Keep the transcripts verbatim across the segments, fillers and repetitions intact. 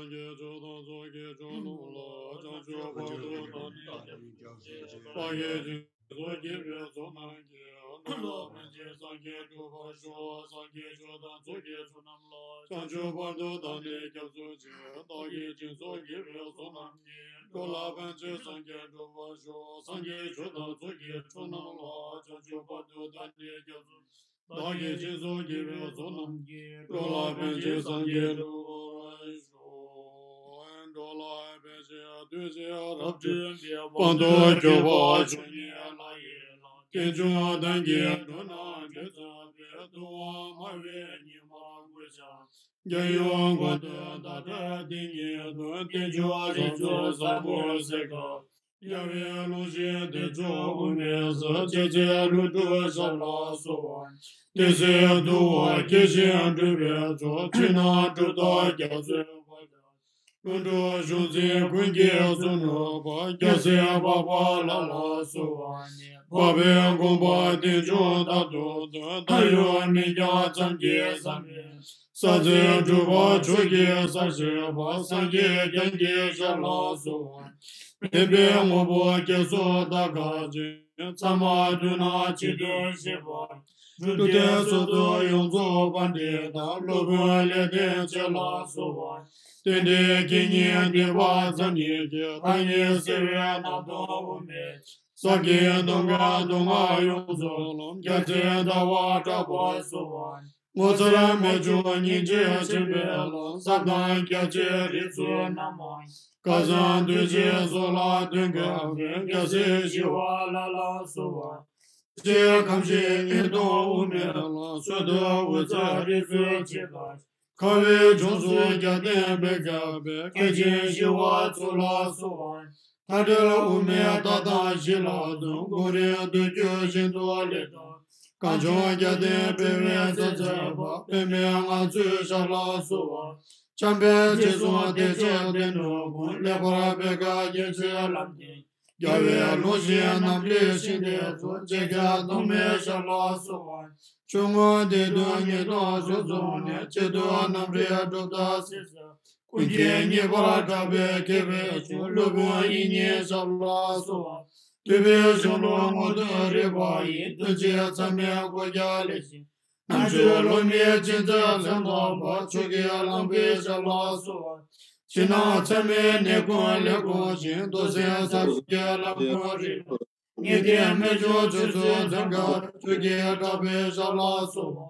སངས་རྒྱས་ཆོས་དང་ཚོགས་ཀྱི་མཆོག་རྣམས་ལ། བྱང་ཆུབ་བར་དུ་བདག་ནི་སྐྱབས་སུ་མཆི། སངས་རྒྱས་སྦྱིན་སོགས་བགྱིས་པའི་ཚོགས་རྣམས་ཀྱིས། འགྲོ་ལ་ཕན་ཕྱིར་སངས་རྒྱས་འགྲུབ་པར་ཤོག་སངས་རྒྱས་ཆོས་དང་ཚོགས་ཀྱི་མཆོག་རྣམས་ལ། བྱང་ཆུབ་བར་དུ་བདག་ནི་སྐྱབས་སུ་མཆི། བདག་གིས་སྦྱིན་སོགས་བགྱིས་པའི་ཚོགས་རྣམས་ཀྱིས། འགྲོ་ལ་ཕན་ཕྱིར་སངས་རྒྱས་འགྲུབ་པར་ཤོག་སངས་རྒྱས་ཆོས་དང་ཚོགས་ཀྱི་མཆོག་རྣམས་ལ། བྱང་ཆུབ་བར་དུ་བདག་ནི་སྐྱབས་སུ། བདག་གིས་སྦྱིན་སོགས་བགྱིས་པའི་ཚོགས་རྣམས་ཀྱིས། འགྲོ་ལ་ཕན་ཕྱིར་སངས་རྒྱས་འགྲུབ་པར་ཤོག་འགྲོ་ལ་ཕན་ཕྱིར་གདུལ་བྱའི་རབ་འབྲིང་པའི། དཔལ་དུ་གྱུར་པ་མཆོག་བརྙེས་ལྷ་ཡི་ལྷ། རྟེན་འབྱུང་ལྡན་གྱི་འགྲོ་རྣམས་འདྲེན་མཛད་པའི། ཐུབ་དབང་སྨྲ་བའི་ཉི་མ་སྐུ་ཞབས། རྒྱལ་ཡུམ་མགོན་དུ་ཟླ་གྲགས་དེ་ཉིད་དུ། བསྟན་བཅོས་རིགས་གཅིག་ཟབ་མོའི་གསལ་ཁ། རྒྱལ་བའི་ལུང་བཞིན་བདེ་མཆོག་དབུ་མའི་ས། རྗེ་བཙུན་ཀླུ་སྒྲུབ་ཞབས་ལ་གསོལ་བ། བསྟན་སྲིད་འདུལ་བ་སྐྱེད་ཅིང་སྒྲུབ་པའི་མཆོག་ཕྱི་ནང་གྲུབ་མཐའ་རྒྱ་མཚོའི་དཔལ། ཀླུ་སྒྲུབ་གཞུང་འཛིན་ཀུན་གྱི་གཙོ་ནུས་པ། རྒྱལ་སྲས་འཕགས་པ་ལྷ་ལ་གསོལ་བ། འཕགས་པའི་དགོངས་པ་རྟེན་འབྱུང་རྟག་ཏུ་འདུལ། ད་ཡོད་མིང་རྐྱང་ཙམ་གྱིས་བསམ་པའི། ས་འཛིན་གྲུབ་པ་མཆོག་གི་ས་ཞེས་པ། སངས་རྒྱས་བསྐྱངས་ཀྱི་ཞབས་ལ་གསོལ་བ། བདེན་པའི་དངོས་པོ་སྐྱེ་སོགས་དག་བཀག་ཅིང་། ཚད་མ་མཐུན་རྣམས་གཅིག་ཏུ་བཤད་པ། སྒྲུབ་སྡེ་སོ་སོར་ཡོངས་རྫོགས་པཎྜི་ཏ། སློབ་དཔོན་ལེགས་ལྡན་འབྱེད་ལ་གསོལ་བ། རྟེན་འབྲེལ་དགེ་བསྙེན་སྡིག་པ་མཚམས་གཉིས་ཀྱི། ཐ་སྙད་སེལ་བའི་རྣམ་རྟོག་དབུ་མའི། ཟབ་ཀྱིས་སྟོང་པའི་མདོ་སྔགས་ཡོངས་རྫོགས་ལམ། རྒྱལ་སྲས་ཟླ་བ་གྲགས་པར་གསོལ་བ། ངོ་མཚར་རྨད་བྱུང་སྙིང་རྗེ་ཆེན་པོའི་ལམ། ཟབ་དང་རྒྱ་ཆེའི་རིགས་ཚུལ་རྣམ་མང་། སྐལ་བཟང་གདུལ་བྱའི་ཚོགས་ལ་དོན་ཀུན་པའི། རྒྱལ་སྲས་ཞི་བ་ལྷ་ལ་གསོལ་བ། ཤེས་བྱའི་ཁམས་བཞི་ཉིས་སྟོང་དབུ་མའི་ལམ། སྲོལ་གཏོད་འོད་གསལ་རིགས་ཚུལ་ཆེ་ལ། ཁ་བའི་ལྗོངས་སུ་རྒྱལ་བསྟན་སྤེལ་མཛད་པའི། མཁན་ཆེན་ཞི་བ་འཚོ་ལ་གསོལ་བ། མཐའ་བྲལ་དབུ་མའི་ལྟ་སྟངས་གཞི་ལ་འཛོམས། གོ་རིམ་མདོ་རྒྱུད་བཞིན་དུ་ལེགས་དང་། གངས་ལྗོངས་རྒྱལ་བསྟན་སྤེལ་བའི་མཛད་མཛད་པ། པདྨའི་ངང་ཚུལ་ཞབས་ལ་གསོལ་བ། འཇམ་དཔལ་རྗེས་བཟུང་བདེ་ཆེན་བསྟན་འགྲོའི་མགོན། ལེགས་པར་སྤེལ་མཁན་རྒྱལ་སྲས་བླ་མ། རྒྱལ་བའི་ལུང་བཞིན་རྣམ་འདྲེན་ཤིང་རྟའི་གཙོ། རྗེ་རྒྱལ་གདོང་མའི་ཞབས་ལ་གསོལ་བ། ཆོས་མངོན་བདེ་སྡུག་གཉིས་སྟོང་ཕྱོགས་བཟུང་ནས། གཅིག་ཏུ་རྣམ་འདྲེན་གྲུབ་མཐའ་གསལ་མཛད། ཀུན་མཁྱེན་ངེས་པར་གྲགས་པའི་མཁས་པའི་མཆོག་སློབ་དཔོན་དབྱིག་གཉེན་ཞབས་ལ་གསོལ་བ། ཐུབ་པའི་གཞུང་ལུགས་དངོས་བསྟན་རིག་པ་ཡི། དོན་ཆེན་ཚད་མེད་སྒོ་བརྒྱ་ལས་བཤད། རྣལ་འབྱོར་སློབ་མའི་སྦྱིན་སྲེག་ལྷན་ཐོགས་པ། ཆོས་ཀྱི་གླང་པོའི་ཞབས་ལ་གསོལ་བ། ཕྱི་ནང་ཚད་མེད་གནས་ཀུན་ལེགས་གོམས་ཤིང་། མདོ་སེམས་ས་བཅུ་གི་ལམ་ཀུན་རིག་ངེས་གཏན་རྨད་བྱུང་ཆོས་ཚུལ་འཛིན་མཁན། ཆོས་ཀྱི་གྲགས་པའི་ཞབས་ལ་གསོལ་བ།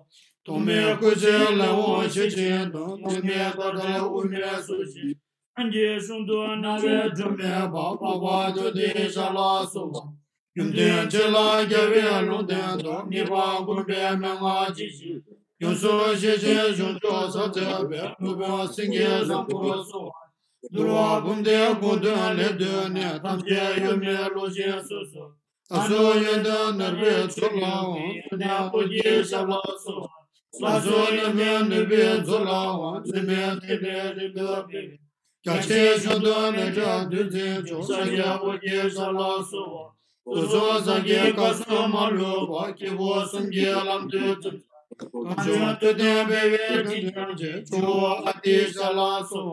ཐོགས་མེད་སྐུ་ཕྱྭའི་ལས་དབང་ཤེར་ཕྱིན་དང་། ཐོགས་མེད་ལྟ་བྲལ་དབུ་མའི་སྲོག་ཤིང་། སངས་རྒྱས་གཞུང་དུ་སྣང་བས་སྒྲོན་མེ་སྦར། འཕགས་པ་དོན་ལྡན་ཞབས་ལ་གསོལ་བ། ཡོན་ཏན་ཆེ་ལ་རྒྱལ་བའི་ལུང་བསྟན་དང་། ངེས་པར་དགོངས་པའི་མན་ངག་ཅི་བཞེས། ཡོངས་སུ་ཤེས་ཤིང་གཞུང་ཕྱོགས་ཟབ་མཛད་པའི། སློབ་དཔོན་སེང་གེ་བཟང་པོར་གསོལ་བ། འདུལ་བ་འབུམ་སྡེའི་དགོངས་དོན་ལེགས་བཏོན་ནས། ཐམས་ཅད་གཡོ་མེད་བློ་བཞིན་སོ་སོར། ལྷ་གསུམ་ཡོན་ཏན་ནོར་བུའི་ཚུལ་ལ་དབང་། ཡོན་ཏན་ཨོ་རྒྱན་ཞབས་ལ་གསོལ་བ། ལྷ་གསུམ་ནུས་མེད་ནོར་བུའི་ཚུལ་ལ་དབང་། ནུས་མེད་ཐིག་ལེའི་རིམ་པར་སྤེལ་བའི། རྒྱ་ཆེའི་གཞུང་དུ་ནས་བྲལ་འདུལ་འཛིན་མཆོག་ཤཱཀྱ་ཨོ་རྒྱན་ཞབས་ལ་གསོལ་བ། སོ་སོར་ཟབ་ཀྱིས་སྐབས་སུ་མ་ལུས་པ། སྐྱེས་བུ་གསུམ་གྱི་ལམ་དུ་བཙུན། གངས་ལྗོངས་ཐུབ་བསྟན་སྤེལ་བའི་དྲིན་ཅན་རྗེ། ཇོ་བོ་ཨ་ཏི་ཞབས་ལ་གསོལ་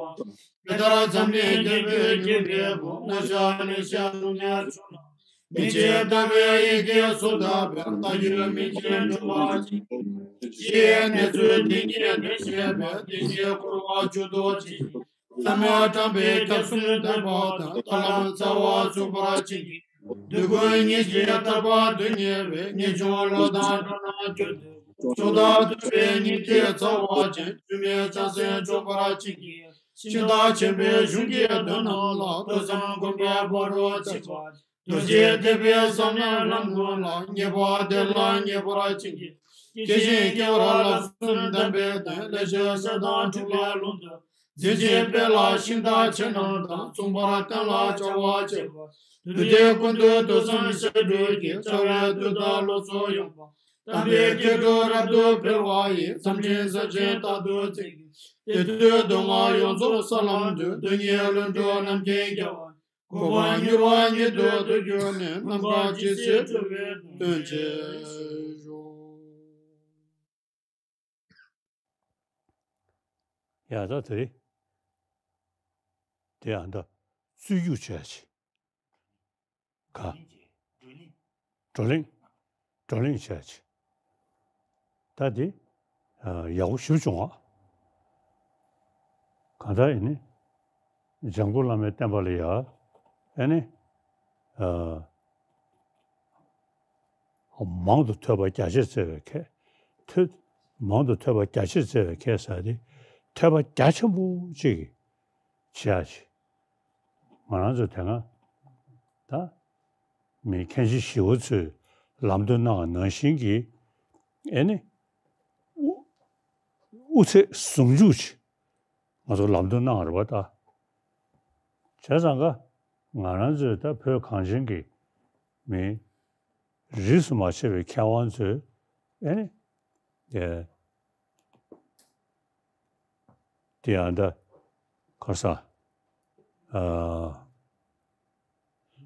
བ། དེ་ལྟར་འཛམ་གླིང་རྒྱལ་པོའི་སྐྱེས་པའི་བུ། ངོ་ཤེས་ལེགས་བཤད་ལུང་ནས་བྱུང་ལ། མི་ཕྱེད་རྟོགས་པའི་ཡི་གེ་གསུམ་དག་པས། བརྟག་གྱུར་མིང་ཅན་འགྲུབ་པར་བྱེད། ཕྱིའི་གནས་ཚུལ་འདི་ཉིད་དོན་བྱེད་པའི། བདེན་བཞིའི་འཁོར་བ་མཇུག་ཏུ་བྱེད་ཅིང་། བླ་མེད་དྲངས་པའི་སྐྱབས་སུ་འདེབས་པ་དང་། ཐར་ལམ་རྩ་བ་ཚུགས་པར་བྱེད་ཀྱི། སྡུག་ཀུན་ཉེན་ཅིང་ཐར་པ་དོན་གཉེར་བའི། ངེས་འབྱུང་བློ་དང་འགྲོ་རྣམས་རྒྱུད་དུ། མཆོག་ཏུ་ཐུབ་པའི་སྙིང་རྗེའི་རྩ་བ་ཅན། སྒྱུ་མའི་བྱང་སེམས་འཇོམས་པར་བྱེད་ཀྱི། ཤིང་རྟ་ཆེན་པོའི་གཞུང་གི་དོན་རྣམས་ལ། ཐོས་བསམ་སྒོམ་པའི་ཕ་རོལ་ཕྱིན་པ། རྡོ་རྗེ་ཐེག་པའི་ཟབ་མོའི་ལམ་ཀུན་ལ། ངེས་པ་དེ་ལ་ངེས་པར་བྱིན་གྱིས། སྐྱེ་ཞིང་སྐྱེ་བར་བསླབ་གསུམ་ལྡན་པའི་དོན། ལེགས་བཤད་ཞལ་དང་ཐུགས་ལས་ལུང་དུ། འཛིན་ཅིང་སྤེལ་ལ་ཤིང་རྟ་ཆེ་རྣམས་དང་། མཚུངས་པར་བསྟན་ལ་བྱ་བ་བྱེད་པ། དུས་དེ་ཀུན་ཏུ་ཐོས་བསམ་བྱ་སྒྲུབ་ཀྱི། བྱ་བའི་དུས་དང་ལོ་ཚོད་ཡོངས་པ། དམ་པའི་སྐྱེ་འགྲོ་རབ་ཏུ་འཕེལ་བ་ཡི། མཚམས་སྤྲིན་ཟབ་ཅིང་རྟག་ཏུ་འཛིན་གྱི། དེ་དུས་མདོ་སྔགས་ཡོངས་རྫོགས་ས་ལམ་དུ། དོན་གཉིས་ལྷུན་གྲུབ་རྣམ་མཁྱེན་རྒྱལ་བ། གོ་འཕང་མྱུར་བ་ཉིད་དུ་ཐོབ་གྱུར་ནས། རྣམ་དཀར་ཇི་སྲིད་འགྲུབ་པའི་དོན་ཆེན་ཞུ། ཡ་ད་དེ་རེད། དེ་ཡང་ད་རྩོད་རྒྱུགས་བྱས་ཅིག་ག་བགྲོ་གླེང་། བགྲོ་གླེང་བྱས་ཅིག་ད་དེ་ཡག་པོ་ཞེ་པོ་བྱུང་བ། གང་ལྟར་ཡིན་ནི་འཇམ་མགོན་བླ་མའི་བསྟན་པ་ལ་ཡ་ཨེ་ནི། མང་དུ་ཐོས་པ་རྒྱ་ཆེར་བཙལ་བའི་ཁས། ཐོས། མང་དུ་ཐོས་པ་རྒྱ་ཆེར་བཙལ་བའི་ཁས་ཟེར་ཏེ། ཐོས་པ་རྒྱ་ཆེན་པོ་གཅིག་གིས་བྱས་ཤིག་ང་རང་ཚོ་དེ་སྔ་ད་མི་མཁན་ཆེན་ཞི་བ་འཚོས་ལམ་སྟོན་གནང་བ་ནང་བཞིན་གྱི་ཨེ་ནི་དབུ་དབུ་ཚད་ཟུང་འཇུག་ཅིག་ང་ཚོ་ལམ་སྟོན་གནང་བ་རེད་པ་ད། བྱས་ཙང་ཀ་ང་རང་ཚོས་ད་བོད་གངས་ཅན་གྱི་མི་རིས་སུ་མ་ཆད་པའི་མཁས་དབང་ཚོས་ཨེ་ནི་དེ་དེ་ཡང་ད་ག་རེ་ཟ། ཨ།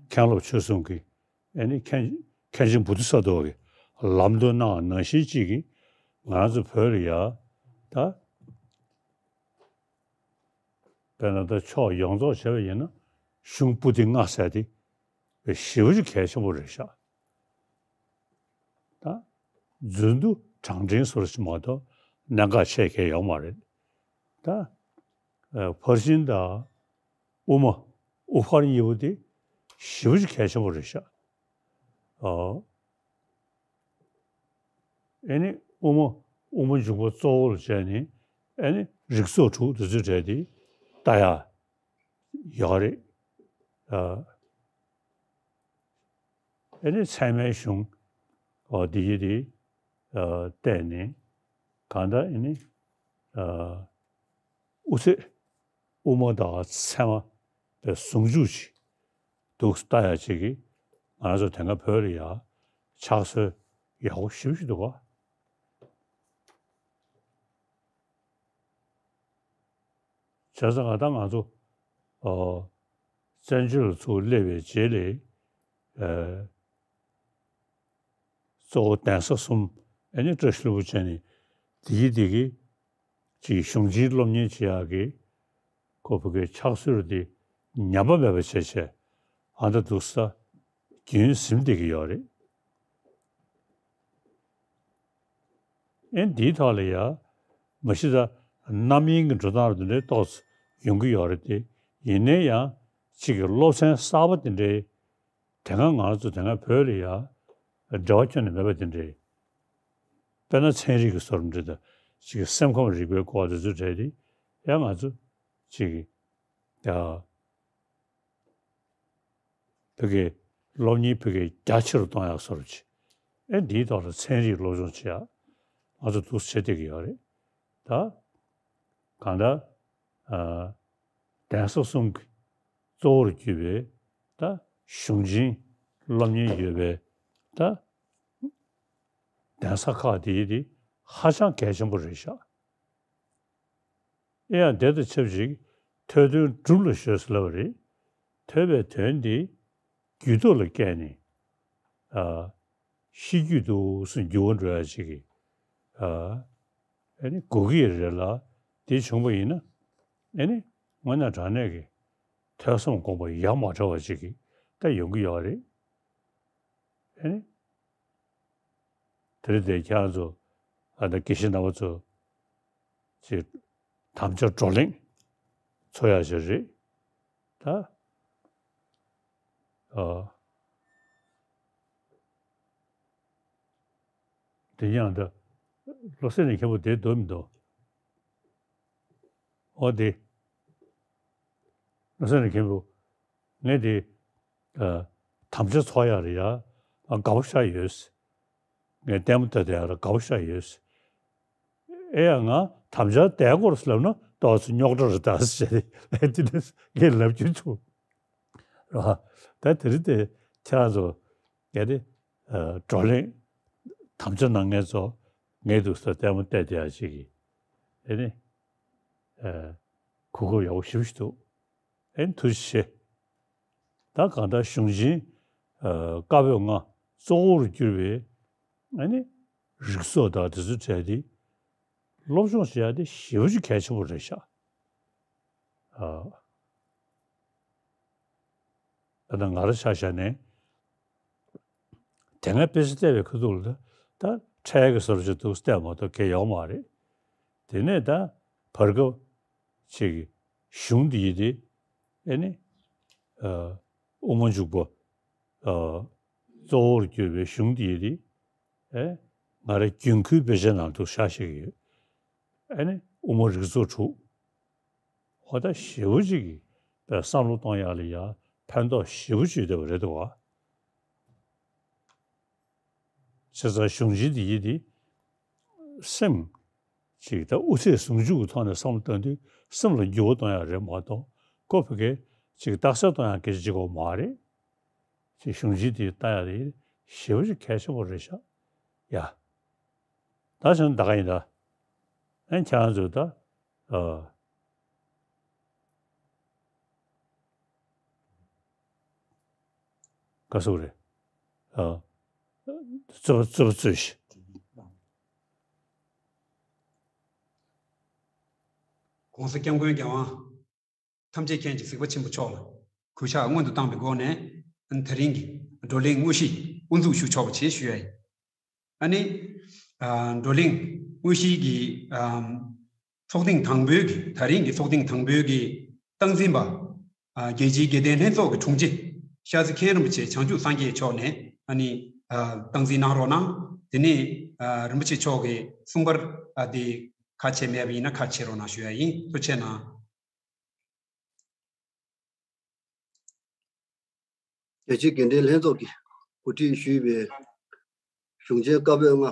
མཁན་སློབ་ཆོས་གསུམ་གྱི་ཨེ་ནི་མཁན་མཁན་ཆེན་བོ་དྷི་ས་ཏྭ་གི་ལམ་སྟོན་གནང་བ་ནང་བཞིན་གཅིག་གིས་ང་རང་ཚོ་བོད་ལ་ཡ་ད་དཔེར་ན་ད་ཕྱོགས་ཡོངས་རྫོགས་བྱས་པ་ཡིན་ན་གཞུང་པོ་ཏི་ལྔ་ཟེར་དེ་ཞེ་པོ་ཅིག་གལ་ཆེན་པོ་རེད་ཤག་ད་རྫུན་དུ་དྲང་འཕྲིན་བཟོ་འདྲ་ཞིག་མ་གཏོགས་གནད་འགག་ཆེ་གལ་ཡོད་མ་རེད། ད་ཨ་ཕར་ཕྱིན་དང་དབུ་མ་དབུ་ཕར་གཉིས་པོ་དེ་ཞེ་པོ་ཅིག་གལ་ཆེན་པོ་རེད་ཤག་ཨོ། ཨེ་ནི་དབུ་མ་དབུ་མ་འཇུག་པ་གཙོ་བོར་བྱས་ནས་ཨེ་ནི་རིགས་ཚོགས་དྲུག་དེ་ཚོའི་གྲས་དེ་ལྟ་ཡ་ཡོད་རེད། ཨ། ཨེ་ནི་ཚད་མའི་གཞུང་འོ་འདི་ཡི་དེ་ཨ་བལྟས་ནས་གང་ལྟར་ཨེ་ནི་ཨ་དབུ་ཚད་དབུ་མ་དང་ཚད་མ་དེ་ཟུང་འཇུག་ཅིག་འདུག་ལྟ་ཡ་ཅིག་གིས་ང་རང་ཚོ་དེ་སྔ་བོད་ལ་ཡ་ཕྱག་སྲོལ་ཡག་པོ་ཞེ་པོ་ཞིག་འདུག་ག་བྱས་ཙང་ང་ད་ང་ཚོ་ཨོ་བཙན་བྱོལ་ལ་ཚུར་སླེབས་པའི་རྗེས་ལ་ཨེ་གཙོ་བོ་གདན་ས་གསུམ་ཨེ་ནི་བཀྲ་ཤིས་ལྷུན་པོ་ཅན་ནི་བདེ་སྐྱིད་བདེ་སྐྱིད་ཅིག་གཞུང་ཆེན་སློབ་གཉེར་བྱེད་ཡག་གི་ཁོ་བོད་སྐད་ཕྱག་སྲོལ་དེ་ཉམས་པ་མེད་པ་བྱས་བྱས་ཨ་ད་འདུག་ས་རྒྱུན་ཟིན་བསྡད་ཀྱི་ཡོད་རེད། ཨེ་འདིའི་ཐོག་ལ་ཡ་མ་གཞི་ད་རྣམ་གཡེང་གི་འགྲོ་སྟངས་རེ་འདི་འདྲའི་ཏོག་ཙམ་ཡོང་གི་ཡོད་རེད་དེ། ཡིན་ནའི་ཡང་གཅིག་གི་སློབ་ཚན་གསར་པ་དེ་འདྲའི་དེ་སྔ་ང་རང་ཚོ་དེ་སྔ་བོད་ལ་ཡ་འབྲེལ་བ་ཁྱོན་ནས་མེད་པ་དེ་འདྲའི། དཔེར་ན་ཚན་རིག་གི་སོར་འདྲ་དང་གཅིག་གི་སེམས་ཁམས་རིག་པའི་སྐོར་དེ་ཚོ་གྲས་དེ་ཡང་ང་ཚོ་གཅིག་གི་ཡ། བོད་སྐད་སློབ་གཉེར་བོད་སྐད་རྒྱ་ཆེ་རུ་གཏོང་ཡག་སོར་ཅིག་ཨེ་འདིའི་ཐོག་ལ་ཚན་རིག་སློབ་སྦྱོང་བྱེད་ཡག་ང་ཚོ་འདུག་བྱེད་བསྡད་ཀྱི་ཡོད་རེད་ད། གང་ལྟར་ཨ་གདན་ས་གསུམ་གྱི་གཙོ་བོར་གྱུར་པའི་ད་གཞུང་ཆེན་སློབ་གཉེར་ཡོད་པའི་ད་གདན་ས་ཁག་དེའི་དེ་ཧ་ཅང་གལ་ཆེན་པོ་རེད་ཤག་ཨེ་ཡང་དེ་དང་ཆབས་ཅིག་ཐོས་དོན་སྒྲུབ་ལ་གཞོལ་ཟེར་ལབ་པ་རེད། ཐོས་པའི་དོན་དེ་རྒྱུད་ཐོག་ལ་བསྐྱལ་ནས་ཨ་ཤེས་རྒྱུད་དུ་སུ་འགྱུར་བ་འགྲོ་ཡ་ཅིག་གི་ཨ་ཨེ་ནི་དགོས་ཀྱི་རེད་ལ། དེ་བྱུང་བ་ཡིན་ན་ཨེ་ནི་དངོས་གནས་དྲང་གནས་ཀྱི་ཐོས་བསམ་སྒོམ་པ་ཡ་མ་བྲལ་བ་ཅིག་གི་ད་ཡོང་གི་ཡོད་རེད། ཨེ་ནི། དེ་རིང་དེ་ཁྱེད་རང་ཚོ་ཨ་ད་དགེ་བཤེས་རྣམ་པ་ཚོ་ཅིག་དམ་བཅའ་བགྲོ་གླེང་ཚོགས་ཡག་ཞིག་རེད་ད། ཨ། དེ་ཡང་ད་བློ་གསལ་ནས་མཁན་པོ་དེ་འདུག་མི་འདུག་ཨོ་དེ། བློ་གསལ་ནས་མཁན་པོ། ངས་དེ། ཨ། དམ་བཅའ་ཚོགས་ཡག་རེད་ཡ། ང་དགའ་པོ་ཤ་ཡོད། ངས་ལྟད་མོ་ལྟ་བསྡད་ཡག་ལ་དགའ་པོ་ཤ་ཡོད། ཨེ་ཡ་ང་དམ་བཅའ་དེའི་སྐོར་ལབ་ན་ཏོག་ཙམ་རྙོག་དྲ་རེད་ད་ཟེར་ཏེ་དེ་འདྲ་ངས་ལབ་རྒྱུ་བྱུང་། རེད་བ། ད་དེ་རིང་དེ་ཁྱེད་རང་ཚོ་གལ་ཏེ་ཨ་བགྲོ་གླེང་དམ་བཅའ་གནང་མཁན་ཚོ་ངའི་འདུག་ས་ལྟད་མོ་བལྟས་བསྡད་ཡག་ཅིག་གི་ཨེ་ནི་ཨ་གོ་སྐབས་ཡག་པོ་ཞེ་པོ་ཞིག་འདུག་ཨེ་ནི་ཐུགས་རྗེ་ཆེ། ད་གང་ལྟར་གཞུང་ཆེན་ཨ་བཀའ་པོད་ལྔ་གཙོ་བོར་གྱུར་པའི་ཨ་ནི་རིགས་ཚོགས་དང་དེ་ཚོའི་གྲས་དེ་སློབ་སྦྱོང་བྱེད་ཡག་དེ་ཞེ་པོ་ཅིག་གལ་ཆེན་པོ་རེད་ཤག་ཨ། ད་ལྟ་ང་རང་ཆ་བཞག་ནས་དེ་སྔ་དཔེ་ཆ་བལྟས་པའི་ཁ་ཐུག་ལ་ད་ད་འཕྲལ་གྱི་བཟོ་འདྲ་ཅིག་འདུག་བལྟས་མ་གཏོགས་གལ་ཡོད་མ་རེད། དེ་ནས་ད་བར་སྐབས་ཅིག་གཞུང་འདི་ཡི་དེ་ཨེ་ནི་ཨ་དབུ་མ་འཇུག་པ་ཨ་གཙོ་བོར་གྱུར་པའི་གཞུང་འདི་ཡི་དེ་ཨེ་ང་རང་རྒྱུན་མཁོའི་དཔེ་ཆ་ནང་དུ་ཤར་ཤར་གྱི་ཡོད། ཨེ་ནི་དབུ་མ་རིགས་ཚོགས་དྲུག་འོ་ད་ཞེ་པོ་ཅིག་གིས་བསམ་བློ་གཏོང་ཡག་ལ་ཡ་ཕན་ཐོགས་ཞེ་པོ་ཅིག་ཡོད་པ་རེད་འདུག་བ། བྱས་ཙང་གཞུང་ཆེན་འདི་ཡི་འདི་སེམས་ཅིག་ད་དབུ་ཚད་ཟུང་འཇུག་གི་ཐོག་ནས་བསམ་བློ་བཏང་དུས་སེམས་ལ་འགྱུར་བ་གཏོང་ཡག་རེད་མ་གཏོགས་ཁོ་ཕ་གི་ཅིག་རྟགས་གསལ་གཏོང་ཡག་སྐད་ཆ་ཅིག་གོ་མ་རེད། ཅིག་གཞུང་ཆེན་འདི་ལྟ་ཡག་དེ་ཞེ་པོ་ཅིག་གལ་ཆེན་པོ་རེད་ཤག་ཡ། ད་བྱས་ན་ད་ག་ཡིན་ད། ཨན་ཁྱེད་རང་ཚོས་ད། ཨ། ག་སུ་རེད། ཨ། རྩོད་པ་རྩོད་པ་རྩོད་ཤིག ༸གོང་ས་སྐྱབས་མགོན་རྒྱལ་དབང་ཐམས་ཅད་མཁྱེན་ཅིང་གཟིགས་པ་ཆེན་པོ་མཆོག་ལ་གུས་ཕྱག་སྔོན་དུ་བཏང་བའི་སྒོ་ནས་ཨ་ནི་ད་རིང་གི་བགྲོ་གླེང་དངོས་གཞི་དབུ་འཛུགས་ཞུ་ཆོག་པ་བྱེད་ཞུ་ཡ་ཡིན། ཨ་ནི་ཨ་བགྲོ་གླེང་དངོས་གཞིའི་གི་ཨ་ཚོགས་ཐེངས་དང་པོའི་གི་ད་རིང་གི་ཚོགས་ཐེངས་དང་པོའི་གི་སྟངས་འཛིན་པ་ཨ་རྒྱལ་སྤྱིའི་དགེ་ལྡན་ལྷན་ཚོགས་ཀྱི་དྲུང་ཆེ་ཤར་རྩེ་མཁན་རིན་པོ་ཆེ་བྱང་ཆུབ་སངས་རྒྱས་མཆོག་ནས་ཨ་ནི་ཨ་སྟངས་འཛིན་གནང་རོགས་གནང་། དེ་ནས་ཨ་རིན་པོ་ཆེ་མཆོག་གི་གསུང་པར་ཨ་དེ་ཁ་ཕྱེ་མེད་པ་ཡིན་ན་ཁ་ཕྱེ་རོགས་གནང་ཞུ་ཡ་ཡིན། ཐུགས་རྗེ་གནང་། རྒྱལ་སྤྱིའི་དགེ་ལྡན་ལྷན་ཚོགས་ཀྱིས་གོ་སྒྲིག་ཞུས་པའི་གཞུང་ཆེན་བཀའ་པོད་ལྔ་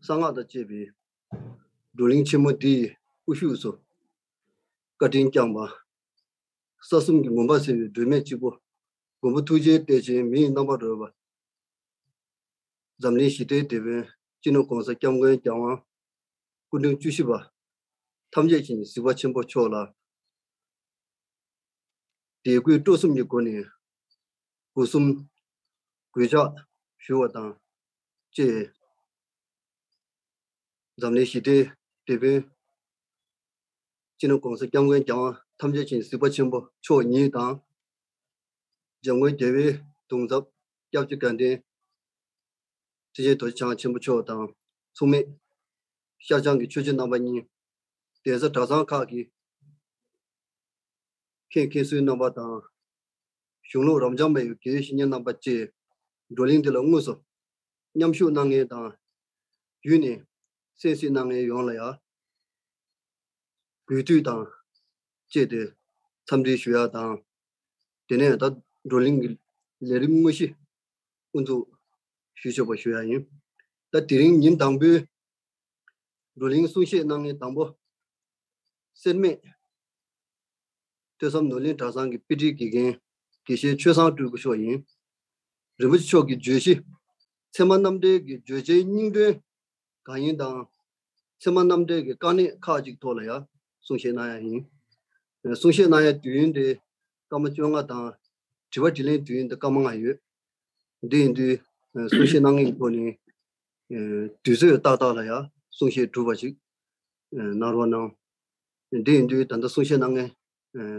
གསང་སྔགས་དང་བཅས་པའི་བགྲོ་གླེང་ཆེན་མོ་འདི་ཡི་དབུ་བཞུགས་སུ་བཀའ་དྲིན་བསྐྱངས་པ། ས་གསུམ་གྱི་མུན་པ་སེལ་བའི་སྒྲོན་མེ་གཅིག་པུ་མགོན་པོ་ཐུགས་རྗེའི་གཏེར་ཆེན་མི་ཡི་རྣམ་པར་རོལ་པ། འཛམ་གླིང་ཞི་བདེའི་དེད་དཔོན་སྤྱི་ནོར་༸གོང་ས་༸སྐྱབས་མགོན་རྒྱལ་དབང་སྐུ་ཕྲེང་བཅུ་བཞི་པ་ཐམས་ཅད་མཁྱེན་གཟིགས་པ་ཆེན་པོ་མཆོག་ལ་དད་གུས་སྤྲོ་གསུམ་གྱི་སྒོ་ནས་སྒོ་གསུམ་གུས་ཕྱག་ཞུ་བ་དང་བཅས། འཛམ་གླིང་ཞི་བདེའི་དེད་དཔོན་སྤྱི་ནོར་༸གོང་ས་༸སྐྱབས་མགོན་རྒྱལ་དབང་ཐམས་ཅད་མཁྱེན་གཟིགས་པ་ཆེན་པོ་མཆོག་ཉིད་དང་། འཇམ་མགོན་རྒྱལ་བའི་གདུང་ཚབ་སྐྱབས་རྗེ་དགའ་ལྡན་ཁྲི་ཆེན་རྡོ་རྗེ་འཆང་ཆེན་པོ་མཆོག་དང་། མཚུངས་མེད་ཤར་བྱང་གི་ཆོས་བརྒྱུད་རྣམ་པ་གཉིས། གདན་ས་གྲྭ་ཚང་ཁག་གི་མཁན་མཁན་ཟུར་རྣམ་པ་དང་། གཞུང་ལུགས་རབ་འབྱམས་པའི་དགེ་བའི་བཤེས་གཉེན་རྣམ་པ་བཅས་བགྲོ་གླེང་འདི་ལ་དངོས་སུ་མཉམ་ཞུགས་གནང་མཁན་དང་། བརྒྱུད་ནས་གསན་གཟིགས་གནང་མཁན་ཡོངས་ལ་ཡང་། གུས་འདུད་དང་བཅས་ཏེ་འཚམས་འདྲི་ཞུ་ཡ་དང་། དེ་ནས་ད་བགྲོ་གླེང་གི་ལས་རིམ་དངོས་གཞི་དབུ་འཛུགས་ཞུ་ཆོག་པ་ཞུ་ཡ་ཡིན། ད་དེ་རིང་ཉིན་དང་པོའི་བགྲོ་གླེང་གསུང་བཤད་གནང་མཁན་དང་པོ། སེར་སྨད་ཐོས་བསམ་ནོར་གླིང་གྲྭ་ཚང་གི་དཔེ་ཁྲིད་དགེ་རྒན་དགེ་བཤེས་ཆོས་བཟང་སྤྲུལ་སྐུ་མཆོག་ཡིན། རིན་པོ་ཆེ་མཆོག་གི་བརྗོད་གཞི། ཚད་མ་རྣམ་འགྲེལ་གྱི་བརྗོད་བྱའི་སྙིང་དོན་གང་ཡིན་དང་། ཚད་མ་རྣམ་འགྲེལ་གྱི་དཀའ་གནད་ཁག་ཅིག་ཐོག་ལ་ཡང་གསུང་བཤད་གནང་ཡ་ཡིན། གསུང་བཤད་གནང་ཡའི་དུས་ཡུན་དེ་སྐར་མ་བཅོ་ལྔ་དང་། དྲི་བ་དྲིས་ལན་དུས་ཡུན་དེ་སྐར་མ་ལྔ་ཡོད། འདི་ཡིན་དུས་གསུང་བཤད་གནང་མཁན་གྱི་ཐོག་ནས་དུས་ཚོད་ཏག་ཏག་ལ་ཡང་གསུང་བཤད་གྲུབ་པ་ཞིག་གནང་རོགས་གནང་། འདི་ཡིན་དུས་ད་ལྟ་གསུང་བཤད་གནང་མཁན་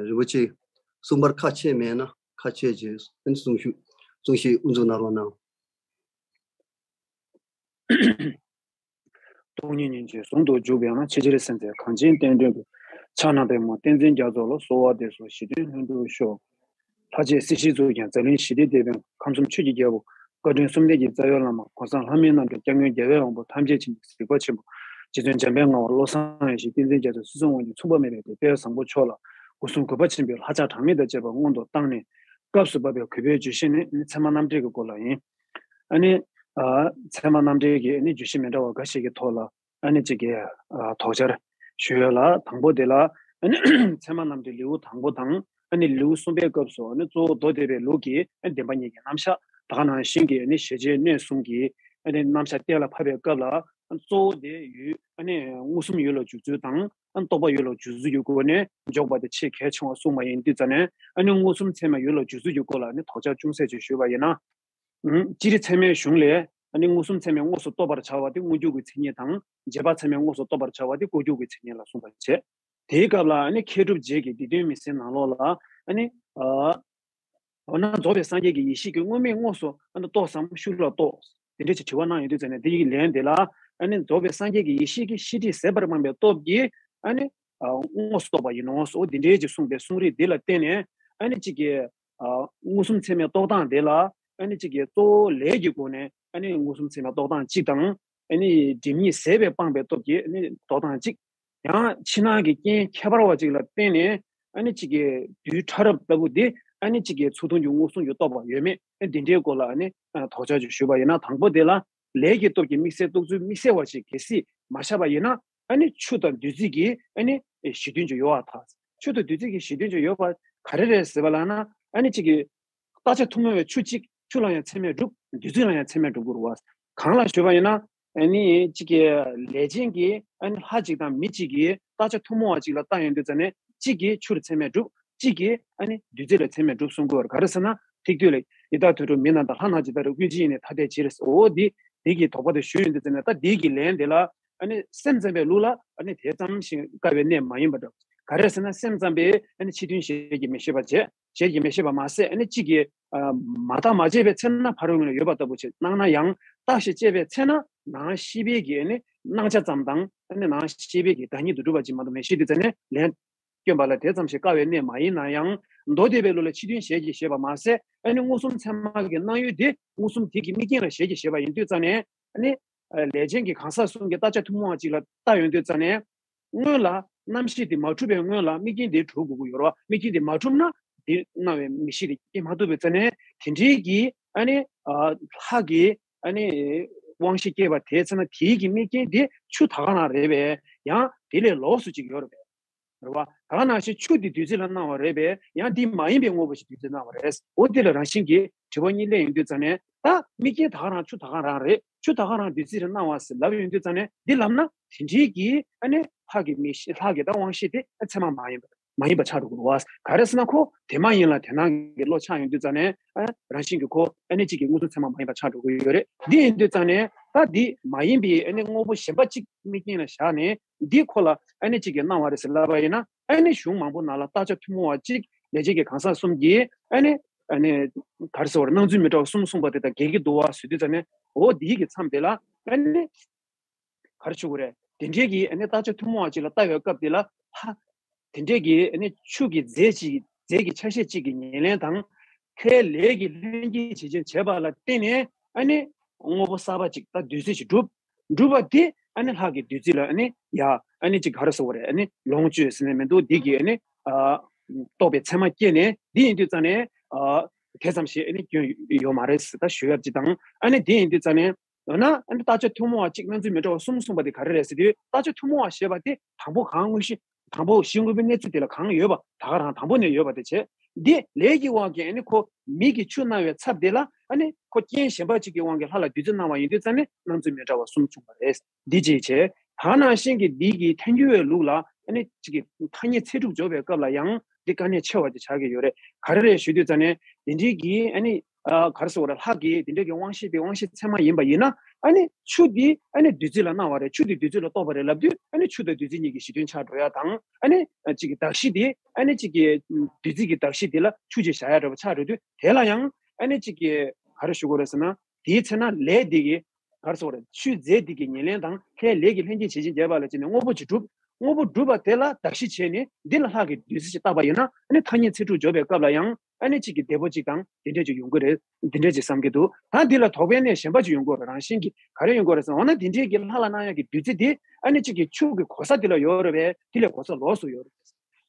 རིན་པོ་ཆེ་གསུང་པར་ཁ་ཕྱེ་མེད་ན་ཁ་ཕྱེ་རྗེས་གསུང་ཞུ་གསུང་བཤད་དབུ་འཛུགས་གནང་རོགས་གནང་། སྟོང་ཉིད་ཉིད་ཀྱིས་ཟུང་དུ་འཇུག་པའི་ཡང་ན་ཆེས་ཆེར་གསལ་མཛད་གངས་ཅན་བསྟན་དོན་གྱི་ཕྱག་ན་པདྨོ་བསྟན་འཛིན་རྒྱ་མཚོ་ལ་གསོལ་བ་འདེབས་སོ། ཞི་མཐུན་ལྷུན་གྲུབ་ཤོག་ལྷ་རྗེ་སྲིད་ཞིའི་གཙུག་རྒྱན་འཛམ་གླིང་ཞི་བདེའི་དེད་དཔོན་ཁམས་གསུམ་ཆོས་ཀྱི་རྒྱལ་པོ་བཀའ་དྲིན་གསུམ་ལྡན་གྱི་རྩ་བའི་བླ་མ་གོང་ས་ལྷ་མིའི་རྣམ་འདྲེན་སྐྱབས་མགོན་རྒྱལ་བའི་དབང་པོ་ཐམས་ཅད་མཁྱེན་གཟིགས་པ་ཆེན་པོ་རྗེ་བཙུན་འཇམ་དཔལ་ངག་དབང་བློ་བཟང་ཡེ་ཤེས་བསྟན་འཛིན་རྒྱ་མཚོ་སྲིད་གསུམ་དབང་གི་མཚུངས་པ་མེད་པའི་དཔལ་བཟང་པོ་མཆོག་ལ་སྒོ་གསུམ་གུས་པ་ཆེན་པོས་ལྷ་ཕྱག་གྲངས་མེད་དང་བཅས་པ་སྔོན་དུ་བཏང་ནས་སྐབས་སུ་བབས་པའི་གུས་པའི་བརྗོད་གཞི་ནི་ཚད་མ་རྣམ་འགྲེལ་གྱི་སྐོར་ལ་ཡིན། ཨ་ནི། ཨ། ཚད་མ་རྣམ་འགྲེལ་གྱི་ཨ་ནི་བརྗོད་གཞི་མི་འདྲ་བ་འགའ་ཞིག་གི་ཐོག་ལ་ཨ་ནི་གཅིག་གི་ཨ་དོགས་འཆར་ཞུ་ཡོད་ལ། དང་པོ་དེ་ལ་ཨ་ནི་ཚད་མ་རྣམ་འགྲེལ་ལེའུ་དང་པོ་དང་ཨ་ནི་ལེའུ་གསུམ་པའི་སྐབས་སུ་ཨ་ནི་གཙོ་བོ་མདོ་སྡེ་པའི་ལུགས་ཀྱི་ཨ་ནི་བདེན་པ་གཉིས་ཀྱི་རྣམ་གཞག་ད་ག་ནང་བཞིན་གྱི་ཨ་ནི་ཞེས་བྱའི་གནས་གསུམ་གྱི་ཨ་ནི་རྣམ་གཞག་གཏན་ལ་ཕབ་པའི་སྐབས་ལ་གཙོ་བོ་དེ་ཡུལ་ཨ་ནི་མངོན་སུམ་ཡུལ་ལ་འཇུག་ཚུལ་དང་ཨ་ནི་རྟོག་པ་ཡུལ་ལ་འཇུག་ཚུལ་གྱི་སྒོ་ནས་འཇོག་པ་དེ་ཆེས་གལ་ཆེ་བ་གསུངས་པ་ཡིན་དུས་ཙ་ནས་ཨ་ནི་མངོན་སུམ་ཚད་མ་ཡུལ་ལ་འཇུག་ཚུལ་གྱི་སྐོར་ལ་ཨ་ནི་དོགས་འཆར་ཅུང་ཟད་ཅིག་ཞུས་པ་ཡིན་ན། སྤྱིར་ཚད་མའི་གཞུང་ལས་ཨ་ནི་མངོན་སུམ་ཚད་མས་དངོས་སུ་རྟོགས་པར་བྱ་བ་དེ་དངོས་འཇུག་གི་མཚན་ཉིད་དང་རྗེས་དཔག་ཚད་མས་དངོས་སུ་རྟོགས་པར་བྱ་བ་དེ་ལྐོག་གྱུར་གྱི་མཚན་ཉིད་ལ་གསུངས་པར་བྱེད། དེའི་སྐབས་ལ་ཨ་ནི་མཁས་གྲུབ་རྗེ་གིས་སྡེ་བདུན་མི་ཟིན་ནང་ལོགས་ལ་ཨ་ནི། ཨ། འོ་ན་རྫོགས་པའི་སངས་རྒྱས་ཀྱི་ཡེ་ཤེས་ཀྱིས་དངོས་མེད་དངོས་སུ་ཨ་ནི་རྟོགས་སམ་ཤུགས་ལ་རྟོགས། དེ་འདྲ་ཅིག་དྲི་བ་གནང་ཡོང་དུས་ཙམ་ནས་འདི་ཡི་ལན་དེ་ལ་ཨ་ནི་རྫོགས་པའི་སངས་རྒྱས་ཀྱི་ཡེ་ཤེས་ཀྱིས་ཤེས་སྒྲིབ་ཟད་པར་སྤངས་པའི་སྟོབས་ཀྱིས་ཨ་ནི་དངོས་སུ་རྟོགས་པ་ཡིན་ནོ། འོ་འདི་འདྲའི་ཅིག་གསུངས་པའི་གསུང་རིགས་འདི་ལ་བརྟེན་ནས་ཨ་ནི་གཅིག་གིས་མངོན་སུམ་ཚད་མའི་རྟོགས་སྟངས་དེ་ལ་ཨ་ནི་གཅིག་གིས་གཙོ་བོ་ལས་ཀྱི་སྒོ་ནས་ཨ་ནི་མངོན་སུམ་ཚད་མའི་རྟོགས་སྟངས་གཅིག་དང་། ཨ་ནི་སྒྲིབ་གཉིས་ཟད་པས་སྤངས་པའི་སྟོབས་ཀྱིས་ཨ་ནི་རྟོགས་སྟངས་གཅིག། ཡང་ཕྱི་ནང་གི་རྐྱེན་ཁྱད་པར་བ་གཅིག་ལ་བརྟེན་ནས་ཨ་ནི་གཅིག་གི་རྡུལ་ཕྲ་རབ་ལྟ་བུ་དེ་ཨ་ནི་གཅིག་གི་ཚུར་མཐོང་གི་མངོན་སུམ་གྱི་རྟོགས་པ་ཡོད་མེད་ཨ་ནི་འདི་འདྲའི་སྐོར་ལ་ཨ་ནི་དོགས་འཆར་ཅིག་ཞུས་པ་ཡིན་ན། དང་པོ་དེ་ལ་ལས་ཀྱི་སྟོབས་ཀྱིས་དམིགས་བསལ་རྟོགས་ཚུལ་དམིགས་བསལ་བ་ཞིག་གལ་སྲིད་མ་ཤར་བ་ཡིན་ན་ཨ་ནི་ཆུ་དང་བདུད་རྩི་གིས་ཨ་ནི་གཞི་མཐུན་ཅིག་ཡོད་པ་དང་། ཆུ་དང་བདུད་རྩི་གི་གཞི་མཐུན་ཅིག་ཡོད་པ་ག་རེ་རེད་ཟེར་བ་ལབ་ན། ཨ་ནི་གཅིག་གི་བརྟག་དཔྱད་ཐུན་མོང་བའི་ཆུ་གཅིག་ཆུ་ལ་ཡང་ཚད་མས་གྲུབ། བདུད་རྩི་ལ་ཡང་ཚད་མས་གྲུབ་དགོས་རེད་བ། གང་ལ་ཞུས་པ་ཡིན་ན། ཨ་ནི་གཅིག་གི་ལས་ཅན་གྱི་ཨ་ནི་ལྷ་གཅིག་དང་མི་གཅིག་གིས་བརྟག་དཔྱད་ཐུན་མོང་བ་གཅིག་ལ་བལྟ་ཡོང་དུས་ཙམ་ནས་གཅིག་གིས་ཆུར་ཚད་མས་གྲུབ། གཅིག་གིས་ཨ་ནི་བདུད་རྩི་ལ་ཚད་མས་གྲུབ་གསུང་གི་ཡོད་རེད། ག་རེ་ཟེར་ན་ཐིག་ཐོད་ལ་ཡི་དྭགས་དུད་འགྲོ་མི་རྣམས་དང་ལྷ་རྣམས་ཇི་ལྟར་ཀུན་བྱེད་ཡིན་ནི་ཐ་དད་ཕྱིར། འོ་འདི་འདི་གི་དོགས་པ་དེ་ཞུ་ཡོང་དུས་ཙམ་ནས། ད་འདི་གི་ལན་དེ་ལ་ཨ་ནི་སེམས་ཙམ་པའི་ལུགས་ལ་ཨ་ནི་དེ་ཙམ་ཞིག་དཀའ་བའི་གནས་མ་ཡིན་པ་འདྲ། ག་རེ་ཟེར་ན་སེམས་ཙམ་པས་ཨ་ནི་ཕྱི་དོན་ཞལ་གྱིས་མི་བཞེས་པ་བྱས། ཞལ་གྱིས་མི་བཞེས་པ་མ་ཟད་ཨ་ནི་གཅིག་གིས་ཨ་མ་བརྟགས་མ་དཔྱད་པའི་ཚེ་ན་ཕ་རོལ་ངོས་ལ་ཡོད་པ་ལྟ་བུ་བྱས། སྣང་ན་ཡང་བརྟགས་ཤིང་དཔྱད་པའི་ཚེ་ན་ནང་ཤེས་པའི་གི་ཨ་ནི་སྣང་ཆ་ཙམ་དང་ཨ་ནི་ནང་ཤེས་པའི་གི་བདག་ཉིད་དུ་གྲུབ་པ་ཅིག་མ་གཏོགས་མེད། ཞེས་དུས་ཙམ་ནས་ལན་སྐྱོན་པ་ལ་དེ་ཙམ་ཞིག་དཀའ་བའི་གནས་མ་ཡིན་ན་ཡང་། མདོ་སྡེ་པའི་ལུགས་ལ་ཕྱི་དོན་ཞལ་གྱིས་བཞེས་པ་མ་ཟད་ཨ་ནི་མངོན་སུམ་ཚད་མ་གི་སྣང་ཡུལ་དེ་མངོན་སུམ་དེ་གི་དམིགས་རྐྱེན་ལ་ཞལ་གྱིས་བཞེས་པ་ཡིན་དུས་ཙམ་ནས། ཨ་ནི་ལས་ཅན་གྱི་གང་ཟག་གསུམ་གྱི་བརྟག་དཔྱད་ཐུན་མོང་བ་གཅིག་ལ་བལྟ་ཡོང་དུས་ཙམ་ནས། སྔོན་ལ་རྣམ་ཤེས་དེ་མ་གྲུབ་པའི་སྔོན་ལ་དམིགས་རྐྱེན་དེ་གྲུབ་དགོས་ཀྱི་ཡོད་རེད་བ། དམིགས་རྐྱེན་དེ་མ་གྲུབ་ན་དེ་སྣང་བའི་མིག་ཤེས་དེ་སྐྱེ་མ་ཐུབ་པའི་ཚེ་ནས། དེ་འདྲའི་གི་ཨ་ནི་ལྷ་གི་ཨ་ནི་དབང་ཤེས་སྐྱེས་པ་དེའི་ཚེ་ན་དེའི་གི་དམིགས་རྐྱེན་དེ་ཆུ་ད་ག་རང་རེད་པས། ཡང་དེ་ལས་ལོགས་སུ་ཅིག་ཡོད་རེད་པས། རེད་བ། ད་ག་ནང་བཞིན་ཆུ་དེ་བདུད་རྩི་ལ་སྣང་བ་རེད་པས། ཡང་དེ་མ་ཡིན་པའི་དངོས་པོ་ཞིག་བདུད་རྩི་སྣང་བ་རེད། འོ་དེ་ལ་རང་བཞིན་གྱིས་དྲི་བ་གཉིས་སླེབས་ཡོང་དུས་ཙམ་ནས། ད་དམིགས་རྐྱེན་ད་ག་རང་ཆུ་ད་ག་རང་རེད། ཆུ་ད་ག་རང་བདུད་རྩི་རེད་སྣང་བ་ཟེར་ལབ་ཡོང་དུས་ཙམ་ནས། འདི་ལབ་ན་དེ་འདྲའི་གི་ཨ་ནི་ལྷ་གི་མིག་ཤེས། ལྷ་གི་ད་དབང་ཤེས་དེ་ཚད་མ་མ་ཡིན་པ་མ་ཡིན་པ་ཆགས་འགྲོ་གི་རེད་བ། ག་རེ་ཟེར་ན་ཁོ་དེ་མ་ཡིན་ལ་དེ་སྣང་གི་བློ་ཆགས་ཡོང་དུས་ཙམ་ནས། ཨ་རང་བཞིན་གྱིས་ཁོ་ཨ་ནི་གཅིག་གི་མངོན་སུམ་ཚད་མ་མ་ཡིན་པ་ཆགས་འགྲོ་གི་ཡོད་རེད། འདི་ཡིན་དུས་ཙམ་ནས་ད་འདི་མ་ཡིན་པའི་ཨ་ནི་དངོས་པོ་གཞན་པ་གཅིག་དམིགས་རྐྱེན་ལ་བཞག་ནས། འདི་ཁོ་ལ་ཨ་ནི་གཅིག་གི་སྣང་བ་རེད་ཟེར་ལབ་པ་ཡིན་ན། ཨ་ནི་གཞུང་མང་པོ་ནང་ལ་བརྟག་དཔྱད་ཐུན་མོང་བ་གཅིག་ལས་ཅན་གྱི་གང་ཟག་གསུམ་གྱིས་ཨ་ནི་ཨ་ནི་ག་རེ་ཟེར་བ་རེད། སྣང་ཚུལ་མི་འདྲ་བ་གསུམ་གསུངས་པ་དེ་དང་འགལ་གྱི་འདུག་བ་ཟེར་དུས་ཙམ་ནས། འོ་འདིའི་གི་མཚམས་དེ་ལ་ཨ་ནི་ག་རེ་ཞུ་དགོས་རེད། དེ་འདྲའི་གི་ཨ་ནི་བརྟག་དཔྱད་ཐུན་མོང་བ་གཅིག་ལ་ལྟ་བའི་སྐབས་དེ་ལ་ལྷ། དེ་འདྲའི་གི་ཨ་ནི་ཆུ་གི་རྫས་གཅིག་རྫས་ཀྱི་ཆ་ཤས་གཅིག་གི་ཉེར་ལེན་དང་། ལྷའི་ལས་ཀྱི་ལྷན་སྐྱེས་བྱེད་ཅན་བྱས་པ་ལ་བརྟེན་ནས་ཨ་ནི་དངོས་པོ་གསར་པ་གཅིག་ད་བདུད་རྩི་ཞིག་གྲུབ། གྲུབ་པ་དེ་ཨ་ནི་ལྷ་གི་བདུད་རྩི་ལ་ཨ་ནི་ཡ་ཨ་ནི་གཅིག་ག་རེ་ཟེར་དགོས་རེད། ཨ་ནི་ལོངས་སྤྱོད་ཟེར་ནས་མི་འདུག་འདི་གི་ཨ་ནི་ཨ་རྟོགས་པའི་མཚན་མ་སྐྱེས་ནས། འདི་ཡིན་དུས་ཙམ་ནས་ཨ་དེ་ཙམ་ཞིག་ཨ་ནི་སྐྱོན་ཡོད་མ་རེད་ཟེར་ད་ཞུ་ཡག་གཅིག་དང་། ཨ་ནི་དེ་ཡིན་དུས་ཙམ་ནས། འོ་ན་ཨ་ནི་བརྟག་དཔྱད་ཐུན་མོང་བ་གཅིག་སྣང་ཚུལ་མི་འདྲ་བ་གསུམ་གསུངས་པ་དེ་ག་རེ་རེད་ཟེར་དུས། བརྟག་དཔྱད་ཐུན་མོང་བ་ཞེས་པ་དེ་དང་པོ་གང་དངོས་གཞི། དང་པོ་གཞི་དངོས་པོའི་གནས་ཚུལ་དེ་ལ་གང་ཡོད་པ་ད་ག་རང་དང་པོ་ནས་ཡོད་པ་དེ་བྱས། འདི་ལས་ཀྱི་དབང་གིས་ཨ་ནི་ཁོ་མིག་གིས་ཆུ་སྣང་བའི་ཚབ་དེ་ལ་ཨ་ནི་ཁོ་རྐྱེན་གཞན་པ་གཅིག་གི་དབང་གིས་ལྷ་ལ་བདུད་རྩི་སྣང་བ་ཡིན་དུས་ཙམ་ནས་སྣང་ཚུལ་མི་འདྲ་བ་གསུམ་བྱུང་བ་རེད། འདི་གཅིག་བྱས། ད་ག་ནང་བཞིན་གྱི་འདི་གི་ཐལ་འགྱུར་བའི་ལུགས་ལ་ཨ་ནི་གཅིག་གི་ཐ་སྙད་ཚད་གྲུབ་འཇོག་པའི་སྐབས་ལ་ཡང་འདི་དཀའ་གནད་ཆེ་བ་དེ་ཆགས་ཀྱི་ཡོད་རེད། ག་རེ་རེད་ཞུ་དུས་ཙམ་ནས། དེ་འདྲའི་གི་ཨ་ནི་ཨ་ག་རེ་ཟེར་དགོས་རེད། ལྷ་གི་དེ་འདྲའི་གི་དབང་ཤེས་དེ་དབང་ཤེས་ཚད་མ་ཡིན་པ་ཡིན་ན། ཨ་ནི་ཆུ་འདི་ཨ་ནི་བདུད་རྩི་ལ་སྣང་བ་རེད། ཆུ་འདི་བདུད་རྩི་ལ་གཏོགས་པ་རེད་ལབ་དུས། ཨ་ནི་ཆུ་དང་བདུད་རྩི་གཉིས་ཀྱི་གཞི་མཐུན་ཆགས་འགྲོ་ཡ་དང་། ཨ་ནི་གཅིག་གི་གདགས་གཞི་དེ་ཨ་ནི་གཅིག་གི་བདུད་རྩི་གི་གདགས་གཞི་དེ་ལ་ཆུ་ཅིག་བཞག་ཡ་འདྲ་པོ་ཆགས་འགྲོ་དུས། དེ་ལ་ཡང་ཨ་ནི་གཅིག་གི་ག་རེ་ཞུ་དགོས་རེད་ཟེར་ན། དེའི་ཚེ་ན་ལས་དེ་གི་ག་རེ་ཟེར་དགོས་རེད། ཆུའི་རྫས་དེ་གི་ཉེར་ལེན་དང་ལྷའི་ལས་ཀྱི་ལྷན་སྐྱེས་བྱེད་ཅིང་རྒྱས་པ་ལ་བརྟེན་ནས་དངོས་པོ་ཅིག་གྲུབ། དངོས་པོ་གྲུབ་པ་དེ་ལ་གདགས་གཞི་བྱས་ནས་འདི་ལ་ལྷ་གི་བདུད་རྩི་ཞིག་བཏགས་པ་ཡིན་ན། ཨ་ནི་ཐ་སྙད་ཚད་གྲུབ་འཇོག་པའི་སྐབས་ལ་ཡང་ཨ་ནི་གཅིག་གི་བདེ་པོ་གཅིག་དང་དེ་འདྲས་ཅིག་ཡོང་གི་རེད། འདི་འདྲས་ཅིག་བསམ་གྱི་འདུག་ད་འདི་ལ་དོགས་པའི་གནས་གཞན་པ་ཅིག་ཡོང་གི་ཡོད་རེད། རང་བཞིན་གྱིས་ག་རེ་ཡོང་གི་ཡོད་རེད་ཟེར་ན། འོ་ན་དེ་འདྲས་ཀྱི་ལྷ་ལ་སྣང་ཡག་གི་བདུད་རྩི་དེ་ཨ་ནི་གཅིག་གི་ཆུ་གི་གོ་ས་དེ་ལ་ཡོད་རེད་པས། དེ་ལས་གོ་ས་ལོགས་སུ་ཡོད་རེད།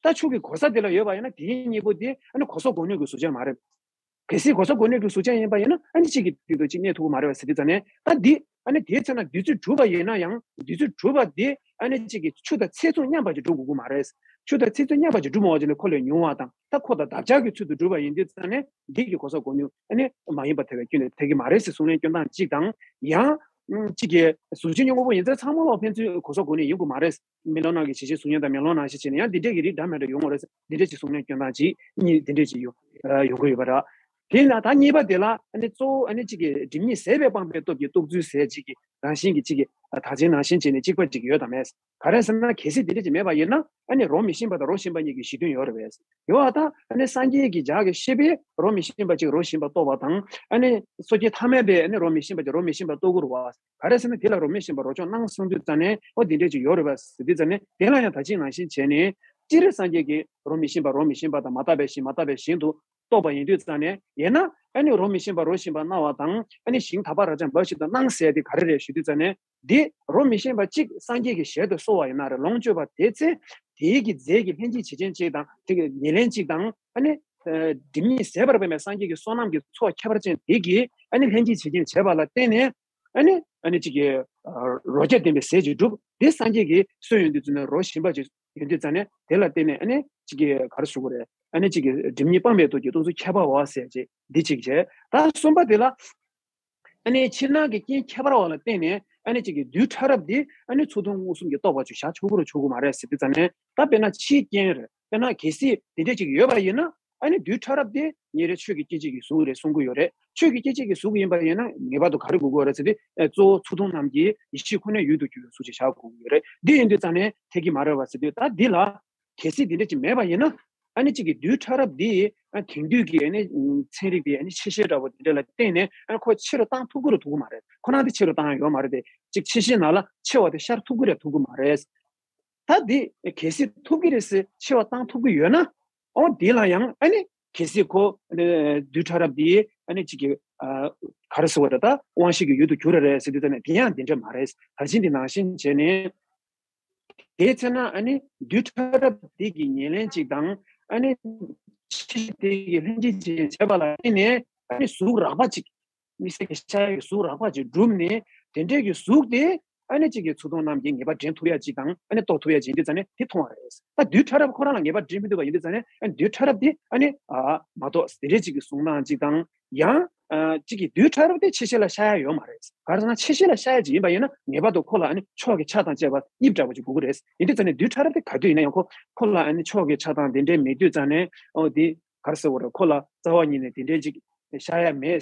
ད་ཆུ་གི་གོ་ས་དེ་ལ་ཡོད་པ་ཡིན་ན། དེའི་གཉིས་པོ་དེ་ཨ་ནི་གོ་ས་གོ་ནུས་ཀྱི་གཟུགས་ཅན་མ་རེད། གལ་སྲིད་གོ་ས་གོ་ནུས་ཀྱི་གཟུགས་ཅན་ཡིན་པ་ཡིན་ན། ཨ་ནི་གཅིག་གི་སྟེང་དུ་གཅིག་གནས་ཐུབ་ཀྱི་མ་རེད་པ་ཟེར་དུས་ཙམ་ནས། ད་འདི་ཨ་ནི་དེའི་ཚེ་ན་བདུད་རྩི་གྲུབ་པ་ཡིན་ན་ཡང་། བདུད་རྩི་གྲུབ་པ་དེ་ཨ་ནི་གཅིག་གི་ཆུ་དང་ཚད་མཚུངས་མཉམ་པ་ཅིག་གྲུབ་དགོས་ཀྱི་མ་རེད། ཆུ་དང་ཚད་མཚུངས་མཉམ་པ་ཅིག་གྲུབ་མ་བ་ཅིག་ནི་ཁོ་ལས་ཉུང་བ་དང་། ད་ཁོ་དང་འདབ་ཆགས་ཀྱི་ཚུལ་དུ་གྲུབ་པ་ཡིན་དུས་ཙམ་ནས། འདི་གི་གོ་ས་གོ་ནུས་ཨ་ནི་མ་ཡིན་པ་ཐལ་བའི་སྐྱོན་དེ་ཐེབས་ཀྱི་མ་རེད་ཟེར་གསུང་ལན་སྐྱོན་སྟངས་གཅིག་དང་། ཡང་གཅིག་གི་གཟུགས་ཅན་གྱི་དངོས་པོ་ཡིན་ཚད་ཚང་མ་ལ་ཕན་ཚུན་གོ་ས་གོ་ནུས་ཡིན་དགོས་མ་རེད། མེ་ལོང་ནང་གི་བྱེད་བྱེད་གཟུགས་བརྙན་དང་མེ་ལོང་ནང་བཞིན་བྱས་ནས་ཡང་འདི་འདྲས་ཀྱི་རིགས་འདྲ་མི་འདྲ་ཡོང་བ་རེད། འདི་འདྲས་ཀྱི་གསུང་ལན་སྐྱོན་སྟངས་གཅིག་གཉིས་འདི་འདྲས་ཀྱི་ཡོང་ཡོང་གི་ཡོད་པ་རེད། དེས་ན་ད་གཉིས་པ་དེ་ལ་ཨ་ནི་གཙོ་བོ་ཨ་ནི་གཅིག་གི་སྒྲིབ་གཉིས་ཟད་པའི་སྤངས་པའི་སྟོབས་ཀྱིས་རྟོགས་ཚུལ་ཟེར་གཅིག་གི་རང་བཞིན་གྱི་གཅིག་གི་དག་ཆེན་ནང་བཞིན་བྱས་ནས་གཅིག་པ་གཅིག་ཡོད་དམ་མེད། ག་རེ་ཟེར་ན་གལ་སྲིད་དེ་འདྲ་ཅིག་མེད་པ་ཡིན་ན་ཨ་ནི་རོ་མི་ཤིང་པ་དང་རོ་ཤིང་པ་གཉིས་ཀྱི་གཞི་མཐུན་ཡོད་རེད་པས། ཡོད་པ་དང་ཨ་ནི་སངས་རྒྱས་ཀྱི་ལྗགས་ཀྱི་ཤེས་པས་རོ་མི་ཤིང་པ་གཅིག་རོ་ཤིང་པ་རྟོགས་པ་དང་ཨ་ནི་སོ་སྐྱེ་ཐ་མལ་པས་ཨ་ནི་རོ་མི་ཤིང་པ་གཅིག་རོ་མི་ཤིང་པ་རྟོགས་ཀྱི་རེད་པ། ག་རེ་ཟེར་ན་དེ་ལ་རོ་མི་ཤིང་པ་རོ་མཆོག་སྣང་གསུངས་དུས་ཙང་ནས་ཨོ་དེ་འདྲ་ཅིག་ཡོད་རེད་པ་ཟེར་དུས་ཙང་ནས་དེ་ལ་ཡང་དག་ཆེན་ནང་བཞིན་བྱས་ནས་སྤྱིར་སངས་རྒྱས་ཀྱིས་རོ་མི་ཤིང་པ་རོ་མི་ཤིང་པ་དང་མ་དག་པའི་ཞིང་མ་དག་པའི་ཞིང་དུ་རྟོགས་པ་ཡིན་དུས་ཙང་ནས་ཡིན་ན་ཨ་ནི་རོ་མི་ཤིང་པ་རོ་ཤིང་པ་སྣང་བ་དང་ཨ་ནི་ཞིང་དག་པ་རབ་འབྱམས་འབའ་ཞིག་ཏུ་སྣང་ཟེར་དེ་ག་རེ་རེད་ཞུ་དུས་ཙང་ནས་འདི་རོ་མི་ཤིང་པ་གཅིག་སངས་རྒྱས་ཀྱི་ཞལ་དུ་གསོལ་བ་ཡིན་ན་རེད། ལོངས་སྤྱོད་པ་དེ་ཚེ་དེའི་གི་རྫས་ཀྱི་ལྷན་ཅིག་བྱེད་ཅན་གཅིག་དང་དེ་གི་ཉེར་ལེན་གཅིག་དང་ཨ་ནི་སྒྲིབ་གཉིས་ཟད་པར་འབད་མེད་སངས་རྒྱས་ཀྱི་བསོད་ནམས་ཀྱི་ཚོགས་ཁྱད་པར་ཅན་དེ་གི་ཨ་ནི་ལྷན་ཅིག་བྱེད་ཅན་བྱས་པ་ལ་བརྟེན་ནས་ཨ་ནི་ཨ་ནི་གཅིག་གི་རོ་བརྒྱ་ལྡན་པའི་ཟས་ཅིག་བསྒྲུབ། དེ་སངས་རྒྱས་ཀྱིས་གསོལ་ཡོང་དུས་ཙམ་ནས་རོ་ཞིམ་པ་ཅིག་ཡོང་དུས་ཙམ་ནས་དེ་ལ་བརྟེན་ནས་ཨ་ནི་གཅིག་གི་ག་རེ་ཞུ་དགོས་རེད། ཨ་ནི་གཅིག་གི་སྒྲིབ་གཉིས་སྤངས་པའི་སྟོབས་ཀྱིས་རྟོགས་ཚུལ་ཁྱད་པར་བ་ཟེར་ཅིག་འདི་གཅིག་བྱས། ད་གསུམ་པ་དེ་ལ་ཨ་ནི་ཕྱིར་སྣང་གི་རྐྱེན་ཁྱད་པར་བ་ལ་བརྟེན་ནས་ཨ་ནི་གཅིག་གི་རྡུལ་ཕྲ་རབ་འདི་ཨ་ནི་ཚུར་མཐོང་མངོན་སུམ་གྱིས་རྟོགས་པ་ཅིག་བཞག་ཆོག་གི་རེད་ཆོག་གི་མ་རེད་ཟེར་དུས་ཙམ་ནས་ད་དཔེར་ན་ཕྱིའི་རྐྱེན་རེད། དཔེར་ན་གལ་སྲིད་དེ་འདྲ་ཅིག་ཡོད་པ་ཡིན་ན། ཨ་ནི་རྡུལ་ཕྲ་རབ་དེ་ཉིན་རེ་ཆོས་ཀྱི་སྐྱེ་མཆེད་ཀྱི་གཟུགས་རེད་གསུང་གི་ཡོད་རེད། ཆོས་ཀྱི་སྐྱེ་མཆེད་ཀྱི་གཟུགས་ཡིན་པ་ཡིན་ན་ངེས་པར་དུ་ག་རེ་དགོས་ཀྱི་ཡོད་རེད་ཟེར་དུས་ཨེ་གཙོ་བོ་ཚུར་མཐོང་རྣམས་ཀྱི་ཡེ་ཤེས་ཁོ་ནའི་ཡུལ་དུ་གྱུར་པའི་གཟུགས་ཅིག་བཞག་དགོས་ཀྱི་ཡོད་རེད། འདི་ཡིན་དུས་ཙང་ནས་འཐད་ཀྱི་མ་རེད་པ་ཟེར་དུས་ད་འདི་ལ་གལ་སྲིད་འདི་འདྲ་ཅིག་མེད་པ་ཡིན་ན་ཨ་ནི་གཅིག་གི་རྡུལ་ཕྲ་རབ་འདི་ཨ་དེང་དུས་ཀྱི་ཨ་ནི་ཚན་རིག་པའི་ཨ་ནི་ཆེ་ཤེལ་འདྲ་པོ་འདི་འདྲ་ལ་བརྟེན་ནས་ཨ་ཁོ་ཆེ་རུ་བཏང་ཐུབ་ཀྱི་རེད་ཐུབ་ཀྱི་མ་རེད། ཁོ་རང་དེ་ཆེ་རུ་བཏང་ཡ་ཡོད་མ་རེད་དེ་གཅིག་ཆེ་ཤེལ་ནང་ལ་ཆེ་བ་དེ་ཤར་ཐུབ་ཀྱི་རེད་ཐུབ་ཀྱི་མ་རེད། ད་འདི་གལ་སྲིད་ཐུབ་ཀྱི་རེད་ཟེར་ཆེ་བ་བཏང་ཐུབ་ཀྱི་ཡོད་ན། ཨོ་དེ་ལ་ཡང་ཨ་ནི་གལ་སྲིད་ཁོ་ཨ་ནི་རྡུལ་ཕྲ་རབ་འདི་ཨ་ནི་གཅིག་གི་ཨ་ག་རེ་ཟེར་བ་རེད་ད་དབང་ཤེས་ཀྱི་ཡུལ་དུ་གྱུར་རེད་ཟེར་དུས་ད་ནི་དེ་ཡང་དེ་འདྲ་མ་རེད། ད་ཕྱིན་དེ་ནང་བཞིན་བྱས་ནས་དེའི་ཚེ་ན་ཨ་ནི་རྡུལ་ཕྲ་རབ་འདི་གི་ཉེར་ལེན་གཅིག་དང་ཨ་ནི་ཕྱིར་དེ་གི་ལྷན་ཅིག་བྱེད་བྱས་པ་ལ་བརྟེན་ནས་ཨ་ནི་གཟུགས་རགས་པ་གཅིག་དམིགས་བསལ་གྱི་ཤ་ཡི་གཟུགས་རགས་པ་ཅིག་བསྒྲུབས་ནས་དེ་འདྲའི་གི་གཟུགས་དེ་ཨ་ནི་གཅིག་གི་ཚུར་མཐོང་རྣམས་ཀྱིས་ངེས་པར་འདྲེན་ཐུབ་ཡ་གཅིག་དང་ཨ་ནི་རྟོགས་ཐུབ་ཡ་གཅིག་འདི་ཙམ་ནས་དེ་མཐོང་བ་རེད། ད་རྡུལ་ཕྲ་རབ་ཁོ་རང་ལ་ངེས་པར་འདྲེན་མི་ཐུབ་པ་ཡིན་དུས་ཙམ་ནས་ཨ་ནི་རྡུལ་ཕྲ་རབ་དེ་ཨ་ནི་ཨ་མ་གཏོགས་དེ་འདྲའི་གཅིག་གི་གཟུགས་སྣང་གཅིག་དང་ཡང་ཨ་གཅིག་གི་རྡུལ་ཕྲ་རབ་དེ་ཕྱི་ཤེལ་ལ་ཤར་ཡ་ཡོད་མ་རེད། ག་རེ་ཟེར་ན་ཕྱི་ཤེལ་ལ་ཤར་ཡ་གཅིག་ཡིན་པ་ཡིན་ན་ངེས་པར་དུ་ཁོ་ལ་ཨ་ནི་ཕྱོགས་ཀྱི་ཆ་དང་བཅས་པ་གཉིས་འདྲ་པོ་གཅིག་དགོས་ཀྱི་རེད། ཡིན་དུས་ཙམ་ནས་རྡུལ་ཕྲ་རབ་དེ་ག་དུས་ཡིན་ན་ཡང་ཁོ་ཁོ་ལ་ཨ་ནི་ཕྱོགས་ཀྱི་ཆ་དང་དེ་འདྲའི་མེད་དུས་ཙམ་ནས་ཨོ་དེ་ག་རེ་ཟེར་དགོས་རེད། ཁོ་ལ་རྩ་བ་ཉིད་ནས་དེ་འདྲའི་གཅིག་ཤར་ཡ་མེད།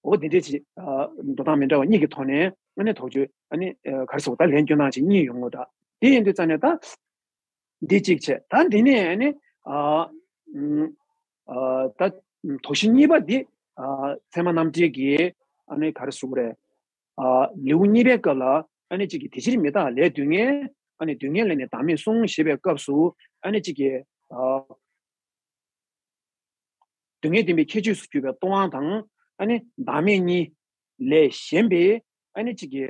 འོ་དེ་འདྲའི་ཅིག་ཨ་འགྲོ་སྟངས་མི་འདྲ་བ་གཉིས་ཀྱི་ཐོག་ནས་ཨ་ནི་དོགས་གཅོད་ཨ་ནི་ཨ་ག་རེ་ཟེར་ད་ལན་སྐྱོན་སྟངས་ཅིག་གཉིས་ཡོང་གི་འདུག་དེ་ཡིན་དུས་ཙམ་ནས་ད་འདི་གཅིག་བྱས། ད་འདི་ནས་ཨ་ནི་ཨ་ཨ་ད་དོགས་གཞི་གཉིས་པ་འདི་ཨ་ཚད་མ་རྣམ་འགྲེལ་གྱི་ཨ་ནི་ག་རེ་ཟེར་དགོས་རེད། ཨ་ལེའུ་གཉིས་པའི་སྐབས་ལ་ཨ་ནི་གཅིག་གི་དེ་ཕྱིར་མི་རྟག་ལས་སྡུག་བསྔལ། ཨ་ནི་སྡུག་བསྔལ་ལས་ནི་བདག་མེད་གསུངས་ཞེས་པའི་སྐབས་སུ་ཨ་ནི་གཅིག་གི་ཨ་སྡུག་བསྔལ་བདེན་པའི་ཁྱད་ཆོས་སུ་གྱུར་པའི་སྟོང་པ་དང་ཨ་ནི་བདག་མེད་གཉིས་ལས་གཞན་པའི་ཨ་ནི་གཅིག་གི་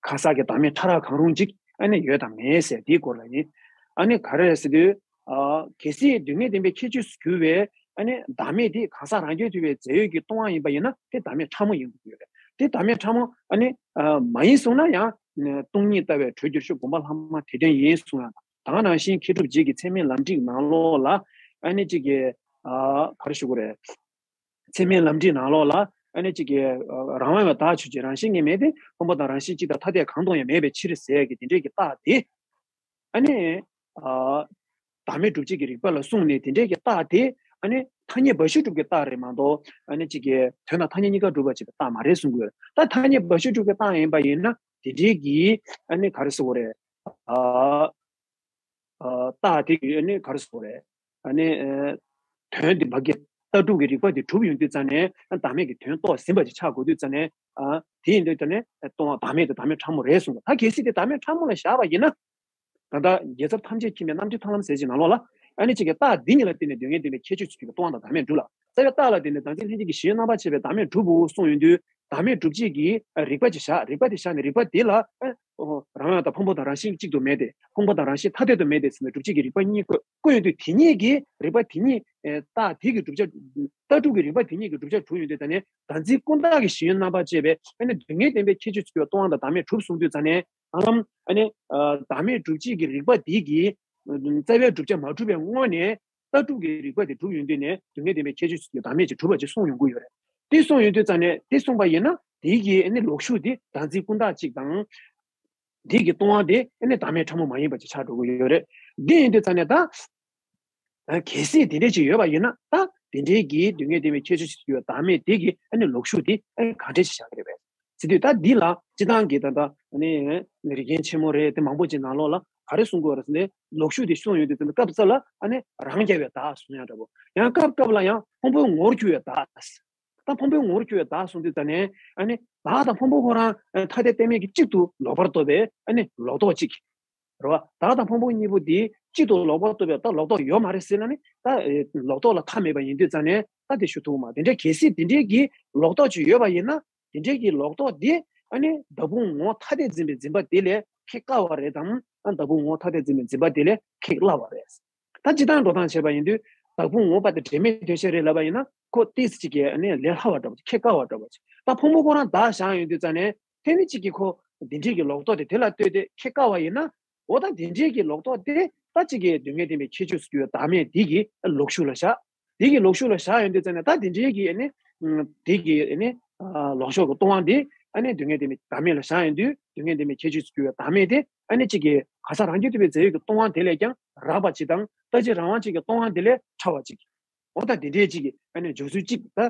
གང་ཟག་གི་བདག་མེད་ཕྲ་རགས་གང་རུང་གཅིག་ཨ་ནི་ཡོད་དང་མེད་ཟེར་དེའི་སྐོར་ལ་ཡིན། ཨ་ནི་ག་རེ་རེད་ཟེར་དུས་ཨ་གལ་སྲིད་སྡུག་བསྔལ་བདེན་པའི་ཁྱད་ཆོས་སུ་གྱུར་བའི་ཨ་ནི་བདག་མེད་དེ་གང་ཟག་རང་རྐྱ་ཐུབ་པའི་རྫས་ཡོད་ཀྱི་སྟོང་པ་ཡིན་པ་ཡིན་ན་དེ་བདག་མེད་ཕྲ་མོ་ཡིན་དགོས་ཀྱི་ཡོད་རེད། དེ་བདག་མེད་ཕྲ་མོ་ཨ་ནི་ཨ་མ་ཡིན་གསུངས་ན་ཡང་སྟོང་ཉིད་ལྟ་བའི་གྲོལ་འགྱུར་ཤོག་སྒོམ་པ་ལྷག་མ་དེ་དྲན་ཡིན་གསུངས་ཡང་དང་ནང་བཞིན་མཁས་གྲུབ་རྗེ་གི་ཚད་མའི་ལམ་ཁྲིད་ནང་ལོགས་ལ་ཨ་ནི་གཅིག་གི་ཨ་ག་རེ་ཞུ་དགོས་རེད། ཚད་མའི་ལམ་ཁྲིད་ནང་ལོགས་ལ་ཨ་ནི་གཅིག་གི་ཨ་རང་དབང་བའི་བདག་ཆོས་ཅན། རང་བཞིན་གྱིས་མེད་དེ། ཕུང་པོ་དང་རང་བཞིན་གཅིག་དང་ཐ་དད་གང་དུ་ཡང་མེད་པའི་ཕྱིར་ཟེར་གྱི་དེ་འདྲའི་གི་རྟགས་དེ་ཨ་ནི་ཨ་བདག་མེད་སྒྲུབ་བྱེད་ཀྱི་རིགས་པ་ལ་གསུངས་ནས་དེ་འདྲའི་གི་རྟགས་དེ་ཨ་ནི་ཐ་སྙད་བབ་ཞུ་སྒྲུབ་ཀྱི་རྟགས་རེད་མ་གཏོགས་ཨ་ནི་གཅིག་གི་དོན་དང་ཐ་སྙད་གཉིས་ཀ་སྒྲུབ་པ་བྱེད་པའི་རྟགས་མ་རེད་གསུང་གི་ཡོད། ད་ཐ་སྙད་བབ་ཞུ་སྒྲུབ་ཀྱི་རྟགས་ཡིན་པ་ཡིན་ན་དེ་འདྲའི་གི་ཨ་ནི་ག་རེ་ཟེར་དགོས་རེད། ཨ། ཨ་རྟགས་དེ་གི་ཨ་ནི་ག་རེ་ཟེར་དགོས་རེད། ཨ་ནི་ཨ་དོན་དེ་ཕ་གི་ལྟ་གྲུབ་ཀྱི་རིགས་པ་དེ་གྲུབ་ཡོང་དུས་ཙམ་ནས་ཨ་བདག་མེད་ཀྱི་དོན་རྟོགས་ཟིན་པ་ཅིག་ཆགས་དགོས་དུས་ཙམ་ནས་ཨ་དེ་ཡིན་དུས་ཙམ་ནས་ཨ་སྟོང་པ་བདག་མེད་དེ་བདག་མེད་ཕྲ་མོ་རེད་གསུངས་པ། ད་གལ་སྲིད་དེ་བདག་མེད་ཕྲ་མོ་ལ་བཞག་པ་ཡིན་ན། ད་ལྟ་རྒྱལ་ཚབ་ཐམས་ཅད་མཁྱེན་པའི་རྣམ་འགྲེལ་ཐར་ལམ་ཟེར་གྱི་ནང་ལོགས་ལ་ཨ་ནི་གཅིག་གི་རྟགས་འདི་གཉིས་ལ་བརྟེན་ནས་སྡུག་བསྔལ་བདེན་པའི་ཁྱད་ཆོས་སུ་གྱུར་པའི་སྟོང་པ་དང་བདག་མེད་འགྲུབ་ལ། རྩ་བའི་རྟགས་ལ་བརྟེན་ནས་བདག་འཛིན་ལྷན་སྐྱེས་ཀྱི་གཞི་ཡོད་རྣམ་པར་ཕྱེ་བའི་བདག་མེད་གྲུབ་བོ་གསུངས་ཡོང་དུས། བདག་མེད་སྒྲུབ་བྱེད་ཀྱི་རིགས་པ་ཅིག་བཞག་རིགས་པ་དེ་བཞག་ནས་རིགས་པ་དེ་ལ་ཨ་རང་དབང་དང་ཕུང་པོ་དང་རང་བཞིན་གཅིག་ཏུ་མེད་དེ། ཕུང་པོ་དང་རང་བཞིན་ཐ་དད་དུ་མེད་དེ་ཟེར་ནས་སྒྲུབ་བྱེད་ཀྱི་རིགས་པ་གཉིས་བཀོད་བཀོད་ཡོང་དུས། དེ་གཉིས་ཀྱི་རིགས་པ་དེ་གཉིས་ཨེ་རྟགས་དེ་གི་བསྒྲུབ་བྱ། ལྟ་གྲུབ་ཀྱི་རིགས་པ་དེ་གཉིས་ཀྱི་བསྒྲུབ་བྱ་གྲུབ་ཡོང་དུས། ད་ནི་བདག་འཛིན་ཀུན་བཏགས་ཀྱི་གཞི་ཡོད་རྣམ་པར་བཅད་པའི་ཨ་ནི་སྡུག་བསྔལ་བདེན་པའི་ཁྱད་ཆོས་ཚུལ་སྟོང་པ་དང་བདག་མེད་གྲུབ་གསུངས་དུས་ཙང་ནས། ཨ་ལམ་ཨ་ནི་ཨ་བདག་མེད་སྒྲུབ་བྱེད་ཀྱི་རིགས་པ་དེ་གི་རྩ་བའི་བསྒྲུབ་བྱ་མ་གྲུབ་པའི་སྔོན་ནས། ལྟ་གྲུབ་ཀྱི་རིགས་པ་དེ་གྲུབ་ཡོང་དུས་ནས་སྡུག་བསྔལ་བདེན་པའི་ཁྱད་ཆོས་ཀྱི་བདག་མེད་ཅིག་གྲུབ་པ་ཅིག་གསུངས་ཡོང་གི་ཡོད་རེད། དེ་གསུངས་ཡོང་དུས་ཙང་ནས་དེ་གསུངས་པ་ཡིན་ན་དེའི་གི་ཨ་ནི་ལོག་ཤུགས་དེ་བདག་འཛིན་ཀུན་བཏགས་གཅིག་དང་། དེ་གི་སྟོང་པ་དེ་ཨ་ནི་བདག་མེད་ཕྲ་མོ་མ་ཡིན་པ་ཅིག་ཆགས་འགྲོ་གི་ཡོད་རེད། འདི་ཡིན་དུས་ཙང་ནས་ད་གལ་སྲིད་དེ་འདྲ་ཅིག་ཡོད་པ་ཡིན་ན། ད་ དེ་འདྲའི་གི་སྡུག་བསྔལ་བདེན་པའི་ཁྱད་ཆོས་ཤིག་ཡོད་བདག་མེད་དེ་གི་ཨ་ནི་ལོག་ཤུགས་དེ་ཨ་ནི་གང་འདྲ་ཞིག་བཞག་གི་རེད་པས། ཟེར་དུས་ད་འདི་ལ་སྤྱི་བཏང་གི་ད་ལྟ་ཨ་ནི་རིག་གཞུང་ཆེན་མོ་རེད་དེ་མང་པོ་ཅིག་ནང་ལོགས་ལ་ག་རེ་གསུང་གི་ཡོད་རེད་ཟེར་ན། ལོག་ཤུགས་དེ་གསུངས་ཡོང་དུས་ཙམ་པ་སྐབས་གསར་ལ་ཨ་ནི་རང་རྐྱ་བའི་བདག་གསུང་ཡག་འདྲ་པོ། ཡང་སྐབས་སྐབས་ལ་ཡང་ཕུང་པོའི་ངོ་བོར་གྱུར་པའི་བདག་ད་ཕུང་པོའི་ངོ་བོར་གྱུར་པའི་བདག་གསུངས་དུས་ཙམ་ནས་ཨ་ནི་བདག་དང་ཕུང་པོ་ཁོ་རང་ཨ་ནི་ཐ་དད་གཏན་མེད་ཀྱི་གཅིག་ཏུ་ལོག་པར་རྟོགས་པའི་ཨ་ནི་ལོག་རྟོག་གཅིག་རེད་བ། བདག་དང་ཕུང་པོ་གཉིས་པོ་འདི་གཅིག་ཏུ་ལོག་པར་རྟོགས་པའི་ད་ལོག་རྟོག་ཡོད་མ་རེད་ཟེར་ན་ནི་ད་ཨེ་ལོག་རྟོག་ལ་མཐའ་མེད་པ་ཡིན་དུས་ཙམ་ནས་ད་དེ་ཞུ་ཐུབ་མ། དེ་འདྲའི་གལ་སྲིད་དེ་འདྲའི་གི་ལོག་རྟོག་ཅིག་ཡོད་པ་ཡིན་ན་དེ་འདྲའི་གི་ལོག་རྟོག་དེ་ཨ་ནི་བདག་ཕུང་ངོ་བོ་ཐ་དད་འཛིན་པའི་འཛིན་པ་དེ་ལས་ཁེགས་དཀའ་བ་རེད་དམ། ཨ་བདག་ཕུང་ངོ་བོ་ཐ་དད་འཛིན་པའི་འཛིན་པ་དེ་ལས་ཁེགས་སླ་བ་རེད། ད་སྤྱིར་བཏང་འགྲོ་སྟངས་བྱས་པ་ཡིན་དུས་བདག་ཕུང་ངོ་བོ་དང་འབྲེལ་མེད་དོན་བཤད་རེད་ལབ་པ་ཡིན་ན་ཁོ་ཏོག་ཙམ་ཅིག་གིས་ཨ་ནི་ལས་སླ་བ་འདྲ་པོ་ཅིག་ཁེགས་དཀའ་བ་འདྲ་པོ་ཅིག་ད་ཕུང་པོ་ཁོ་རང་བདག་བཞག་ཡོང་དུས་ཙམ་ནས་ཕན་མི་གཅིག་གིས་ཁོ་འདི་འདྲའི་གི་ལོག་རྟོག་དེ་དེ་ལ་ལྟོས་ཏེ་ཁེགས་དཀའ་བ་ཡིན་ན། འོ་ད་འདི་འདྲའི་གི་ལོག་རྟོག་དེ་ད་གཅིག་གི་སྡུག་བསྔལ་བདེན་པའི་ཁྱད་ཆོས་སུ་གྱུར་བའི་བདག་མེད་འདི་གི་ལོག་ཤུགས་ལ་བཞག་འདི་གི་ལོག་ཤུགས་ལ་བཞག་ཡོང་དུས་ཙམ་ནས་ད་འདི་འདྲའི་གི་ཨ་ནི་འདི་གི་ཨ་ནི་ལོག་ཕྱོགས་ཀྱི་སྟོང་པ་འདི་ཨ་ནི་སྡུག་བསྔལ་བདེན་པའི་བདག་མེད་ལ་བཞག་ཡོང་དུས་སྡུག་བསྔལ་བདེན་པའི་ཁྱད་ཆོས་སུ་གྱུར་བའི་བདག་མེད་དེ་ཨ་ནི་གཅིག་གི་གང་ཟག་རང་རྒྱུད་དུ་བའི་རྫས་ཡོད་ཀྱི་སྟོང་པ་དེ་ལས་ཀྱང་རགས་པ་ཅིག་དང་ལྟ་ཅི་རང་དབང་ཅན་གྱི་སྟོང་པ་དེ་ལས་ཕྲ་བ་ཅིག་འོ་ད་དེ་འདྲའི་ཅིག་གི་ཨ་ནི་འཇོག་ཚུལ་ཅིག་ད་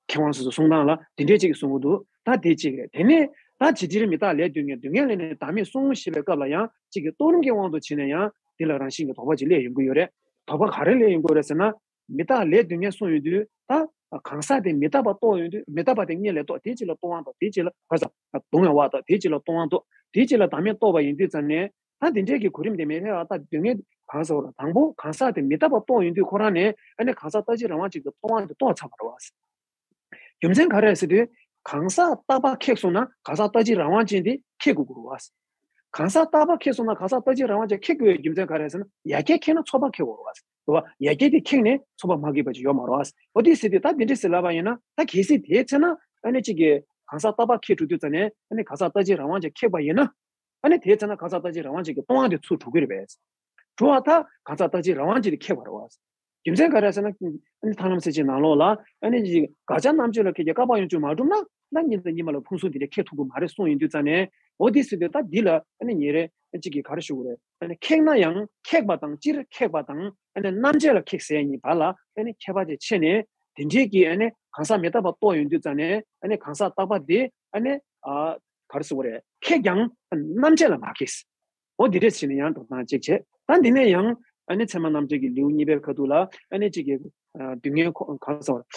མཁས་དབང་སོ་སོ་གསུང་སྟངས་ལ་དེ་འདྲའི་ཅིག་གི་གསུང་གི་འདུག་ད་དེ་གཅིག་རེད། དེ་ནས་ད་ཇི་ལྟར་མི་རྟག་ལས་སྡུག་བསྔལ། སྡུག་བསྔལ་ལས་ནི་བདག་མེད་གསུངས་ཞེས་པའི་སྐབས་ལ་ཡང་གཅིག་གི་རྟོག་རིམ་གྱི་དབང་དུ་བྱས་ནས་ཡང་འདི་ལ་རང་བཞིན་གྱི་དོགས་པ་ཅིག་སླེབས་ཡོང་གི་ཡོད་རེད། དོགས་པ་ག་རེ་སླེབས་ཡོང་གི་ཡོད་རེད་ཟེར་ན། མི་རྟག་ལས་སྡུག་བསྔལ་གསུངས་ཡོང་དུས་ད་གང་ཟག་དེ་མི་རྟག་པ་རྟོགས་ཡོང་དུས་མི་རྟག་པ་དེ་སྔོན་ལ་རྟོགས། དེ་རྗེས་ལ་སྟོང་པ་རྟོགས། དེ་རྗེས་ལ་ག་ས་གདུང་བའི་བ་རྟོགས། དེ་རྗེས་ལ་སྟོང་པ་རྟོགས། དེ་རྗེས་ལ་བདག་མེད་རྟོགས་པ་ཡིན་དུས་ཙམ་ནས། ད་དེ་འདྲའི་གི་གོ་རིམ་དེ་མི་འཕེལ་བ་ད་སྡུག་བསྔལ་གང་ཟེར་བ་དང་པོ་གང་ཟག་དེ་མི་རྟག་པ་རྟོགས་ཡོང་དུས་ཁོ་རང་ནས་ཨ་ནི་གང་ཟག་རྟག་གཅིག་རང་དབང་ཅན་གྱི་སྟོང་པ་དེ་རྟོགས་ཚར་བ་རེད་བ། རྒྱུ་མཚན་ག་རེ་ཟེར་དུས་གང་ཟག་རྟག་པ་ཁེགས་སོང་ན་གང་ཟག་རྟག་གཅིག་རང་དབང་ཅན་དེ་ཁེགས་དགོས་ཀྱི་རེད་བ། གང་ཟག་རྟག་པ་ཁེགས་སོང་ན་གང་ཟག་རྟག་གཅིག་རང་དབང་ཅན་ཁེགས་དགོས་པའི་རྒྱུ་མཚན་ག་རེ་ཟེར་ན་ཡ་གྱལ་ཁེགས་ན་ཚོགས་པ་ཁེགས་དགོས་རེད་བ། རེད་བ། ཡ་གྱལ་དེ་ཁེགས་ནས་ཚོགས་པ་མ་ཁེགས་པ་ཅིག་ཡོད་མ་རེད་བ། འོ་དེ་ཟེར་དུས་ད་དེ་འདྲ་ཟེར་ལབ་པ་ཡིན་ན་ད་གལ་སྲིད་དེའི་ཚེ་ན་ཨ་ནི་གཅིག་གི་གང་ཟག་རྟག་པ་ཁེགས་འགྲོ་དུས་ཙམ་ནས་ཨ་ནི་གང་ཟག་རྟག་གཅིག་རང་དབང་ཅན་ཁེགས་པ་ཡིན་ན། ཨ་ནི་དེའི་ཚེ་ན་གང་ཟག་རྟག་གཅིག་རང་དབང་ཅན་གྱི་སྟོང་པ་དེ་ཚུར་འགྲོ་གི་རེད་པས། འགྲོ་བ་ད་གང་ཟག་རྟག་གཅིག་རང་དབང་ཅན་དེ་ཁེགས་པ་རེད་བ། རྒྱུ་མཚན་ག་རེ་ཟེར་ན། ཨ་ནི་ཐར་ལམ་གསལ་བྱེད་ནང་ལོགས་ལ་ཨ་ནི་ཅིག་དགག་བྱ་རྣམ་གཅོད་ལ་ཁེགས་ཀྱི་བཀག་པ་ཡོངས་གཅོད་མ་གྲུབ་ན་ན་གཉིས་དང་གཉིས་མ་ལ་ཕུང་གསུམ་དེ་འདྲ་ཁེགས་ཐུབ་ཀྱི་མ་རེད་གསུངས་ཡོང་དུས་ཙམ་ནས། འོ་དེ་ཟེར་དུས་ད་འདི་ལ་ཨ་ནི་ཉེ་རེ་ཨ་ཅིག་གིས་ག་རེ་ཞུ་དགོས་རེད། ཨ་ནི་ཁེགས་ན་ཡང་ཁེགས་པ་དང་སྤྱིར་ཁེགས་པ་དང་ཨ་ནི་རྣམ་འབྱེད་ལ་ཁེགས་ཟེར་གཉིས་བར་ལ་ཨ་ནི་ཁྱད་པར་ཅིག་ཕྱེ་ནས་དེ་འདྲའི་གི་ཨ་ནི་གང་ཟག་མི་རྟག་པ་རྟོགས་ཡོང་དུས་ཙམ་ནས་ཨ་ནི་གང་ཟག་རྟག་པ་དེ་ཨ་ནི་ཨ། ག་རེ་ཟེར་དགོས་རེད། ཁེགས་ཀྱང་རྣམ་འབྱེད་ལ་མ་ཁེགས། འོ་འདི་འདྲས་བྱས་ནས་ཡང་འགྲོ་སྟངས་གཅིག་བྱས། ད་འདི་ནས་ཡང་ཨ་ནི་ཚད་མ་རྣམ་འབྱེད་ཀྱི་ལེའུ་གཉིས་པའི་ཁ་ཐུག་ལ་ཨ་ནི་གཅིག་གི་ཨ་སྡུག་བསྔལ་འཁོར་ག་རེ་ཟེར་དགོས་རེད།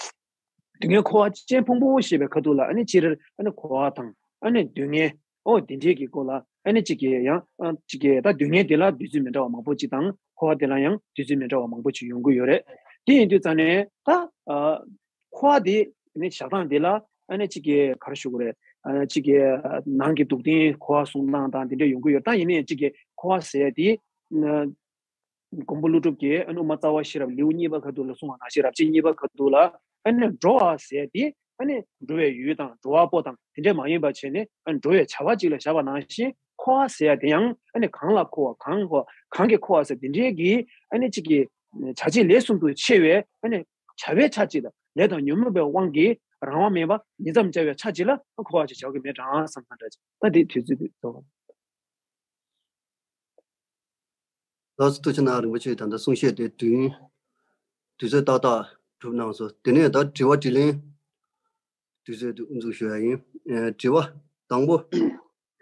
སྡུག་བསྔལ་འཁོར་བ་ཅན་ཕུང་པོ་ཞེས་པའི་ཁ་ཐུག་ལ་ཨ་ནི་སྤྱིར་ཨ་ནི་འཁོར་བ་དང་ཨ་ནི་སྡུག་བསྔལ་འོ་འདི་འདྲས་ཀྱི་སྐོར་ལ་ཨ་ནི་གཅིག་གི་ཡང་ཨ་གཅིག་གི་ད་སྡུག་བསྔལ་འདི་ལ་འདོད་ཚུལ་མི་འདྲ་བ་མང་པོ་ཅིག་དང་འཁོར་བ་འདི་ལ་ཡང་འདོད་ཚུལ་མི་འདྲ་བ་མང་པོ་ཅིག་ཡོང་གི་ཡོད་རེད། དེ་ཡིན་དུས་ཙང་ནས་ད་ཨ། འཁོར་བ་དེ་ནི་བཞག་སྟངས་དེ་ལ་ཨ་ནི་གཅིག་གིས་ག་རེ་ཞུ་དགོས་རེད། ཨ་གཅིག་གིས་ནང་གི་སྡུག་བདེན་འཁོར་བ་གསུང་སྟངས་དང་དེ་འདྲ་ཡོང་གི་ཡོད། ད་ཡིན་ནའི་གཅིག་གིས་འཁོར་བ་ཟེར་དེ་མགོན་པོ་ཀླུ་སྒྲུབ་ཀྱིས་ཨ་ནི་དབུ་མ་རྩ་བ་ཤེས་རབ་ལེའུ་གཉིས་པ་ཁ་ཐུག་ལ་གསུངས་པ་ནང་བཞིན་རབ་བྱེད་གཉིས་པ་ཁ་ཐུག་ལ་ཨ་ནི་འགྲོ་བ་ཟེར་དེ་ཨ་ནི་འགྲོ་བའི་ཡུལ་དང་འགྲོ་བ་པོ་དང་དེ་འདྲ་མ་ཡིན་པ་བྱས་ནས་ཨ་ནི་འགྲོ་བའི་བྱ་བ་གཅིག་ལ་བཞག་པ་ནང་བཞིན་འཁོར་བ་ཟེར་དེ་ཡང་ཨ་ནི་གང་ལ་འཁོར་བ་གང་འཁོར་གང་གིས་འཁོར་བ་ཟེར་དེ་འདྲའི་གི་ཨ་ནི་གཅིག་གི་བྱ་བྱེད་ལས་གསུམ་དུ་ཕྱེ་བའི་ཨ་ནི་བྱ་བའི་ཆ་གཅིག་དང་ལས་དང་ཉོན་མོངས་པའི་དབང་གིས་རང་དབང་མེད་པ་ཉིང་མཚམས་སྦྱར་བའི་ཆ་གཅིག་ལ་འཁོར་བ་ཞེས་བྱ་གི་མེད་གྲང་བསམ་ན་འདྲ་ཅིག་ད་འདི་དུས་ཚོད་འདི་རྫོགས། ལགས་སོ། ཐུགས་རྗེ་གནང་། རིན་པོ་ཆེ་ད་ལྟ་གསུང་བཤད་དེ་དུས་དུས་ཚོད་ཏག་ཏག་གྲུབ་གནང་སོང་། དེ་ནས་ད་དྲི་བ་དྲིས་ལན་དུས་ཚོད་དུ་དབུ་འཛུགས་ཞུ་ཡ་ཡིན། ཨ་དྲི་བ་དང་པོ་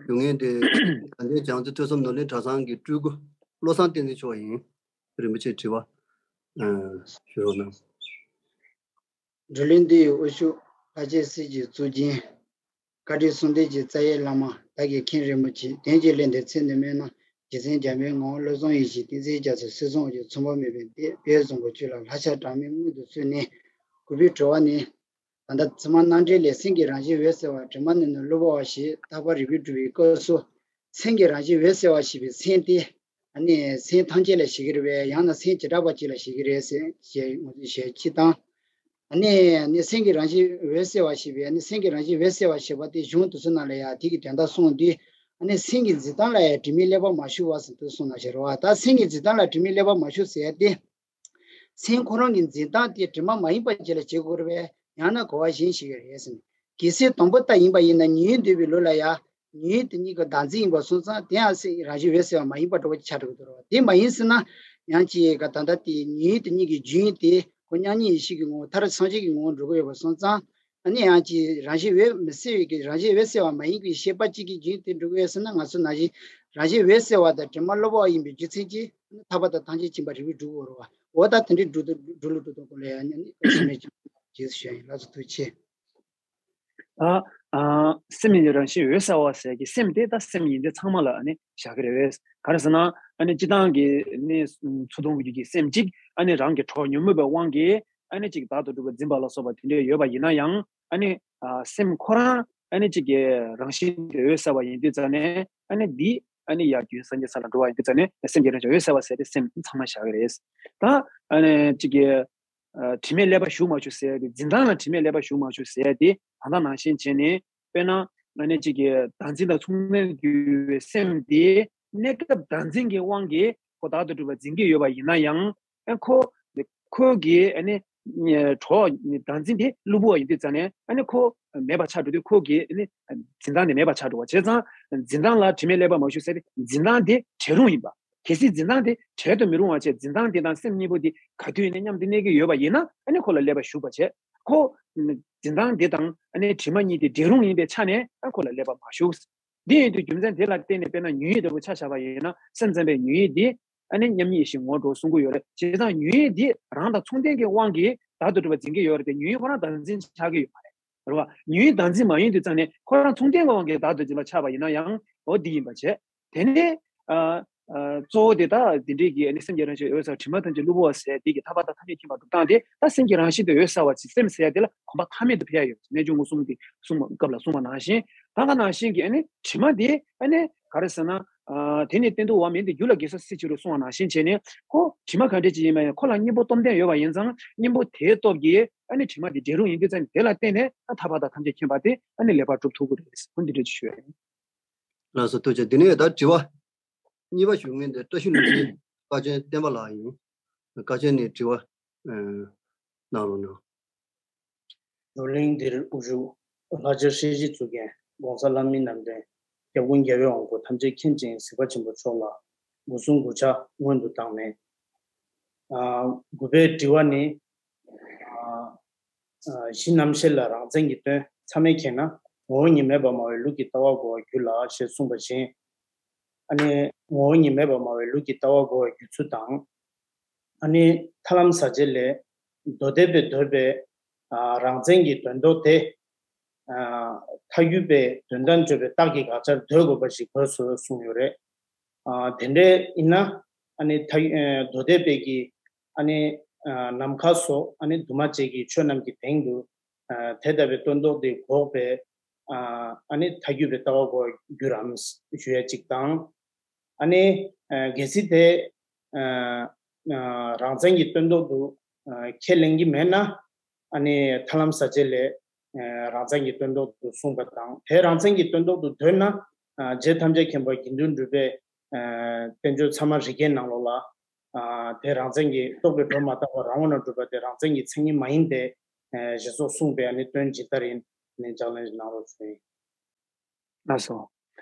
ཞུ་མཁན་དེ་དགའ་ལྡན་བྱང་རྩེ་ཐོས་བསམ་ནོར་གླིང་གྲྭ་ཚང་གི་སྤྲུལ་སྐུ་བློ་བཟང་བསྟན་འཛིན་མཆོག་ཡིན། རིན་པོ་ཆེ་དྲི་བ་ཨ་ཞུ་རོགས་གནང་། བགྲོ་གླེང་འདི་ཡི་དབུ་བཞུགས་ལྷ་རྗེ་སྲས་ཀྱི་གཙུག་རྒྱན། བཀའ་དྲིན་གསུམ་ལྡན་གྱི་རྩ་བའི་བླ་མ་བདག་གི་མཁན་རིན་པོ་ཆེ་དོན་གྱི་གླེང་དེ་ཚེ་འདི་སྨོན་ན་རྗེ་བཙུན་འཇམ་དཔལ་ངག་དབང་བློ་བཟང་ཡེ་ཤེས་བསྟན་འཛིན་རྒྱ་མཚོའི་སྲིད་གསུམ་གྱི་མཚུངས་པ་མེད་པའི་གདེང་དཔལ་བཟང་པོ་ཁྱོད་ལ་ལྷ་ཕྱག་གྲངས་མེད་སྔོན་དུ་ཕུལ་ནས། གུས་པས་དྲི་བ་ནི། ད་ལྟ་ཕྱི་མ་རྣམ་འགྲེལ་ལས་སེམས་ཀྱི་རང་བཞིན་འོད་གསལ་བ་དྲི་མ་ནི་ནི་བསླུ་བ་ཞེས་བརྟག་པ་རིགས་པས་གྲུབ་པའི་སྐབས་སུ། སེམས་ཀྱི་རང་བཞིན་འོད་གསལ་བ་ཞེས་པའི་སེམས་དེ། ཨ་ནི་སེམས་ཐམས་ཅད་ལ་བཞག་གི་རེད་པས། ཡང་ན་སེམས་བྱེ་བྲག་པ་གཅིག་ལ་བཞག་གི་རེད་ཟེར་ཞེས་ངོས་འཛིན་ཞུ་གཅིག་དང་། ཨ་ནི་ཨ་ནི་སེམས་ཀྱི་རང་བཞིན་འོད་གསལ་བ་ཞེས་པའི་ཨ་ནི་སེམས་ཀྱི་རང་བཞིན་འོད་གསལ་བ་ཞེས་པ་དེ་གཞུང་དེ་ཚོ་ནང་ལ་ཡང་དེ་གི་དོན་དག་གསུངས་དུས། ཨ་ནི་སེམས་ཀྱི་འཛིན་སྟངས་ལ་ཡང་དྲི་མའི་བསླད་པ་མ་ཞུགས་པ་ཟེར་དུ་གསུངས་ན་ཞེས་རེད་བ། ད་སེམས་ཀྱི་འཛིན་སྟངས་ལ་དྲི་མའི་བསླད་པ་མ་ཞུགས་ཟེར་ཡ་དེ། སེམས་ཁོ་རང་གི་འཛིན་སྟངས་དེ་དྲི་མ་མ་ཡིན་པ་ཅིག་ལ་བྱེད་དགོས་རེད་པས། ཡང་ན་གོ་བ་གཞན་ཞིག་རེད་ཟེར། གལ་སྲིད་དང་པོ་ལྟ་ཡིན་པ་ཡིན་ན་ཉེ་བའི་འདོད་པའི་ལུགས་ལ་ཡང་ཉེ་བའི་དེ་གཉིས་ཀྱི་བདག་འཛིན་ཡིན་པ་སོང་ཙང་དེ་ཡང་སེམས་རང་བཞིན་འོད་གསལ་བ་མ་ཡིན་པ་འདྲ་བོ་ཆགས་འགྲོ་གི་འདུག་རེད་བ། དེ་མ་ཡིན་ཟེར་ན་ཡང་ཅིག་ག་ད་ལྟ་དེ་ཉེ་བའི་དེ་གཉིས་ཀྱི་རྒྱུན་དེ་ མཉམ་ཉིད་ཡེ་ཤེས་ཀྱི་ངོ་བོ་མཐར་སངས་རྒྱས་ཀྱི་ངོ་བོ་འགྲོ་གི་ཡོད་པ་སོང་ཙང་། ཨ་ནི་ཡང་ཅིག་རང་བཞིན་འོད་མི་གསལ་བའི་གི་རང་བཞིན་འོད་གསལ་བ་མ་ཡིན་པའི་ཤེས་པ་གཅིག་གི་རྒྱུན་དེ་འགྲོ་གི་ཡོད་ཟེར་ན། ང་ཚོ་ནང་བཞིན་རང་བཞིན་འོད་གསལ་བ་དང་དྲི་མ་བསླུ་བ་ཡིན་པའི་རྒྱུ་མཚན་གྱིས་ཐར་པ་དང་ཐམས་ཅད་མཁྱེན་པ་རིགས་པས་སྒྲུབ་དགོས་རེད་བ། འོ་ད་དེ་འདྲའི་འགྲོ་འགྲོ་ལུགས་འགྲོ་སྟངས་སྐོར་ལ་ཡང་ནི་བཀའ་གསུང་རེ་ཅང་རྗེས་སུ་ཞུ་ཡིན། ལགས་སོ། ཐུགས་རྗེ་ཆེ། ད་ཨ་སེམས་ཉིད་རང་བཞིན་འོད་གསལ་བ་ཟེར་གྱི་སེམས་དེ་ད་སེམས་ཉིད་དེ་ཚང་མ་ལ་ཨ་ནི་བཞག་གི་རེད་པས། ག་རེ་ཟེར་ན་ཨ་ནི་སྤྱིར་བཏང་གི་ནི་ཚུར་མཐོང་གི་སེམས་གཅིག་ཨ་ནི་རང་གི་གྲོགས་ཉོན་མོངས་པའི་དབང་གིས་ཨ་ནི་གཅིག་བདག་ཏུ་གྲུབ་པ་འཛིན་པ་ལ་སོགས་པ་དེ་འདྲ་ཡོད་པ་ཡིན་ན་ཡང་། ཨ་ནི་ཨ་སེམས་ཁོ་རང་ཨ་ནི་གཅིག་གི་རང་བཞིན་དེ་འོད་གསལ་བ་ཡིན་དུས་ཙང་ནས། ཨ་ནི་འདི་ཨ་ནི་ཡར་རྒྱུན་སངས་རྒྱས་ས་ལ་འགྲོ་བ་ཡིན་དུས་ཙང་ནས་སེམས་ཀྱི་རང་བཞིན་འོད་གསལ་བ་ཟེར་ཏེ་སེམས་ཚང་མ་བཞག་གི་རེད། ད་ཨ་ནི་གཅིག་གི་ཨ་དྲི་མས་བསླད་པ་ཞུགས་མ་བྱུང་ཟེར་ཏེ། འཛིན་སྟངས་ལ་དྲི་མས་བསླད་པ་ཞུགས་མ་བྱུང་ཟེར་ཏེ། ད་ལྟ་ནང་བཞིན་བྱས་ནས། དཔེར་ན་ཨ་ནི་གཅིག་གི་བདག་འཛིན་དང་མཚུངས་ལྡན་གྱི་སེམས་དེ་གནས་སྐབས་བདག་འཛིན་གྱི་དབང་གིས་ཁོ་བདག་ཏུ་གྲུབ་པ་འཛིན་གྱི་ཡོད་པ་ཡིན་ན་ཡང་། ཨ་ཁོ་ཁོ་གི་ཨ་ནི་གྲོགས་བདག་འཛིན་དེ་གློ་བུར་བ་ཡིན་དུས་ཙང་ནས། ཨ་ནི་ཁོ་མེད་པ་ཆགས་འགྲོ་དུས། ཁོ་གི་ཨ་ནི་འཛིན་སྟངས་དེ་མེད་པ་ཆགས་འགྲོ་བ་བྱས་ཙང་། འཛིན་སྟངས་ལ་དྲི་མས་བསླད་པ་མ་ཞུགས་ཟེར་ཏེ། འཛིན་སྟངས་དེ་བྲལ་རུང་ཡིན་པ། གལ་སྲིད་འཛིན་སྟངས་དེ་བྲལ་དུ་མི་རུང་བ་བྱས། འཛིན་སྟངས་དེ་དང་སེམས་གཉིས་པོ་དེ་ག་དུས་ཡིན་ནའི་མཉམ་དུ་གནས་ཀྱི་ཡོད་པ་ཡིན་ན། ཨ་ནི་ཁོ་ལ་བསླད་པ་ཞུགས་པ་བྱས། ཁོ་འཛིན་སྟངས་དེ་དང་ཨ་ནི་དྲི་མ་གཉིས་དེ་བྲལ་རུང་ཡིན་པའི་ཆ་ནས། ཨ་ཁོ་ལ་བསླད་པ་མ་ཞུགས། འདི་ཡིན་དུས་རྒྱུ་མཚན་དེ་ལ་བརྟེན་ནས། དཔེར་ན་ཉོན་ཡིད་འདྲ་པོ་ཆ་བཞག་པ་ཡིན་ན། སེམས་ཙམ་པའི་ཉོན་ཡིད་འདི་ཨ་ནི་མཉམ་ཉིད་ཡེ་ཤེས་ངོ་བོར་འགྲོ་གསུང་གི་ཡོད་རེད། བྱས་ཙང་ཉོན་ཡིད་འདི་རང་དང་མཚུངས་ལྡན་གྱི་དབང་གིས་བདག་ཏུ་གྲུབ་པ་འཛིན་གྱི་ཡོད་རེད་དེ། ཉོན་ཡིད་ཁོ་རང་བདག་འཛིན་ཆགས་ཀྱི་ཡོད་མ་རེད། རེད་བ། ཉོན་ཡིད་བདག་འཛིན་མ་ཡིན་དུས་ཙང་ནས་ཁོ་རང་མཚུངས་ལྡན་གྱི་དབང་གིས་བདག་ཏུ་འཛིན་པ་ཆགས་པ་ཡིན་ན་ཡང་། འོ་འདི་ཡིན་པ་བྱས། དེ་ནས་ཨ་ཨ་གཙོ་བོ་དེ་ད་འདི་འདྲའི་གི་ཨ་ནི་སེམས་ཀྱི་རང་བཞིན་འོད་གསལ་བ། དྲི་མ་ཐམས་ཅད་གློ་བུར་བ་ཟེར་དེ་གི་ཐར་པ་དང་ཐམས་ཅད་མཁྱེན་པ་སྒྲུབ་སྟངས་དེ། ད་སེམས་ཀྱི་རང་བཞིན་དེ་འོད་གསལ་བ་ཅིག་སེམས་ཟེར་ཡ་དེ་ལ་གོམས་པ་ཐ་མལ་དུ་ཕེབས་ཡ་ཡོད། རྣལ་འབྱོར་མངོན་སུམ་གྱི་གསུང་སྐབས་ལ་གསུངས་པ་ནང་བཞིན། ད་ག་ནང་བཞིན་གྱི་ཨ་ནི་དྲི་མ་དེ་ཨ་ནི་ག་རེ་ཟེར་ན། ཨ་དེ་ནི་སྟོན་ཟླ་འོག་མིན་ཏེ། རྒྱུ་ལ་དགེ་སོགས་སྲིད་ཕྱིར་རོ་གསུངས་པ་ནང་བཞིན་བྱས་ནས། ཁོ་དྲི་མ་ག་འདྲ་ཅིག་ཡིན་པ་ཡང་། ཁོ་ལ་གཉེན་པོ་སྟོབས་ལྡན་ཡོད་པ་ཡིན་ཙང་། གཉེན་པོ་དེའི་སྟོབས་ཀྱིས་ཨ་ནི་དྲི་མ་དེ་བྲལ་རུང་ཡིན་དུས་ཙང་། དེ་ལ་བརྟེན་ནས་ཨ་ཐར་པ་དང་ཐམས་ཅད་མཁྱེན་པ་དེ་ཨ་ནི་ལེགས་པར་སྒྲུབ་ཐུབ་ཀྱི་རེད། འོ་འདི་འདྲ་ཅིག་ཞུ་ཡ་ཡིན། ལགས་སོ། ཐུགས་རྗེ་ཆེ། འདི་ནས་ད་དྲི་བ་གཉིས་པ་ཞུ་མཁན་དེ་བཀྲ་ཤིས་ལྷུན་གྲུབ་དཀའ་ཆེན་བསྟན་པ་ལགས་ཡིན། དཀའ་ཆེན་ནས་དྲི་བ་ཨ་གནང་རོགས་གནང་། བགྲོ་གླེང་འདིར་དབུ་བཞུགས་ལྷག་བཅར་ཤེས་བཞིན་བཙུགས་མཁན་༸གོང་ས་ལྷ་མིའི་རྣམ་འདྲེན་༸སྐྱབས་མགོན་རྒྱལ་བའི་དབང་པོ་ཐམས་ཅད་མཁྱེན་ཅིང་གཟིགས་པ་ཆེན་པོ་མཆོག་ལ་སྒོ་གསུམ་གུས་ཕྱག་སྔོན་དུ་བཏང་ནས། ཨ་དགུ་པའི་དྲི་བ་ནི། ཨ་ཨ་གཞི་རྣམ་ཤེས་ལ་རང་མཚན་གྱིས་སྟོན། མཚམས་མེད་མཁྱེན་ན་ངོ་བོ་ཉིད་མེད་པར་སྨྲ་བའི་ལུགས་ཀྱི་ལྟ་བ་གོ་བར་འགྱུར་ལ་ཞེས་གསུངས་པ་བཞིན། ཨ་ནི་ངོ་བོ་ཉིད་མེད་པར་སྨྲ་བའི་ལུགས་ཀྱི་ལྟ་བ་གོ་བར་འགྱུར་ཚུལ་དང་། ཨ་ནི་ཐར་ལམ་ཟབ་རྒྱས་ལས། མདོ་སྡེ་པས་འདོད་པའི་ཨ་རང་མཚན་གྱིས་དོན་རྟོགས་ཏེ། ཨ་ཐལ་འགྱུར་བའི་དོན་དམ་དཔྱོད་པའི་རྟགས་ཀྱི་དགག་བྱར་འདོད་དགོས་པ་ཞིག་དགོས་སོ་གསུངས་ཡོད་རེད། ཨ་དེ་འདྲ་ཡིན་ན་ཨ་ནི་ཐལ་ཨ་མདོ་སྡེ་པའི་གི་ཨ་ནི་ཨ་ནམ་མཁའ་སོགས་ཨ་ནི་འདུས་མ་བྱས་ཀྱི་ཆོས་རྣམས་ཀྱི་སྟེང་དུ་ཨ་དེ་ལྟ་བུའི་དོན་རྟོགས་ཏེ་འགོག་པའི་ཨ་ཨ་ནི་ཐལ་འགྱུར་བའི་ལྟ་བ་གོ་བར་འགྱུར་རམ་ཞུ་ཡ་གཅིག་དང་། ཨ་ནི་ཨ་གལ་སྲིད་དེ་ཨ་ཨ་རང་མཚན་གྱི་དོན་རྟོགས་སུ་ཨ་ཁས་ལེན་གྱི་མེད་ན། ཨ་ནི་ཐར་ལམ་ཟབ་རྒྱས་ལས་ཨ་རང་མཚན་གྱི་དོན་རྟོགས་སུ་གསུངས་པ་དང་། དེ་རང་མཚན་གྱི་དོན་རྟོགས་སུ་འདོད་ན། ཨ་རྗེ་ཐམས་ཅད་མཁྱེན་པ་དགེ་འདུན་གྲུབ་པའི་ཨ་བསྟན་བཅོས་ཚད་མ་རིགས་བརྒྱའི་ནང་ལོགས་ལ། ཨ་དེ་རང་མཚན་གྱིས་རྟོགས་པས་སྒྲོ་མ་བཏགས་པ་རང་ངོ་ན་གྲུབ་པ་དེ་རང་མཚན་གྱི་མཚན་ཉིད་མ་ཡིན་ཏེ། ཨ་ཞེས་སོགས་གསུངས་པའི་ཨ་ནི་དོན་ཇི་ལྟར་ཡིན་ནི་ལྗགས་ལན་གནང་རོགས་ཞུ་ཡིན། ལགས་སོ།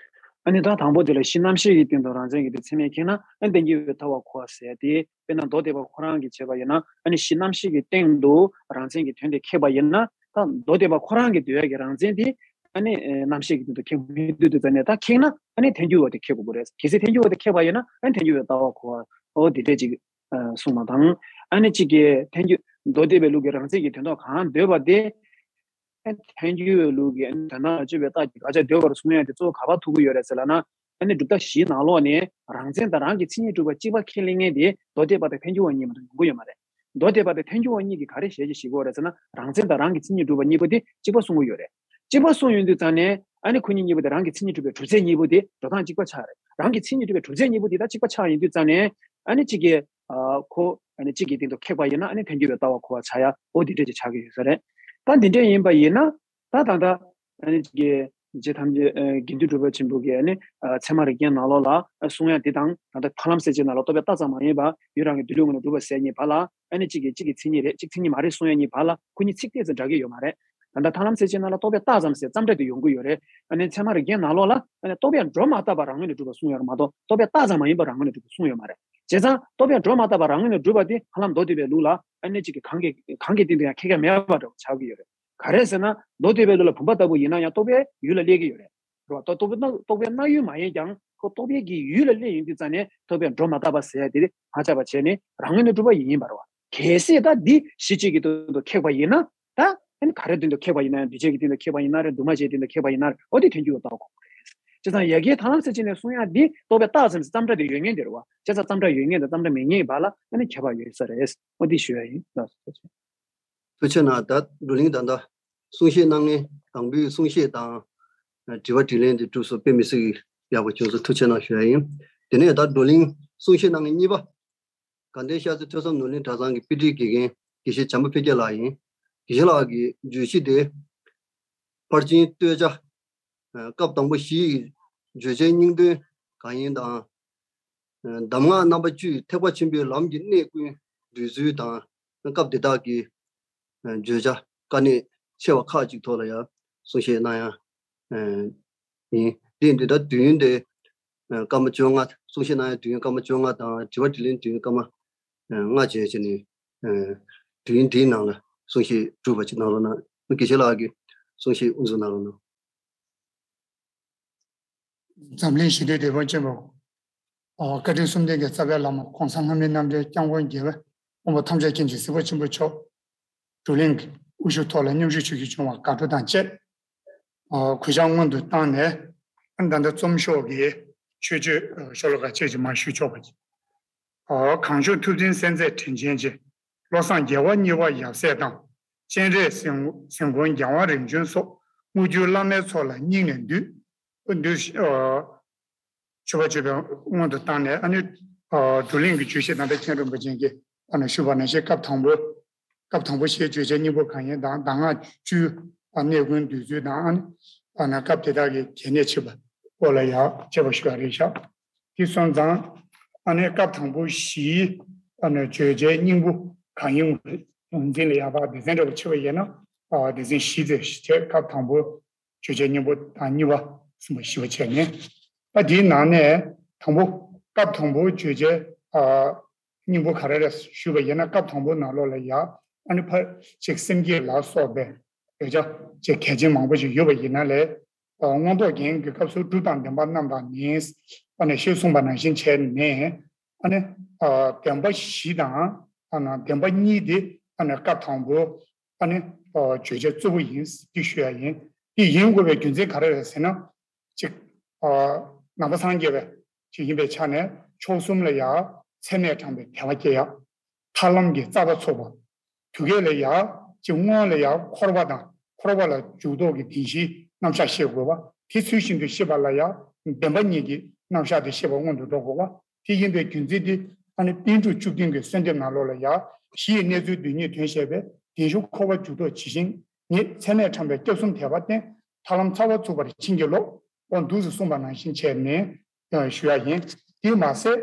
ཨ་ནི་ད་དང་པོ་དེ་ལ་གཞི་རྣམ་ཤེས་ཀྱི་སྟེང་དུ་རང་མཚན་གྱིས་དེ་ཚད་མས་ཁེགས་ན། ཨ་ནི་བསྟན་འགྱུར་བའི་ལྟ་བ་གོ་བ་ཟེར་ཏེ། དཔེར་ན་མདོ་སྡེ་པ་ཁོ་རང་གིས་བྱས་པ་ཡིན་ན། ཨ་ནི་གཞི་རྣམ་ཤེས་ཀྱི་སྟེང་དུ་རང་མཚན་གྱི་དོན་དེ་ཁེགས་པ་ཡིན་ན། ད་མདོ་སྡེ་པ་ཁོ་རང་གིས་འདོད་ཡ་གི་རང་མཚན་དེ་ཨ་ནི་རྣམ་ཤེས་ཀྱི་སྟེང་དུ་ཁེགས་མི་འདུག་དུས་ཙང་ནས། ད་ཁེགས་ན་ཨ་ནི་ཐལ་འགྱུར་བ་དེ་ཁེགས་དགོས་ཀྱི་རེད། གལ་སྲིད་ཐལ་འགྱུར་བ་དེ་ཁེགས་པ་ཡིན་ན། ཨ་ནི་ཐལ་འགྱུར་བའི་ལྟ་བ་གོ་བ། འོ་དེ་འདྲས་ཅིག་ཨ་གསུངས་པ་དང་། ཨ་ནི་གཅིག་གིས་ཐལ་འགྱུར། མདོ་སྡེ་པའི་ལུགས་ཀྱི་རང་མཚན་གྱི་དོན་རྟོགས་གང་འདོད་པ་དེ། ཨ་ཐལ་འགྱུར་བའི་ལུགས་ཀྱི་ཨ་ནི་དོན་དམ་ལ་དཔྱོད་པའི་རྟགས་ཀྱི་དགག་བྱ་འདོད་པར་གསུང་ཡ་དེ་གཙོ་བོ་ག་པར་ཐུག་གི་ཡོད་རེད་ཟེར་ལབ་ན། ཨ་ནི་སྒྲུབ་རྟགས་བཞིའི་ནང་ལོགས་ནས་རང་མཚན་དང་རང་གི་མཚན་ཉིད་གྲུབ་པ་གཅིག་པ་ཁས་ལེན་མཁན་དེ་མདོ་སྡེ་པ་དང་ཐལ་འགྱུར་བ་གཉིས་མ་གཏོགས་ཡོང་གི་ཡོད་མ་རེད། མདོ་སྡེ་པ་དང་ཐལ་འགྱུར་བ་གཉིས་ཀྱིས་ག་རེ་ཞལ་གྱིས་བཞེས་ཀྱི་ཡོད་རེད་ཟེར་ན། རང་མཚན་དང་རང་གི་མཚན་ཉིད་གྲུབ་པ་གཉིས་པོ་དེ་གཅིག་པ་གསུང་གི་ཡོད་རེད། གཅིག་པ་གསུངས་ཡོང་དུས་ཙང་ནས། ཨ་ནི་ཁོ་གཉིས་གཉིས་པོ་དེ་རང་གི་མཚན་ཉིད་གྲུབ་པའི་གྲུབ་ཚད་གཉིས་པོ་དེ་འགྲོ་སྟངས་གཅིག་པ་ཆགས་རེད། རང་གི་མཚན་ཉིད་གྲུབ་པའི་གྲུབ་ཚད་གཉིས་པོ་དེ་ད་གཅིག་པ་ཆགས་ཡོང་དུས་ཙང་ནས། ཨ་ནི་གཅིག་གིས་ཨ་ཁོ་ཨ་ནི་གཅིག་གི་སྟེང་དུ་ཁེགས་པ་ཡིན་ན། ཨ་ནི་ཐལ་འགྱུར་བའི་ལྟ་བ་གོ་བ་བྱ་ཡ། འོ་འདི་འདྲས་ཅིག་ཆགས་ཀྱི་ཡོད་ས་རེད། ད་འདི་འདྲས་ཡིན་པ་ཡིན་ན། ད་ད་ལྟ་ཨ་ནི་གཅིག་གིས་རྗེ་ཐམས་ཅད་ཨ་དགེ་འདུན་གྲུབ་པ་ཆེན་པོ་གིས་ཨ་ནི་ཨ་ཚད་མ་རིགས་བརྒྱའི་ནང་ལོགས་ལ་ཨ་གསུང་ཡ་དེ་དང་། ད་ལྟ་ཐར་ལམ་གསལ་བྱེད་ནང་ལ་རྟོག་པས་བརྟགས་ཙམ་མ་ཡིན་པ། ཡུལ་རང་གི་འདོད་ལུགས་ངོ་ན་གྲུབ་པ་ཟེར་གཉིས་བར་ལ། ཨ་ནི་གཅིག་གིས་གཅིག་གི་མཚན་ཉིད་རེད། གཅིག་མཚན་ཉིད་མ་རེད་གསུང་ཡ་གཉིས་བར་ལ་ཁོ་གཉིས་ཚིག་ཏོག་ཙམ་འདྲ་གི་ཡོད་མ་རེད། ད་ལྟ་ཐར་ལམ་གསལ་བྱེད་ནང་ལ་རྟོག་པས་བརྟགས་ཙམ་ཟེར་ཙམ་འདྲ་དེ་ཡོང་གི་ཡོད་རེད། ཨ་ནི་ཚད་མ་རིགས་བརྒྱའི་ནང་ལོགས་ལ་ཨ་ནི་རྟོག་པས་སྒྲོ་མ་བཏགས་པ་རང་ངོས་ནས་གྲུབ་པ་གསུངས་ཡོད་རེད་མ་གཏོགས། རྟོག་པས་བརྟགས་ཙམ་མ་ཡིན་པ་རང་ངོས་ནས་གྲུབ་པ་གསུངས་ཡོད་མ་རེད། བྱས་ཙང་རྟོག་པས་སྒྲོ་མ་བཏགས་པ་རང་ངོས་ནས་གྲུབ་པ་དེ་ཧ་ལམ་མདོ་སྡེ་པའི་ལུགས་ལ་ཨ་ནི་གཅིག་གི་གང་གི་གང་གི་སྟེང་དུ་ཡང་ཁྱད་ཀྱང་མེད་པ་འདྲ་བོ་ཆགས་ཀྱི་ཡོད་རེད། ག་རེ་ཟེར་ན་མདོ་སྡེ་པའི་ལུགས་ལ་བུམ་པ་ལྟ་བུ་ཡིན་ན་ཡང་རྟོག་པས་ཡུལ་ལ་སླེབས་ཀྱི་ཡོད་རེད། རེད་བ། རྟོག་རྟོག་པའི་རྟོག་པའི་སྣང་ཡུལ་མ་ཡིན་ཀྱང་ཁོ་རྟོག་པའི་གི་ཡུལ་ལ་སླེབས་ཡོང་དུས་ཙང་ནས་རྟོག་པས་སྒྲོ་མ་བཏགས་པ་ཟེར་ཡ་དེ་མ་ཆགས་པ་བྱས་ནས་རང་ངོས་ནས་གྲུབ་པ་ཡིན་ཡིན་པ་རེད་བ། གལ་སྲིད་ད་འདི་གཞི་གཅིག་གི་སྟེང་དུ་ཁེགས་པ་ཡིན་ན། ད་ཨ་ནི་ག་རེ་སྟེང་དུ་ཁེགས་པ་ཡིན་ན་ཡང་འདུས་བྱས་ཀྱི་སྟེང་དུ་ཁེགས་པ་ཡིན་ན་རེད། འདུས་མ་བྱས་སྟེང་དུ་ཁེགས་པ་ཡིན་ན་རེད། འོ་དེ་དོན་གཅིག་ཏུ་བལྟ་དགོས་པ་རེད། བྱས་ཙང་ཡ་གིའི་ཐང་ལམ་ཟེར་བྱས་ནས་གསུང་ཡ་འདི་རྟོག་པས་བཏགས་ཙམ་ཟེར་ཙམ་སྒྲ་དེ་ཡོད་མཁན་དེ་རེད་བ། བྱས་ཙང་ཙམ་སྒྲ་ཡོད་མཁན་དང་ཙམ་སྒྲ་མེད་མཁན་གྱི་བར་ལ་ཨ་ནི་ཁྱད་པར་ཡོད་ས་རེད། འོ་དེ་ཞུ་ཡ་ཡིན། ལགས་སོ། ཐུགས་རྗེ་ཆེ། ཐུགས་རྗེ་གནང་། ད་བགྲོ་གླེང་ད་ལྟ་གསུང་བཤད་གནང་མཁན་དང་པོའི་གསུང་བཤད་དང་དྲི་བ་དྲིས་ལན་དེ་གྲུབ་སོང་། དཔེ་མི་སྲིད་ཀྱི་ཡག་པོ་བྱུང་སོང་། ཐུགས་རྗེ་གནང་ཞུ་ཡ་ཡིན། དེ་ནས་ད་བགྲོ་གླེང་གསུང་བཤད་གནང་མཁན་གཉིས་པ། དགའ་ལྡན་ཤར་རྩེ་ཐོས་བསམ་ནོར་གླིང་གྲྭ་ཚང་གི་དཔེ་ཁྲིད་དགེ་རྒན་དགེ་བཤེས་བྱམས་པ་འཕེལ་རྒྱས་ལགས་ཡིན། དགེ་བཤེས་ལགས་ཀྱི་བརྗོད་གཞི་དེ་ཕར་ཕྱིན་བསྟོད་བྱ། སྐབས་དང་པོ་བཞི་ཡི་བརྗོད་བྱའི་སྙིང་དོན་གང་ཡིན་དང་། གདམས་ངག་རྣམ་པ་བཅུའི་ཐེག་པ་ཆེན་པོའི་ལམ་གྱི་གནད་ཀུན་བསྡུས་ཚུལ་དང་། སྐབས་དེ་དག་གི་བརྗོད་བྱ་དཀའ་གནད་ཆེ་བ་ཁག་ཅིག་ཐོག་ལ་ཡང་གསུང་བཤད་གནང་ཡ། ཡིན། དེ་ཡིན་དུས་ད་དུས་ཡུན་དེ་སྐར་མ་བཅོ་ལྔ། གསུང་བཤད་གནང་ཡ་དུས་ཡུན་སྐར་མ་བཅོ་ལྔ་དང་དྲི་བ་དྲིས་ལན་དུས་ཡུན་སྐར་མ་ལྔ་བྱས་བྱས་ནས། དུས་ཡུན་དེའི་ནང་ལ་གསུང་བཤད་གྲུབ་པ་ཅིག་གནང་རོགས་གནང་། དགེ་བཤེས་ལགས་ཀྱིས་གསུང་བཤད་དབུ་འཛུགས་གནང་རོགས་གནང་། འཛམ་གླིང་ཞི་བདེའི་དེད་དཔོན་ཆེན་པོ། ཨོ། བཀའ་དྲིན་གསུམ་ལྡན་གྱི་རྩ་བའི་བླ་མ་གོང་ས་ལྷ་མིའི་རྣམ་འདྲེན་སྐྱབས་མགོན་རྒྱལ་བའི་དབང་པོ་ཐམས་ཅད་མཁྱེན་ཅིང་གཟིགས་པ་ཆེན་པོ་མཆོག་བགྲོ་གླེང་གི་དབུ་བཞུགས་ཐོག་ལ་མཉམ་ཞུགས་ཞུ་རྒྱུ་བྱུང་བར་དགའ་སྤྲོ་དང་བཅས། ཨོ། གུས་ཕྱག་སྔོན་དུ་བཏང་ནས། ཨ་ནི་ད་ལྟ་རྩོམ་ཤོག་གི་མཆོད་བརྗོད་ཤོ་ལོ་ཀ་གཅིག་ཅིག་མར་ཞུ་ཆོག་པ། ཨོ། གངས་ལྗོངས་ཐུབ་བསྟན་གསལ་མཛད་དྲིན་ཅན་གྱི། བློ་བཟང་རྒྱལ་བ་གཉིས་པ་ཡབ་སྲས་དང་། སྤྱན་རས་གཟིགས་གཟིགས་མགོན་རྒྱལ་དབང་རིམ་བྱོན་སོགས། དངོས་བརྒྱུད་བླ་མའི་ཚོགས་ལ་སྙིང་ནས་འདུད། འདུད། ཨོ། མཆོད་པ་བརྗོད་པའི་སྔོན་དུ་བཏང་ནས། ཨ་ནི། ཨོ། བགྲོ་གླེང་གི་བརྗོད་གཞི་ད་ལྟ་མཁན་རིན་པོ་ཆེ་གིས་ཨ་ནི་ཞུས་པ་ནང་བཞིན་སྐབས་དང་པོ། སྐབས་དང་པོ་བཞིའི་བརྗོད་བྱའི་སྙིང་པོ་གང་ཡིན་དང་། གདམས་ངག་བཅུའི་གནད་ཀུན་བསྡུས་ཚུལ་དང་། ཨ་ནི། ཨ་ནི་སྐབས་དེ་དག་གི་གལ་གནད་ཆེ་བ་སྐོར་ལ་ཡང་དཔྱད་པ་ཞུ་བ་རེད་ཤག་དེ་སོང་ཙང་། ཨ་ནི་སྐབས་དང་པོ་བཞིའི་ཨ་ནི་བརྗོད་བྱའི་སྙིང་པོ་གང་ཡིན། ངོས་འཛིན་ལ་ཡང་ཕར་སྡེ་ཚན་འདྲ་བོ་ཕྱེ་བ་ཡིན་ན། ཨ། སྡེ་ཚན་བཞི་ཙམ་ཞིག་བྱས། སྐབས་དང་པོ་བརྗོད་བྱའི་སྙིང་པོ་དང་། གཉིས་པ། གསུམ་པ། བཞི་པ་བྱས་ནས། ཨ། དེའི་ནང་ནས་དང་པོ། སྐབས་དང་པོ་བརྗོད་བྱའི། ཨ། སྙིང་པོ་ག་རེ་རེད་ཞུས་པ་ཡིན་ན། སྐབས་དང་པོ་ནང་ལོགས་ལ་ཡ། ཨ་ནི་ཕར་ཅིག་སེམས་བསྐྱེད་ལ་སོགས་པའི་བརྗོད་བྱ་ཅིག་གལ་ཆེན་མང་པོ་ཞིག་ཡོད་པ་ཡིན་ན་ལས། ཨ། མངོན་རྟོགས་རྒྱན་གྱི་སྐབས་སུ་གྲུབ་དང་བདེན་པ་རྣམས་དང་ནི། ཨ་ནི་ཞེས་གསུངས་པ་ནང་བཞིན་བྱས་ནས། ཨ་ནི། ཨ། བདེན་པ་བཞི་དང་། ཨ་ནི་བདེན་པ་གཉིས་དེ། ཨ་ནི་སྐབས་དང་པོ། ཨ་ནི། ཨ། བརྗོད་བྱ་གཙོ་བོ་ཡིན་ཟེར་ཞུ་ཡ་ཡིན། དེ་ཡིན་དགོས་པའི་རྒྱུ་མཚན་ག་རེ་རེད་ཟེར་ན། གཅིག་ཨ། ནང་པ་སངས་རྒྱས་པའི་ཅིག་ཡིན་པའི་ཆ་ནས། མཆོག་གསུམ་ལ་ཡ་ཚད་མས་དྲངས་པའི་དད་པ་སྐྱེ་ཡ། ཐར་ལམ་གྱི་རྩ་བ་ཚུགས་པ། དུས་འགལ་ལ་ཡ་ཅིག་སྔོན་ལ་ཡ་འཁོར་བ་དང་། འཁོར་བ་ལ་འཇུག་ལྡོག་གི་བདེན་བཞིའི་རྣམ་གཞག་ཤེས་དགོས་པ། དེ་ཚུལ་བཞིན་དུ་ཤེས་པ་ལ་ཡ་བདེན་པ་གཉིས་ཀྱི་རྣམ་གཞག་དེ་ཤེས་པ་སྔོན་དུ་འགྲོ་དགོས་པ། དེ་ཡིན་པའི་རྒྱུ་མཚན་དེ། ཨ་ནི་པཎ་གྲུབ་བཅུ་བདུན་གྱི་གསོལ་འདེབས་ནང་ལོགས་ལ་ཡ། གཞི་ཡི་གནས་ཚུལ་སྡུག་བསྔལ་དོན་བཤད་པའི། བདེ་གཤེགས་འཁོར་བ་འཇུག་ལྡོག་ཇི་བཞིན་ཉིད། ཚད་མས་དྲངས་པའི་སྐྱབས་གསུམ་དད་པ་བརྟེན། ཐར་ལམ་ཚ་བ་ཚུགས་པར་བྱིན་གྱིས་རློབས། འོ་འདུག་སེ་གསུངས་པ་ནང་བཞིན་བྱས་ནས་ཞུ་ཡ་ཡིན། དེས་མ་ཟད།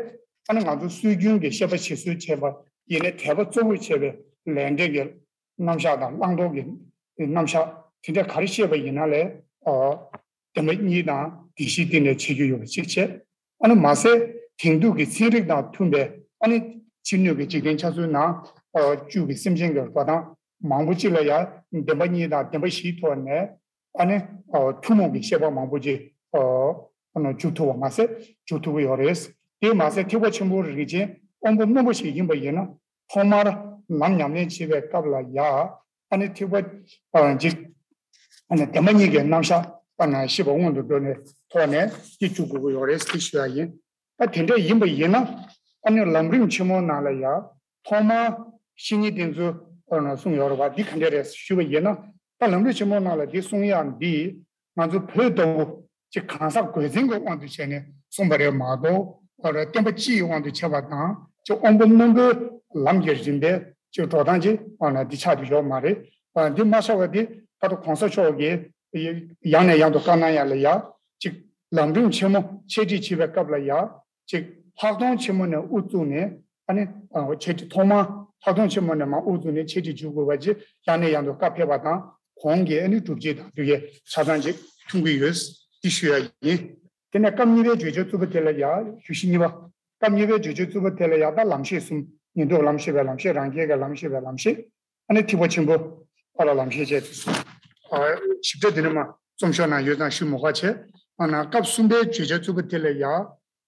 ཨ་ནི་ང་ཚོ་སྲོལ་རྒྱུན་གྱི་བཤད་པ་བྱེད་སྲོལ་བྱས་པ་ཡིན་ན། དད་པ་གཙོ་བོར་བྱས་པའི་ལས་འབྲས་ཀྱི་རྣམ་གཞག་དང་། བླང་དོར་གྱི་རྣམ་གཞག་དེ་འདྲ་ག་རེ་བཤད་པ་ཡིན་ན་ལས། ཨ། བདེན་པ་གཉིས་དང་བདེན་བཞིའི་སྟེང་ནས་འཆད་རྒྱུ་ཡོད་པ་ཅིག་བྱས། ཨ་ནི་མ་ཟད་དེང་དུས་ཀྱི་ཚན་རིག་དང་མཐུན་པའི། ཨ་ནི་ཕྱི་སྣོད་ཀྱི་འཇིག་རྟེན་ཆགས་ཚུལ་ནང་། ཨ། བཅུད་ཀྱི་སེམས་ཅན་གྱི་འགྲོ་སྟངས་མང་པོ་ཅིག་ལ་ཡང་བདེན་པ་གཉིས་དང་བདེན་པ་བཞིའི་ཐོག་ནས། ཨ་ནི། ཨ། ཐུན་མོང་གི་བཤད་པ་མང་པོ་ཅིག་ཨ། ཨ་ནི་འཇུག་ཐུབ་པ་མ་ཟད་འཇུག་ཐུབ་ཀྱི་ཡོད་རེད། དེས་མ་ཟད་ཐེག་པ་ཆེན་པོའི་རིགས་ཅན་དབང་པོ་རྣོན་པོ་ཞིག་ཡིན་པ་ཡིན་ན། ཐོག་མར་ལམ་ཉམས་ལེན་བྱེད་པའི་སྐབས་ལ་ཡ། ཨ་ནི་ཐེག་པ། ཨ། འཇིག་ཨ་ནི་བདེན་པ་གཉིས་ཀྱི་རྣམ་གཞག་ཨ་ནི་ཤེས་པ་སྔོན་དུ་འགྲོ་ནས། ཐོག་ནས་དེ་འཇུག་དགོས་ཀྱི་ཡོད་རེད་ཟེར་ཞུ་ཡ་ཡིན། ཨ། དེ་འདྲ་ཡིན་པ་ཡིན་ན། ཨ་ནི་ལམ་རིམ་ཆེན་མོ་ནང་ལ་ཡ། ཐོག་མར་བཤེས་གཉེན་བསྟེན་ཚུལ་ཨ་ནི་གསུངས་ཡོད་རེད་པ། འདི་ག་འདྲ་རེད་ཞུས་པ་ཡིན་ན། ད་ལམ་རིམ་ཆེན་མོ་ནང་ལ་འདི་གསུང་ཡག་འདི། ང་ཚོ་བོད་ལྟ་བུ་ཅིག་གང་ཟག་དགོས་འཛིན་གྱི་དབང་དུ་བྱས་ནས་གསུངས་པ་རེད་མ་གཏོགས། ཨ་རེ། བསྟན་པ་སྤྱི་ཡི་དབང་དུ་བྱས་པ་དང་། ཅིག་དབང་པོ་རྣོན་པོའི་ལམ་གྱི་རིམ་པའི་ཅིག་འགྲོ་སྟངས་ཅིག་ཨ་ནི་འདི་ཆགས་ཏེ་ཡོད་མ་རེད། ཨ། འདི་མ་ཆགས་པ་འདི་ད་ལྟ་གོང་ས་མཆོག་གིས་ཡང་ནས་ཡང་དུ་བཀའ་གནང་ཡ་ལ་ཡ། ཅིག་ལམ་རིམ་ཆེན་མོ་འཆད་ཁྲིད་བྱེད་པའི་སྐབས་ལ་ཡ། ཅིག་ལྷག་མཐོང་ཆེན་མོ་ནས་དབུ་བཙུགས་ནས། ཨ་ནི། ཨ། འཆད་ཁྲིད་ཐོག་མར་ལྷག་མཐོང་ཆེན་མོ་ནས་མར་དབུ་བཙུགས་ནས་འཆད་ཁྲིད་འཇུག་དགོས་པ་ཅིག་ཡང་ནས་ཡང་དུ་བཀའ་ཕེབས་པ་དང་། གོང་གི་ཨ་ནི་སྒྲུབ་བྱེད་དང་དེ་གའི་ཆ་ཚང་ཅིག་མཐོང་གི་ཡོད། འདི་ཞུ་ཡ་ཡིན། དེ་ནས་སྐབས་གཉིས་པའི་བརྗོད་བྱ་གཙོ་བོ་དེ་ལ་ཡ། བརྗོད་གཞི་གཉིས་པ། སྐབས་གཉིས་པའི་བརྗོད་བྱའི་རྩུབ་པོ་དེ་ལ་ཡང་ད་ལམ་ཤེས་གསུམ། ཉན་ཐོས་ལམ་ཤེས་པའི་ལམ་ཤེས། རང་རྒྱལ་གྱི་ལམ་ཤེས་པའི་ལམ་ཤེས། ཨ་ནི་ཐེག་པ་ཆེན་པོ་ཕར་ལ་ལམ་ཤེས་བཅས་ཏེ་གསུམ། ཨ། ཞིབ་ཕྲ་དེ་ནི་མ་རྩོམ་ཤོག་ནང་ཡོད་ཙང་ཞུ་མི་དགོས་པ་བྱས། ཨ་ནི་སྐབས་གསུམ་པའི་བརྗོད་བྱའི་རྩུབ་པོ་དེ་ལ་ཡང་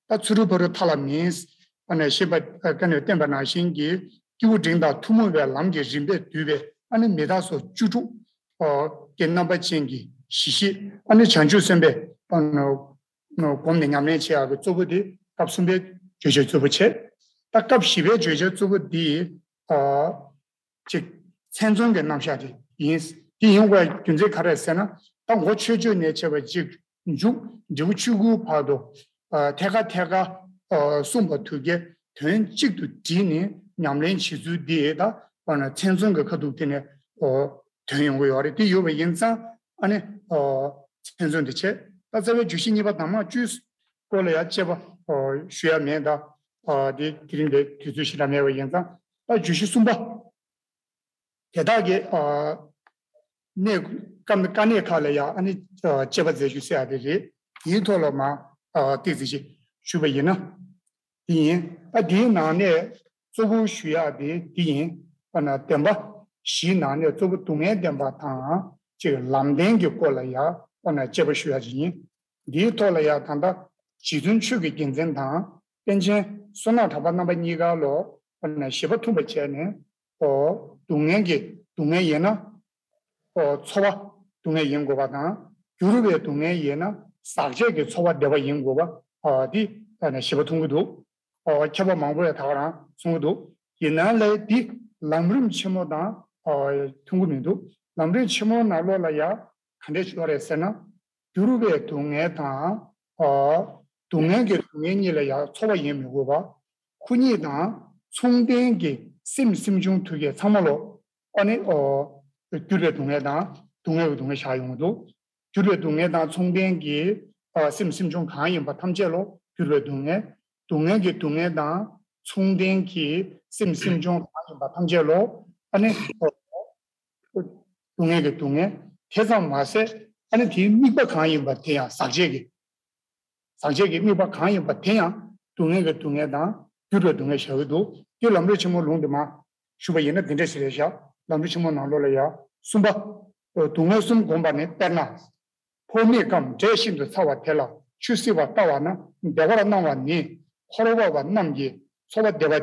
ད་ཚུ་རོལ་པོ་རོ་མཐའ་ལ་མིན། ཨ་ནི་ཞེས་པ་ཨ་ཀ་ནས་བསྟན་པ་ནང་བཞིན་གྱི་སྐྱེས་བུ་འབྲིང་དང་ཐུན་མོང་བའི་ལམ་གྱི་རིམ་པས་བསྡུས་པའི་ཨ་ནི་མི་རྟག་སོགས་བཅུ་དྲུག་གི་རྣམ་པ་ཅན་གྱི་གཞི་ཤེས། ཨ་ནི་བྱང་ཆུབ་སེམས་དཔའི་ཨ་ནི་སྒོམ་ནས་ཉམས་ལེན་བྱེད་ཡག་གི་གཙོ་བོ་དེ་སྐབས་གསུམ་པའི་བརྗོད་བྱའི་རྩུབ་པོ་བྱས། ད་སྐབས་བཞི་པའི་བརྗོད་བྱའི་རྩུབ་པོ་འདི་ཨ་ཅིག་མཚན་མཚོན་གྱི་རྣམ་གཞག་དེ་ཡིན། དེ་ཡིན་དགོས་རྒྱུ་མཚན་ག་རེ་ཟེར་ན། ད་མགོ་ཆོས་སྤྱོད་ནས་བྱས་པ་གཅིག་མཇུག་འབྲས་བུ་ཆོས་སྐུའི་བར་དུ་ཨ་ཐད་ཀར་ཐད་ཀར་ཨ་གསུངས་པ་དུས་ཀའི་དོན་གཅིག་ཏུ་བསྒྲིལ་ནས་ཉམས་ལེན་བྱེད་ཚུལ་འདི་ད་ཨ་ནི་མཚན་མཚོན་གྱི་ཁ་ཐུག་དེ་ནས་ཨོ་དོན་ཡོང་གི་ཡོད་རེད། དེ་ཡོད་པ་ཡིན་ཙང་ཨ་ནི་ཨོ་མཚན་མཚོན་དེ་བྱས། ད་རྩ་བའི་བརྗོད་གཞི་གཉིས་པ་དང་མ་བཅུའི་སྐོར་ལ་ཡང་དཔྱད་པ་ཨོ་ཞུ་ཡ་མེད། ད་ཨ་དེ་དེ་རིང་དེ་དུས་ཚོད་ཞེ་དྲག་མེད་པ་ཡིན་ཙང་ད་བརྗོད་གཞི་གསུམ་པ། དེ་དག་གི་ཨ་གནས་དཀའ་གནད་ཁག་ལ་ཡང་ཨ་ནི་ཨ་དཔྱད་པ་མཛད་རྒྱུ་ཟེར་ཡ་དེ་རེད། དེའི་ཐོག་ལ་མ་ཨ་ཏོག་ཙམ་ཞིག་ཞུས་པ་ཡིན་ན། དེ་ཡིན། ཨ་དེའི་ནང་ནས་གཙོ་བོ་ཞུ་ཡ་དེ་དེ་ཡིན། ཨ་ན་བདེན་པ་བཞིའི་ནང་ནས་གཙོ་བོ་སྡུག་བསྔལ་བདེན་པ་དང་ཅིག་ལམ་བདེན་གྱི་སྐོར་ལ་ཡང་ཨ་ན་དཔྱད་པ་ཞུ་ཡ་ཅིག་ཡིན། འདིའི་ཐོག་ལ་ཡང་ད་ལྟ་རྗེ་བཙུན་ཆོས་ཀྱི་རྒྱལ་མཚན་དང་པཎ་ཆེན་བསོད་ནམས་གྲགས་པ་རྣམ་པ་གཉིས་ཀ་ལོ་ཨ་ན་བཞེད་པ་མཐུན་པ་བྱས་ནས། ཨོ། སྡུག་བསྔལ་གྱི་སྡུག་བསྔལ་ཡིན་ན། ཨོ། ཚོར་བ་སྡུག་བསྔལ་ཡིན་དགོས་པ་དང་། འགྱུར་བའི་སྡུག་བསྔལ་ཡིན་ན་ཟག་བཅས་ཀྱི་ཚོར་བ་བདེ་བ་ཡིན་དགོས་པ། ཨོ། འདི་ཨ་ནི་བཞེད་པ་མཐུན་གྱི་འདུག་ཨོ། མཁས་པ་མང་པོས་ད་ག་རང་གསུང་གི་འདུག་ཡིན་ན་ལས་འདི་ལམ་རིམ་ཆེན་མོ་དང་ཨོ་མཐུན་གྱི་མི་འདུག་ལམ་རིམ་ཆེན་མོ་ནང་ལོགས་ལ་ཡང་ག་འདྲས་ཞུ་བ་རེད་ཟེར་ན། འགྱུར་བའི་སྡུག་བསྔལ་དང་། ཨ། སྡུག་བསྔལ་གྱི་སྡུག་བསྔལ་གཉིས་ལ་ཡང་ཚོར་བ་ཡིན་མི་དགོས་པ། ཁོ་གཉིས་དང་མཚུངས་ལྡན་གྱི་སེམས་སེམས་བྱུང་དུ་སྐྱེས་ཚང་མ་ལོ། ཨ་ནི། ཨོ། འགྱུར་བའི་སྡུག་བསྔལ་དང་སྡུག་བསྔལ་གྱི་སྡུག་བསྔལ་བཞག་ཡོང་གི་འདུག་འགྱུར་བའི་སྡུག་བསྔལ་དང་མཚུངས་ལྡན་གྱི། ཨ། སེམས་སེམས་བྱུང་གང་ཡིན་པ་ཐམས་ཅད་ལོ་འགྱུར་བའི་སྡུག་བསྔལ། སྡུག་བསྔལ་གྱི་སྡུག་བསྔལ་དང་མཚུངས་ལྡན་གྱི་སེམས་སེམས་བྱུང་གང་ཡིན་པ་ཐམས་ཅད་ལོ། ཨ་ནི། ཨོ། སྡུག་བསྔལ་གྱི་སྡུག་བསྔལ། དེ་ཙམ་མ་ཟད་ཨ་ནི་དེའི་དམིགས་པ་གང་ཡིན་པ་དེ་ཡང་ཟག་བཅས་ཀྱི། ཟག་བཅས་ཀྱི་དམིགས་པ་གང་ཡིན་པ་དེ་ཡང་སྡུག་བསྔལ་གྱི་སྡུག་བསྔལ་དང་འགྱུར་བའི་སྡུག་བསྔལ་བཞག་གི་འདུག་དེ་ལམ་རིམ་ཆེན་མོ་ལུང་དུ་མ་ཞུ་བ་ཡིན་ན་དེ་འདྲ་ཞིག་རེད་བཞག་ལམ་རིམ་ཆེན་མོ་ནང་ལོགས་ལ་ཡང་གསུམ་པ། སྡུག་བསྔལ་གསུམ་བསྒོམས་པ་ནི་དཔེར་ན། ཕོ་མེད་ཁམས་འབྲས་ཤིན་ཏུ་ཚ་བ་དེ་ལ་ཆུ་བསིལ་བ་བཏབ་པ་ན་བདེ་བར་སྣང་བ་ནི་འཁོར་བ་པ་རྣམས་ཀྱི་ཚོར་བ་བདེ་བ་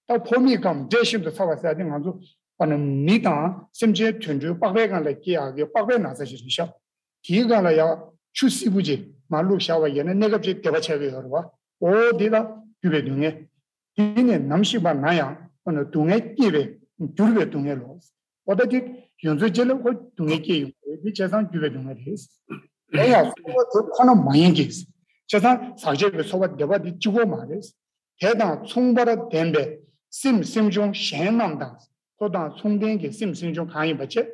སྟེ། ད་ཕོ་མེད་ཁམས་འབྲས་ཤིན་ཏུ་ཚ་བ་ཟེར་ཏེ་ང་ཚོ་ཨ་ནི་མི་དང་སེམས་ཅན་དུད་འགྲོའི་པགས་པའི་སྒང་ལ་སྐྱེ་ཡག་གི་པགས་པའི་ན་ཚ་ཞིག་རེད་ཤག་དེའི་སྒང་ལ་ཡང་ཆུ་བསིལ་པོ་ཅིག་མར་བླུགས་བཞག་པ་ཡིན་ན་གནས་སྐབས་ཅིག་བདེ་བ་ཆགས་ཀྱི་ཡོད་རེད་བ། འོ་འདི་ལ་འགྱུར་བའི་སྡུག་བསྔལ། འདི་ནི་ནམ་ཞིག་པ་ན་ཡང་ཨ་ནི་སྡུག་བསྔལ་སྐྱེ་བའི་འགྱུར་བའི་སྡུག་བསྔལ་ལོ། འོ་ད་དེ་ཡོངས་རྫོགས་རྗེས་ལ་ཁོ་སྡུག་བསྔལ་སྐྱེ་ཡོང་གི་རེད། དེ་བྱས་ཙང་འགྱུར་བའི་སྡུག་བསྔལ་རེད། དེ་ཡང་ཚོར་བ་དེ་ཁོ་ན་མ་ཡིན་གྱི། བྱས་ཙང་ཟག་བཅས་ཀྱི་ཚོར་བ་བདེ་བ་དེ་གཅིག་པོ་མ་རེད། དེ་དང་མཚུངས་པར་ལྡན་པའི་སེམས་སེམས་བྱུང་གཞན་རྣམས་དང་ཁོ་དང་མཚུངས་ལྡན་གྱི་སེམས་སེམས་བྱུང་གང་ཡིན་པ་བཅས།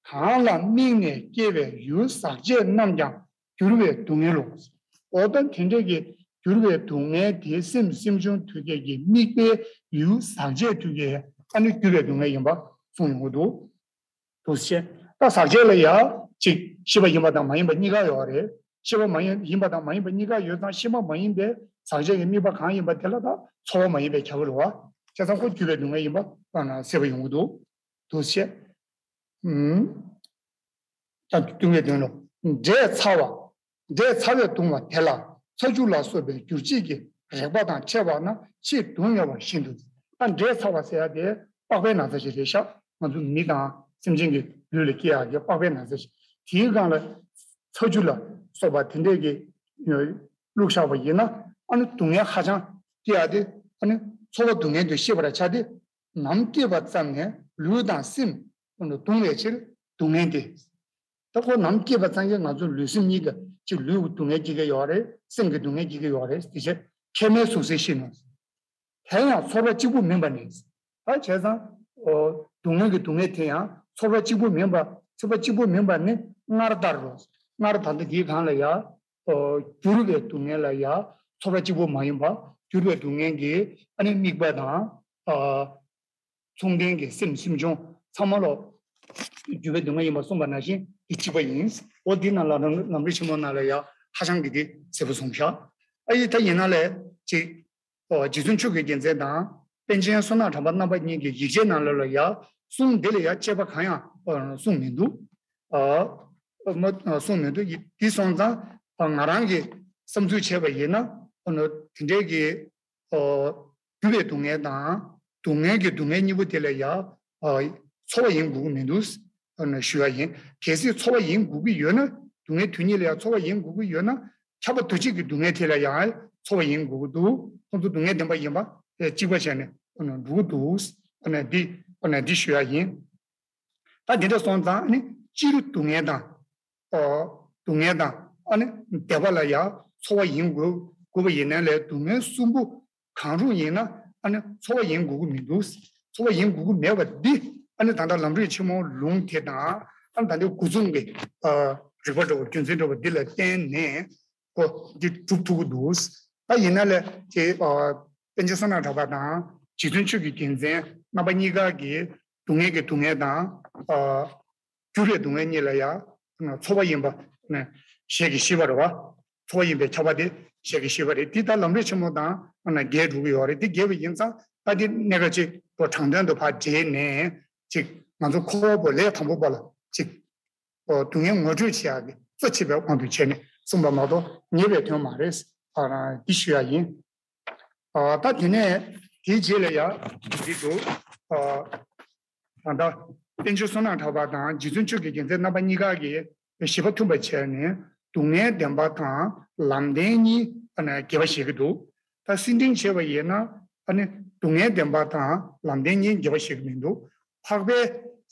གང་ལ་དམིགས་ནས་སྐྱེ་བའི་ཡུལ་ཟག་བཅས་རྣམས་ཀྱང་འགྱུར་བའི་སྡུག་བསྔལ་ལོ། འོ་ད་དེ་འདྲ་གི་འགྱུར་བའི་སྡུག་བསྔལ་དེ་སེམས་སེམས་བྱུང་དུས་སྐད་ཀྱི་དམིགས་པའི་ཡུལ་ཟག་བཅས་དུས་སྐད་ཨ་ནི་འགྱུར་བའི་སྡུག་བསྔལ་ཡིན་པ་གསུངས་ཡོང་གི་འདུག་འདུག་སེ་བྱས། ད་ཟག་བཅས་ལ་ཡང་ཅིག་ཤེས་པ་ཡིན་པ་དང་མ་ཡིན་པ་གཉིས་ཀ་ཡོད་རེད། ཤེས་པ་མ་ཡིན་ཡིན་པ་དང་མ་ཡིན་པ་གཉིས་ཀ་ཡོད་ཙང་ཤེས་པ་མ་ཡིན་པའི་ཟག་བཅས་ཀྱི་དམིགས་པ་གང་ཡིན་པ་དེ་ལ་ད་ཚོར་བ་མ་ཡིན་པའི་ཁྱབ་ཀྱི་རེད་བ། བྱས་ཙང་ཁོ་འགྱུར་བའི་སྡུག་བསྔལ་ཡིན་པ་ཨ་ན་གསལ་པོ་ཡོང་གི་འདུག་འདུག་སེ་བྱས། ཨུམ། ད་སྡུག་བསྔལ་དོན་ལོ། འབྲས་ཚ་བ། འབྲས་ཚ་བས་གདུང་བ་དེ་ལ་ཚ་ཆུ་ལ་སོགས་པའི་འགྱུར་བྱེད་ཀྱི་རེག་པ་དང་ཕྲད་པ་ན་ཆེས་སྡུག་བསྔལ་བ་བཞིན་དུ། ད་འབྲས་ཚ་བ་ཟེར་ཡ་དེ་པགས་པའི་ན་ཚ་ཞིག་རེད་ཤག་ང་ཚོ་མི་དང་སེམས་ཅན་གྱི་ལུས་ལ་སྐྱེ་ཡག་གི་པགས་པའི་ན་ཚ་ཞིག་དེའི་སྒང་ལ་ཚ་ཆུ་ལ་སོགས་པ་དེ་འདྲས་ཀྱི་བླུགས་བཞག་པ་ཡིན་ན་ཨ་ནི་སྡུག་བསྔལ་ཧ་ཅང་སྐྱེ་ཡག་དེ་ཨ་ནི་ཚོར་བ་སྡུག་བསྔལ་དུ་ཤེས་པར་བྱ་སྟེ། ནམ་སྐྱེས་པ་ཙམ་ནས་ལུས་དང་སེམས་གདུང་བའི་ཕྱིར་སྡུག་བསྔལ་ཏེ། ད་ཁོ་ནམ་སྐྱེས་པ་ཙམ་གྱིས་ང་ཚོ་ལུས་སེམས་གཉིས་ཀ་གཅིག་ལུས་ཀྱི་སྡུག་བསྔལ་སྐྱེ་གི་ཡོད་རེད། སེམས་ཀྱི་སྡུག་བསྔལ་སྐྱེ་གི་ཡོད་རེད། དེ་ཕྱིར་མཁལ་མའི་ཟུག་གཟེར་ཤེས་ནས། དེ་ཡང་ཚོར་བ་གཅིག་པུ་མིན་པ་ནི། ད་བྱས་ཙང་། ཨོ། སྡུག་བསྔལ་གྱི་སྡུག་བསྔལ་དེ་ཡང་ཚོར་བ་གཅིག་པུ་མིན་པ། ཚོར་བ་གཅིག་པུ་མིན་པ་ནི་སྔར་ལྟར་རོ། སྔར་ད་ལྟ་འདིའི་སྒང་ལ་ཡ། ཨོ། འགྱུར་བའི་སྡུག་བསྔལ་ལ་ཡ་ཚོར་བ་གཅིག་པུ་མ་ཡིན་པ། འགྱུར་བའི་སྡུག་བསྔལ་གྱི་ཨ་ནི་དམིགས་པ་དང་། ཨ། མཚུངས་ལྡན་གྱི་སེམས་སེམས་བྱུང་ཚང་མ་ལོ། འགྱུར་བའི་སྡུག་བསྔལ་ཡིན་པ་གསུངས་པ་ནང་བཞིན་དེ་གཅིག་པ་ཡིན། འོ་འདི་ནང་ལ་ལམ་ལམ་རིམ་ཆེན་མོ་ནང་ལ་ཡ་ཧ་ཅང་གི་དེ་གསལ་པོ་གསུངས་ཤག་ཨ་ཡི་ད་ཡིན་ན་ལས་ཅིག་རྗེ་བཙུན་ཆོས་ཀྱི་རྒྱལ་མཚན་དང་པཎ་ཆེན་བསོད་ནམས་གྲགས་པ་རྣམ་པ་གཉིས་ཀྱི་ཡིག་ཆའི་ནང་ལོགས་ལ་ཡ་གསུང་འདི་ལ་ཡ་དཔྱད་པ་གང་ཡང་གསུང་མི་འདུག་ཨ་མ་གསུང་མི་འདུག་དེ་སོང་ཙང་ང་རང་གིས་བསམ་ཚུལ་བྱས་པ་ཡིན་ན་དེ་འདྲའི་གི་འགྱུར་བའི་སྡུག་བསྔལ་དང་སྡུག་བསྔལ་གྱི་སྡུག་བསྔལ་གཉིས་པོ་དེ་ལ་ཡ་ཚོར་བ་ཡིན་དགོས་ཀྱི་མི་འདུག་ཞུ་བ་ཡིན། གལ་སྲིད་ཚོར་བ་ཡིན་དགོས་ཀྱི་ཡོད་ན་སྡུག་བསྔལ་དུས་གཉིས་ལ་ཡ་ཚོར་བ་ཡིན་དགོས་ཀྱི་ཡོད་ན་ཁྱབ་པ་འདུ་བྱེད་ཀྱི་སྡུག་བསྔལ་དེ་ལ་ཡང་ཚོར་བ་ཡིན་དགོས་ཀྱི་འདུག་ཁོང་ཚོ་སྡུག་བསྔལ་བདེན་པ་ཡིན་པ་གཅིག་པ་བྱས་ནས་འགྲོ་གི་འདུག་འདི་འདི་ཞུ་ཡ་ཡིན། ད་འདི་འདྲ་སོང་ཙང་ནི་སྤྱིར་སྡུག་བསྔལ་དང་། ཨོ། སྡུག་བསྔལ་དང་ཨ་ནི་བདེ་བ་ལ་ཡང་ཚོར་བ་ཡིན་དགོས་དགོས་པ་ཡིན་ནའི་ལས་སྡུག་བསྔལ་གསུམ་པོ་གང་རུང་ཡིན་ན་ཨ་ནི་ཚོར་བ་ཡིན་དགོས་ཀྱི་མི་འདུག་ཚོར་བ་ཡིན་དགོས་ཀྱི་མེད་པ་འདི་ཨ་ནི་ད་ལྟ་ལམ་རིམ་ཆེན་མོ་ལུང་དེ་དང་ཨ་ནི་ད་ལྟའི་འགོ་རྩོམ་གྱི་རིགས་པ་འདྲ་བོ་རྒྱུ་མཚན་འདྲ་བོ་འདི་ལ་བརྟེན་ནས་ཨོ་འདི་གྲུབ་ཐུབ་ཀྱི་འདུག་ད་ཡིན་ནའི་ལས་དེ་པཎ་ཆེན་བསོད་ནམས་གྲགས་པ་དང་རྗེ་བཙུན་ཆོས་ཀྱི་རྒྱལ་མཚན་རྣམ་པ་གཉིས་ཀ་གིས་སྡུག་བསྔལ་གྱི་སྡུག་བསྔལ་དང་། འགྱུར་བའི་སྡུག་བསྔལ་གཉིས་ལ་ཡང་ཚོར་བ་ཡིན་པ་ཞལ་གྱིས་བཞེས་པ་རེད་བ། ཚོར་བ་ཡིན་པའི་ཁྱབ་པ་དེ་ཞལ་གྱིས་བཞེས་པ་རེད། དེ་ལྟར་ལམ་རིམ་ཆེན་མོ་དང་འགལ་འགྲོ་གི་ཡོད་རེད། དེ་འགལ་བ་ཡིན་ཙང་ད་དེ་གནད་འགག་ཅིག་དྲང་དོན་དུ་ཕར་འདྲེས་ནས་ཅིག་ང་ཚོ་ཁོ་བོ་ལས་དང་པོ་པ་ལ་ཅིག་སྡུག་བསྔལ་ངོ་སྤྲོད་བྱེད་ཡག་གི་གཙོ་ཆེ་བའི་དབང་དུ་བྱས་ནས་གསུངས་པ་མ་གཏོགས་ཉེས་པའི་དོན་མ་རེད། འདི་ཞུ་ཡ་ཡིན། ད་དེ་ནས་དེའི་རྗེས་ལ་ཡ་འདི་འདུག་ད་ལྟ་པཎ་ཆེན་བསོད་ནམས་གྲགས་པ་དང་རྗེ་བཙུན་ཆོས་ཀྱི་རྒྱལ་མཚན་རྣམ་པ་གཉིས་ཀ་གིས་བཞེད་པ་མཐུན་པ་བྱས་ནས་སྡུག་བསྔལ་བདེན་པ་དང་ལམ་བདེན་གཉིས་འགལ་བ་བཞེད་ཀྱི་འདུག་ད་སེ་འབྲིང་བྱས་པ་ཡིན་ན་ཨ་ནི་སྡུག་བསྔལ་བདེན་པ་དང་ལམ་བདེན་གཉིས་འགལ་བ་བཞེད་ཀྱི་མི་འདུག་འཕགས་པའི་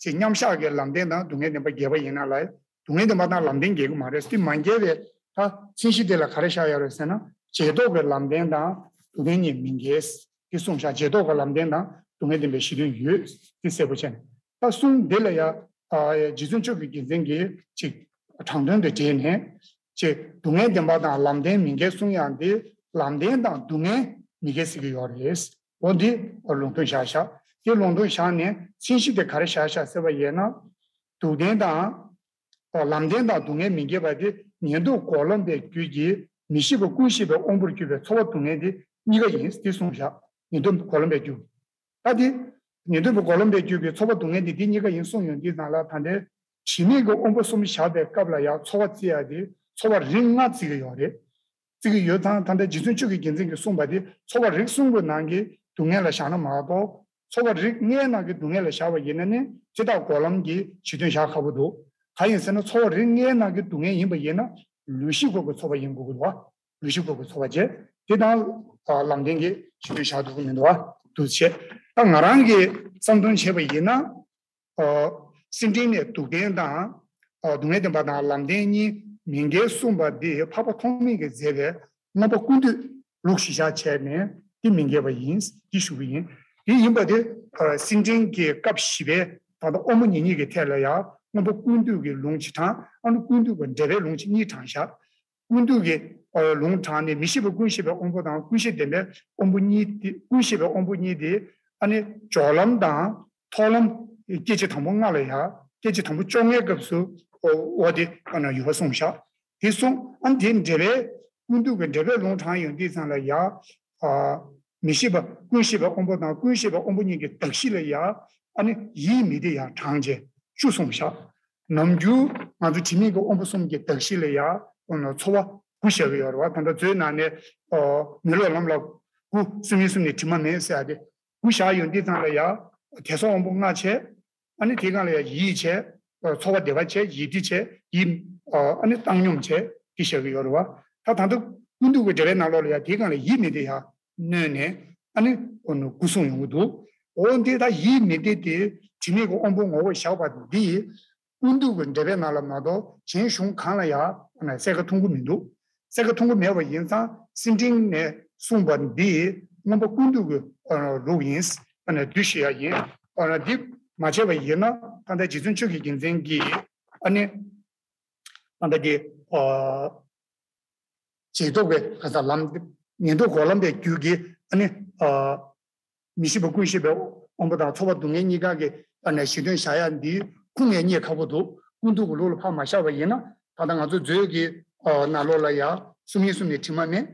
ཅིག་མཉམ་བཞག་གི་ལམ་བདེན་དང་སྡུག་བསྔལ་བདེན་པ་འགལ་བ་ཡིན་ན་ལ། སྡུག་བསྔལ་བདེན་པ་དང་ལམ་བདེན་འགལ་གྱི་མ་རེད། དེ་མ་འགལ་བའི་ད་མཚན་གཞི་དེ་ལ་ག་རེ་བཞག་ཡོད་རེད་ཟེར་ན་རྗེས་ཐོབ་ཀྱི་ལམ་བདེན་དང་སྡུག་བསྔལ་གཉིས་མི་འགལ་དེ་གསུངས་བཞག་རྗེས་ཐོབ་ཀྱི་ལམ་བདེན་དང་སྡུག་བསྔལ་བདེན་པའི་གཞི་མཐུན་ཡོད་དེ་གསལ་པོ་བྱས་ནས་ད་གསུང་འདི་ལ་ཡ་རྗེ་བཙུན་ཆོས་ཀྱི་རྒྱལ་མཚན་གྱིས་ཅིག་དྲང་དོན་དུ་འགྲེལ་ནས་ཅིག་སྡུག་བསྔལ་བདེན་པ་དང་ལམ་བདེན་མི་འགལ་གསུང་ཡག་འདི་ལམ་བདེན་དང་སྡུག་བསྔལ་མི་འགལ་ཟེར་གྱི་ཡོད་རེད། འོ་འདི་ལུང་དོན་བཞག་བཞག་དེ་ལུང་དོན་བཞག་ནས་མཚན་གཞི་དེ་ག་རེ་བཞག་བཞག་ཟེར་བ་ཡིན་ན། སྡུག་བདེན་དང་། ལམ་བདེན་དང་སྡུག་བསྔལ་མི་འགལ་བ་དེ་ཉན་ཐོས་སྒོམ་ལམ་པའི་རྒྱུད་ཀྱི་མི་ཤེས་པ་ཀུན་ཤེས་པའི་དབང་པོར་གྱུར་པའི་ཚོར་བ་སྡུག་བསྔལ་དེ་གཉིས་ཀ་ཡིན་དེ་གསུངས་བཞག་ཉན་ཐོས་སྒོམ་ལམ་པའི་རྒྱུད། ད་དེ་ཉན་ཐོས་སྒོམ་ལམ་པའི་རྒྱུད་ཀྱི་ཚོར་བ་སྡུག་བསྔལ་དེ་དེ་གཉིས་ཀ་ཡིན་གསུངས་ཡོང་དུས་ཙང་ལ་ད་ལྟའི་དྲི་མེད་ཀྱི་དབང་པོ་གསུམ་བཞག་པའི་སྐབས་ལ་ཡང་ཚོར་བ་བརྩི་ཡ་དེ་ཚོར་བ་རིགས་ལྔ་བརྩི་གི་ཡོད་རེད། བརྩི་གི་ཡོད་ཙང་ད་ལྟ་རྗེ་བཙུན་ཆོས་ཀྱི་རྒྱལ་མཚན་གྱིས་གསུངས་པ་དེ་ཚོར་བ་རིགས་གསུམ་གྱི་ནང་གི་སྡུག་བསྔལ་ལ་བཞག་ན་མ་གཏོགས་ཚོར་བ་རིགས་ལྔའི་ནང་གི་སྡུག་བསྔལ་ལ་བཞག་པ་ཡིན་ན་ནི་དེ་དག་སྒོམ་ལམ་གྱི་གཞི་མཐུན་བཞག་ཁག་པོ་འདུག་གང་ཡིན་ཟེར་ན་ཚོར་བ་རིགས་ལྔའི་ནང་གི་སྡུག་བསྔལ་ཡིན་པ་ཡིན་ན་ལུས་ཤེས་སྒོ་གི་ཚོར་བ་ཡིན་དགོས་ཀྱི་འདུག་ལུས་ཤེས་སྒོ་གི་ཚོར་བ་བྱས་དེ་དང་ལམ་བདེན་གྱི་གཞི་མཐུན་བཞག་ཐུབ་ཀྱི་མི་འདུག་བ་འདུག་བྱས་ད་ང་རང་གི་བསམ་སྟངས་བྱས་པ་ཡིན་ན། སེམས་ཅན་ནས་སྡུག་བདེན་དང་། སྡུག་བསྔལ་བདེན་པ་དང་ལམ་བདེན་གཉིས་མི་འགལ་གསུངས་པ་འདི་འཕགས་པ་ཐོགས་མེད་ཀྱིས་མཛད་པའི་མངོན་པ་ཀུན་བཏུས་ལུགས་གཞི་བཞག་བྱས་ནས་འདི་མི་འགལ་བ་ཡིན་འདི་ཞུ་གི་ཡིན། འདི་ཡིན་པ་དེ་སེམས་ཅན་གྱི་སྐབས་བཞི་པའི་ད་ལྟ་དབང་པོ་ཉེ་གཉིས་ཀྱི་ཐད་ལ་ཡང་མངོན་པ་ཀུན་བཏུས་ཀྱི་ལུང་གཅིག་དྲངས་ཨ་ནི་ཀུན་བཏུས་ཀྱི་འགྲེལ་པའི་ལུང་གཅིག་གཉིས་དྲངས་བཞག་ཀུན་བཏུས་ཀྱི་ལུང་དྲངས་ནས་མི་ཤེས་པ་ཀུན་ཤེས་པའི་དབང་པོ་དང་ཀུན་ཤེས་བདེན་པའི་དབང་པོ་གཉིས་དེ་ཀུན་ཤེས་པའི་དབང་པོ་གཉིས་དེ་ཨ་ནི་སྦྱོར་ལམ་དང་ཐོག་ལམ་སྐད་ཅིག་དང་པོ་ལྔ་ལ་ཡ་སྐད་ཅིག་དང་པོ་བཅོ་ལྔའི་སྐབས་སུ་འོ་དེ་ཡོད་པ་གསུངས་བཞག་དེ་གསུངས་ཨ་ནི་དེ་འགྲེལ་པའི་ཀུན་བཏུས་ཀྱི་འགྲེལ་པའི་ལུང་དྲངས་ཡོང་དུས་ཙང་ལ་ཡ་མི་ཤེས་པ་ཀུན་ཤེས་པའི་དབང་པོ་དང་ཀུན་ཤེས་པའི་དབང་པོ་གཉིས་ཀྱི་གདགས་གཞི་ལ་ཡ་ཨ་ནི་ཡིད་མི་བདེ་ཡ་དྲངས་བྱས་བཅུ་གསུངས་བཞག་ནམ་རྒྱུན་ང་ཚོ་དྲི་མེད་ཀྱི་དབང་པོ་གསུམ་གྱི་གདགས་གཞི་ལ་ཡ་ཚོར་བ་དགུ་བཞག་གི་ཡོད་རེད་བ། ད་ལྟ་མཛོད་ནང་ནས་མི་སློབ་ལམ་ལ་དགུ་གསུམ་ཡིན་གསུམ་ནས་དྲི་མ་མེད་ཟེར་ཡ་དེ་དགུ་བཞག་ཡོང་དུས་ཙང་ལ་ཡ་དེ་སོགས་དབང་པོ་ལྔ་བྱས་ཨ་ནི་དེའི་སྒང་ལ་ཡ་ཡིད་བྱས་ཚོར་བ་བདེ་བ་བྱས་ཡིད་བདེ་བྱས་ཡིད་ཨ་ནི་བཏང་སྙོམས་བྱས་དེ་བཞག་གི་ཡོད་རེད་བ། ད་ད་ལྟ་ཀུན་བཏུས་ཀྱི་འགྲེལ་པའི་ནང་ལོགས་ལ་ཡ་དེའི་སྒང་ལ་ཡིད་མི་བདེ་ཡ་གནོན་ནས་ཨ་ནི་དགུ་གསུངས་ཡོང་གི་འདུག་འོ་འདི་ད་ཡིད་མི་བདེ་དེ་དྲི་མེད་ཀྱི་དབང་པོ་ངོ་བོ་བཞག་པ་འདི་ཀུན་བཏུས་ཀྱི་འགྲེལ་པའི་ནང་ལ་མ་གཏོགས་གཞན་གཞུང་གང་ལ་ཡང་གསལ་ཁ་མཐོང་གི་མི་འདུག་གསལ་ཁ་མཐོང་གི་མེད་པ་ཡིན་ཙང་སེམས་འབྲིང་ནས་གསུངས་པ་འདི་མངོན་པ་ཀུན་བཏུས་ཀྱི་ལུགས་ཡིན་འདུས་ཤེས་ཡ་ཡིན། འདི་མ་བྱས་པ་ཡིན་ན་ད་ལྟ་རྗེ་བཙུན་ཆོས་ཀྱི་རྒྱལ་མཚན་གྱིས་ཨ་ནི་ད་ལྟ་འདི། རྗེས་ཐོབ་ཀྱི་ག་ས་ལམ་ཉན་ཐོས་སྒོམ་ལམ་པའི་རྒྱུད་ཀྱི་ཨ་ནི་མི་ཤེས་པ་ཀུན་ཤེས་པའི་དབང་པོ་དང་ཚོར་བ་སྡུག་བསྔལ་གཉིས་ཀ་གི་ཨ་ནི་གཞི་མཐུན་བཞག་ཡ་འདི་ཁུངས་ཡང་རྙེད་ཁག་པོ་འདུག་ཀུན་བཏུས་ཀྱི་ལུགས་ལ་ཕར་མ་བཞག་པ་ཡིན་ན་ད་ལྟ་ང་ཚོ་མཛོད་ཀྱི་ནང་ལོགས་ལ་ཡ་གསུམ་ཡིན་གསུམ་ནས་དྲི་མ་མེད།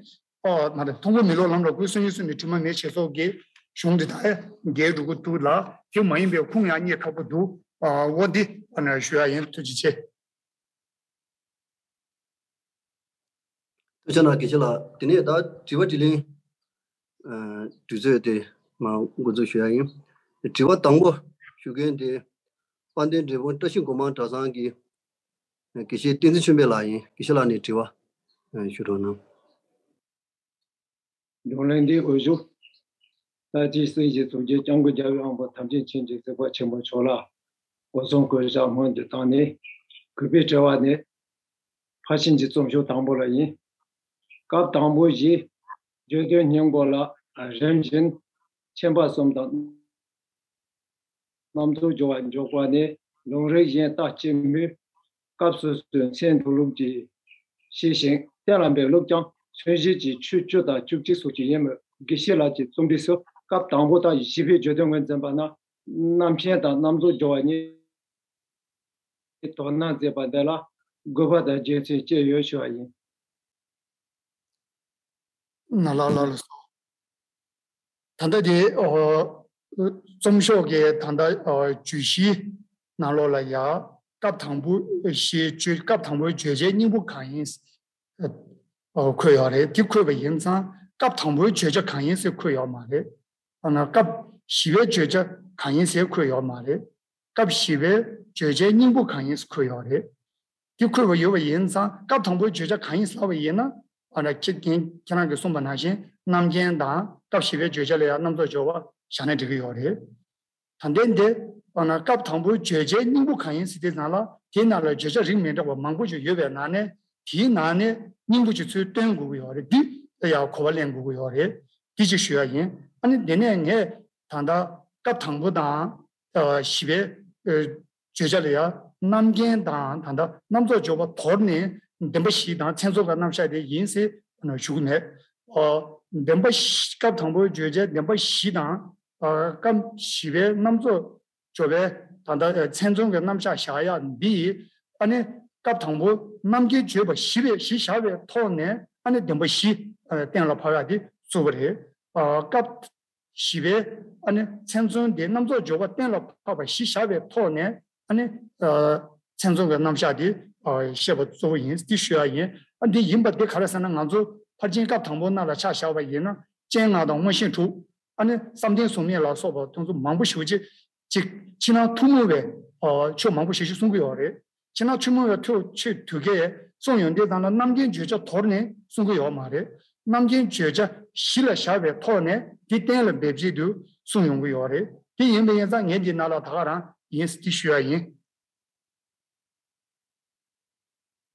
ཨ་མ་རེད། མཐོང་གོ་མི་སློབ་ལམ་ལ་བཀོད། སུན་ཡིན་སུན་མི་དྲི་མ་མེད་ཞེས་སོགས་ཀྱི་གཞུང་འདི་དག་རྒྱས་འགྲོ་གི་འདུག་ལ། དེ་མ་ཡིན་པའི་ཁུངས་ཡང་རྙེད་ཁག་པོ་འདུག་ཨ་འོ་འདི་ཨ་ནི་ཞུ་ཡ་ཡིན། ཐུགས་རྗེ་ཆེ། ཐུགས་རྗེ་གནང་། དགེ་བཤེས་ལགས། དེ་ནས་ད་དྲི་བ་དྲིས་ལན། ཨ་དུས་ཚོད་དེ་མར་འགོ་འཛུགས་ཞུ་ཡ་ཡིན། དྲི་བ་དང་པོ་ཞུ་མཁན་དེ་དཔལ་ལྡན་འབྲས་སྤུངས་བཀྲ་ཤིས་སྒོ་མང་གྲྭ་ཚང་གི་དགེ་བཤེས་བསྟན་འཛིན་ཆོས་འཕེལ་ལགས་ཡིན། དགེ་བཤེས་ལགས་ནས་དྲི་བ་ཞུ་རོགས་གནང་། བགྲོ་གླེང་འདིའི་འོས་ཤོག་ལྷ་རྗེ་སྲས་བཞི་ཚོགས་རྗེ་སྐྱབས་མགོན་རྒྱལ་བའི་དབང་པོ་དམ་ཅན་མཁྱེན་ཅིང་གཟིགས་པ་ཆེན་པོ་མཆོག་ལ་སྒོ་གསུམ་གུས་ཕྱག་སྔོན་དུ་བཏང་ནས། གུས་པས་དྲི་བ་ནི། ཕར་ཕྱིན་གྱི་རྩོམ་ཤོག་དང་པོ་ལ་ཡིན། སྐབས་དང་པོ་བཞིའི་བརྗོད་དོན་སྙིང་པོ་ལ་རིམ་བཞིན་མཁྱེན་པ་གསུམ་དང་རྣམ་རྫོགས་སྦྱོར་བ་འཇོག་པ་ནི་ལུང་རིགས་གཞན་ལྟ་ཅི་སྨོས། སྐབས་སོ་སོའི་མཚན་མཐོ་ལུགས་ཀྱིས་ཤེས་ཤིང་གཏན་ལ་འབེབས་ལུགས་ཀྱང་མཚོན་བྱེད་ཀྱི་ཆོས་བཅུ་དང་བཅུ་གཅིག་སོགས་ཀྱི་ཡིན་མོད། དགེ་བཤེས་ལགས་ཀྱི་རྩོམ་སྒྲིག་སུ་སྐབས་དང་པོ་དང་བཞི་པའི་བརྗོད་དོན་ངོས་འཛིན་པ་ན། རྣམ་མཁྱེན་དང་རྣམ་རྫོགས་སྦྱོར་བ་གཉིས་དོ་སྣང་མཛད་པ་འདི་ལ་དགོས་པ་དང་རྒྱུ་མཚན་ཅི་ཡོད་ཞུ་བ་ཡིན། ན་ལ་ལ་ལ་སོ། ད་ལྟ་དེ་ཨོ་རྩོམ་ཤོག་གི་ད་ལྟ་ཨོ་བརྗོད་གཞིའི་ནང་ལོགས་ལ་ཡ། སྐབས་དང་པོ་ཞེས་བརྗོད། སྐབས་དང་པོའི་བརྗོད་བྱའི་སྙིང་པོ་གང་ཡིན། ཨོ་འཁོད་ཡོད་རེད། དེ་འཁོད་པ་ཡིན་ཙང་སྐབས་དང་པོའི་བརྗོད་བྱ་གང་ཡིན་ཟེར་འཁོད་ཡོད་མ་རེད། ཨ་ན་སྐབས་བཞི་པའི་བརྗོད་བྱ་གང་ཡིན་ཟེར་འཁོད་ཡོད་མ་རེད། སྐབས་བཞི་པའི་བརྗོད་བྱའི་སྙིང་པོ་གང་ཡིན་ཟེར་འཁོད་ཡོད་རེད། དེ་འཁོད་པ་ཡོད་པ་ཡིན་ཙང་སྐབས་དང་པོའི་བརྗོད་བྱ་གང་ཡིན་ཟེར་བ་ཡིན་ན། ཨ་ན་ཁྱེད་ཁྱེད་ཁྱེད་རང་གིས་གསུངས་པ་ནང་བཞིན་རྣམ་མཁྱེན་དང་སྐབས་བཞི་པའི་བརྗོད་བྱ་ལ་ཡང་རྣམ་རྫོགས་སྦྱོར་བ་བཞག་ན་འགྲིག་གི་ཡོད་རེད། ད་ལྟའི་འདི་ཨ་ན་སྐབས་དང་པོའི་བརྗོད་བྱའི་སྙིང་པོ་གང་ཡིན་ཟེར་དུས་ཙང་ལ། དེའི་ནང་ལ་བརྗོད་བྱ་རིགས་མི་འདྲ་བ་མང་པོ་ཞིག་ཡོད་པའི་ནང་ནས། དེའི་ནང་ནས་སྙིང་པོ་ཞིག་ཚུར་སྟོན་དགོས་ཀྱི་ཡོད་རེད། འདི་ལ་ཡང་གོ་བ་ལེན་དགོས་ཀྱི་ཡོད་རེད། འདི་ཅིག་ཞུ་ཡ་ཡིན། ཨ་ནི་དེ་ནས་ངས་ད་ལྟ་སྐབས་དང་པོ་དང་ཨ་བཞི་པའི་ཨ་བརྗོད་བྱ་ལ་ཡང་རྣམ་མཁྱེན་དང་ད་ལྟ་རྣམ་རྫོགས་སྦྱོར་བ་དོར་ནས་བདེན་པ་བཞི་དང་མཚན་མཚོན་གྱི་རྣམ་གཞག་དེ་ཡིན་ཟེར་ཞུ་གི་མེད། ཨ་བདེན་པ་བཞི། སྐབས་དང་པོའི་བརྗོད་བྱའི་བདེན་པ་བཞི་དང་། ཨ་སྐབས་བཞི་པའི་རྣམ་རྫོགས་སྦྱོར་བའི་ད་ལྟ་མཚན་མཚོན་གྱི་རྣམ་གཞག་བཞག་ཡ་འདི། ཨ་ནི་སྐབས་དང་པོ་རྣམ་མཁྱེན་བརྗོད་པ་བཞི་པའི་བཞི་བཞག་པའི་ཐོག་ནས། ཨ་ནི་བདེན་པ་བཞི་ཨ་གཏན་ལ་ཕབ་ཡ་དེ་གཙོ་བོ་རེད། ཨ་སྐབས་བཞི་པའི་ཨ་ནི་མཚན་མཚོན་དེ། རྣམ་རྫོགས་སྦྱོར་བ་གཏན་ལ་ཕབ་པ་བཞི་བཞག་པའི་ཐོག་ནས། ཨ་ནི་ཨ་མཚན་མཚོན་གྱི་རྣམ་གཞག་དེ་ཨ་བཤད་པ་གཙོ་བོ་ཡིན། དེ་ཞུ་ཡ་ཡིན། ཨ་འདི་ཡིན་པ་དེ་ག་རེ་ཟེར་ན། ང་ཚོ་ཕར་ཕྱིན་སྐབས་དང་པོ་ནང་ལ་ཆ་བཞག་པ་ཡིན་ན། སྤྱན་སྔར་དང་མངོན་ཤེས་དྲུག་ཨ་ནི་བསམ་གཏན་གཟུགས་མེད་ལ་སོགས་པ་དེ་ཚོ་མང་པོ་ཞེ་པོ་ཅིག་ཅིག་ཕྱི་ནང་ཐུན་མོང་བའི་ཨ་ཆོས་མང་པོ་ཞེ་ཅིག་གསུང་གི་ཡོད་རེད། ཕྱི་ནང་ཐུན་མོང་བའི་ཐོག་ཆོས་དུས་ཀའི་གསུང་ཡོང་དུས་ཙང་ལ་རྣམ་མཁྱེན་བརྗོད་བྱ་དོར་ནས་གསུང་གི་ཡོད་མ་རེད། རྣམ་མཁྱེན་བརྗོད་བྱ་གཞི་ལ་བཞག་པའི་ཐོག་ནས་དེ་གཏན་ལ་འབེབས་བྱེད་དུ་གསུང་ཡོང་གི་ཡོད་རེད། དེ་ཡིན་པ་ཡིན་ཙང་ངས་འདི་ནང་ལ་ད་ག་རང་ཡིན་ཟེར་དེ་ཞུ་ཡ་ཡིན།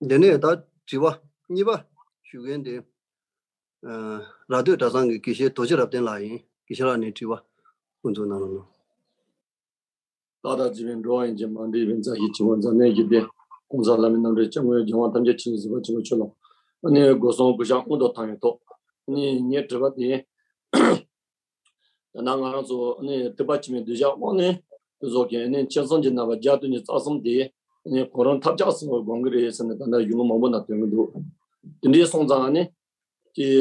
དེ་ནས་ད་དྲི་བ་གཉིས་པ་ཞུ་མཁན་དེ། ཨ་ར་སྟོད་གྲྭ་ཚང་གི་དགེ་བཤེས་རྡོ་རྗེ་རབ་བརྟན་ལགས་ཡིན། དགེ་བཤེས་ལགས་ནས་དྲི་བ་འགོ་འཛུགས་གནང་རོགས་གནང་། ལྷ་དང་བཅས་པའི་འགྲོ་བ་ཡན་ཆད་མ་འདྲེས་པའི་མཛའ་བཤེས་ཆེན་པོ་མཛའ་གནས་ཀྱི་སྡེ་གོང་ས་ལྷ་མིའི་རྣམ་འདྲེན་སྐྱབས་མགོན་རྒྱལ་དབང་ཐམས་ཅད་མཁྱེན་གཟིགས་པ་ཆེན་པོ་མཆོག་ལ། ཨ་ནི་སྒོ་གསུམ་གུས་ཕྱག་སྔོན་དུ་བཏང་བའི་ཐོག་ཨ་ནི་ངའི་དྲི་བ་དེ། ད་ནང་ང་རང་ཚོ་ཨ་ནི་ཐེག་པ་ཆེན་པོའི་གདུལ་བྱ་དབང་ནི་བཟོ་མཁན་ཨ་ནི་མཁྱེན་གསུམ་གྱི་རྣམ་པ་བརྒྱ་བདུན་ཅུ་རྩ་གསུམ་དེ་ཨ་ནི་གོ་རིམ་ཐབས་ཆག་སུ་སྒོམ་གྱི་རེད་ཟེར་ནས་ད་ལྟ་གཞུང་ལུགས་མང་པོ་ནང་ཐོན་གྱི་འདུག་དེ་འདྲའི་སོང་ཙང་ཨ་ནི། ཀྱི།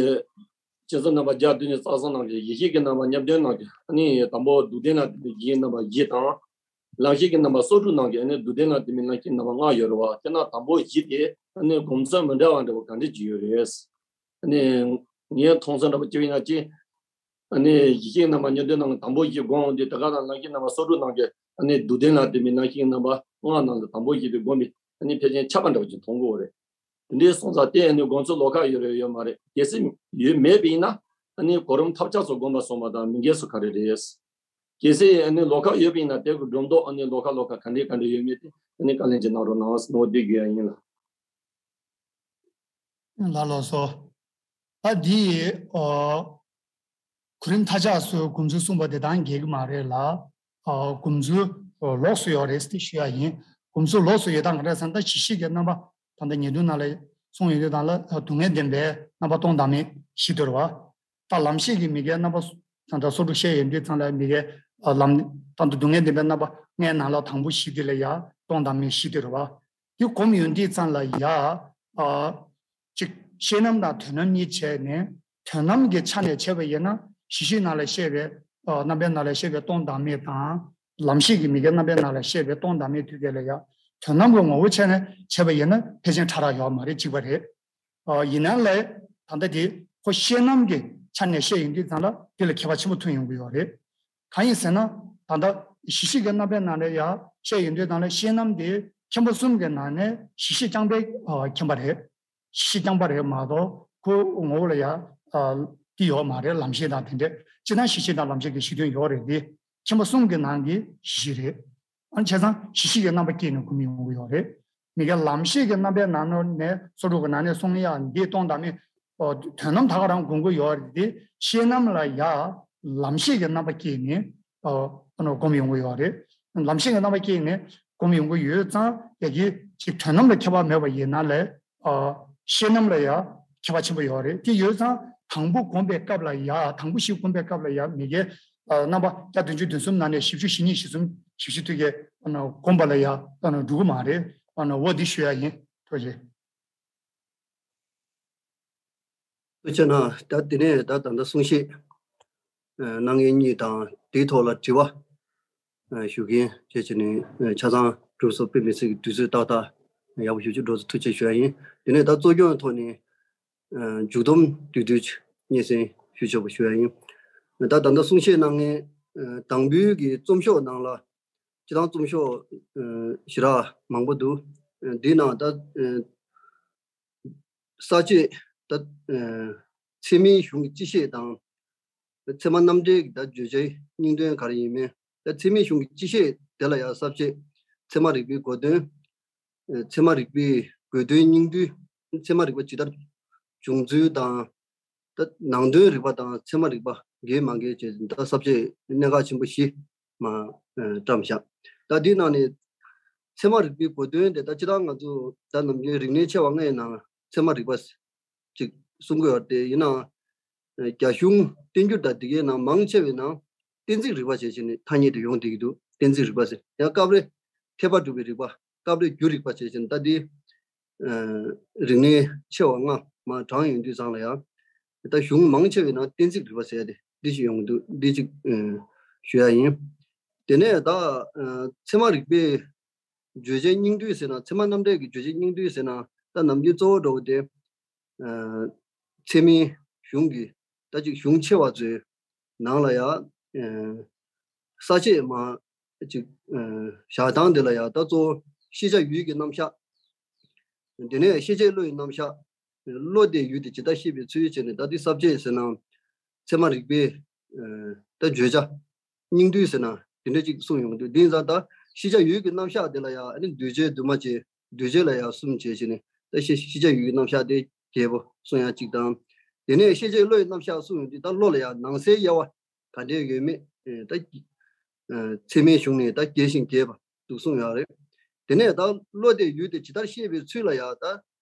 སྤྱི་ཚོགས་རྣམ་པ་བརྒྱ་བདུན་ཅུ་རྩ་གསུམ་ནང་གི་ཡེ་ཤེས་ཀྱི་རྣམ་པ་ཉམས་ལྡན་ནང་གི་ཨ་ནི་དང་པོ་སྡུག་བདེན་ལ་ལྡན་པའི་ཡེ་ཤེས་རྣམ་པ་བཞི་དང་། ལམ་ཤེས་ཀྱི་རྣམ་པ་སོ་དྲུག་ནང་གི་ཨ་ནི་སྡུག་བདེན་ལ་ལྡན་པའི་ལམ་ཤེས་རྣམ་པ་ལྔ་ཡོད་རེད་བ། དེ་ན་དང་པོ་བཞི་དེ་ཨ་ནི་སྒོམ་ཚུལ་མི་འདྲ་བ་འདྲ་བོ་ག་འདྲ་ཅིག་ཡོད་རེད། ཨ་ནི་ངས་མཐོང་ཚུལ་འདྲ་བོ་ཅིག་ཡིན་ན་ཅི། ཨ་ནི་ཡེ་ཤེས་རྣམ་པ་ཉམས་ལྡན་ནང་གི་དང་པོ་བཞི་སྒོམ་འོང་དུས་དེ་ག་ལ་ལམ་ཤེས་རྣམ་པ་སོ་དྲུག་ནང་གི་ཨ་ནི་སྡུག་བདེན་ལ་ལྡན་པའི་ལམ་ཤེས་རྣམ་པ་ལྔ་ནང་གི་དང་པོ་བཞི་དེ་སྒོམ་པའི་ཨ་ནི་ཕལ་ཆེར་ཁྱབ་པ་འདྲ་བོ་ཅིག་མཐོང་གི་ཡོད་རེད། དེ་འདྲའི་སོང་ཙང་དེ་ཨ་ནི་སྒོམ་ཚུལ་ལོགས་ཀ་ཡོད་རེད་ཡོད་མ་རེད། གལ་སྲིད་ཡོད་མེད་པ་ཡིན་ན་ཨ་ནི་གོ་རིམ་ཐབས་ཆག་སུ་སྒོམ་པ་སོང་བ་དང་མི་འགལ་སོ་ག་རེ་རེད། གལ་སྲིད་ཨ་ནི་ལོགས་ཀ་ཡོད་པ་ཡིན་ན་དེ་གི་སྒྲོམ་དོག་ཨ་ནི་ལོགས་ཀ་ལོགས་ཀ་ག་འདྲའི་ག་འདྲ་ཡོད་མེད་དེ་ཨ་ནི་བཀའ་ལན་ཅིག་གནང་རོགས་གནང་ཟེར་ནོ་འདི་དགོས་ཡ་ཡིན་ལ། ལ་ལོ་སོ། ཨ་འདི་ཨོ། གོ་རིམ་ཐབས་ཆག་སུ་སྒོམ་ཚུལ་གསུངས་པ་དེ་དང་འགལ་གྱི་མ་རེད་ལ། ཨ་སྒོམ་ཚུལ་ལོགས་སུ་ཡོད་རེད་ཟེར་ཞུ་ཡ་ཡིན། སྒོམ་ཚུལ་ལོགས་སུ་ཡོད་སྟངས་ག་རེ་ཟེར་ན། ད་ཡེ་ཤེས་ཀྱི་རྣམ་པ་ད་ལྟ་ཉེ་དུ་ནང་ལ་གསུངས་ཡོད་དུས་དང་ལ་སྡུག་བསྔལ་བདེན་པའི་རྣམ་པ་སྟོང་དང་མེད་བཞི་དེ་རེད་བ། ད་ལམ་ཤེས་ཀྱི་མི་དགེ་རྣམ་པ་ད་ལྟ་སོ་དྲུག་བཤད་ཡོད་དུས་ཙང་ལ་མི་དགེ་ལམ་ད་ལྟ་སྡུག་བསྔལ་བདེན་པའི་རྣམ་པ་ལྔའི་ནང་ལ་དང་པོ་བཞི་དེ་ལ་ཡ་སྟོང་དང་མེད་བཞི་དེ་རེད་བ། དེ་སྒོམ་ཡོང་དུས་ཙང་ལ་ཡ། ཨ། གཅིག་ཤེས་རྣམ་དང་དོན་རྣམ་གཉིས་བྱས་ནས། དོན་རྣམ་གྱི་ཆ་ནས་བྱས་པ་ཡིན་ན་གཞི་ཤེས་ནང་ལ་བཤད་པའི་རྣམ་པའི་ནང་ལ་བཤད་པའི་སྟོང་བདག་མེད་དང་། ལམ་ཤེས་ཀྱི་མི་དགེ་རྣམ་པའི་ནང་ལ་བཤད་པའི་སྟོང་བདག་མེད་དུས་སྐབས་ལ་ཡང་དོན་རྣམ་གྱི་ངོ་བོ་ཆ་ནས་བྱས་པ་ཡིན་ན་ཕལ་ཆེར་ཕྲ་རགས་ཡོད་མ་རེད། གཅིག་པ་རེད། ཡིན་ན་ལས་ད་ལྟ་དེ་ཁོ་ཤེས་རྣམ་གྱི་ཆ་ནས་བཤད་ཡོང་དུས་ཙང་ལ་དེ་ལ་ཁྱད་པར་ཆེན་པོ་ཐོན་ཡོང་གི་ཡོད་རེད། གང་ཡིན་ཟེར་ན་ད་ལྟ་གཞི་ཤེས་ཀྱི་རྣམ་པའི་ནང་ལ་ཡང་བཤད་ཡོང་དུས་ཙང་ལ་ཤེས་རྣམ་དེ་མཁྱེན་པ་གསུམ་གྱི་ནང་ནས་གཞི་ཤེས་རྐྱང་པའི་མཁྱེན་པ་རེད། གཞི་ཤེས་རྐྱང་པ་རེད་མ་གཏོགས་ཁོའི་ངོ་བོ་ལ་ཡང་དེ་ཡོད་མ་རེད། ལམ་ཤེས་དང་དེ་འདྲས་སྤྱིར་བཏང་གཞི་ཤེས་དང་ལམ་ཤེས་ཀྱི་གཞི་མཐུན་ཡོད་རེད་དེ། མཁྱེན་པ་གསུམ་གྱི་ནང་གི་གཞི་ཤེས་རེད། ཨ་ནི་བྱས་ཙང་གཞི་ཤེས་ཀྱི་རྣམ་པ་སྐྱེས་ནས་སྒོམ་ཡོང་གི་ཡོད་རེད། མི་དགེ་ལམ་ཤེས་ཀྱི་རྣམ་པའི་ནང་ནས་སོ་དྲུག་གི་ནང་ནས་གསུང་ཡག་འདི་སྟོང་བདག་མེད། ཨོ། དོན་རྣམ་ད་ག་རང་སྒོམ་གྱི་ཡོད་རེད་དེ། ཤེས་རྣམ་ལ་ཡང་ལམ་ཤེས་ཀྱི་རྣམ་པ་སྐྱེས་ནས་ཨོ་ཨ་ནི་སྒོམ་ཡོང་གི་ཡོད་རེད། ལམ་ཤེས་ཀྱི་རྣམ་པ་སྐྱེས་ནས་སྒོམ་ཡོང་གི་ཡོད་ཙང་ཡ་གི་ཅིག་དོན་རྣམ་ལ་ཁྱད་པར་མེད་པ་ཡིན་ན་ལས། ཨོ། ཤེས་རྣམ་ལ་ཡང་ཁྱད་པར་ཆེན་པོ་ཡོད་རེད། དེ་ཡོད་ཙང་དང་པོ་སྒོམ་པའི་སྐབས་ལ་ཡང་དང་པོ་གཞི་སྒོམ་པའི་སྐབས་ལ་ཡང་མི་དགེ་རྣམ་པ་བརྒྱ་བདུན་ཅུ་དོན་གསུམ་ནང་ནས་བཞི་བཅུ་ཞེ་གཉིས་ཞེ་གསུམ་བཞི་བཅུ་དུས་ཀྱི་སྒོམ་པ་ལ་ཡང་འགྲོ་གི་མ་རེད། འོ་འདི་ཞུ་ཡ་ཡིན། ཐུགས་རྗེ་ཆེ། ཐུགས་རྗེ་གནང་། ད་དེ་ནས་ད་ད་ལྟ་གསུང་བཤད་གནང་མཁན་གཉིས་དང་དེའི་ཐོག་ལ་དྲི་བ་ཞུ་མཁན་བཅས་བྱས་ནས་ཆ་ཚང་གྲུབ་སོང་། དཔེ་མི་སྲིད་ཀྱི་དུས་ཚོད་ཏག་ཏག་ཡག་པོ་ཞེ་པོ་ཅིག་འགྲོ་སོང་། ཐུགས་རྗེ་ཆེ་ཞུ་ཡ་ཡིན། དེ་ནས་ད་གཙོ་སྐྱོང་ཐོག་ནས་མཇུག་བསྡོམས་བསྡུས་བསྡུས་སྙན་སེང་ཞུ་ཆོག་པ་ཞུ་ཡ་ཡིན། ད་ད་ལྟ་གསུང་བཤད་གནང་མཁན་དང་པོའི་གི་རྩོམ་ཤོག་ནང་ལ་སྤྱིར་བཏང་རྩོམ་ཤོག་ཞེ་དྲག་མང་པོ་འདུག། འདི་ནང་ད་ས་བཅད་ད་ཚད་མའི་གཞུང་གི་སྤྱི་བཤད་དང་། ཚད་མ་རྣམ་འགྲེལ་གྱི་ད་བརྗོད་བྱའི་སྙིང་དོན་ག་རེ་ཡིན་མིན། ད་ཚད་མའི་གཞུང་གི་སྤྱི་བཤད་དེ་ལ་ཡང་ས་བཅད་ཚད་མ་རིག་པའི་གོ་དོན། ཚད་མ་རིག་པའི་གོ་དོན་སྙིང་བསྡུས། ཚད་མ་རིག་པ་ཇི་ལྟར་བྱུང་ཚུལ་དང་། ད་ནང་དོན་རིག་པ་དང་ཚད་མ་རིག་པ་འགལ་མ་འགལ་བཅས་ད་ས་བཅད་གནད་འགག་ཆེན་པོ་བཞི་མ་བཀྲམ་བཞག། ད་འདིའི་ནང་ནས་ཚད་མ་རིག་པའི་གོ་དོན་དེ་ད་སྤྱིར་བཏང་ང་ཚོ་ད་ནམ་རྒྱུན་རིག་གནས་ཆེ་བ་ལྔའི་ནང་ཚད་མ་རིག་པ་ཅིག་གསུང་གི་ཡོད་རེད། ཡིན་ནའང་རྒྱ་གཞུང་བསྟན་འགྱུར་དང་འདི་གའི་ནང་མང་ཆེ་བའི་ནང་གཏན་ཚིགས་རིག་པ་བྱས་བྱས་ནས་ཐ་སྙད་དེ་ཡོང་བསྡད་ཀྱི་འདུག། གཏན་ཚིགས་རིག་པ་ཟེར། ཡང་སྐབས་རེ་འཐད་པ་སྒྲུབ་པའི་རིག་པ། སྐབས་རེ་རྒྱུ་རིག་པ་བྱས་བྱས་ནས་ད་འདི་རིག་གནས་ཆེ་བ་ལྔ་མར་བགྲངས་ཡོང་དུས་ཙང་ལ་ཡང་ད་གཞུང་མང་ཆེ་བའི་ནང་གཏན་ཚིགས་རིག་པ་ཟེར་ཡ་དེ་འདི་ཞིག་ཡོང་གི་འདུག། འདི་ཅིག་ཞུ་ཡ་ཡིན། དེ་ནས་ད་ཚད་མ་རིག་པའི་བརྗོད་བྱའི་སྙིང་བསྡུས་ཟེར་ན། ཚད་མ་རྣམ་འགྲེལ་གྱི་བརྗོད་བྱའི་སྙིང་བསྡུས་ཟེར་ན་ད་ནམ་རྒྱུན་གཙོ་བོ་འགྲོ་བ་དེ་ཚད་མའི་གཞུང་གི་ད་ཅིག་གཞུང་ཆེ་བ་ཚོའི་ནང་ལ་ཡང་ས་བཅད་མ་ཅིག་བཞག་སྟངས་དེ་ལ་ཡང་ད་གཙོ་བོ་ཤེས་བྱ་ཡུལ་གྱི་རྣམ་གཞག། དེ་ནས་ཤེས་བྱེད་བློ་ཡི་རྣམ་གཞག། བློ་དེ་ཡུལ་དེ་ཇི་ལྟར་ཤེས་པའི་ཚུལ་བྱས་ནས་ད་འདི་ས་བཅད་ཟེར་ན་ཚད་མ་རིག་པའི་ད་བརྗོད་བྱ་སྙིང་བསྡུས་ཟེར་ན་དེ་འདྲ་ཅིག་གསུངས་ཡོང་གི་འདུག། དེ་ཡིན་ཙང་ད་ཤེས་བྱ་ཡུལ་གྱི་རྣམ་གཞག་དེ་ལ་ཡང་ཨ་ནི་འདུས་བྱས་འདུས་མ་བྱས། འདུས་བྱས་ལ་ཡང་གསུམ་བྱས་བྱས་ནས་ད་ཤེས་ཤེས་བྱ་ཡུལ་གྱི་རྣམ་གཞག་དེ་བརྒྱད་པོ་གསུང་ཡ་གཅིག་དང་། དེ་ནས་ཤེས་བྱེད་བློ་ཡི་རྣམ་གཞག་གསུངས་ཡོང་དུས་ད་བློ་ལ་ཡང་ནང་གསེས་དབྱེ་བ་ག་འདྲས་ཡོད་མེད་ད་ཚད་མའི་གཞུང་ནས་ད་རྒྱས་ཤིང་རྒྱས་པ་འདུག་གསུངས་ཡོད་རེད། དེ་ནས་ད་བློ་དེ་ཡུལ་དེ་ཇི་ལྟར་ཤེས་པའི་ཚུལ་ལ་ཡང་ད་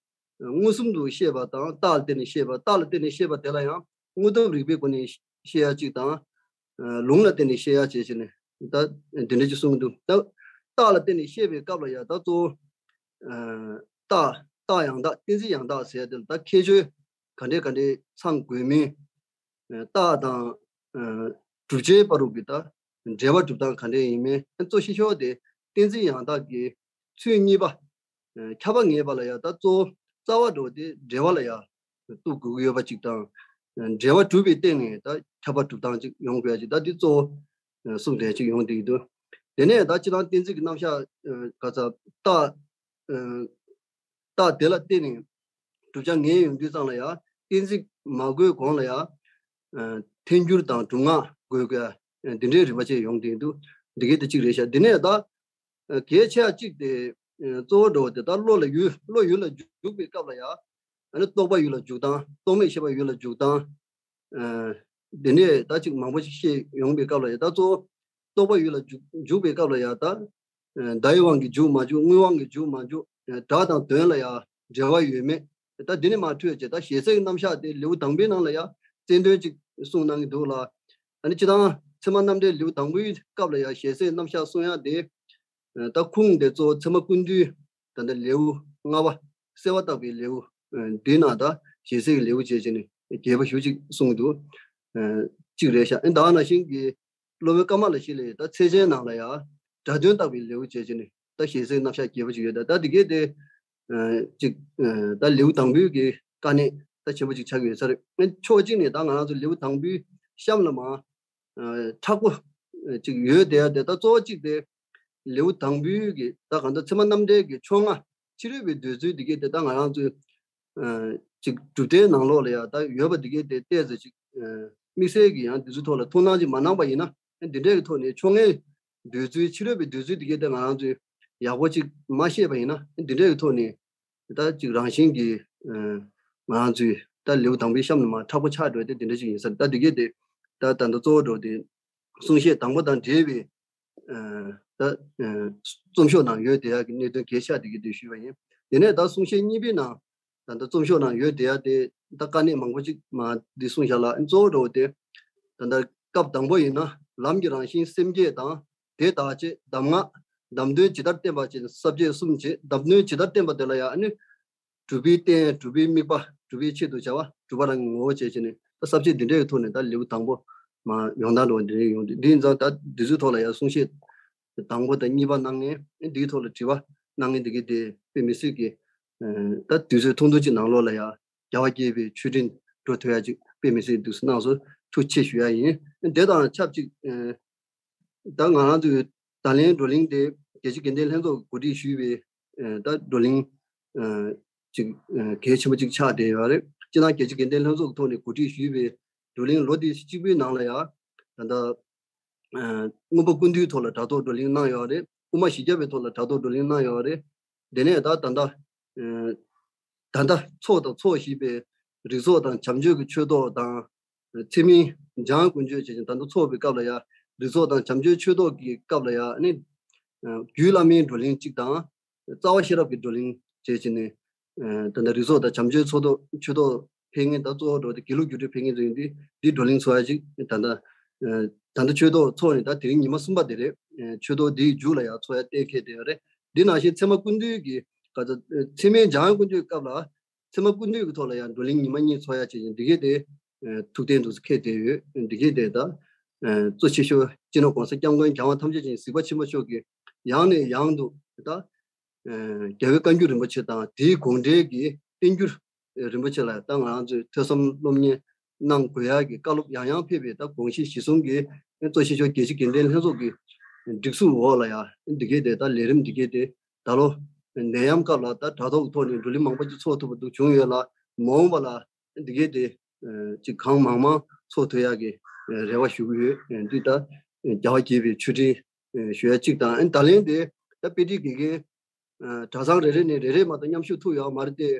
མངོན་སུམ་དུ་ཤེས་པ་དང་རྟགས་ལ་བརྟེན་ནས་ཤེས་པ། རྟགས་ལ་བརྟེན་ནས་ཤེས་པ་དེ་ལ་ཡང་དངོས་སྟོབས་རིག་པའི་སྒོ་ནས་ཤེས་ཡ་གཅིག་དང་། ལུང་ལ་བརྟེན་ནས་ཤེས་ཡ་བྱས་བྱས་ནས་ད་འདི་འདྲ་ཅིག་གསུངས་འདུག། ད་རྟགས་ལ་བརྟེན་ནས་ཤེས་པའི་སྐབས་ལ་ཡང་ད་གཙོ་བོ་རྟགས་རྟགས་ཡང་དག་གཏན་ཚིགས་ཡང་དག་ཟེར་ཡ་དེ་ལ་ད་ཁྱད་ཆོས་ག་འདྲས་ག་འདྲས་ཚང་དགོས་མིན། རྟགས་དང་བསྒྲུབ་བྱའི་བར་དུ་གི་ད་འབྲེལ་བ་སྒྲུབ་སྟངས་ག་འདྲས་ཡིན་མིན། གཙོ་ཆེ་ཤོས་དེ་གཏན་ཚིགས་ཡང་དག་གི་ཚུལ་གཉིས་པ། ཁྱབ་པ་ངེས་པ་ལ་ཡང་ད་གཙོ་བོ་རྩ་བ་འགྲོ་དེ་འབྲེལ་བ་ལ་ཡང་གཏུག་དགོས་ཀྱི་ཡོད་པ་ཅིག་དང་། འབྲེལ་བ་གྲུབ་པའི་སྟེང་ནས་ད་ཁྱབ་པ་སྒྲུབ་སྟངས་ཅིག་ཡོང་དགོས་ཡ་ཅིག་ད་འདི་གཙོ་བོ་གསུམ་དེ་ཅིག་ཡོང་བསྡད་ཀྱི་འདུག། དེ་ནས་ད་སྤྱིར་བཏང་གཏན་ཚིགས་ཀྱི་རྣམ་གཞག་ག་ཚ་རྟགས། རྟགས་དེ་ལ་བརྟེན་ནས་བསྒྲུབ་བྱ་ངེས་ཡོང་དུས་ཙང་ལ་ཡང་གཏན་ཚིགས་མ་དགོས་གོང་ལ་ཡང་ཐལ་འགྱུར་དང་སྒྲུབ་ངག་དགོས་དགོས་འདི་འདྲའི་རིགས་པ་བཅས་ཡོང་བསྡད་འདུག། འདི་གའི་དེ་གཅིག་རེད་ཤག། འདི་ནས་ད་གལ་ཆེ་བ་གཅིག་དེ་གཙོ་བོ་འགྲོ་བ་དེ་ད་བློ་ལ་ཡུལ་བློ་ཡུལ་ལ་འཇུག་པའི་སྐབས་ལ་ཡང་ཨ་ནི་རྟོག་པ་ཡུལ་ལ་འཇུག་སྟངས། རྟོག་མེད་ཤེས་པ་ཡུལ་ལ་འཇུག་སྟངས། འདི་ནས་ད་ཅིག་མང་པོ་ཞིག་བཤད་ཡོང་པའི་སྐབས་ལ་ཡང་ད་གཙོ་བོ་རྟོག་པ་ཡུལ་ལ་འཇུག་འཇུག་པའི་སྐབས་ལ་ཡང་ད། བརྡ་ཡི་དབང་གིས་འཇུག་མ་འཇུག། དངོས་དབང་གིས་འཇུག་མ་འཇུག། སྒྲ་དང་དོན་ལ་ཡང་འབྲེལ་བ་ཡོད་མེད། ད་འདི་ནས་མར་འཕྲོས་བྱས་ད་ཞལ་ཟས་ཀྱི་རྣམ་གཞག་དེ་ལེའུ་དང་པོའི་ནང་ལ་ཡང་རྩལ་འདོན་ཅིག་གསུངས་གནང་གི་འདུག་ལ། ཨ་ནི་སྤྱིར་བཏང་ཚད་མ་རྣམ་འགྲེལ་ལེའུ་དང་པོའི་སྐབས་ལ་ཡང་ཞལ་ཟས་རྣམ་གཞག་གསུང་ཡག་དེ། ད་ཁུངས་དེ་གཙོ་བོ་ཚད་མ་ཀུན་བཏུས་ད་ལྟ་ལེའུ་ལྔ་པ་གསལ་བ་བརྟག་པའི་ལེའུ་འདིའི་ནང་ད་ཞལ་ཟས་ཀྱི་ལེའུ་བྱས་བྱས་ནས་ རྒྱས་པ་ཞེ་པོ་ཅིག་གསུངས་འདུག་ཨ་གཅིག་རེད་ཤག་ཨ་ནི་ད་ནང་བཞིན་གྱི་སློབ་དཔོན་ཀ་མ་ལ་ཤཱི་ལའི་ད་མཚན་ཅན་ནང་ལ་ཡང་སྒྲ་དོན་བརྟག་པའི་ལེའུ་བྱས་བྱས་ནས་ད་ཞལ་གསེང་རྣམ་གཞག་རྒྱས་པོ་ཅིག་ཡོད། ད་ད་འདི་གས་དེ་ཨ་ཅིག་ཨ་ད་ལེའུ་དང་པོའི་གི་དཀའ་གནད་ད་ཆེན་པོ་ཅིག་ཆགས་ཀྱི་ཡོད་ས་རེད། ཨ་ཕྱོགས་གཅིག་ནས་ད་ང་རང་ཚོ་ལེའུ་དང་པོའི་གཤམ་ལ་མ་ཨ་མཁྲེགས་པོ་ཅིག་ཡོད་བསྡད་ཡ་དེ། ད་གཙོ་བོ་གཅིག་དེ་ལེའུ་དང་པོའི་གི་ད་གང་ལྟར་ཚད་མ་རྣམ་འགྲེལ་གྱི་ཕྱོགས་སྔ་ཕྱི་རོལ་པའི་འདོད་ཚུལ་འདི་གས་དེ་ད་ང་རང་ཚོའི་ཨ་ཅིག་གྲུབ་མཐའི་ནང་ལོགས་ལ་ཡ་ད་ཡོད་པ་འདི་གས་དེ་ཏོག་ཙམ་ཅིག་ཨ་དམིགས་བསལ་གྱི་ཡང་འདི་ཚོའི་ཐོག་ལ་ཐུགས་སྣང་ཅིག་མ་གནང་པ་ཡིན་ན། འདི་འདྲའི་གི་ཐོག་ནས་ཕྱོགས་སྔའི་འདོད་ཚུལ་ཕྱི་རོལ་པའི་འདོད་ཚུལ་འདི་གས་དེ་ང་རང་ཚོས་ཡག་པོ་ཅིག་མ་ཤེས་པ་ཡིན་ན། འདི་འདྲའི་གི་ཐོག་ནས་ད་ཅིག་རང་བཞིན་གྱིས་ཨ་ང་རང་ཚོའི་ད་ལེའུ་དང་པོའི་གཤམ་ནས་མ་མཁྲེགས་པོ་ཆགས་འགྲོ་དེ་འདི་འདྲ་ཅིག་ཡིན་ས་རེད། ད་འདི་གས་དེ་ད་ད་ལྟ་གཙོ་བོ་འགྲོ་དེ་གསུང་བཤད་དང་པོ་དང་འབྲེལ་བའི་ཨ་ད་ཨ་རྩོམ་ཤོག་ནང་ཡོད་བསྡད་ཡག་གི་གནད་དོན་གལ་ཆེ་འདི་གས་དེ་ཞུས་པ་ཡིན། དེ་ནས་ད་གསུང་བཤད་གཉིས་པའི་ནང་ད་ལྟ་རྩོམ་ཤོག་ནང་ཡོད་བསྡད་ཡག་དེ་ད་དཀའ་གནད་མང་པོ་ཅིག་མ་འདི་གསུངས་བཞག་ལ། གཙོ་བོ་འགྲོ་དེ་ད་ལྟ་སྐབས་དང་པོ་ཡིན་ན་ལམ་གྱི་རང་བཞིན་སེམས་བསྐྱེད་དང་དེ་དག་བྱེད་གདམས་ངག་གདམས་དོན་ཇི་ལྟར་བསྟན་པ་བྱེད་ས་བཅད་གསུམ་བྱེད། གདམས་དོན་ཇི་ལྟར་བསྟན་པ་དེ་ལ་ཡང་ཨ་ནི་སྒྲུབ་པའི་རྟེན། སྒྲུབ་པའི་དམིགས་པ། སྒྲུབ་པའི་ཆེད་དུ་བྱ་བ། སྒྲུབ་པ་རང་གི་ངོ་བོ་བྱས་བྱས་ནས་ད་ས་བཅད་འདི་འདྲའི་ཐོག་ནས་ད་ལེའུ་དང་པོ་མ་ཡོང་སྟངས་འགྲོ་འདི་འདྲའི་ཡོང་དུས། འདི་ཡིན་ཙང་ད་འདི་ཚོའི་ཐོག་ལ་ཡང་གསུང་བཤད་དང་པོ་དང་གཉིས་པ་གནང་མཁན། འདིའི་ཐོག་ལ་དྲི་བ་གནང་མཁན་འདི་གས་དེ་དཔེ་མི་སྲིད་ཀྱི་ད་དུས་ཚོད་ཐུང་ཐུང་ཅིག་ནང་ལོགས་ལ་ཡང་རྒྱལ་བ་དགྱེས་པའི་མཆོད་སྤྲིན་འགྲོ་ཐུབ་ཡ་ཅིག་དཔེ་མི་སྲིད་འདུག་སེ་གནང་སོང་། ཐུགས་རྗེ་ཆེ་ཞུ་ཡ་ཡིན། དེ་དང་ཆབས་ཅིག་ད་ང་རང་ཚོའི་ད་ལན་བགྲོ་གླེང་དེ་རྒྱལ་སྤྱི་དགེ་ལྡན་ལྷན་ཚོགས་ཀྱིས་གོ་སྒྲིག་ཞུས་པའི་ད་བགྲོ་གླེང་ཅིག་གལ་ཆེན་པོ་ཅིག་ཆགས་བསྡད་ཡོད་རེད། སྤྱིར་བཏང་རྒྱལ་སྤྱི་དགེ་ལྡན་ལྷན་ཚོགས་ཀྱི་ཐོག་ནས་གོ་སྒྲིག་ཞུས་པའི་བགྲོ་གླེང་ལོ་དེ་གཅིག་པུའི་ནང་ལ་ཡང་ད་ལྟ་མངོན་པ་ཀུན་བཏུས་ཐོག་ལ་དྲ་ཐོག་བགྲོ་གླེང་གནང་ཡོད་རེད། དབུ་མ་བཞི་བརྒྱ་པའི་ཐོག་ལ་དྲ་ཐོག་བགྲོ་གླེང་གནང་ཡོད་རེད། དེ་ནས་ད་ད་ལྟ་ད་ལྟ་འཚོགས་དང་འཚོགས་བཞིན་པའི་རིགས་ཚོགས་དང་བྱམས་ཆོས་ཀྱི་ཆོས་ཐོག་དང་། ཚེ་མིན་འཇམ་དབྱངས་ཀུན་སྤྱོད་བྱས་ཅིང་ད་ལྟ་འཚོགས་པའི་སྐབས་ལ་ཡང་རིགས་ཚོགས་དང་བྱམས་ཆོས་ཆོས་ཐོག་གི་སྐབས་ལ་ཡང་ནི། རྒྱུད་བླ་མའི་བགྲོ་གླེང་གཅིག་དང་། རྩ་བ་ཤེས་རབ་ཀྱི་བགྲོ་གླེང་བྱས་ཅིང་ནི། ད་ལྟ་རིགས་ཚོགས་དང་བྱམས་ཆོས་ཚོགས་ཐོག་ཆོས་ཐོག་ཕེབས་མཁན་ད་གཙོ་བོ་འགྲོ་དེ་དགེ་ལུགས་རྒྱུགས་སྤྲོད་ཕེབས་མཁན་ཚོ་ཡིན་དུས་འདི་བགྲོ་གླེང་ཚོགས་ཡ་ཅིག་ད་ལྟ་ད་ལྟ་ཆོས་ཐོག་ཚོགས་ནས་ད་དེ་རིང་ཉི་མ་གསུམ་པ་དེ་རེད། ཆོས་ཐོག་འདིའི་མཇུག་ལ་ཡང་ཚོགས་ཡ་གཏན་འཁེལ་བསྡད་ཡོད་རེད། འདི་ནང་བཞིན་ཚད་མ་ཀུན་བཏུས་ཀྱི་ག་ཚ་ཚེ་མིན་འཇམ་དབྱངས་ཀུན་སྤྱོད་སྐབས་ལ། ཚད་མ་ཀུན་བཏུས་ཀྱི་ཐོག་ལ་ཡང་བགྲོ་གླེང་ཉི་མ་གཉིས་ཚོགས་ཡ་བྱས་ཤིང་འདི་གས་དེ་ཐུགས་གཏན་དུ་འཁེལ་བསྡད་ཡོད། འདི་གས་དེ་ད་གཙོ་ཆེ་ཤོས་སྤྱི་ནོར་༸གོང་ས་༸སྐྱབས་མགོན་རྒྱལ་དབང་ཐམས་ཅད་མཁྱེན་གཟིགས་པ་ཆེན་པོ་མཆོག་གིས་ཡང་ནས་ཡང་དུ་ད་རྒྱལ་བའི་བཀའ་འགྱུར་རིན་པོ་ཆེ་དང་དེའི་དགོངས་འགྲེལ་གྱི་བསྟན་འགྱུར་རིན་པོ་ཆེ་ལ་ད་ང་རང་ཚོས་ཐོས་བསམ་སློབ་གཉེར་གནང་དགོས་ཡག་གི་བཀའ་སློབ་ཡང་ཡང་ཕེབས་པའི་ད་དགོངས་གཞི་གཞི་བཟུང་གིས་གཙོ་ཆེ་ཤོས་རྒྱལ་སྤྱི་དགེ་ལྡན་ལྷན་ཚོགས་ཀྱི་སྒྲིག་འཛུགས་འོག་ལ་ཡང་འདི་གས་དེ་ད་ལས་རིམ་འདི་གས་དེ་ད་ལོ་ནད་ཡམས་སྐབས་ལ་ད་དྲ་ཐོག་ཐོག་ནས་བགྲོ་གླེང་མང་པོ་ཅིག་ཚོགས་ཐུབ་པ་འདུག་བྱུང་ཡོད་ལ། མ་འོངས་པ་ལ་འདི་གས་དེ་ཅིག་གང་མང་མང་ཚོགས་ཐུབ་ཡག་གི་རེ་བ་ཞུ་གི་ཡོད། འདི་ད་རྒྱལ་བ་དགྱེས་པའི་མཆོད་སྤྲིན་ཞུ་ཡ་གཅིག་དང་། ད་ལན་དེ་ད་དཔེ་ཁྲིད་དགེ་རྒན་གྲྭ་ཚང་རེ་རེ་ནས་རེ་རེ་མ་གཏོགས་མཉམ་ཞུགས་ཐུབ་ཡོད་མ་རེད་དེ།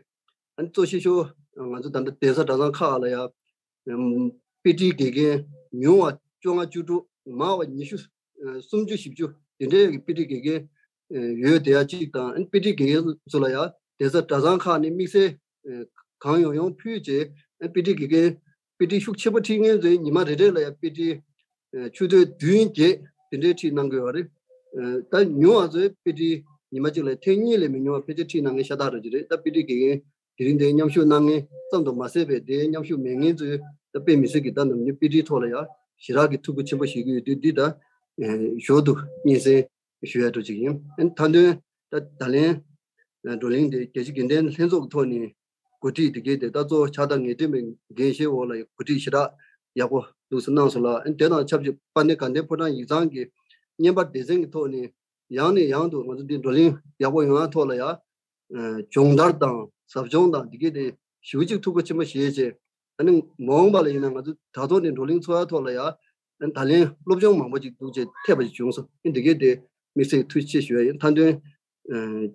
ཨ་ནི་གཙོ་ཆེ་ཤོས་ང་ཚོ་ད་ལྟ་གདན་ས་གྲྭ་ཚང་ཁག་ལ་ཡང་དཔེ་ཁྲིད་དགེ་རྒན་ཉུང་བ་བཅོ་ལྔ་བཅུ་དྲུག་མང་བ་ཉི་ཤུ་སུམ་ཅུ་བཞི་བཅུ་དེ་འདྲའི་གི་དཔེ་ཁྲིད་དགེ་རྒན་ཡོད་བསྡད་ཡ་གཅིག་དང་། ཨ་ནི་དཔེ་ཁྲིད་དགེ་རྒན་ཚོ་ལ་ཡང་གདན་ས་གྲྭ་ཚང་ཁག་ནས་དམིགས་བསལ་གང་ཡོང་ཡོང་ཕུལ་བྱས། ཨ་ནི་དཔེ་ཁྲིད་དགེ་རྒན་དཔེ་ཁྲིད་ཤུགས་ཆེན་པོ་ཁྲིད་མཁན་ཚོས་ཉི་མ་རེ་རེ་ལ་ཡང་དཔེ་ཁྲིད་ཆུ་ཚོད་བདུན་བརྒྱད་དེ་འདྲའི་ཁྲིད་གནང་གི་ཡོད་རེད། ད་ཉུང་བ་ཚོས་དཔེ་ཁྲིད་ཉི་མ་གཅིག་ལ་ཐེངས་གཉིས་ལས་མི་ཉུང་བ་ཕལ་ཆེར་ཁྲིད་གནང་མཁན་ཤ་སྟག་རེད་ཀྱི་རེད། ད་དཔེ་ཁྲིད་དགེ་རྒན་དེ་རིང་འདིར་མཉམ་ཞུགས་གནང་མཁན་ཙམ་དུ་མ་ཟད་པའི་དེའི་མཉམ་ཞུགས་མེད་མཁན་ཚོས་ད་དཔེ་མི་སྲིད་ཀྱི་ད་ནམ་རྒྱུན་དཔེ་ཁྲིད་ཐོག་ལ་ཡང་ཞེ་དྲག་གི་ཐུགས་ཁུར་ཆེན་པོ་བཞེས་ཀྱི་ཡོད་དུས། འདི་ད་ཞོར་དུ་སྙན་སེང་ཞུ་ཡ་འདྲ་ཅིག་ཡིན། མཐའ་དོན་ད་ད་ལན་བགྲོ་གླེང་དེ་རྒྱལ་སྤྱི་དགེ་ལྡན་ལྷན་ཚོགས་ཀྱི་ཐོག་ནས་གོ་སྒྲིག་དེ་གས་དེ་ད་གཙོ་བོ་ཕྱག་བདར་ངེས་སྟོན་པའི་འགན་བཞེས་འོག་ལ་གོ་སྒྲིག་ཞེ་དྲག་ཡག་པོ་འདུག་སེ་གནང་སོང་ལ། དེ་དང་ཆབས་ཅིག་དཔལ་ལྡན་དགའ་ལྡན་ཕོ་བྲང་ཡིག་ཚང་གི་བརྙན་པར་སྡེ་ཚན་གྱི་ཐོག་ནས་ཡང་ནས་ཡང་དུ་ང་ཚོ་འདི་བགྲོ་གླེང་ཡག་པོ་ཡོང་ཡ་ཐོག་ལ་ཡ་སྦྱོང་བརྡར་དང་ཟབ་སྦྱོང་དང་འདི་གས་དེ་ཞེ་པོ་ཅིག་ཐུགས་ཁུར་ཆེན་པོ་བཞེས་བྱས། ཨ་ནི་མ་འོངས་པ་ལ་ཡིན་ན་ང་ཚོ་དྲ་ཐོག་ནས་བགྲོ་གླེང་ཚོགས་ཡ་ཐོག་ལ་ཡ་ད་ལན་སློབ་སྦྱོང་མང་པོ་ཅིག་འདུག་ཅེས་ཐེབས་པ་ཞིག་བྱུང་སོང་། ཨ་ནི་འདི་གས་དེ་དམིགས་བསལ་ཐུགས་རྗེ་ཆེ་ཞུ་ཡ་ཡིན། མཐའ་དོན་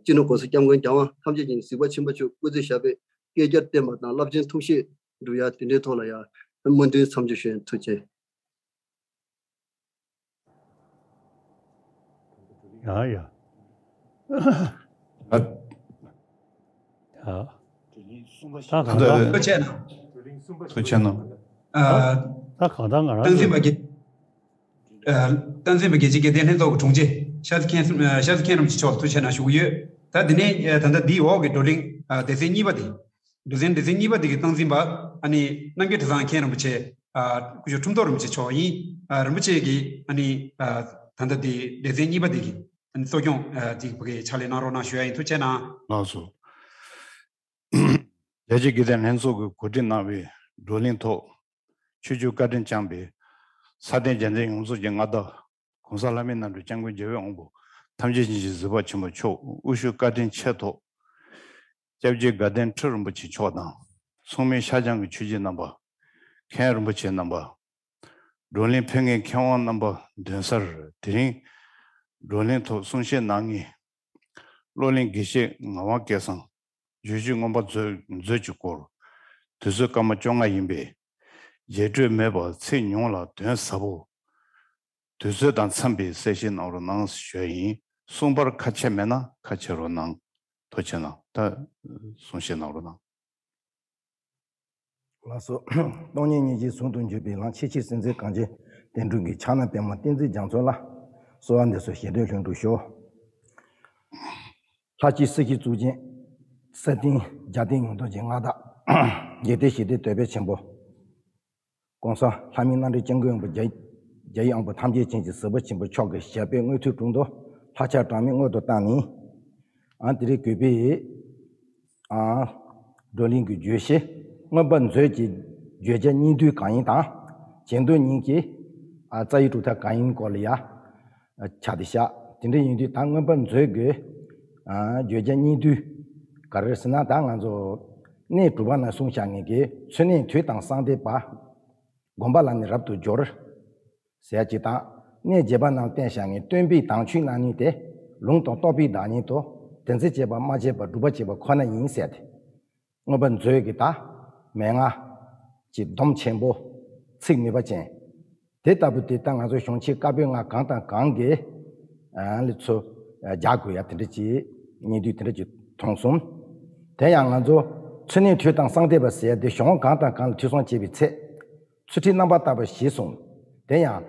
སྤྱི་ནོར་༸གོང་ས་༸སྐྱབས་མགོན་རྒྱལ་དབང་ཐམས་ཅད་མཁྱེན་གཟིགས་པ་ཆེན་པོ་མཆོག་སྐུ་ཚེ་ཞབས་པད་བསྐལ་བརྒྱར་བརྟན་པ་དང་རླབས་ཆེན་ཐུགས་བཞེད་འགྲུབ་ཡ་དེ་འདྲའི་ཐོག་ལ་ཡ་སྨོན་འདུན་མཚམས་འཇོག་ཞུ་ཡ་ཡིན། ཐུགས་རྗེ་ཆེ། ཡ་ཡ། ད་ད་གང་ལྟར་ཐུགས་རྗེ་ཆེ་གནང་། ཐུགས་རྗེ་ཆེ་གནང་། ཨ། ད་གང་ལྟར་ང་རང་སྟངས་འཛིན་པ་དགེ་ཨ། སྟངས་འཛིན་པ་དགེ་བྱེད་དགེ་ལྡན་ལྷན་ཚོགས་ཀྱི་དྲུང་ཆེ་ཤར་རྩེ་མཁན་ཨ། ཤར་རྩེ་མཁན་རིན་པོ་ཆེ་མཆོག་ལ་ཐུགས་རྗེ་ཆེ་གནང་ཞུ་གི་ཡོད། ད་འདི་ནས་ཨ། ད་ལྟ་འདིའི་འོག་གི་བགྲོ་གླེང་ཨ། སྡེ་ཚན་གཉིས་པ་དེ། སྡེ་ཚན་སྡེ་ཚན་གཉིས་པ་དེ་གི་སྟངས་འཛིན་པ་ཨ་ནི་རྣམ་རྒྱལ་གྲྭ་ཚང་མཁན་རིན་པོ་ཆེ། ཨ་སྐུ་ཞབས་ཁྲིམས་ཐོག་རིན་པོ་ཆེ་མཆོག་ཡིན། ཨ་རིན་པོ་ཆེ་གིས་ཨ་ནི་ཨ་ད་ལྟ་དེ་སྡེ་ཚན་གཉིས་པ་དེ་གི་ཨ་ནི་གཙོ་སྐྱོང་ཨ་དེ་གི་ཕ་གི་ཕྱག་ལས་གནང་རོགས་གནང་ཞུ་ཡ་ཡིན། ཐུགས་རྗེ་གནང་། ལགས་སོ། རྒྱལ་སྤྱིའི་དགེ་ལྡན་ལྷན་ཚོགས་ཀྱིས་གོ་སྒྲིག་གནང་བའི་བགྲོ་གླེང་ཐོག་ཆོས་བརྒྱུད་བཀའ་དྲིན་བསྐྱངས་པའི་ས་སྟེང་རྒྱལ་མཚན་ཡོངས་རྫོགས་ཀྱི་མངའ་བདག་༸གོང་ས་ལྷ་མིའི་རྣམ་གྲོལ་སྐྱབས་མགོན་རྒྱལ་བའི་དབང་པོ་ཐམས་ཅད་མཁྱེན་ཅིང་གཟིགས་པ་ཆེན་པོ་མཆོག་དབུ་བཞུགས་བཀའ་དྲིན་ཆེ་ཐོག་སྐྱབས་རྗེ་དགའ་ལྡན་ཁྲི་རིན་པོ་ཆེ་མཆོག་དང་། མཚུངས་མེད་ཤར་བྱང་གི་ཆོས་བརྒྱུད་རྣམ་པ། མཁན་རིན་པོ་ཆེ་རྣམ་པ། བགྲོ་གླེང་ཕེབས་མཁན་མཁས་དབང་རྣམ་པ་མདུན་སར། དེ་རིང་བགྲོ་གླེང་ཐོག་གསུང་བཤད་གནང་མཁན་བློ་གླིང་དགེ་བཤེས་ངག་དབང་སྐལ་བཟང་། བརྗོད་གཞི་མངོན་པ་མཛོད་མཛོད་ཀྱི་སྐོར། དུས་ཚོད་སྐར་མ་བཅོ་ལྔ་ཡིན་པས། རྒྱས་སྤྲོས་མེད་པར་ཚིག་ཉུང་ལ་དོན་ཟབ་པོ། དུས་ཚོད་དང་འཚམས་པའི་གསལ་བཤད་གནང་རོགས་གནང་ཞུ་ཡ་ཡིན། གསུང་པར་ཁ་ཆད་མེད་ན་ཁ་ཆད་རོགས་གནང་། ཐུགས་རྗེ་གནང་། ད་གསུང་བཤད་གནང་རོགས་གནང་། ལགས་སོ། སྟོང་ཉིད་སྙིང་རྗེའི་ཟུང་དུ་འཇུག་པའི་ལམ། ཆེས་ཆེར་གསལ་མཛད་གངས་ཅན་བསྟན་འགྲོའི་དགེ། ཕྱག་ན་པདྨོ་བསྟན་འཛིན་རྒྱ་མཚོ་ལ། གསོལ་བ་འདེབས་སོ་བཞེད་དོན་ལྷུན་གྲུབ་ཤོག་ལྷ་སྤྱིའི་སྲིད་ཞིའི་གཙུག་རྒྱན། ས་སྟེང་རྒྱལ་བསྟན་ཡོངས་རྫོགས་ཀྱི་མངའ་བདག་འཇིག་རྟེན་ཞི་བདེའི་དོད་པའི་ཆེན་པོ། ༸གོང་ས་ལྷ་མིའི་རྣམ་འདྲེན་སྐྱབས་མགོན་དབང་པོ་རྒྱ་རྒྱལ་བའི་དབང་པོ་ཐམས་ཅད་མཁྱེན་ཅིང་གཟིགས་པ་ཆེན་པོ་མཆོག་གི་ཞབས་པད་མངོན་མཐོའི་དྲུང་དུ་ལྷ་ཆགས་གྲངས་མེད་སྔོན་དུ་བཏང་ནས། ཨ་དེ་རིང་གུས་པས་ཨ་བགྲོ་གླེང་གི་བརྗོད་གཞི་མངོན་པ་མཛོད་ཀྱི་བརྗོད་བྱ་སྙིང་བསྡུས་གང་ཡིན་དང་། བྱེད་འདོད་སྙིང་གི་ཨ་རྩ་བའི་གྲུབ་མཐའ་གང་ཡིན་སྐོར་ལ་ཡ་ཆ་དེ་བཞག་དེ་འདྲ་ཡིན་དུས་ད་མངོན་པ་མཛོད་ཀྱི་ཨ་བརྗོད་བྱ་སྙིང་བསྡུས་ག་རེ་ཟེར་ན། ད་ང་ཚོ་གནས་དྲུག་པ་ན་གསུངས་བཞག་མཁན་གྱི་མཚོན་གནས་དུས་དང་གསང་བདེ་བ། སྒོམ་པ་ལ་ནི་རབ་ཏུ་སྦྱོར། ཟེར་ཡ་གཅིག་དང་། གནས་བརྒྱད་པ་རྣམས་བསྟན་བཞག་མཁན་སྟོན་པའི་དང་ཆོས་རྣམ་གཉིས་ཏེ། ལུང་དང་རྟོགས་པའི་བདག་ཉིད་དོ། དེ་འཛིན་བྱེད་པ་སྨྲ་བྱེད་པ་སྒྲུབ་པ་བྱེད་པ་ཁོ་ན་ཡིན་ཟེར་ཏེ། མངོན་པ་མཛོད་ཀྱི་ད་མན་ངག་གི་སྡོམ་ཆེན་པོ་ཚིག་ནུས་པ་ཅན། དེ་ལྟ་བུ་དེ་ལྟར་ང་ཚོ་གཞུང་ཆེན་བཀའ་པོད་ལྔ་གང་དང་གང་གི་ལས་ཚུར་རྒྱག་དགོས་ཡ་དེ་འདྲ་ཅིག་སྙིང་བསྡུས་དེ་འདྲ་ཅིག་མཐོང་སོང་། དེ་ཡང་ང་ཚོ་མཚོན་གནས་དུས་དང་གསང་བདེ་བ་ཟེར་ཡ་དེ་གཞུང་གང་དང་གང་ལ་ཐོས་བསམ་བྱེད་པའི་ཚེ། ཚུལ་ཁྲིམས་རྣམ་པར་དག་པ་ཞེས་གསུངས། དེ་ཡང་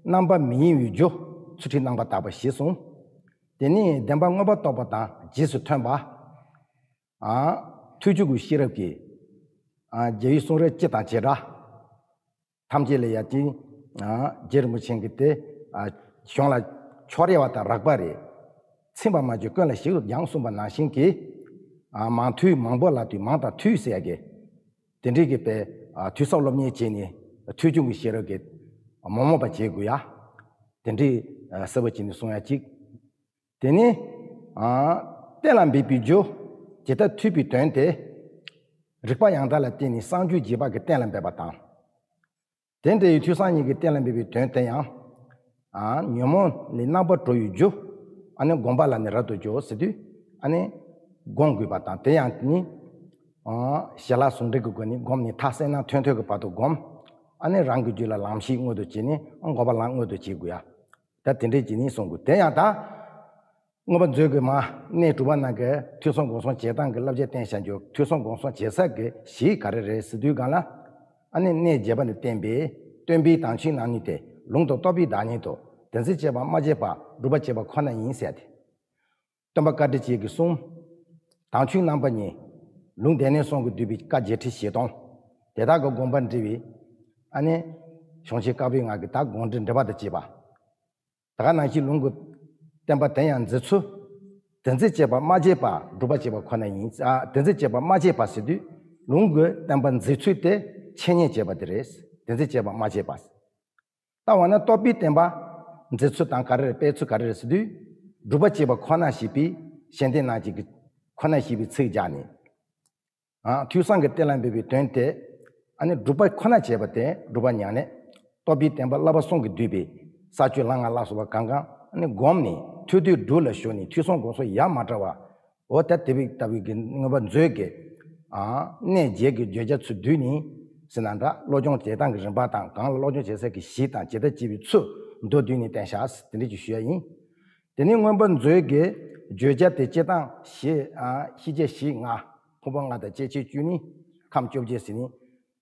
རྣམ་པ་མི་གཡེང་བའི་རྒྱུ་ཚུལ་ཁྲིམས་རྣམ་པར་དག་པ་ཞེས་གསུངས། དེ་ནི་བདེན་པ་མངོན་པར་རྟོགས་པ་དང་རྗེས་སུ་མཐུན་པ། ཨ་ཐུགས་རྒྱུད་ཀྱི་ཤེས་རབ་ཀྱིས་ཨ་རྒྱལ་བའི་གསུང་རབ་སྤྱི་དང་བྱེ་བྲག་ཐམས་ཅད་ལ་ཡ་ཅིང་། ཨ་རྗེ་རིན་པོ་ཆེ་གིས་དེ་ཨ་གཞུང་ལ་ཕྱོགས་རེ་བ་དང་རགས་པ་རེ་ཚིམ་པ་མ་བྱས་ཀུན་ལ་ཞིག་ཏུ་སྦྱངས་གསུངས་པ་ནང་བཞིན་གྱི། ཨ་མང་ཐོས་མང་པོ་ལ་ཐོས། མང་དང་ཐོས་ཟེར་ཡ་གི་དེ་འདྲའི་གི་པའི་ཨ་ཐོས་བསམ་སློབ་གཉེར་བྱས་ནས་ཐོས་བྱུང་གི་ཤེས་རབ་ཀྱིས་མ་རྨོངས་པ་བྱེད་དགོས་ཡ། དེ་འདྲའི་ཨ་གསལ་པོ་བྱས་ནས་གསུང་ཡ་གཅིག་དེ་ནི་ཨ་གཏན་ལ་འབེབས་པའི་རྒྱུ་ཇི་ལྟར་ཐོས་པའི་དོན་དེ་རིགས་པ་ཡང་དག་ལ་བརྟེན་ནས་གསང་རྒྱུད་རྒྱས་པ་གིས་གཏན་ལ་འབེབས་པ་དང་། དེ་འདྲ་ཡི་ཐོས་བསམ་གཉིས་ཀྱིས་གཏན་ལ་འབེབས་པའི་དོན་དེ་ཡང་། ཨ་ཉོན་མོངས་ལས་རྣམ་པར་གྲོལ་བའི་རྒྱུ། ཨ་ནི་སྒོམ་པ་ལ་ནི་རབ་ཏུ་སྦྱོར་ཟེར་དུས། ཨ་ནི་སྒོམ་དགོས་པ་དང་། དེ་ཡང་ནི་ཨ་ཞལ་ལག་ཟུང་འབྲེལ་གྱི་སྒོ་ནས་བསྒོམས་ནས་མཐར་གསལ་སྣང་ཐོན་ཐོན་གྱི་བར་དུ་བསྒོམ། ཨ་ནི་རང་གི་རྒྱུད་ལ་ལམ་ཤེས་མངོན་དུ་བྱས་ནས་སྒོམ་པ་ལ་མངོན་དུ་བྱེད་དགོས་ཡ། ད་དེ་འདྲའི་བྱས་ནས་གསུང་དགོས། དེ་ཡང་ད། མངོན་པ་མཛོད་ཀྱི་མ་གནས་དྲུག་པ་ནང་གི་ཐོས་བསམ་སྒོམ་གསུམ་བྱེད་སྟངས་ཀྱི་བསླབ་བྱ་བསྟན་བྱ་རྒྱུ། ཐོས་བསམ་སྒོམ་གསུམ་བྱེད་ས་གི་གཞི་ག་རེ་རེད་ཟེར་དུས་སྒང་ལ། ཨ་ནི་གནས་བརྒྱད་པ་ནས་བསྟན་པའི་སྟོན་པའི་དང་ཆོས་རྣམ་གཉིས་ཏེ། ལུང་དང་རྟོགས་པའི་བདག་ཉིད་དོ། དེ་འཛིན་བྱེད་པ་སྨྲ་བྱེད་པ་སྒྲུབ་པ་བྱེད་པ་ཁོ་ན་ཡིན་ཟེར་ཏེ། སྟོན་པ་བཀའ་དྲིན་ཅན་གྱི་གསུང་། དང་ཆོས་རྣམ་པ་གཉིས། ལུང་སྡེ་སྣོད་གསུམ་གྱིས་བསྡུས་པའི་བཀའ་རྒྱས་འགྲེལ་བཞི་སྟོང་། དེ་དག་གི་དགོངས་པ་འགྲེལ་བའི། ཨ་ནི། གཞུང་ཆེན་བཀའ་པོད་ལྔ་གི་ད་དགོངས་འགྲེལ་འགྲེལ་པ་དང་བཅས་པ། ད་ག་ནང་བཞིན་ལུང་གི་བསྟན་པ་དེ་ཡང་འཛིན་ཚུལ། དེ་འཛིན་བྱེད་པ་སྨྲ་བྱེད་པ་སྒྲུབ་པ་བྱེད་པ་ཁོ་ན་ཡིན། ཨ་དེ་འཛིན་བྱེད་པ་སྨྲ་བྱེད་པ་ཟེར་དུས། ལུང་གི་བསྟན་པ་འཛིན་ཚུལ་དེ་འཆད་ཉན་བྱེད་པ་དེ་རེད། དེ་འཛིན་བྱེད་པ་སྨྲ་བྱེད་པ། ད་འོ་ན་རྟོགས་པའི་བསྟན་པ་འཛིན་ཚུལ་དང་ག་རེ་རེད། སྤེལ་ཚུལ་ག་རེ་རེད་ཟེར་དུས། སྒྲུབ་པ་བྱེད་པ་ཁོ་ན་ཞེས་པའི་ཞལ་འདེབས་ནང་བཞིན་གྱི་ཁོ་ན་ཞེས་པའི་ཚིག་སྦྱར་ནས། ཨ་ཐོས་བསམ་གྱིས་གཏན་ལ་འབེབས་པའི་དོན་དེ། ཨ་ནི་སྒྲུབ་པ་ཁོ་ན་བྱས་པ་དེ་སྒྲུབ་པ་མྱང་ནས། རྟོགས་པའི་བསྟན་པ་བསླབ་པ་གསུམ་གྱིས་བསྡུས་པའི་ས་བཅུ་ལམ་ལྔ་ལ་སོགས་པ་གང་གང་ཨ་ནི་བསྒོམས་ནས་ཐོས་དུས་སྒྲུབ་ལ་ཞུགས་ནས་ཐོས་བསམ་སྒོམ་གསུམ་ཡ་མ་བྲལ་བ། འོ་ད་དེ་བས་ལྟ་བུའི་གི་མངོན་པ་མཛོད་ཀྱི་ཨ་གནས་བརྒྱད་ཀྱི་བརྗོད་བྱ་ཚུལ་བསྡུས་ནས་ཟེར་ན་འདྲ། སློབ་སྦྱོང་བྱེད་སྟངས་ཀྱི་རིམ་པ་དང་། གང་ལ་སློབ་སྦྱོང་བྱེད་ས་གི་གཞི་དང་ཇི་ལྟར་བྱེད་པའི་ཚུལ་མདོར་བསྡུས་ནས་བསྟན་བཞག་དེ་འདྲ་ཅིག་ཞུ་ཡ་ཡིན། དེ་ནས་མངོན་པ་མཛོད་ཀྱི་བརྗོད་བྱ་དེ་སྤྱིར་བཏང་ཤེས་ཨ་ཤེས་བྱ་གཞི་ལྔ། ཕུང་པོ་ལྔ་དང་སྐྱེ་མཆེད་བཅུ་གཉིས། ཁམས་བཅོ་བརྒྱད་ཟེར་ནས་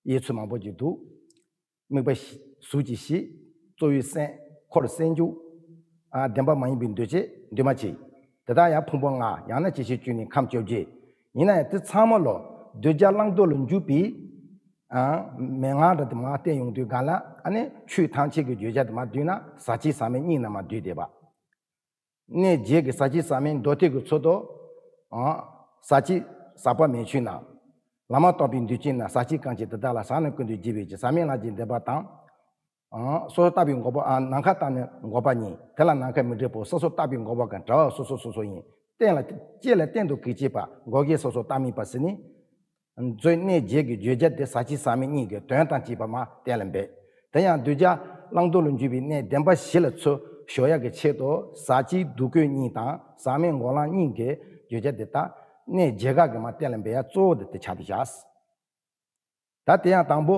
དབྱེ་ཚུལ་མང་པོ་ཅིག་འདུག་དམིགས་པ་བཞི། གཟུགས་ཀྱི་བཞི། གཙོ་བོའི་སེམས། འཁོར་སེམས་བྱུང་། ཨ་བདེན་པ་མ་ཡིན་པའི་འདུ་བྱེད་འདུས་མ་བྱས། དེ་དག་ཡང་ཕུང་པོ་ལྔ། ཡང་ན་སྐྱེ་མཆེད་བཅུ་གཉིས། ཁམས་བཅོ་བརྒྱད། ཡིན་ན་ཡང་དེ་ཚང་མ་ལོ་ གདུལ་བྱ་བླང་དོར་ལ་འཇུག་པའི་ཨ་མན་ངག་འདྲ་དེ་མར་བསྟན་ཡོང་དུས་སྒང་ལ། ཨ་ནི་ཆོས་ཐམས་ཅད་ཀྱི་བརྗོད་བྱ་དེ་མར་བསྡུས་ན་ཟག་བཅས་ཟག་མེད་གཉིས་ནང་མར་བསྡུས་བསྡད་པ། གནས་བརྒྱད་ཀྱི་ཟག་བཅས་ཟག་མེད་མདོ་སྡེ་གི་ཚུལ་དུ། ཨ་ཟག་བཅས་ཟག་པ་མེད་ཆོས་རྣམས། ལམ་མ་དག་པའི་འདུས་བྱས་རྣམས། ཟག་བཅས་གང་ཞིག་དེ་དག་ལ། ཟག་རྣམས་ཀུན་ཏུ་བརྗེ་བའི་ཕྱིར། ཟག་མེད་ལམ་གྱི་བདེན་པ་དང་། ཨ་སོ་སོར་བརྟགས་པའི་འགོག་པ། ཨ་ནམ་མཁའ་ལྟར་ནི་འགོག་པ་ཉིད། དེ་ལ་ནམ་མཁའ་མི་འབྲས་བུ། སོ་སོར་བརྟགས་པའི་འགོག་པ་གང་། བྲལ་བ་སོ་སོ་སོ་སོ་ཡིན། གཏན་ལ་དཔྱད་ལ་གཏན་དུ་གེགས་བྱེད་པ། འགོག་བྱེད་སོ་སོར་བརྟགས་མིན་པ་ཟེར་ནི། མཛོད་གནས་བརྒྱད་ཀྱི་བརྗོད་བྱ་དེ་ཟག་བཅས་ཟག་མེད་གཉིས་ཀྱི་དོན་དང་བཅས་པ་མར་གཏན་ལ་འབེབས། དེ་ཡང་གདུལ་བྱ་བླང་དོར་ལ་འཇུག་པའི་གནས་བདེན་པ་བཞི་ལ་ཚུར་ཞོག་ཡག་གི་ཆེད་དུ། ཟག་བཅས་སྡུག་བསྔལ་གཉིས་དང་ཟག་མེད་འགོག་ལམ་གཉིས་ཀྱི་བརྗོད་བྱ་དེ་དག་གནས་བརྒྱད་ཀ་གི་མར་གཏན་ལ་འབེབས་ཡག་གཙོ་བོ་དེ་དེ་ཆགས་དེ་བཞག། ད་དེ་ཡང་དང་པོ།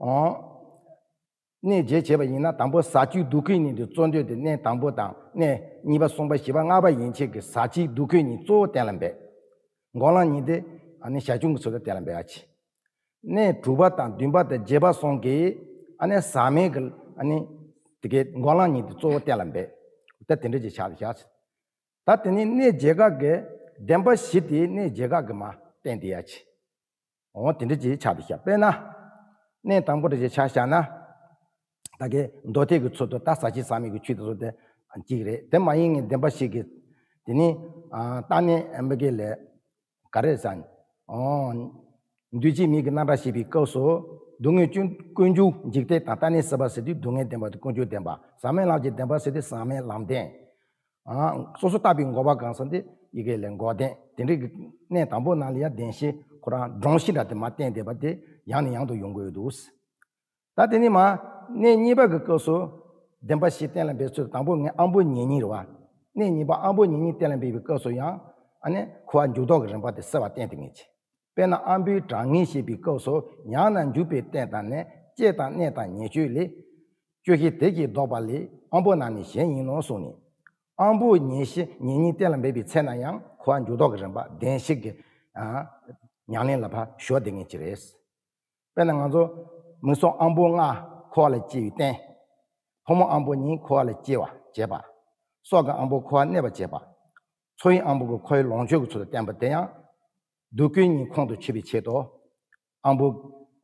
ཨོ། གནས་བརྒྱད་བྱས་པ་ཡིན་ན། དང་པོ་ཟག་བཅས་སྡུག་བསྔལ་གཉིས་དེ་གཙོ་འདོད་དེ་གནས་དང་པོ་དང་། གནས་གཉིས་པ་གསུམ་པ་བཞི་པ་ལྔ་པ་ཡན་ཆད་ཀྱི་ཟག་བཅས་སྡུག་བསྔལ་གཉིས་གཙོ་བོ་གཏན་ལ་འབེབས། འགོག་ལམ་གཉིས་དེ་ཨ་ནི་ཞར་བྱུང་གི་ཚུལ་དུ་གཏན་ལ་འབེབས་ཡག་བྱས། གནས་དྲུག་པ་དང་བདུན་པ་དང་བརྒྱད་པ་གསུམ་གྱིས་ཨ་ནི་ཟག་མེད་ཀྱི་ཨ་ནི་དེ་གའི་འགོག་ལམ་གཉིས་དེ་གཙོ་བོ་གཏན་ལ་འབེབས། ད་དེ་འདྲ་ཅིག་ཆགས་བཞག། ད་དེ་ནི་གནས་བརྒྱད་ཀ་གི་བདེན་པ་བཞི་དེ་གནས་བརྒྱད་ཀ་གི་མར་བསྟན་དེ་ཡག་བྱས། འོ་དེ་འདྲ་ཅིག་ཆགས་དེ་བཞག། དཔེར་ན། གནས་དང་པོ་འདྲ་ཅིག་ཆ་བཞག་ན། ད་གའི་མདོ་སྡེ་གི་ཚུལ་དུ་ད་ཟག་བཅས་ཟག་མེད་ཀྱི་ཆོས་དེ་ཚོ་དེ་གཅིག་རེད། དེ་མ་ཡིན་ངེས་བདེན་པ་བཞི་གི། དེ་ནི་ཨ་རྟག་གནས་མི་དགེ་ལས། ག་རེ་ཟེར། འོ། འདུས་བྱས་མིང་གི་རྣམ་གྲངས་བཤད་པའི་སྐབས་སུ། སྡུག་བསྔལ་ཀུན་ཀུན་འབྱུང་འཇིག་རྟེན་དང་། རྟག་གནས་སྲིད་པ་ཟེར་དུས་སྡུག་བསྔལ་བདེན་པ་དང་ཀུན་འབྱུང་བདེན་པ། ཟག་མེད་ལམ་གྱི་བདེན་པ་ཟེར་དུས་ཟག་མེད་ལམ་བདེན། ཨ་སོ་སོར་བརྟགས་པའི་འགོག་པ་གང་ཟེར་དེ་ཡི་གེ་ལས་འགོག་བདེན། དེ་འདྲའི་གི་གནས་དང་པོ་ནང་ལ་ཡང་བདེན་བཞི་ཁོ་རང་སྒྲོམ་གཞི་འདྲ་དེ་མར་བསྟན་བསྡད་པ་དེ་ཡང་ནས་ཡང་དུ་ཡོང་གི་ཡོད་འདུག། ད་དེ་ནས་མར་གནས་གཉིས་པ་གི་སྐབས་སུ་བདེན་པ་བཞི་གཏན་ལ་འབེབས་ཚུལ། དང་པོ་ངས་དབང་པོ་ཉེ་གཉིས་རེད་བ། གནས་གཉིས་པ་དབང་པོ་ཉེ་གཉིས་གཏན་ལ་འབེབས་པའི་སྐབས་སུ་ཡང་ཨ་ནི་འཁོར་བ་འཇུག་ལྡོག་གི་རིམ་པ་དེ་གསལ་བར་བསྟན་ཏེ་ངེས་བྱས། དཔེར་ན་དབང་པོའི་གྲངས་ངེས་བཤད་པའི་སྐབས་སུ། ཡང་ན་འཇུག་པའི་རྟེན་དང་ནི། བསྐྱེད་དང་གནས་དང་ཉེ་སྤྱོད་ལས། སྤྱོད་བཞི་དེ་གཉིས་ལྡོག་པ་ལས། དབང་པོ་རྣམས་ནི་གཞན་ཡིན་ནོ་གསུངས་ནས། དབང་པོ་ཉེ་བཞི་ཉེ་གཉིས་གཏན་ལ་འབེབས་པའི་ཚེ་ན་ཡང་འཁོར་བ་འཇུག་ལྡོག་གི་རིམ་པ་བདེན་བཞི་གི་ཨ་ཉམས་ལེན་ལ་ཕར་ཞོག་བསྡད་མཁན་ཅིག་རེད། དཔེར་ན་ང་ཚོ་མིག་གཟུགས་དབང་པོ་ལྔ་འཁོར་བ་ལ་སྐྱེ་བའི་རྟེན། ཕོ་མོ་དབང་པོ་གཉིས་འཁོར་བ་ལ་སྐྱེ་བ་བྱེད་པ། སྲོག་གི་དབང་པོ་འཁོར་བར་གནས་པ་བྱེད་པ། ཚོར་བའི་དབང་པོ་གི་འཁོར་བའི་ལོངས་སྤྱོད་ཀྱི་ཚུལ་དུ་བསྟན་པ་དེ་ཡང་། སྡུག་ཀུན་གཉིས་ཁོང་དུ་ཆུད་པའི་ཆེད་དུ། དབང་པོ།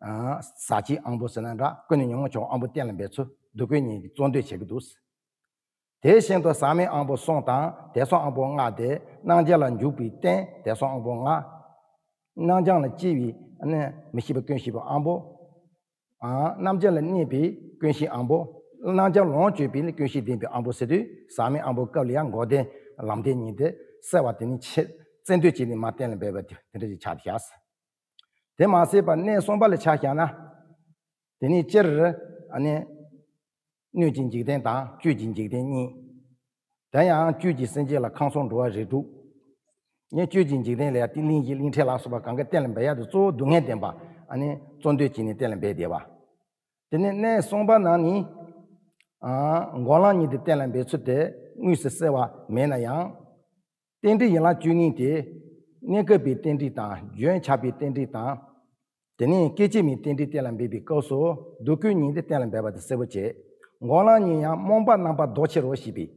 ཨ་ཟག་བཅས་དབང་པོ་ཟེར་ན་འདྲ། ཀུན་ནས་ཉོན་མོངས་ཆེ་བ་དབང་པོ་གཏན་ལ་འབེབས་ཚུལ་སྡུག་ཀུན་གཉིས་ཀྱིས་གཙོ་འདོད་བྱེད་ཀྱི་འདུག། དེ་བཞིན་དུ་ཟག་མེད་དབང་པོ་གསུམ་དང་། དད་སོགས་དབང་པོ་ལྔ་སྟེ། རྣམ་བྱང་ལ་འཇུག་པའི་རྟེན་དད་སོགས་དབང་པོ་ལྔ། རྣམ་བྱང་ལ་སྐྱེ་བའི་ནི་མི་ཤེས་པ་ཀུན་ཤེས་པའི་དབང་པོ། ཨ་རྣམ་བྱང་ལ་གནས་པའི་ཀུན་ཤེས་དབང་པོ། རྣམ་བྱང་ལོངས་སྤྱོད་པའི་ནི་ཀུན་ཤེས་ལྡན་པའི་དབང་པོ་ཟེར་དུས། ཟག་མེད་དབང་པོའི་སྐབས་ལ་ཡང་འགོག་བདེན་ལམ་བདེན་གཉིས་དེ་གསལ་བ་དེ་ནི་ཆེས་རྩེ་འདོད་བྱས་ནས་མར་གཏན་ལ་འབེབས་པ་དེ་དེ་འདྲ་ཞིག་ཆགས་བཞག། དེ་མ་ཟད་པར་གནས་གསུམ་པ་ལ་ཆ་བཞག་ན། དེ་ནི་སྤྱིར་ཨ་ནི། སྣོད་ཀྱི་འཇིག་རྟེན་དང་བཅུད་ཀྱི་འཇིག་རྟེན་གཉིས། དེ་ཡང་བཅུད་ཀྱི་སེམས་ཅན་ལ་ཁམས་གསུམ་འགྲོ་བ་རིགས་དྲུག། ནི་བཅུད་ཀྱི་འཇིག་རྟེན་ལ་ཡང་གླིང་བཞི་གླིང་ཕྲན་ལ་སོགས་པ་གང་ག་གཏན་ལ་འབེབས་ཡག་དེ་གཙོ་བོ་སྡུག་བསྔལ་བདེན་པ་ཨ་ནི་གཙོ་འདོད་བྱས་ནས་གཏན་ལ་འབེབས་བསྡད་པ། དེ་ནས་གནས་གསུམ་པ་ནང་ནས། ཨ་འགོག་ལམ་གཉིས་དེ་གཏན་ལ་འབེབས་ཚུལ་དེ་དངོས་སུ་གསལ་བ་མེད་ན་ཡང་། རྟེན་འབྲེལ་ཡན་ལག་བཅུ་གཉིས་ཏེ། གནས་སྐབས་པའི་རྟེན་འབྲེལ་དང་། རྒྱུན་ཆགས་པའི་རྟེན་འབྲེལ་དང་། དེ་ནས་སྐྱེ་མཆེད་མའི་རྟེན་འབྲེལ་གཏན་ལ་འབེབས་པའི་སྐབས་སུ་སྡུག་ཀུན་གཉིས་དེ་གཏན་ལ་འབེབས་པ་དེ་གསལ་པོ་བྱེད། འགོག་ལམ་གཉིས་ཡང་རྨོངས་པ་རྣམ་པར་ཟློག་ཕྱིར་རོ་ཞེས་པས།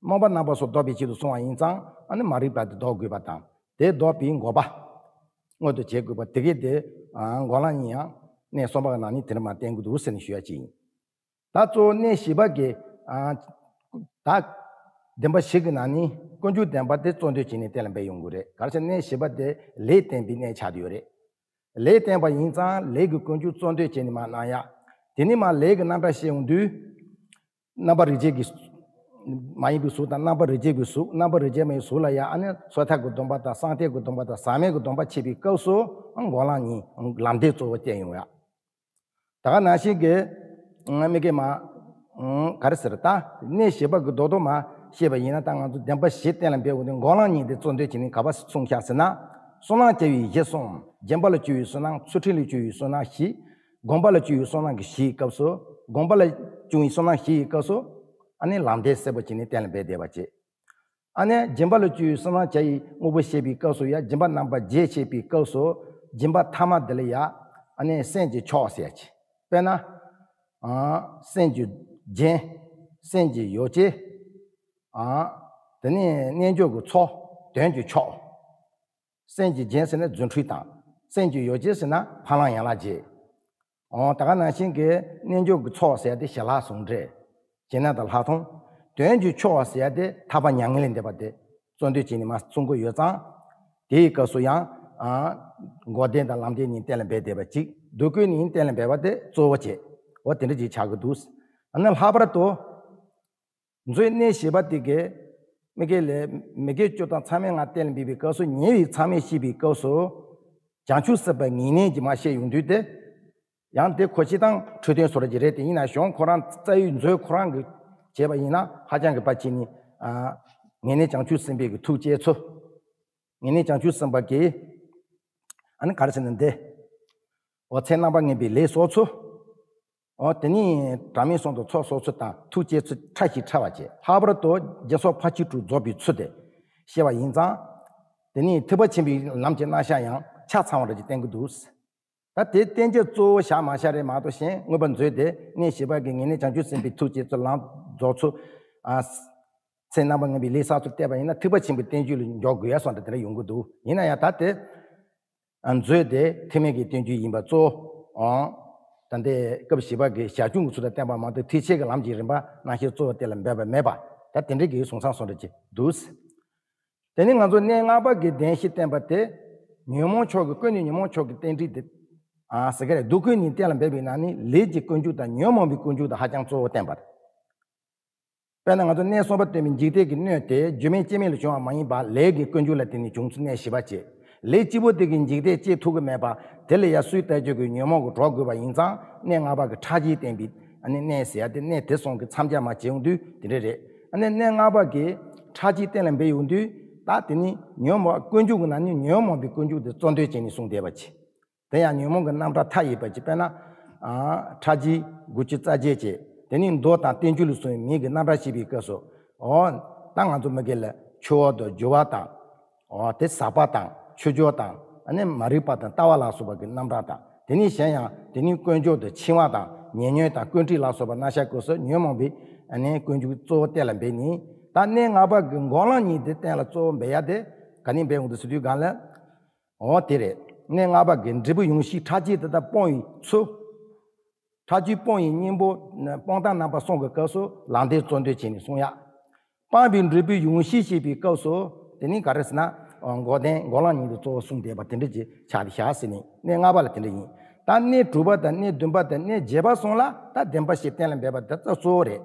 རྨོངས་པ་རྣམ་པ་སོགས་ཟློག་པའི་ཆེད་དུ་གསུངས་པ་ཡིན་ཙང་། ཨ་ནི་མ་རིག་པ་དེ་ཟློག་དགོས་པ་དང་། དེ་ཟློག་པའི་འགོག་པ་མངོན་དུ་བྱེད་དགོས་པ་དེ་གས་དེ། ཨ་འགོག་ལམ་གཉིས་ཡང་གནས་གསུམ་པ་གི་ནང་ནས་དེ་འདྲ་མར་བསྟན་གྱི་འདུག་ཟེར་ནས་ཞུ་ཡ་ཅིག་ཡིན། ད་གཙོ་བོ་གནས་བཞི་པ་གི། ཨ་ད་བདེན་པ་བཞི་གི་ནང་ནས་ཀུན་འབྱུང་བདེན་པ་དེ་གཙོ་འདོད་བྱས་ནས་གཏན་ལ་འབེབས་ཡོང་གི་རེད། ག་རེ་ཟེར་གནས་བཞི་པ་དེ་ལས་བརྟེན་པའི་གནས་ཆགས་བསྡད་ཡོད་རེད། ལས་བརྟེན་པ་ཡིན་ཙང་ལས་ཀྱི་ཀུན་འབྱུང་གཙོ་འདོད་བྱས་ནས་མར་སྣང་ཡག། དེ་ནས་མར་ལས་ཀྱི་རྣམ་གྲངས་བཤད་ཡོང་དུས། རྣམ་པ་རིགས་བརྒྱད་ཀྱི་མ་ཡིན་པའི་གཟུགས་དང་། རྣམ་པ་རིགས་བརྒྱད་ཀྱི་གཟུགས། རྣམ་པ་རིགས་བརྒྱད་མ་ཡིན་གཟུགས་ལ་ཡང་ཨ་ནི་སོ་ཐར་གྱི་སྡོམ་པ་དང་། སངས་རྒྱས་ཀྱི་སྡོམ་པ་དང་། ཟག་མེད་ཀྱི་སྡོམ་པ་འཆད་པའི་སྐབས་སུ་འགོག་ལམ་གཉིས་ལམ་བདེན་གཙོ་བོ་བསྟན་ཡོང་ཡག། ད་ག་ནང་བཞིན་གྱི་དམིགས་མ། ག་རེ་ཟེར། ད་གནས་བཞི་པ་གི་རྡོག་རྡོག་མ་བཤད་པ་ཡིན་ན། ད་ང་ཚོ་བདེན་པ་བཞི་གཏན་ལ་འབེབས་འོང་དུས་འགོག་ལམ་གཉིས་དེ་གཙོ་འདོད་བྱས་ནས་ག་པར་གསུངས་ཤག་ཟེར་ན། བསོད་ནམས་བསྐྱེད་པའི་གཞི་གསུམ། སྦྱིན་པ་ལ་སྤྱོད་པའི་བསོད་ནམས། ཚུལ་ཁྲིམས་ལ་སྤྱོད་པའི་བསོད་ནམས་བཞི། སྒོམ་པ་ལ་སྤྱོད་པའི་བསོད་ནམས་ཀྱི་བཞིའི་སྐབས་སུ། སྒོམ་པ་ལ་སྤྱོད་པའི་བསོད་ནམས་བཞི་ཡི་སྐབས་སུ། ཨ་ནི་ལམ་བདེན་གསལ་པོ་བྱས་ནས་གཏན་ལ་འབེབས་བསྡད་པ་བྱས། ཨ་ནི་སྦྱིན་པ་ལ་སྤྱོད་པའི་བསོད་ནམས་བྱ་ཡི་དངོས་པོ་བཤད་པའི་སྐབས་སུ་ཡང་། སྦྱིན་པ་རྣམ་པ་བརྒྱད་བཤད་པའི་སྐབས་སུ། སྦྱིན་པ་ཐ་མ་འདི་ལ་ཡང་ཨ་ནི་སེམས་ཀྱི་མཆོག་ཟེར་ཡ་ཅིག། དཔེར་ན། ཨ་སེམས་ཀྱི་རྒྱན། སེམས་ཀྱི་ཡོ་བྱད། ཨ་དེ་ནས་རྣལ་འབྱོར་གྱི་ཚོགས། དོན་གྱི་མཆོག། སེམས་ཀྱི་རྒྱན་ཟེར་ན་རྫུ་འཕྲུལ་དང་། སེམས་ཀྱི་ཡོ་བྱད་ཟེར་ན་འཕགས་ལམ་ཡན་ལག་བརྒྱད། འོ་ད་ག་ནང་བཞིན་གྱི་རྣལ་འབྱོར་གྱི་ཚོགས་ཟེར་ཡ་དེ་ཞི་ལྷག་ཟུང་འབྲེལ། བྱེད་ན་དང་ལྷག་མཐོང་། དོན་གྱི་ཕྱོགས་ཟེར་ཡ་དེ་ཐར་པ་མྱ་ངན་ལས་འདས་པ་དེ་གཙོ་འདོད་བྱས་ནས་མར་གསུང་གི་ཡོད་ཙང་། དེའི་སྐབས་སུ་ཡང་། ཨ། འགོག་བདེན་དང་ལམ་བདེན་གཉིས་གཏན་ལ་འབེབས་བསྡད་པ་གཅིག་སྡུག་ཀུན་གཉིས་གཏན་ལ་འབེབས་པ་དེ་གཙོ་བོ་བྱས། འོ་དེ་འདྲ་ཅིག་ཆགས་ཀྱི་འདུག་ཨ་ནི་ལྷག་པར་དུ། མཛོད་གནས་བཞི་པ་དེ་གའི་མི་དགེ་ལས་མི་དགེ་བཅུ་དང་མཚམས་མེད་ལྔ་གཏན་ལ་འབེབས་པའི་སྐབས་སུ་ཉེ་བའི་མཚམས་མེད་བཤད་པའི་སྐབས་སུ། བྱང་ཆུབ་སེམས་དཔའི་ངེས་གནས་ཀྱི་མར་བཤད་ཡོང་དུས་དེ། ཡང་དེ་གོ་ཆེ་དང་འཕྲོད་བསྟེན་སོ་ར་གྱི་རེད་དེ་ཡིན་ན་གཞུང་ཁོ་རང་རྩ་བའི་མཛོད་ཁོ་རང་གི་བྱས་པ་ཡིན་ན་ཧ་ཅང་གི་ཕལ་ཆེར་ནི། ཨ། ངེས་གནས་བྱང་ཆུབ་སེམས་དཔའི་གི་ཐུགས་བསྐྱེད་ཚུལ། ངེས་གནས་བྱང་ཆུབ་སེམས་དཔའ་གི། ཨ་ནི་ག་རེ་ཟེར་ན་འདི། འོ་ཚེ་རྣམ་པར་ངེས་པའི་ལས་བསགས་ཚུལ། འོ་དེ་ནས་དྲང་མིན་གསུམ་དུ་ཚོགས་གསོག་ཚུལ་དང་ཐུགས་བསྐྱེད་ཚུལ་ཕྲ་ཞིང་ཕྲ་བ་བཅས་ལྷག་པར་དུ་སྦྱིན་སོགས་ཕར་ཕྱིན་དྲུག་རྫོགས་པའི་ཚུལ་དེ་བཤད་པ་ཡིན་ཙང་། དེ་ནས་ཐེག་པ་ཆེན་པོའི་ལམ་གྱི་རྣམ་གཞག་ཡང་ཆ་ཚང་བ་རེ་ཅིག་བསྟན་གྱི་འདུག་ད་དེ་བསྟན་བྱའི་གཙོ་བོ་བཞག་མ་བཞག་རེད་མ་གཏོགས་གཞན་མངོན་པ་མཛོད་དེ་གནས་བཞི་པ་གི་ངེས་གནས་བྱང་ཆུབ་སེམས་དཔའི་ཐུགས་བསྐྱེད་ཚུལ་ལམ་རྫོགས་ཚུལ། ཨ། ཚེ་རྣམ་པར་ངེས་པའི་ལས་བསགས་ཚུལ་བལྟས་པ་ཡིན་ན་ཐེག་པ་ཆེན་པོའི་བསྟན་བཅོས་ལ་འཇོག་དགོས་ཡ་སོགས་འདྲ་དེ་འདྲ་ཡོང་གི་འདུག་ཡིན་ན་ཡང་ད་དེ། མཛོད་དེ་ཐེག་དམན་གྱི་བསྟན་བཅོས་ཡིན་པ་གཙོ་བོའང་། ད་ལྟའི་སྐབས་བཞི་པ་གི་ཞར་བྱུང་གི་ཚུལ་དུ་བསྟན་པ་མ་གཏོགས་ཐེག་ཆེན་གྱི་ལམ་གྱི་རིམ་པ་རྣམ་བཤད་གཙོ་བོ་དེ་ལ་འབད་པ་མེད་པ་ད་དེ་འདྲའི་གི་གསུང་བསམ་སོགས་འདྲ་ཅིག་འདུག་དེ་ནི་ང་ཚོ་གནས་ལྔ་པ་གི་བདེན་བཞི་བསྟན་པ་དེ། ཉོན་མོངས་ཕྱོགས་ཀྱི་ཀུན་ནས་ཉོན་མོངས་ཕྱོགས་ཀྱི་རྟེན་འབྲེལ་དེ། ཨ་ཟེར་གི་རེད་སྡུག་ཀུན་གཉིས་གཏན་ལ་འབེབས་པའི་ནང་ནས་ལས་ཀྱི་ཀུན་འབྱུང་དང་ཉོན་མོངས་པའི་ཀུན་འབྱུང་དེ་ཧ་ཅང་གཙོ་བོ་བསྟན་པ་རེད། དཔེར་ན་ང་ཚོ་གནས་གསུམ་པ་སྟོན་པའི་འཇིག་རྟེན་གྱི་སྣོད་དེ་རྒྱུ་མེད་རྐྱེན་མེད་ལ་བྱུང་བ་མ་ཡིན་པར་ལས་ཀྱི་ཀུན་འབྱུང་ལ་བརྟེན་ནས་བྱུང་ཚུལ་གནས་བཞི་པ་བྱས། ལས་གཅིག་པོ་དེ་གིས་འཇིག་རྟེན་སྐྱེ་ཐུབ་ཀྱི་མེད་པར་དེ་ལ་ཡང་སུས་བལྟས་བཅོས་ཀྱི་ཉོན་མོངས་ཀྱི་གྲོགས་དགོས་པ་ཡིན་ཙང་གནས་ལྔ་པ་གི་ཕྲ་རྒྱས་བསྟན་པའི་ཨ་ནི་གནས་ཟེར་ཡ་དེ་གནས་དེ་གསུམ་གྱི་མཚམས་སྦྱར་མ་བྱས་ཡོང་དུས་དེ་འདྲ་རེད། ཨ་ནི་གནས་ལྔ་པ་གི་ཕྲ་རྒྱས་གཏན་ལ་འབེབས་ཡོང་དུས་ད་དེ་ནི་ཉོན་མོངས་ཀུན་འབྱུང་གི་ནང་ནས་ཉོན་མོངས་པའི་ཀུན་འབྱུང་དེ་གཙོ་འདོད་བྱས་ནས་གསུངས་བསྡད་པ་བྱས། དེ་ཡང་ཉོན་མོངས་ཀྱི་རྣམ་གྲངས་མཐའ་ཡས་པ་ཅིག་དཔེར་ན། ཨ། ཕྲ་རྒྱས་དགུ་བཅུ་རྩ་བརྒྱད་བཅས་དེ་ནས་མདོ་དང་བསྟན་བཅོས་ལ་སོགས་པའི་མིང་གི་རྣམ་གྲངས་བཤད་པའི་སྐབས་སུ། འོ། ད་ང་ཚོ་མི་སྒེར་ལ་ཆུ་བོ་དང་རྒྱུ་བ་དང་། འོ་དེ་ཟག་པ་དང་ཆུ་སྦྱོར་དང་ཨ་ནི་མ་རིག་པ་དང་ལྟ་བ་ལ་སོགས་པ་གི་རྣམ་གྲངས་དང་དེ་ནས་གཞན་ཡང་དེ་ནས་ཀུན་སྦྱོར་དང་འཆིང་བ་དང་ཉེ་ཉོན་དང་ཀུན་དཀྲིས་ལ་སོགས་པ་རྣམ་གཞག་སྐབས་སུ་ཉོན་མོངས་པའི་ཨ་ནི་ཀུན་འབྱུང་གཙོ་བོ་གཏན་ལ་འབེབས་ནས་ད་གནས་ལྔ་པ་གི་འགོག་ལམ་གཉིས་དེ་གཏན་ལ་གཙོ་བོ་འབེབས་ཡ་དེ་ག་ནས་འབེབས་འོང་དུ་ཟེར་དུས་གང་ལ། འོ་དེ་རེད། གནས་ལྔ་པ་གི་འབྲས་བུ་ཡོངས་ཤེས་ཕྲ་རྒྱས་དེ་དག་སྤོང་བའི་ཚུལ། ཕྲ་རྒྱས་སྤོང་བའི་གཉེན་པོ། སྤོང་ཐབས་རྣམ་པ་གསུམ་གྱི་སྐབས་སུ་ལམ་བདེན་གཙོ་འདོད་བྱས་ནས་གསུང་ཡ། སྤངས་པའི་འབྲས་བུ་ཡོངས་ཤེས་བཤད་པའི་སྐབས་སུ་དེ་ནི་ག་རེ་ཟེར་ན། འགོག་བདེན་འགོག་ལམ་གཉིས་དེ་གཙོ་བོ་གསུངས་བསྡད་པ་དེ་འདྲ་ཅིག་ཆགས་ཏེ་བཞག་ཟེར་ནས་གནས་ལྔ་པ་ལ་དེ་འདྲ་ཡིན། ད་གནས་དྲུག་པ་དང་གནས་བདུན་པ་དང་གནས་བརྒྱད་པ་གསུམ་ལ་ད་བདེན་པ་བཞི་གཏན་ལ་འབེབས་པ་དེ་ད་གཙོ་བོ་རེད།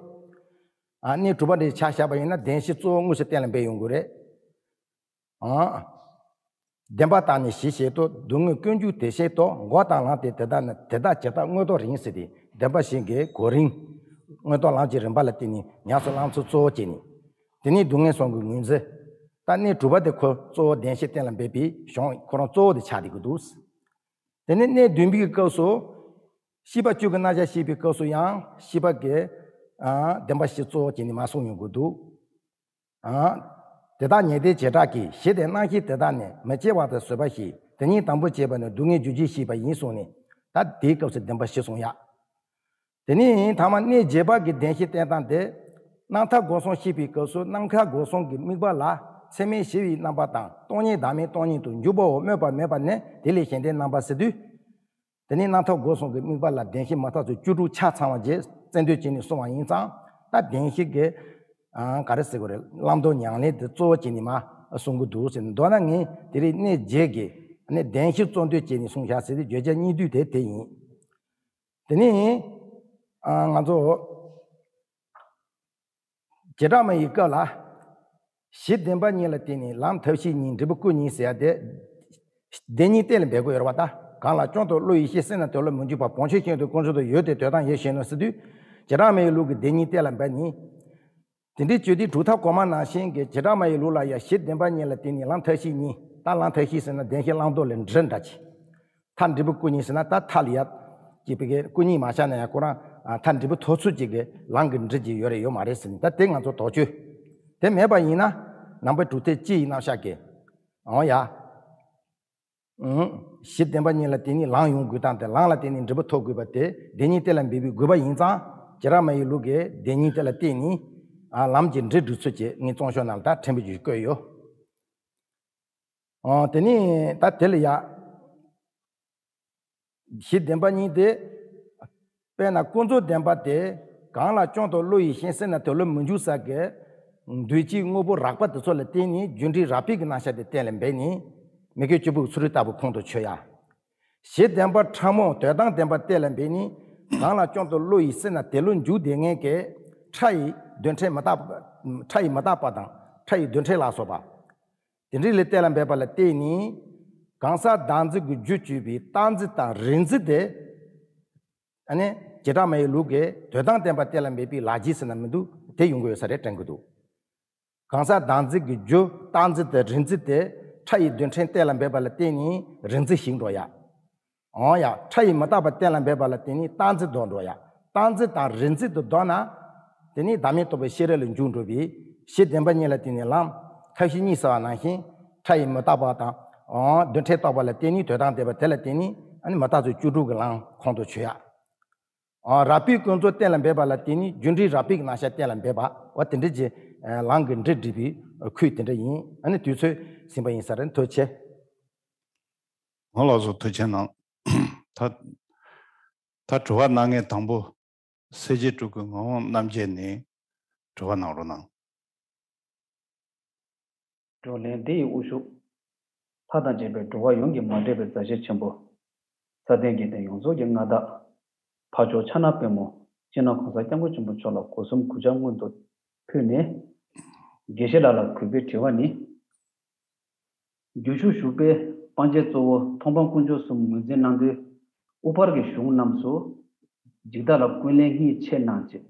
ཨ་གནས་དྲུག་པ་འདྲ་ཆ་བཞག་པ་ཡིན་ན་བདེན་བཞི་གཙོ་བོ་དངོས་སུ་གཏན་ལ་འབེབས་ཡོང་དགོས་རེད། ཨང་། བདེན་པ་བརྟགས་ནས་ཞི་བྱེད་དོ། སྡུག་བསྔལ་ཀུན་འབྱུང་དེ་བཞིན་དུ། འགོག་དང་ལམ་དེ་དེ་དག་ནི། དེ་དག་ཇི་ལྟར་དངོས་རྟོགས་རིང་ཟེར་ཏེ་བདེན་པ་བཞི་གི་གོ་རིམ། དངོས་རྟོགས་ལམ་གྱི་རིམ་པ་ལ་བརྟེན་ནས་ཉམས་སུ་བླང་ཚུལ་གཙོ་བོ་བྱས་ནས། དེ་ནས་སྡུག་བསྔལ་གསུམ་གྱི་ངོས་འཛིན། ད་གནས་དྲུག་པ་དེ་ཁོ་གཙོ་བོ་བདེན་བཞི་གཏན་ལ་འབེབས་པའི་གཞུང་ཁོ་རང་གཙོ་བོ་དེ་ཆགས་བསྡད་ཀྱི་འདུག་དེ་ནས་གནས་བདུན་པའི་སྐབས་སུ། ཤེས་པ་བཅུ་གི་རྣམ་གཞག་བཤད་པའི་སྐབས་སུ་ཡང་ཤེས་པ་གི། ཨ་བདེན་པ་བཞི་གཙོ་བོ་བྱས་ནས་མར་གསུངས་ཡོང་གི་འདུག་ཨ། དེ་དག་ཉེར་བདེན་བྱེ་བྲག་གི། གཞི་དེ་རྣམ་ཤེས་དེ་དག་ནི། མི་སྐྱེ་བ་དང་བཟོད་པ་བཞི། དེ་ཉིད་དང་པོར་བྱས་པ་ནི་སྡུག་བསྔལ་རྒྱུར་གྱུར་ཞེས་པ་ཡིན་གསུངས་ནས། ད་དེའི་སྐབས་སུ་བདེན་པ་བཞི་གསུངས་ཡ། དེ་ནས་ཐ་མ་གནས་བརྒྱད་པ་གི་བདེན་བཞི་བསྟན་སྟངས་དེ། རྣམ་ཐར་སྒོ་གསུམ་བཤད་པའི་སྐབས་སུ་ནམ་མཁའ་སྒོ་གསུམ་གྱི་དམིགས་པ་ལ་ཚད་མས་ཞི་བའི་རྣམ་པ་དང་སྟོང་ཉིད་བདག་མེད་སྟོང་ཉིད་དུ་འཇུག་པའོ། སྨོད་པ་མེད་པ་ནི་དེ་ལས་གཞན་དོན་རྣམ་པ་ཟེར་དུས། དེ་ནས་རྣམ་ཐར་སྒོ་གསུམ་གྱི་དམིགས་པ་ལ་བདེན་བཞི་མ་ཐག་ཚུལ་བཅུ་དྲུག་ཆ་ཚང་བ་རྗེས་རྩལ་འདོན་བྱས་ནས་གསུངས་པ་ཡིན་ཙང་ད་བདེན་བཞི་གི། ཨ་ག་རེ་ཟེར་དགོས་རེད། བླང་དོར་ཉམས་ལེན་དེ་གཙོ་བོ་བྱས་ནས་མར་གསུང་གི་འདུག་ཟེར་ནས། མདོར་ན་ངས་དེ་རིང་གནས་བརྒྱད་ཀྱི་གནས་བདེན་བཞི་གཙོ་འདོན་བྱས་ནས་གསུངས་བཞག་ཟེར་ཏེ་བརྗོད་བྱ་གཉིས་བསྡུས་དེ་དེ་ཡིན། དེ་ནས་ཨ་ང་ཚོ། བྱེ་བྲག་སྨྲ་བའི་སྐབས་ལ། གཞི་བདེན་པ་གཉིས་ལ་བརྟེན་ནས་ལམ་ཐབས་ཤེས་གཉིས། འབྲས་བུ་སྐུ་གཉིས་ཟེར་ཡ་དེ། བདེན་གཉིས་གཏན་ལ་འབེབས་དགོས་ཡོད་རེད་པ། ད་གང་ལ་སྐྱོང་དང་བློ་ཡིས་ཤེས། སེམས་ལ་དོན་ལ་མི་འཇུག་པ། བང་ཆེན་ཤིན་ཏུ་དཀོན་མཆོག་ཏུ། ཡོད་དེ་དོན་དམ་ཡིད་བཞིན་ནོ་ཟེར་དུས། བྱེ་བྲག་སྨྲ་བའི་ལུགས་ཀྱི་བདེན་གཉིས་གཏན་ལ་འབེབས་ནི། དེ་འདྲའི་བརྗོད་དེ་གྲུབ་མཐའ་གོང་མ་ནང་བཞིན་གྱི་བྱེ་བྲག་སྨྲ་བའི་ལུགས་ལ་ཡང་གཞི་བདེན་པ་གཉིས་ལ་བརྟེན་ནས་ལམ་ཐབས་ཤེས་གཉིས། ད་ལམ་ཐབས་ཤེས་ཟེར་ན་བདེན་བཞི་བླང་དོར་ལས་འབྲས་འདྲ་ཅིག་མཐར་འབྲས་བུ་སྐུ་གཉིས་ཟེར་ན་ད་མཐའ་ལ་ཡ། ཅིག་པའི་གི་སྐུ་གཉིས་མ་བཞག་ན་ཡང་ཁོ་རང་། ཨ་མཐར་འབྲས་བུ་ཐོབ་ཚུལ་ཅིག་གི་ལམ་གྱི་འབྲས་ཅིག་ཡོད་རེད་ཡོད་མ་རེད་ཟེར་ནས་ད་དེ་ང་ཚོ་དོགས་གཅོད། དེ་མེད་པ་ཡིན་ན་ནང་པའི་གྲུབ་མཐའ་སྤྱི་ཡི་རྣམ་གཞག་གི། འོ་ཡ། ཨང་། གཞི་བདེན་པ་གཉིས་ལ་བརྟེན་ནས་ལམ་ཡོང་དགོས་སྟངས་དེ། ལམ་ལ་བརྟེན་ནས་འབྲས་བུ་ཐོབ་དགོས་པ་དེ་བདེན་གཉིས་གཏན་ལ་འབེབས་པའི་དགོས་པ་ཡིན་ཙང་། བྱེ་བྲག་སྨྲ་བའི་ལུགས་ཀྱི་བདེན་གཉིས་དེ་ལ་བརྟེན་ནས། ཨ་ལམ་གྱི་འབྲས་སྒྲུབ་ཚུལ་གྱི་ངས་རྩོམ་ཤོག་ནང་ལ་ད་ཕྲན་བུ་ཅིག་བཀོད་ཡོད། ཨ་དེ་ནས་ད་དེ་ལ་ཡ། གཞི་བདེན་པ་གཉིས་དེ། དཔེར་ན་ཀུན་རྫོབ་བདེན་པ་དེ། གང་ལ་ཀྱང་དུ་བློ་ཡིས་ཞེན་སྲིད་ན་དེ་བློ་མི་འཇུག་ས་གི་འདུས་བྱས་དངོས་པོ་རགས་པ་དེ་ཚོ་ལ་བརྟེན་ནས་རྒྱུ་འབྲས་རགས་པའི་གི་རྣམ་གཞག་དེ་གཏན་ལ་འབེབས་ནས་མི་དགེ་བཅུ་པོའི་ཚུལ་ཁྲིམས་ལྟ་བུ་ཁོང་དུ་ཆུད་ཡ། གཞི་བདེན་པ་ཕྲ་མོ་དོན་དམ་བདེན་པ་གཏན་ལ་འབེབས་ནས་གང་ལ་ཀྱང་དུ་བློ་ཡིས་སྲིད་ན་དེ་བློ་འཇུག་བདེ་ངེས་ཀྱི་ཕྲ་ཡི་རྡུལ་ཕྲན་མི་རྟག་པ། ཕྲ་ཡི་མི་རྟག་པ་དང་ཕྲ་ཡི་རྡུལ་ཕྲན་ལ་སོགས་པ། དེ་འདྲའི་ལས་གཏན་ལ་འབེབས་པ་ལ་བརྟེན་ནས། གང་ཟག་བདག་འཛིན་གྱི་རྒྱུ་བཅོས་པའི་རྟག་འཛིན་དང་རིག་འཛིན་དེ། ཨ་ནི་བྱེ་བྲག་སྨྲ་བའི་ལུགས་ཀྱི་དོན་དམ་བདེན་པ་གཏན་ལ་འབེབས་པའི་ལག་རྗེས་ཟེར་ན་མི་འདུག་དེ་ཡོང་གི་ཡོད་ས་རེད་དྲན་གྱི་འདུག་གང་ཟག་བདག་འཛིན་གྱི་རྒྱུ་རྟག་འཛིན་དང་རིག་འཛིན་དེ་ཕྲ་ཡི་རྡུལ་ཕྲན་གཏན་ལ་འབེབས་པ་ལ་བརྟེན་ནས་རིག་འཛིན་ཞིག་འགྲོ་ཡ། འོ་ཡ། ཕྲ་ཡི་མི་རྟག་པ་གཏན་ལ་འབེབས་པ་ལ་བརྟེན་ནས་རྟག་འཛིན་ལྡོག་འགྲོ་ཡ། རྟག་འཛིན་དང་རིག་འཛིན་དུ་ལྡོག་ན། དེ་ནས་བདག་མེད་རྟོགས་པའི་ཤེས་རབ་ལ་འཇུག་འགྲོ་བའི་གཞི་བདེན་པ་གཉིས་ལ་བརྟེན་ནས་ལམ་ཐབས་ཤེས་གཉིས་ཟེར་བ་ནང་བཞིན་ཕྲ་ཡི་མི་རྟག་པ་དང་། འོ། རྡུལ་ཕྲན་རྟོགས་པ་ལ་བརྟེན་ནས་དོན་དམ་བདེན་པ་དེ་ལ་བརྟེན་ནས་ཨ་ནི་མི་རྟག་སོགས་བཅུ་དྲུག་གི་ལམ་ཁོང་དུ་ཆུད་ཡ། འོ། རགས་པའི་ཀུན་རྫོབ་གཏན་ལ་འབེབས་པ་ལ་བརྟེན་ནས་རྒྱུ་འབྲས་རགས་པའི་རྣམ་གཞག་གཏན་ལ་འབེབས་པ། འོ། དེ་འདྲ་གྱི་ལམ་གྱི་འབྲས་སྒྲིག་པའི་ཁུལ་དེ་འདྲ་ཡིན། ཨ་ནི་དུས་ཚོད་ཟིན་པ་ཡིན་ས་རེད། ཐུགས་རྗེ་ཆེ། ང་ལགས་སོ། ཐུགས་རྗེ་གནང་། ད་ད་དྲི་བ་གནང་མཁན་དང་པོ། སེར་བྱེས་སྤྲུལ་སྐུ་ངག་དབང་རྣམ་རྒྱལ་ནས་དྲི་བ་གནང་རོགས་གནང་། བགྲོ་གླེང་འདི་ཡི་དབུ་བཞུགས། ལྷ་དང་བཅས་པའི་འགྲོ་བ་ཡོངས་ཀྱི་མ་འདྲེས་པའི་མཛའ་བཤེས་ཆེན་པོ། སྲ་བརྟན་དགེ་ལྡན་ཡོངས་རྫོགས་ཀྱི་མངའ་བདག་འཕགས་མཆོག་ཕྱག་ན་པདྨོ་སྤྱི་ནོར་༸གོང་ས་༸སྐྱབས་མགོན་ཆེན་པོ་མཆོག་ལ་སྒོ་གསུམ་གུས་ཕྱག་སྔོན་དུ་ཕུལ་ནས། དགེ་བཤེས་ལགས་ལ་གུས་པས་དྲི་བ་ནི། རྒྱུན་ཞུགས་བཞུགས་པའི་སྤང་བྱའི་གཙོ་བོ་མཐོང་སྤང་དཀོན་མཆོག་གསུམ་ངོས་འཛིན་གནང་དུས། དབུ་ཕར་གྱི་གཞུང་རྣམས་སུ། འཇིག་ལྟ་ལ་ཀུན་ལེན་གཉིས་ཕྱེ་གནང་བྱས།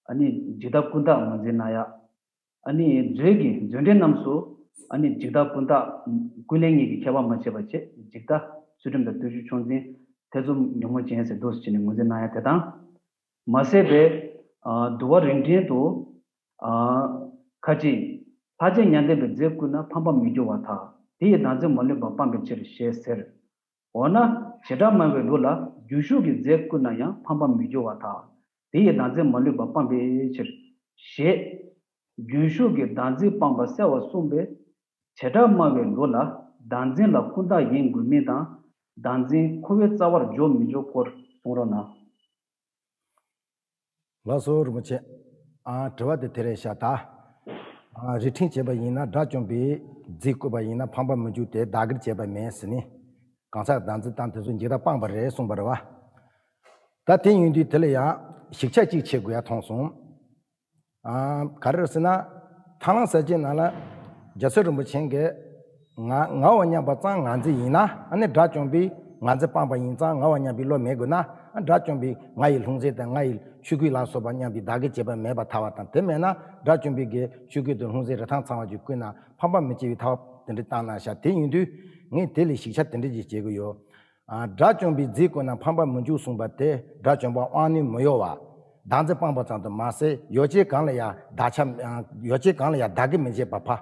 ཨ་ནི་འཇིག་ལྟ་ཀུན་བརྟགས་ངོས་འཛིན་གནང་ཡ། ཨ་ནི་མཛོད་ཀྱི་མཛོད་འགྲེལ་རྣམས་སུ། ཨ་ནི་འཇིག་ལྟ་ཀུན་བརྟགས་ཀུན་ལེན་གཉིས་ཀྱི་ཁྱད་པར་མ་ཕྱེ་བ་བྱས། འཇིག་ལྟ་ཚུལ་ཁྲིམས་དང་བརྟུལ་ཞུགས་མཆོག་འཛིན་ཐེ་ཚོམ་ཉོན་མོངས་ཅན་ཟེར་འདུག་ཟེར་བྱས་ནས་ངོས་འཛིན་གནང་ཡ་དེ་དང་། མ་ཟད་པའི། ཨ། འདུལ་བ་རིམ་བྲིས་དུ། ཨ། ཁ་ཅིག་ལྷར་བཅས་མྱང་འདས་པའི་རྫས་ཀུན་ན་ཕངས་པ་མི་འགྱུར་བར་ཐལ། དེ་ཡི་བདག་འཛིན་མ་ལུས་པ་སྤངས་པའི་ཕྱིར་ཞེས་ཟེར། འོ་ན་བྱེ་བྲག་སྨྲ་བའི་ལུགས་ལ་རྒྱུན་ཞུགས་ཀྱི་རྫས་ཀུན་ན་ཡང་ཕངས་པ་མི་འགྱུར་བར་ཐལ། དེ་ཡི་བདག་འཛིན་མ་ལུས་པ་སྤངས་པའི་ཕྱིར། ཞེས། རྒྱུན་ཞུགས་ཀྱི་བདག་འཛིན་སྤངས་པ་གསལ་བར་གསུངས་པས། བྱེ་བྲག་སྨྲ་བའི་ལུགས་ལ་བདག་འཛིན་ལ་ཀུན་བརྟགས་ཡིན་དགོས་མིན་དང་། བདག་འཛིན་འཁོར་བའི་རྩ་བར་འཇོག་མི་འཇོག་སྐོར་གསུང་རོགས་གནང་། ལགས་སོ་རིན་པོ་ཆེ། ཨ། དྲི་བ་དེ་དེ་རེད་ཤག་ད། ཨ། རིགས་མཐུན་བྱས་པ་ཡིན་ན་དགྲ་བཅོམ་པའི་རྫས་བཀོད་པ་ཡིན་ན་ཕངས་པ་མི་འཇུག་སྟེ་བདག་གིར་བྱས་པ་མེད་ཟེར་ནས། གང་ཟག་བདག་འཛིན་བཏང་དེ་ཚོ་འཇིག་ལྟ་སྤངས་པ་རེད་གསུངས་པ་རེད་བ། ད་དེ་ཡིན་དུས་དེ་ལ་ཡང་ཞིབ་ཆ་གཅིག་བྱེད་དགོས་ཡ་མཐོང་སོང་། ཨ། ག་རེ་རེད་ཟེར་ན། ཐར་ལམ་གསལ་བྱེད་ནང་ལ་རྒྱལ་སྲས་རིན་པོ་ཆེ་གིས། ང་ངའོ་སྙམ་པ་ཙམ་ངར་འཛིན་ཡིན་ན། ཨ་ནི་དགྲ་བཅོམ་པའི་ངར་འཛིན་སྤངས་པ་ཡིན་ཙང་ངའོ་སྙམ་པའི་བློ་མེད་དགོས་ན། ཨ། དགྲ་བཅོམ་པའི་ང་ཡི་ལྷུང་བཟེད་དང་ང་ཡི་ཆོས་གོས་ལ་སོགས་པ་སྙམ་པའི་བདག་གིར་བྱས་པ་མེད་པར་ཐལ་བ་དང་། དེ་མེད་ན་དགྲ་བཅོམ་པའི་གི་ཆོས་གོས་དང་ལྷུང་བཟེད་རི་ཐང་ཚང་བ་ཅིག་བཀོད་ན་ཕངས་པ་མི་སྐྱེ་བའི་ཐལ་བ་དེ་འདྲ་བཏང་ན་ཤག་དེ་ཡིན་དུས་ངས་དེ་ལ་ཞིབ་ཆ་དེ་འདྲ་ཅིག་བྱེད་ཀྱི་ཡོད། ཨ། དགྲ་བཅོམ་པའི་རྫས་བཀོད་ན་ཕངས་པ་མི་འཇུག་གསུངས་པ་དེ་དགྲ་བཅོམ་པ་དབང་རྣོན་མི་གཡོ་བ། བདག་འཛིན་སྤངས་པ་ཙམ་དུ་མ་ཟད་ཡོ་བྱད་གང་ལ་ཡང་བདག་ཆགས། ཡོ་བྱད་གང་ལ་ཡང་བདག་གིར་མི་བྱེད་པ་ཕ།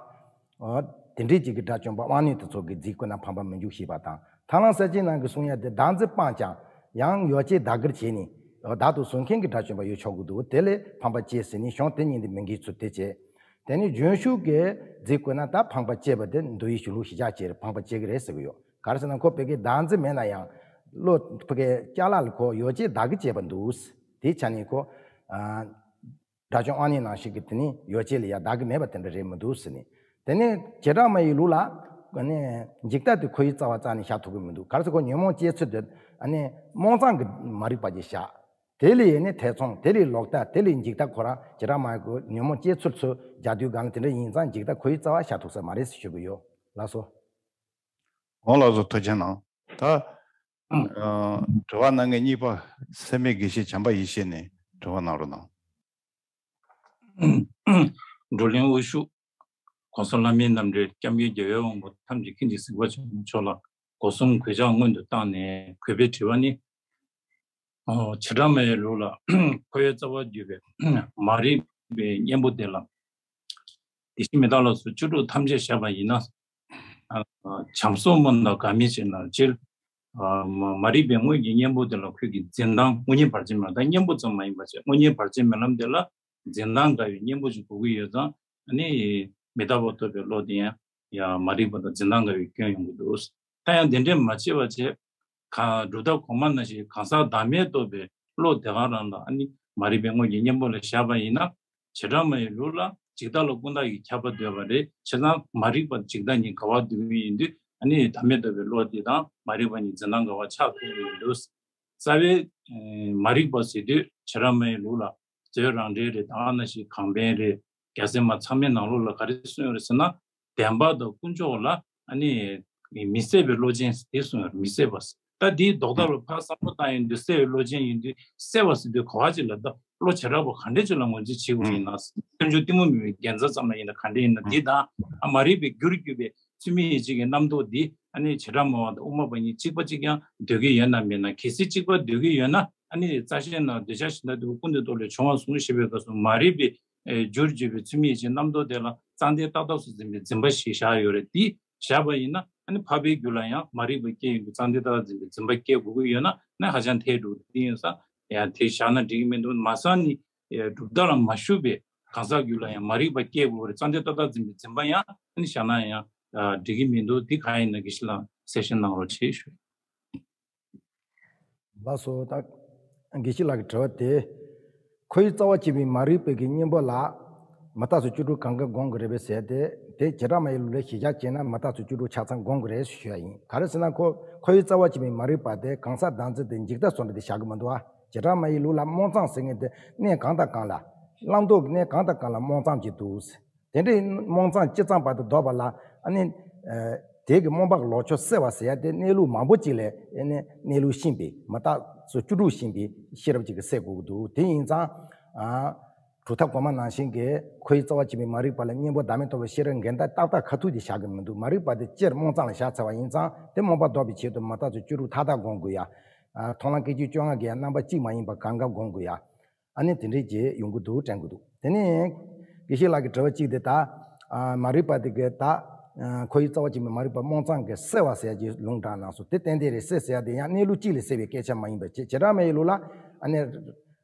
ཨོ། དེ་འདྲའི་ཅིག་གི་དགྲ་བཅོམ་པ་དབང་རྣོན་དེ་ཚོ་གི་རྫས་བཀོད་ན་ཕངས་པ་མི་འཇུག་ཞེས་པ་དང་། ཐར་ལམ་གསལ་བྱེད་ནང་གི་གསུང་ཡ་དེ་བདག་འཛིན་སྤངས་ཀྱང་ཡང་ཡོ་བྱད་བདག་གིར་བྱས་ནས། ཨོ། བདག་ཏུ་བཟུང་མཁན་གྱི་དགྲ་བཅོམ་པ་ཡོད་ཆོག་གི་འདུག་དེ་ལས་ཕངས་པ་སྐྱེ་ཟེར་ནས་གཞུང་དེ་གཉིས་འདི་མི་འགལ་ཚུལ་དེ་བྱས། དེ་ནས་རྒྱུན་ཞུགས་ཀྱི་རྫས་བཀོད་ན་ད་ཕངས་པ་སྐྱེ་བ་དེ་འདུལ་བའི་གཞུང་ལུགས་གཞི་བཞག་བྱས་རེད། ཕངས་པ་སྐྱེ་གི་རེད་ཟེར་གི་ཡོད། ག་རེ་ཟེར་ན་ཁོ་བོད་སྐད་བདག་འཛིན་མེད་ན་ཡང་བློ་བོད་སྐད་ཅ་ལག་ལ་ཁོ་ཡོ་བྱད་བདག་གིར་བྱས་པ་འདུག་དེའི་ཆ་ནས་ཁོ། ཨ། དགྲ་བཅོམ་དབང་རྣོན་ནང་བཞིན་གྱི་དེ་ནི་ཡོ་བྱད་ལ་ཡང་བདག་གི་མེད་པ་དེ་འདྲ་རེད་མི་འདུག་ཟེར་ནས། དེ་ནས་བྱེ་བྲག་སྨྲ་བའི་ལུགས་ལ། ཨ་ནི་འཇིག་ལྟ་དེ་ཁོ་ཡི་རྩ་བ་རྩ་ནས་བཞག་ཐུབ་ཀྱི་མི་འདུག་ག་རེ་ཟེར་ཁོ་ཉོན་མོངས་སྐྱེ་ཚུལ་དེ། ཨ་ནི་རྨོངས་གཙང་གི་མ་རིག་པ་ཅིག་བཞག་དེ་ལས་ཡེ་ནས་ཐེ་ཚོམ། དེ་ལས་ལོག་ལྟ། དེ་ལས་འཇིག་ལྟ་ཁོ་རང་བྱེ་བྲག་སྨྲ་བའི་ཉོན་མོངས་སྐྱེ་ཚུལ་ཚོ་རྒྱག་དུས་སྒང་ལ་དེ་འདྲ་ཡིན་ཙང་འཇིག་ལྟ་ཁོ་ཡི་རྩ་བ་བཞག་ཐུབ་ས་མ་རེད་ཟེར་ཞུ་གི་ཡོད། ལགས་སོ། འོང་ལགས་སོ། ཐུགས་རྗེ་གནང་། ད། ཨ། དྲི་བ་གནང་མཁན་གཉིས་པ་སེར་སྨད་དགེ་བཤེས་བྱམས་པ་ཡེ་ཤེས་ནས་དྲི་བ་གནང་རོགས་གནང་། བགྲོ་གླེང་དབུ་བཞུགས། ༸གོང་ས་བླ་མའི་རྣམ་འདྲེན་སྐྱབས་མགོན་རྒྱལ་བའི་དབང་པོ་ཐམས་ཅད་མཁྱེན་ཅིང་གཟིགས་པ་ཆེན་པོ་མཆོག་ལ་སྒོ་གསུམ་གུས་ཕྱག་སྔོན་དུ་བཏང་ནས་གུས་པས་དྲི་བ་ནི། ཨོ། བྱེ་བྲག་སྨྲ་བའི་ལུགས་ལ་འཁོར་བའི་རྩ་བར་གྱུར་པའི་མ་རིག་པའི་གཉེན་པོ་དེ་ལ། དེ་བཞིན་མི་རྟག་ལ་སོགས་བཅུ་དྲུག་ཐམས་ཅད་བཞག་པ་ཡིན་ན། ཨ། བྱམས་སོགས་སྨོན་དང་དགའ་མི་བྱེད་ན་སྤྱིར། ཨ། མ་མ་རིག་པའི་དངོས་ཀྱི་གཉེན་པོ་དེ་ལ་ཁོས་ཀྱི་འཛིན་སྟངས་དངོས་གཉེན་བར་ཆད་མེད་ལམ། ད་གཉེན་པོ་ཙམ་མ་ཡིན་པ་བྱས་དངོས་གཉེན་བར་ཆད་མེད་ལམ་དེ་ལ་འཛིན་སྟངས་འགལ་བའི་གཉེན་པོ་ཞིག་དགོས་ཀྱི་ཡོད་ཙང་། ཨ་ནི་མི་རྟག་པ་རྟོགས་པའི་བློ་དེ་ཡང་ཡང་མ་རིག་པ་དང་འཛིན་སྟངས་འགལ་བའི་སྐྱོན་ཡོང་གི་འདུག་ད་ཡང་དེ་འདྲས་མ་བྱས་པ་བྱས། གང་སྒྲུབ་ཐབས་གོང་མ་ནང་བཞིན་གང་ཟག་བདག་མེད་རྟོགས་པའི་བློ་དེ་ག་རང་ལ་ཨ་ནི་མ་རིག་པའི་དངོས་ཀྱི་གཉེན་པོ་ལ་བཞག་པ་ཡིན་ན། བྱེ་བྲག་སྨྲ་བའི་ལུགས་ལ་འཇིག་ལྟ་ལ་ཀུན་བརྟགས་ཀྱིས་ཁྱབ་པ་འདོད་པ་རེད། བྱས་ཙང་མ་རིག་པ་འཇིག་ལྟ་གཉིས་འགལ་བ་འདོད་ཀྱི་ཡིན་དུས། ཨ་ནི་བདག་མེད་རྟོགས་པའི་བློ་དེ་དང་མ་རིག་པ་གཉིས་འཛིན་སྟངས་འགལ་བ་ཆགས་ཐུབ་ཀྱི་ཡོད་འདུག་རྩ་བའི་ཨེ་མ་རིག་པ་ཟེར་དུས་བྱེ་བྲག་སྨྲ་བའི་ལུགས་ལ་མཛོད་རང་འགྲེལ་རེད། ད་ག་ནང་བཞིན་གོང་འཕེལ་རེད། རྒྱལ་སྲས་མ་ཚང་མའི་ནང་ལོགས་ལ་ག་རེ་གསུངས་ཡོད་རེད་ཟེར་ན། བདེན་པ་དང་དཀོན་མཆོག་ལ་ཨ་ནི་མི་གསལ་བའི་བློ་ཅན་དེ་གསུངས་ཡོད་རེད། མི་གསལ་བ་ཟེར། ད་འདིའི་ལྡོག་ཟླ་ལ་ཕར་བསམ་བློ་བཏང་ཡོང་དུས་གསལ་བའི་བློ་ཅན་ཡིན་དུས། གསལ་བ་ཟེར་དུས་ག་བ་ཅིག་ལ་ད་བློ་བྱེ་བྲག་པ་ག་འདྲས་ཅིག་ལ་ངོས་འཛིན་བྱེད་དགོས་ཡིན་ན། སེམས་བྱུང་གཏི་མུག་མེད་པའི་དགེ་རྩ་ཙམ་ལ་ཡིན་ན་ག་འདྲས་ཡིན་ན། འདི་དང་ཨ་མ་རིག་པའི་རྒྱུར་གྱུར་པའི་ཚུལ་མིན་ཡིད་བྱེད་ཀྱི་རྣམ་རྟོག་འདི་ཨ་ནི་བྱེ་བྲག་སྨྲ་བ་དང་དབུ་མ་པ་གཉིས་གཅིག་པ་གཅིག་རྐྱང་འདོད་ཀྱི་ཡོད་ན་མེད་ན། གལ་སྲིད་གཅིག་པ་འདོད་ཀྱི་ཡོད་ན། ཨ་ནི་རྩ་ཤེ་ན་འདོད་ཆགས་ཞེ་སྡང་གདོན་ཀུན་འདུས་གཏོར་ལས་བྱུང་བར་གསུངས་ཞེས་པའི་སྐབས་སུ། མ་རིག་པའི་ཨེ་རྒྱུར་གྱུར་པའི་ཚུལ་མིན་ཡིད་བྱེད་རྣམ་རྟོག་དེ་ལ་ཙན་དན་ཏག་ཏག་སུ་འཛིན་པའི་འཛིན་པ་ཞིག་བཞག་ཡོད་རེད། དེ་བཞག་པ་ཡིན་ན་ཨ་ནི་འཕགས་པའི་རྒྱུད་ལ་ཡང་མ་རིག་པ་སྐྱེ་ཡོང་དུས་ཙན་དན་ཏག་ཏག་འཛིན་པའི་འཛིན་པ་སྐྱེ་དགོས་ཀྱི་ཡོད་ན་ན་ཧ་ཅང་ཐལ་འགྲོ། དེ་ཡིན་ཙང་ཡང་དེ་བཞག་ན་འགྲིག་གི་མི་འདུག་མ་གསང་ནི་ཨེ་གྲུབ་མཐའ་ལ་མ་ཞུགས་པའི་གང་ཟག་རྒྱུད་ལ་ཡང་མ་རིག་པ་སྐྱེ་དགོས་རེད། ཙན་དན་ཏག་ཏག་འཛིན་པའི་འཛིན་པ་ཡང་ཨ་ནི་བཞག་ན་ཡང་ཨ་འགྲིག་གི་མི་འདུག་འདི་གང་ཡིན་ན་དགེ་བཤེས་ལགས་གསལ་བཤད་གནང་རོགས་བྱེད་ཞུ། ལགས་སོ། ད་དགེ་བཤེས་ལགས་ཀྱི་དྲི་བ་དེ། ཁོ་བོའི་རྩ་བ་གཅིག་པའི་མ་རིག་པའི་གི་གཉེན་པོ་ལ་མི་རྟག་སོགས་བཅུ་དྲུག་གང་ག་སྒོམ་དགོས་རེད་པས་ཟེར་ཏེ། དེ་བྱེ་བྲག་སྨྲ་བའི་ལུགས་ལ་གཞི་བཞག་བྱས་ན་མི་རྟག་སོགས་བཅུ་དྲུག་ཆ་ཚང་སྒོམ་དགོས་རེད་ཞུ་ཡ་ཡིན། ག་རེ་ཟེར་ན་ཁོ་ཁོ་བོའི་རྩ་བ་གཅིག་པའི་མ་རིག་པ་དེ་གང་ཟག་བདག་འཛིན་དེ་འཇིག་ལྟ་བཟོ་འདྲ་དེ་བཞག་གི་མི་འདུག་ཨ། བྱེ་བྲག་སྨྲ་བའི་ལུགས་ལ་རྨོངས་གཙང་ཟེར་མཁན་དེ་གནས་གང་དང་གང་ལ། བླང་དོར་གྱི་གནས་གང་དང་གང་ལ་རྨོངས་གཙང་གཅིག་འདུག་དེ་འདྲའི་རྨོངས་གཙང་སྤྱི་གཙང་བར་དུ་ལྡོག་པ་ལ་ཨ་ནི། ཨ་དེ་གི་རྨོངས་པ་གི་ལོག་ཕྱོགས་སེལ་བ་ཟེར་ཡ་དེ་གནས་ལུགས་མང་པོ་ཅིག་ལས་ཨ་ནི་གནས་ལུགས་ཤེས་པའི་མི་རྟག་སོགས་བཅུ་དྲུག་ཤེས་པའི་ཤེས་རབ་ཅིག་གིས་སེལ་དགོས་ཀྱི་འདུག་དེ་ཡིན་ཙང་ཨ་གྲུབ་མཐའ་གོང་མ་ནང་བཞིན་གྱི་ཁོ་བོའི་རྩ་བ་གཅིག་པའི་མ་རིག་པ་ལ་གཉེན་པོ་བདག་མེད་རྟོགས་པའི་ཤེས་རབ་འགལ་ཟླ་ཏག་ཏག་ཁ་ཐུག་ཅིག་བཞག་གི་མི་འདུག་མ་རིག་པ་དེ་སྤྱིར་རྨོངས་གཙང་ལ་བཞག་ཚར་བ་ཡིན་ཙང་དེ་རྨོངས་པ་ལྡོག་པའི་ཆེད་དུ་མི་རྟག་སོགས་བཅུ་དྲུག་མཐའ་དག་སྒོམ་དགོས་ཡ། ཨ་མཐོང་ལམ་སྐད་ཅིག་བཅོ་ལྔ་གི་རྣམ་པ་གཅིག་མ་ཡིན་པ་གང་ག་སྒོམ་དགོས་ཡ། ཨ་ནི་དེ་འདྲའི་རྗེས་ཡོང་གི་འདུག་དྲན་གི་འདུག་དེ་ནས་དགེ་བཤེས་ལགས་ཀྱི་དྲི་བ་གཅིག་དེ་ད། ཨ་མ་རིག་པ་དེ་གའི་ད། ཨ་ཁོ་བོའི་རྩ་བ་གཅིག་པའི་མ་རིག་པ་རྨོངས་གཙང་གིས་སེལ་བ་ཟེར་ཡ་ཅིག་ལུང་དྲངས་གནང་སོང་། དེ་ཏན་ཏན་རེད། སེལ་ཟེར་ཡ་དེ་ཡང་གནས་ལུགས་གཅིག་ལས་སེལ་བའི་སྐད་ཆ་མ་ཡིན་པ་བྱས། བྱེ་བྲག་སྨྲ་བའི་ལུགས་ལ་ཨ་ནི་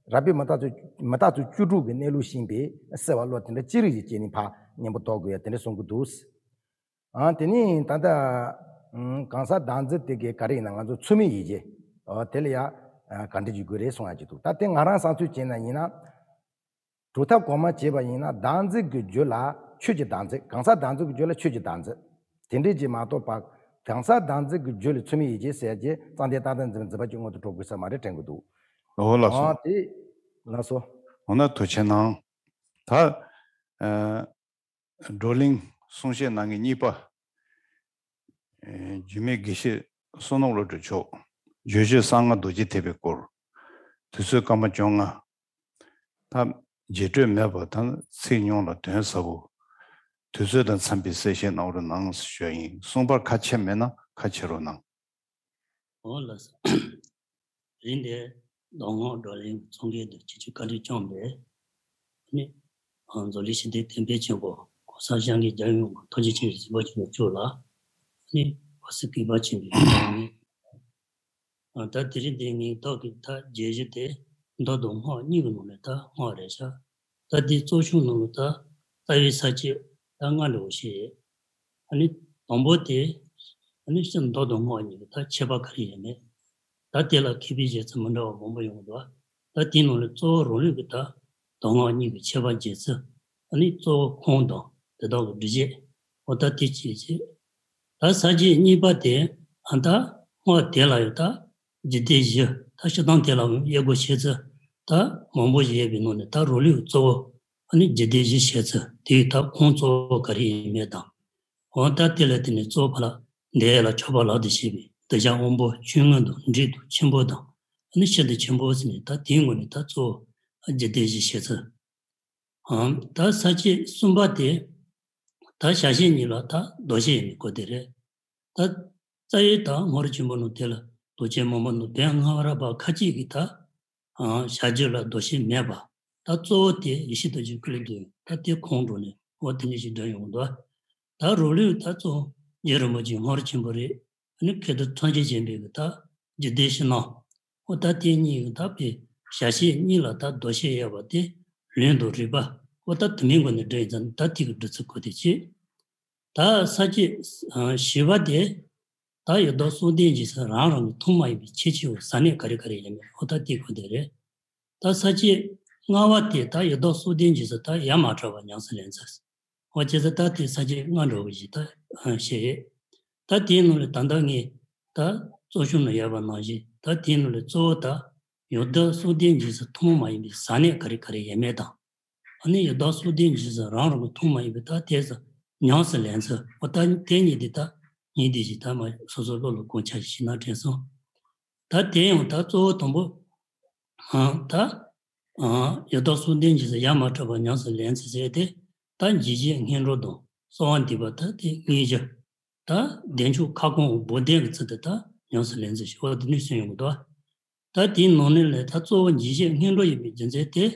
རགས་པའི་མི་རྟག་སོགས་མི་རྟག་སོགས་བཅུ་དྲུག་གི་གནས་ལུགས་ཤེས་པའི་སེལ་བ་བློ་དེ་འདྲ་ཅི་རིགས་ཅིག་སྐྱེས་ནས་ཕར་གཉེན་པོ་ལྡོག་དགོས་ཡ་དེ་འདྲ་གསུང་གི་འདུག་ཨ་དེ་ནས་ད་ལྟ་ཨ་གང་ཟག་བདག་འཛིན་དེ་གའི་ག་རེ་ཡིན་ན་ང་ཚོ་ཚུལ་མིན་ཡིད་བྱེད། ཨ་དེ་ལ་ཡ་ཨ་ག་འདྲ་ཅིག་དགོས་རེད་གསུང་ཡ་ཅིག་འདུག་ད་དེ་ང་རང་བསམ་ཚུལ་བྱས་ན་ཡིན་ན། གྲུབ་མཐའ་གོང་མ་བྱས་པ་ཡིན་ན་བདག་འཛིན་གྱི་རྒྱུད་ལ་ཆོས་ཀྱི་བདག་འཛིན། གང་ཟག་བདག་འཛིན་གྱི་རྒྱུད་ལ་ཆོས་ཀྱི་བདག་འཛིན། དེ་འདྲའི་ཅིག་མ་གཏོགས་པ། གང་ཟག་བདག་འཛིན་གྱི་རྒྱུད་ལ་ཚུལ་མིན་ཡིད་བྱེད་ཟེར་ཡ་ཅིག་ཙང་དེ་ཏག་ཏག་འཛིན་འཛིན་པ་ཅིག་མངོན་དུ་འགྲོ་དགོས་ས་མ་རེད་དྲན་གྱི་འདུག་འོ་ལགས་སོ། ཨ་དེ། ལགས་སོ། འོ་ན་ཐུགས་རྗེ་གནང་། ད། ཨ་བགྲོ་གླེང་གསུང་བཤད་གནང་མཁན་གཉིས་པ། ཨེ་འཇིགས་མེད་དགེ་བཤེས་བསོད་ནམས་བློ་གྲོས་མཆོག་རྗེ་བཙུན་གསང་སྔགས་རྡོ་རྗེ་ཐེག་པའི་སྐོར། དུས་ཚོད་སྐར་མ་བཅོ་ལྔ། ད་རྗེས་སྤྲོད་མེད་པ་དང་ཚིག་ཉུང་ལ་དོན་ཟབ་པོ། དུས་ཚོད་དང་འཚམས་པའི་གསལ་བཤད་གནང་རོགས་གནང་ཞུ་ཡ་ཡིན། གསུང་པར་ཁ་ཕྱེ་མེད་ན་ཁ་ཕྱེ་རོགས་གནང་། འོ་ལགས་སོ། རིང་དེ་མདོ་སྔགས་བགྲོ་གླེང་ཚོགས་འགན་དུ་ཁྱེད་ཚོས་བཀའ་འདྲི་བསྐྱངས་པས། ནི། མཛོད་ལས་ཞི་བདེ་བསྟན་འཕེལ་ཆེན་པོ་༸གོང་ས་༸སྐྱབས་མགོན་རྒྱལ་བའི་དབང་པོ་ཐུགས་རྗེ་ཆེན་པོ་གཟིགས་པ་ཆེན་པོ་མཆོག་ལ། ནི། དཔལ་སྲིད་གུས་པ་ཆེན་པོས་ནི། ད་དེ་རིང་འདིར་ངས་བདག་གིས་ད་བརྗོད་གཞི་དེ་མདོ་དང་སྔགས་གཉིས་ཀྱི་ནང་ནས་ད་སྔགས་རེད་ཤག་ད་དེ་གཙོ་ཆུང་ནང་ལ་ད་རྩ་བའི་ས་བཅད་ད་ལྔ་འདྲ་བོ་ཞིག་ཨ་ནི་དང་པོ་དེ། ཨ་ནི་སྤྱིར་མདོ་དང་སྔགས་གཉིས་ཀྱི་ད་ཁྱད་པར་ག་རེ་ཡོད་མེད། ད་དེ་ལ་མཁས་པའི་བཞེད་ཚུལ་མི་འདྲ་བ་མང་པོ་ཡོང་གི་འདུག་ད་དེའི་ནང་ལས་གཙོ་བོ་རང་ལུགས་ཀྱི་ད་མདོ་སྔགས་གཉིས་ཀྱི་ཁྱད་པར་འབྱེད་ཚུལ། ཨ་ནི་གཙོ་བོ་ཁུངས་དང་དེ་དག་གི་སྒྲུབ་བྱེད། འོ་ད་དེ་གཅིག་བྱས། ད་ས་བཅད་གཉིས་པ་དེ་ཨ་ད་སྔགས་དེ་ལ་ཡང་ད་རྒྱུད་སྡེ་བཞི། ད་སྤྱིར་བཏང་དེ་ལ་དབྱེ་སྒོ་ཕྱེ་ཚུལ་ད་མང་པོ་ཞིག་ཡོད་པའི་ནང་ནས་ད་རང་ལུགས་གཙོ་བོ་ཨ་ནི་རྒྱུད་སྡེ་བཞི་བྱས་ཚུལ་དེའི་ད་ཁུངས་གཙོ་བོ་ག་རེ་ཡིན་མེད་དང་། འོ་ད་དེ་ལ་བརྟེན་ནས་གཙོ་བོ་ཕ་ལ་འདས་ལ་མཆོད་པ་ལག་ཏུ་བྱེད་པའི་གདུལ་བྱ་དབང་པོ་ཆུང་ངུ་དང་འབྲིང་དང་ཆེན་པོ་དང་ཨ་ནི་ཤིན་ཏུ་ཆེན་པོ་ཟེར་ནས་ད་དེའི་ངོས་ནས་ད་གཙོ་བོ་རྒྱུད་སྡེ་བཞི་བྱས་ཚུལ། ཨང་། ད་ས་བཅད་གསུམ་པ་དེ། ད་བྱ་བྱེད་གཉིས་ལ་ད་ལྡོག་བྱེད་ཡིན་པའི་སྐོར་དེ་རེད། ད་རྩ་བའི་ད་སྔོན་ཆེན་པོ་ནང་དེ་ལ་ལྡོག་བྱེད་མང་པོ་འདུག་དེ་སྔ་རབས་པ་ཁ་ཅིག་གིས་ད། ཨང་། བྱ་རྒྱུད་ལ་ལྡོག་བྱེད་མེད་པ། ད་གཙོ་བོ་དེ་ཡེ་ཤེས་རྡོ་རྗེ་ཀུན་ལས་བཏུས། ད་དེ་ཁོང་འགྲོ་ནས་འོ་དེ་ནས་ཞིག་འདྲ་ཡོང་འདུག་ད་རང་ལུགས་ད་གཙོ་བོ་རྗེ་རིན་པོ་ཆེ་སྔོན་ཆེན་པོ་རེད། ནི་མཁས་གྲུབ་ཐམས་ཅད་མཁྱེན་པའི་གི་ད་རྒྱུད་སྡེ་ཕྱི་ནང་། འོ་ད་དེ་གཉིས་ཀྱི་ད་པའི་བྱ་བྱེད་གཉིས་ལ་ད་ལྡོག་བྱེད་ཡོད་པ་དེ་ལུང་དང་རིགས་པ། འོ་ད་དུ་མའི་སྒོ་ནས་འགྲེལ་ཡིན་ཙང་ད་དེ་གི་འགྲོ་ཚུལ་གོ་དེ་བྱེད། ད་ས་བཅད་བཞི་པ་དེ་ ད་ཡི་དྭགས་གསོལ་འདེབས་ཀྱི་ས་རང་རང་གི་མཐོང་མ་ཡིན་པའི་ཁྱད་ཆོས་ཀྱི་ས་གནས་ག་རེ་ག་རེ་ཡིན་མིན་འོ་ད་དེ་གོ་བདེ་རེད། ད་ས་བཅད་ལྔ་པ་དེ་ད་ཡི་དྭགས་གསོལ་འདེབས་ཀྱི་ས་ད་ཡ་མ་བྲལ་བ་ཉམས་སུ་ལེན་ཚུལ། འོ་བྱས་ཙང་ད་དེ་ས་བཅད་ལྔ་འདྲ་བོ་ཞིག་ད་བཤད་ཡོད། ད་དེའི་ནང་ལས་ད་ལྟ་ངས་ད་གཙོ་ཤོས་ནང་ཡོད་པ་ནང་བཞིན་ད་དེའི་ནང་ལས་གཙོ་བོ་ད་ཡི་དྭགས་གསོལ་འདེབས་ཀྱི་ས་ཐུན་མོང་མ་ཡིན་པའི་ས་གནས་ག་རེ་ག་རེ་ཡོད་མེད་དང་། ཨ་ནི་ཡི་དྭགས་གསོལ་འདེབས་ཀྱི་ས་རང་རང་གི་ཐུན་མོང་མ་ཡིན་པའི་ད་དེ་ས་ཉམས་སུ་ལེན་ཚུལ་འོ་ད་དེ་གཉིས་དེ་ད་གཉིས་དེ་ཞིག་ད་མ་སོ་སོ་བློ་ལ་གོ་ཆ་ཞིག་ཤེས་ན་དྲན་སོང་། ད་དེ་ཡང་ད་གཙོ་བོ་དང་པོ། ཨ་ད་ཨ་ཡི་དྭགས་གསོལ་འདེབས་ཀྱི་ས་ཡ་མ་བྲལ་བ་ཉམས་སུ་ལེན་ཚུལ་ཟེར་ཏེ་ད་འཇིགས་བྱེད་ངན་འགྲོ་དང་གསོལ་བ་འདེབས་པ་ད་དེ་དངོས་གཞི། ད་བདེ་མཆོག་ཁ་སྐོང་བོ་དན་གྱི་ཚུལ་དུ་ད་ཉམས་སུ་ལེན་ཚུལ་ཞིག་འོ་དེ་འདྲ་གསུངས་ཡོང་གི་འདུག་ད་དེའི་ནང་ནས་ལས་ད་གཙོ་བོ་འཇིགས་བྱེད་ངན་འགྲོ་ཡིན་པའི་རྒྱུ་མཚན་དེ།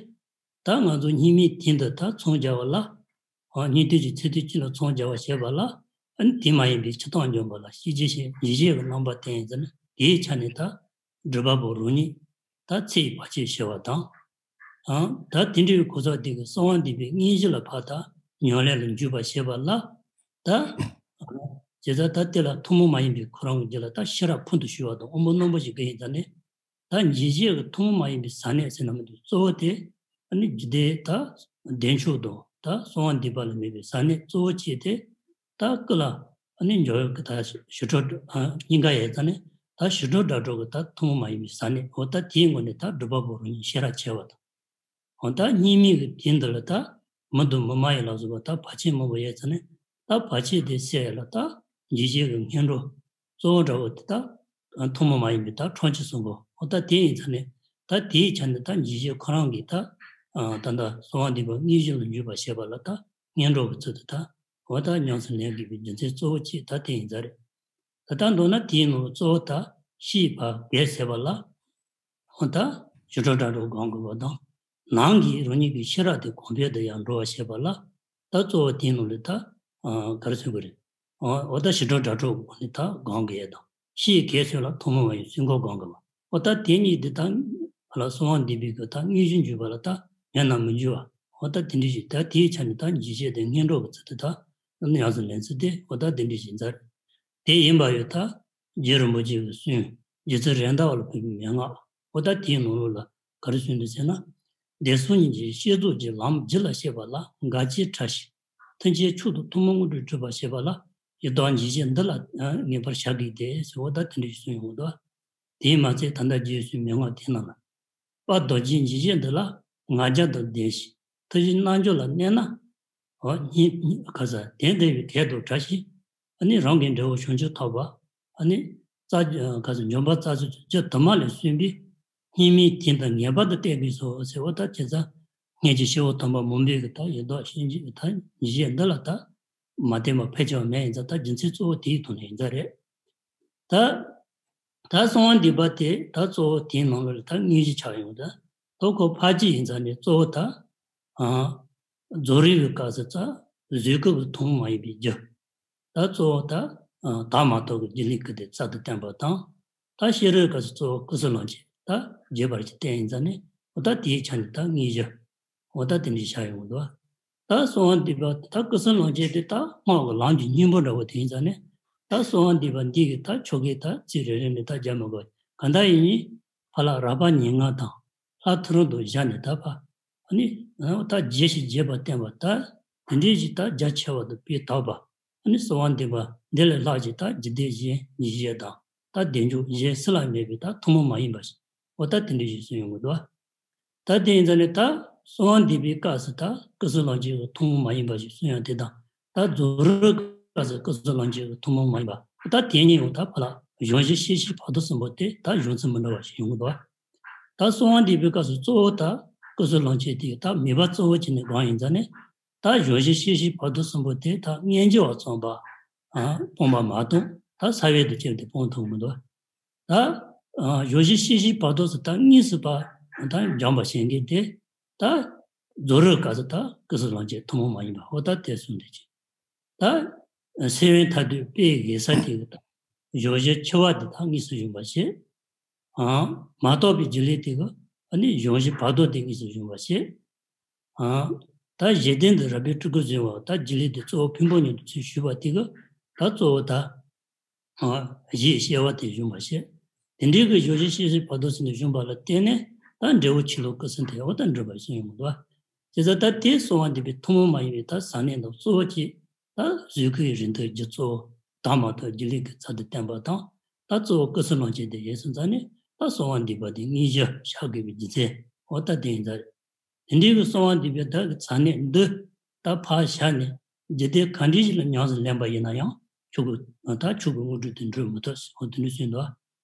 ད་ང་ཚོ་སྙིགས་མའི་དུས་འདི་ད་མཚོན་སྦྱར་བ་ལ། ཨ་སྙིགས་དུས་ཀྱི་ཚེ་དུས་གཅིག་ལ་མཚོན་སྦྱར་བ་བྱས་པ་ལ། ཨ་ནི་དུས་མ་ཡིན་པའི་འཆི་བདག་འབྱོན་པ་ལ་ཤེས་བྱེད་ཞེས་འཇིགས་བྱེད་ཀྱི་རྣམ་པ་བསྟན་ཡིན་ཙང་ནི་དེའི་ཆ་ནས་ད་སྒྲུབ་པ་པོ་རང་ཉིད་ད་ཚེ་ཡི་བར་ཆད་ཞི་བ་དང་། ཨང་ད་དེ་འདྲའི་གོ་ས་དེ་གི་གསོལ་བ་འདེབས་པའི་དངོས་གཞི་ལ་ཕར་ད་ཉམས་ལེན་ལ་འཇུག་པ་བྱས་པ་ལ། ད་བྱས་ཙང་ད་དེ་ལ་ཐུན་མོང་མ་ཡིན་པའི་ཁོ་རང་གི་རྒྱུད་ལ་ད་ཤེས་རབ་ཕུང་དུ་ཞུགས་པ་དང་དབང་པོ་རྣོན་པོ་ཞིག་དགོས་ཡིན་ཙང་ནི། ད་འཇིགས་བྱེད་ཀྱི་ཐུན་མོང་མ་ཡིན་པའི་ས་གནས་ཟེར་ན་མི་འདུག་གཙོ་བོ་དེ་ཨ་ནི་འཇིག་རྟེན་ད་བདེ་མཆོག་དང་ད་གསོལ་བ་འདེབས་པ་ལ་དམིགས་པའི་ས་གནས་གཙོ་བོ་གཅིག་དེ་ད་སྐུ་ལ་ཨ་ནི་འཇོག་ཡོད་ཀྱི་ད་ཞི་ཁྲོ་སྙིང་ག་ཡོད་ཙང་ནས་ད་ཞི་ཁྲོ་སྒྲ་སྒྲོགས་ཀྱི་ད་ཐུན་མོང་མ་ཡིན་པའི་ས་གནས་འོ་ད་དེའི་ངོས་ནས་ད་སྒྲུབ་པ་པོ་རང་ཉིད་ཤེས་རབ་ཆེ་བ་དང་། འོ་ད་སྙིགས་མའི་གི་དུས་འདི་ལ་ད་མི་སྡུག་མི་དམར་ཡི་ལ་སོགས་པ་ད་བར་ཆད་མང་པོ་ཡོད་ཙང་ནས་ད་བར་ཆད་དེ་སེལ་ཡ་ལ་ད་འཇིགས་བྱེད་ཀྱི་ངན་འགྲོ་གཙོ་བོ་འདྲ་བོ་དེ་ད་ཐུན་མོང་མ་ཡིན་པའི་ད་ཕྲང་ཕྱིར་གསུམ་པོ་འོ་ད་དེ་ཡིན་ཙང་ནས་ད་དེའི་ཆ་ནས་ད་འཇིགས་བྱེད་ཁོ་རང་གིས་ད་ད་ལྟ་གསོལ་བ་འདེབས་པ་དངོས་གཞི་ལ་འཇུག་པ་བྱེད་པ་ལ་ད་ངན་འགྲོ་གི་ཚུལ་དུ་ད་འོ་ད་ཉམས་སུ་ལེན་དགོས་པའི་རྒྱུ་མཚན་གཙོ་བོ་གཅིག་ད་དེ་ཡིན་ཙང་རེད། ད་ལྟ་མདོར་ན་དེའི་ནང་གཙོ་བོ་ད་ཕྱིའི་བར་གེགས་སེལ་བ་ལ། འོ་ད་ཞི་ཁྲོ་སྒྲ་སྒྲོགས་སྒོམ་དགོས་པ་དང་། ནང་གི་རང་ཉིད་ཀྱི་ཤེས་རབ་དེ་གོང་འཕེལ་དུ་ཡང་འགྲོ་བར་བྱེད་པ་ལ། ད་གཙོ་བོ་དེའི་ནང་ལ་ད་ག་རེ་ཟེར་དགོས་རེད། འོ་ད་ཞི་ཁྲོ་སྒྲ་སྒྲོགས་སྒོམ་ནི་ད་སྒོམ་དགོས་ཡས་དང་། ཕྱིའི་གེགས་སེལ་ལ་ཐུན་མོང་མ་ཡིན་སེམས་སྒོམ་སྒོམ་དགོས་པ། འོ་ད་དེ་གཉིས་དེ་ད་ལ་གསོལ་བ་འདེབས་པའི་གི་ད་དངོས་གཞི་འཇུག་པ་ལ་ད་ཉན་ན་མི་འཇུག་པ། འོ་ད་དེ་འདྲ་ཞིག་ད་དེའི་ཆ་ནས་ད་འཇིགས་བྱེད་དེ་ངན་འགྲོ་གི་ཚུལ་དུ་ད་ཉམས་སུ་ལེན་ཚུལ་དེ་འོ་ད་དེ་འདྲ་ཞིག་མཛད། དེ་ཡིན་པ་ཡོད་ད། རྗེ་རིན་པོ་ཆེ་གི་གསུང་རྗེ་བཙུན་རེད་མདའ་བ་ལ་ཕུལ་བའི་མན་ངག་འོ་ད་དེའི་ནང་ལོགས་ལ་ག་རེ་གསུངས་འདུག་ཟེར་ན། བདེ་གསུམ་གཉིས་ཀྱི་བསྐྱེད་རྫོགས་ཀྱི་ལམ་རྒྱུད་ལ་སྐྱེས་པ་ལ་འགལ་རྐྱེན་ཕྲ་ཞིང་། མཐུན་རྐྱེན་མཆོག་ཏུ་ཐུན་མོང་དངོས་གྲུབ་སྒྲུབ་པར་བྱེད་པ་ལ་ཡི་དྭགས་འཇིགས་བྱེད་འདི་ལ་ངེས་པར་བྱ་དགོས་ཏེ་ཟེར་འོ་ད་དེ་འདྲ་ཞིག་གསུངས་ཡོང་གི་འདུག་དེས་མ་ཚད་ད་ལྟ་རྗེ་ཡི་གསུང་མན་ངག་དེ་རྣམས་ལ། དཔལ་རྡོ་རྗེ་འཇིགས་བྱེད་འདི་ལ་ང་རྒྱལ་དང་ལྡན་ཞིང་ཐུགས་བཞེད་རྣལ་འབྱོར་ལ་གནས་ན། འོ་ཉིད་ག་ས་དེ་འདྲ་བའི་གེགས་དང་བྲལ་ཞིང་། ཨ་ནི་རང་གི་འབྲས་བུ་བྱང་ཆུབ་ཐོབ་པ། ཨ་ནི་རྩ་ག་ས་འབྱོན་པ་རྩ་གསུམ་གྱི་རྒྱུ་དུ་མ་ལས་གསུངས་པའི་སྙིགས་མའི་དུས་འདི་ངེས་པར་དུ་བསྟེན་དགོས་སོ་ཟེར་བ་ད་བྱས་ཙང་སྔོན་གྱི་སྐྱེས་བུ་དམ་པ་མང་པོས་གི་ད་ཡི་དྭགས་གཤིན་རྗེ་ད་འཇིགས་བྱེད་འདི་ལ་ད་མ་བསྟེན་པ་ཕལ་ཆེ་བ་མེད་ཡིན་ཙང་ད་རྒྱུ་མཚན་གཙོ་བོ་དེའི་ཐོག་ནས་ཡིན་ཙང་རེད། ད་ད་གསོལ་བ་འདེབས་པ་དེ་ད་གཙོ་བོ་དེའི་ནང་ལོགས་ལ་ད་དངོས་གཞི་ཆགས་ཡོང་ད། ད་ཁོ་ཕར་ཅི་ཡིན་ཙང་ནས་གཙོ་བོ་ད་ཨ་རྫོགས་རིམ་གྱི་སྐབས་སུ་ད་བཟོད་སྐབས་ཀྱི་ཐུན་མོང་མ་ཡིན་པའི་རྒྱུ། ད་གཙོ་བོ་ད་ཨ་བདག་མ་རྟོགས་ཀྱི་སྒྱུ་ལུས་སྐུ་དེ་རྩལ་དུ་བསྟན་པ་དང་། ད་ཤེས་རབ་སྐབས་སུ་གཙོ་བོ་སྐུ་གསུམ་ལོངས་སྤྱོད་ད་རྒྱས་པར་ཅིག་བསྟན་ཡིན་ཙང་ནས་འོ་ད་དེའི་ཆ་ནས་ད་དངོས་གཞི། འོ་ད་དེ་འདྲ་བྱ་ཡོང་འདུག་ད་གསོལ་བ་འདེབས་པ་ད་སྐུ་གསུམ་ལོངས་སྤྱོད་དེ་ད་སྔགས་ཀྱི་ལམ་གྱི་སྙིང་པོ་འདྲ་བོ་དེ་ཡིན་ཙང་ནས་ད་གསོལ་བ་འདེབས་པ་འདི་གི་ད་ཆོ་གའི་ད་ཚིག་རེ་རེ་ནས་ད་རྒྱག་མི་དགོས། གང་ལྟར་ཡིན་ནའི་ཕར་ལ་རགས་པ་ཉེར་ལྔ་དང་ལྷག་ཐུན་རིང་དུ་བཞག་ནས་ད་ཕར་ཨ་ནི་ད་རྒྱས་ཤིང་རྒྱས་པར་བསྟན་པ་ད་དེ་འདྲའི་ཞིག་ད་རྒྱ་ཆེ་བ་དང་སྤེལ་དག་པ། ཨ་ནི་གསོལ་བ་འདེབས་པ་འདི་ལས་ལྷག་ཅིག་ད་འཇིག་རྟེན་གཞན་ཉིད་གཞན་དང་ད་བདེ་མཆོག་གཞན་སུ་ལ་མེད་པའི་ད་ཐུན་མོང་མ་ཡིན་པ་ཞིག་འོ་ད་དེ་འདྲ་ཞིག་གསུངས་ཡོང་གི་འདུག་ད་དེ་ཡིན་ཙང་ནས་ད་གསོལ་བ་འདེབས་པའི་སྐབས་སུ་ད་སྐུ་གསུམ་ལོངས་སྤྱོད་ཀྱི་ཐུན་མོང་མ་ཡིན་པ་ཞིག་གསུངས་ཡོང་དེ་དང་ད་རྫོགས་རིམ་སྐབས་སུ་སྐུ་གསུམ་ལོངས་སྤྱོད་ཀྱི་ཐུན་མོང་མ་ཡིན་པ་ད་དེ་གཉིས་འོ་ད་ཕར་ལ་གཞུང་བཞི་ཤེས་བྱའི་བར་དོ་གསུམ་པོ་དེ་ད་གཞུང་ཚན་མི་འདྲ་བ་ཞིག་ཡོང་གི་འདུག་ད་གསོལ་བ་འདེབས་པའི་སྐབས་སུ་གཙོ་བོ་ད་སྐུ་གསུམ་ལོངས་སྤྱོད་དེ་ད་མོས་པ་གཙོ་བོ་བྱས་ནས་སྒོམ་ཡིན་ཙང་ནས། ད་གཞུང་བཞི་ཤེས་བྱའི་བར་དོ་གསུམ་པོ་དེ་ད་སྔོན་རྒྱུ་བ་ཚང་པ། ཨ་སྤངས་པ་མ་གཏོགས་ད་ས་བོན་དུ་ཁྱེར་ཏེ་སྤོང་ཐུབ་མི་འདུག་ད་ཨ་གཞུང་བཞི་ཤེས་བྱའི་བར་དོ་སུ་ད་དངོས་སུ་པ་ད་སྦྱངས་པ་བྱེད་མཁན་དེ་ད་རྫོགས་རིམ་སྐབས་སུ་ད་སྐུ་གསུམ་ལོངས་སྤྱོད་ཐུན་མོང་མ་ཡིན་པ་འོ་ད་དེ་གསུངས་འདུག་ཅིང་། ད་ས་བོན་ཐ་དད་དཔེ་ཡི་ས་དེ་གི་ད་གཞུང་བཞི་འཆི་བ་དེ་ད་དངོས་སུ་བྱུང་བ་བྱེད། ཨ་མ་རྟོགས་པའི་སྒྱུ་ལུས་དེ་གི་ཨ་ནི་གཞུང་བཞི་བར་དོ་དེ་དངོས་སུ་བྱུང་བ་བྱེད། ཨ་ད་གཞི་རྟེན་དུ་རབ་པའི་སྤྲུལ་སྐུ་བཟུང་བ་ད་སྒྱུ་ལུས་དེ་གཙོ་བོ་ཕུང་པོ་ཉིད་དུ་ཚུལ་ཞུས་པ་དེ་གི་ད་གཙོ་བོ་ད་ གཞི་ཡི་སྐྱེ་བ་དེ་བཞུགས་པར་བཤད། དེ་འདྲའི་གི་བཞུགས་ཤིང་སྐྱེ་ཤིང་བར་དོ་ཚུལ་འདི་བཞུགས་པ་ལ་བརྟེན་ནས་ད་འབྲས་བུ་ཆོས་ལུགས་སྐུ་གསུམ་དེ་འོ་ད་འགྲུབ་པར་གསུངས་ཡོང་གི་འདུག། བྱས་ཙང་ད་དེ་གསང་བ་འདུས་པའི་ཐུན་མོང་མ་ཡིན་པའི་ད་ཟབ་གནད་དང་གཙོ་བོ་གཅིག་ད་གཟུགས་སྐུའི་རིགས་མཐུན་རྒྱུ་གཙོ་བོ་དང་མ་ཐག་རྒྱུ་ལས་ཀྱི་ཚད་དུ་བསྟན་པ་དང་། ད་གཙོ་བོ་སྐུ་གསུམ་ལོངས་སྤྱོད་དེ་ཡིན་སོང་ཙང་ནས་ད་གསང་བ་འདུས་པ་དེ་དངོས་གཞིར་བཞག་དགོས་པའི་རྒྱུ་མཚན་འོ་ད་དེ་ཡིན་ཙང་། དེ་འདྲའི་གི་གསང་བ་འདུས་པའི་ད་གི་ཚད་ནས་འདི་ད་ཕར་བཞག་ནས་རྒྱུད་སྡེ་ག་འདྲ་ཞིག་ལ་ཉམས་སུ་ལེན་པ་ཡིན་ན་ཡང་ཆོས་ཀྱི་ད་ཆོས་ཀྱི་དངོས་གྲུབ་དེ་འགྲུབ་མི་ཐུབ་ཟེར་འོ་དེ་འདྲ་གསུངས་འདུག།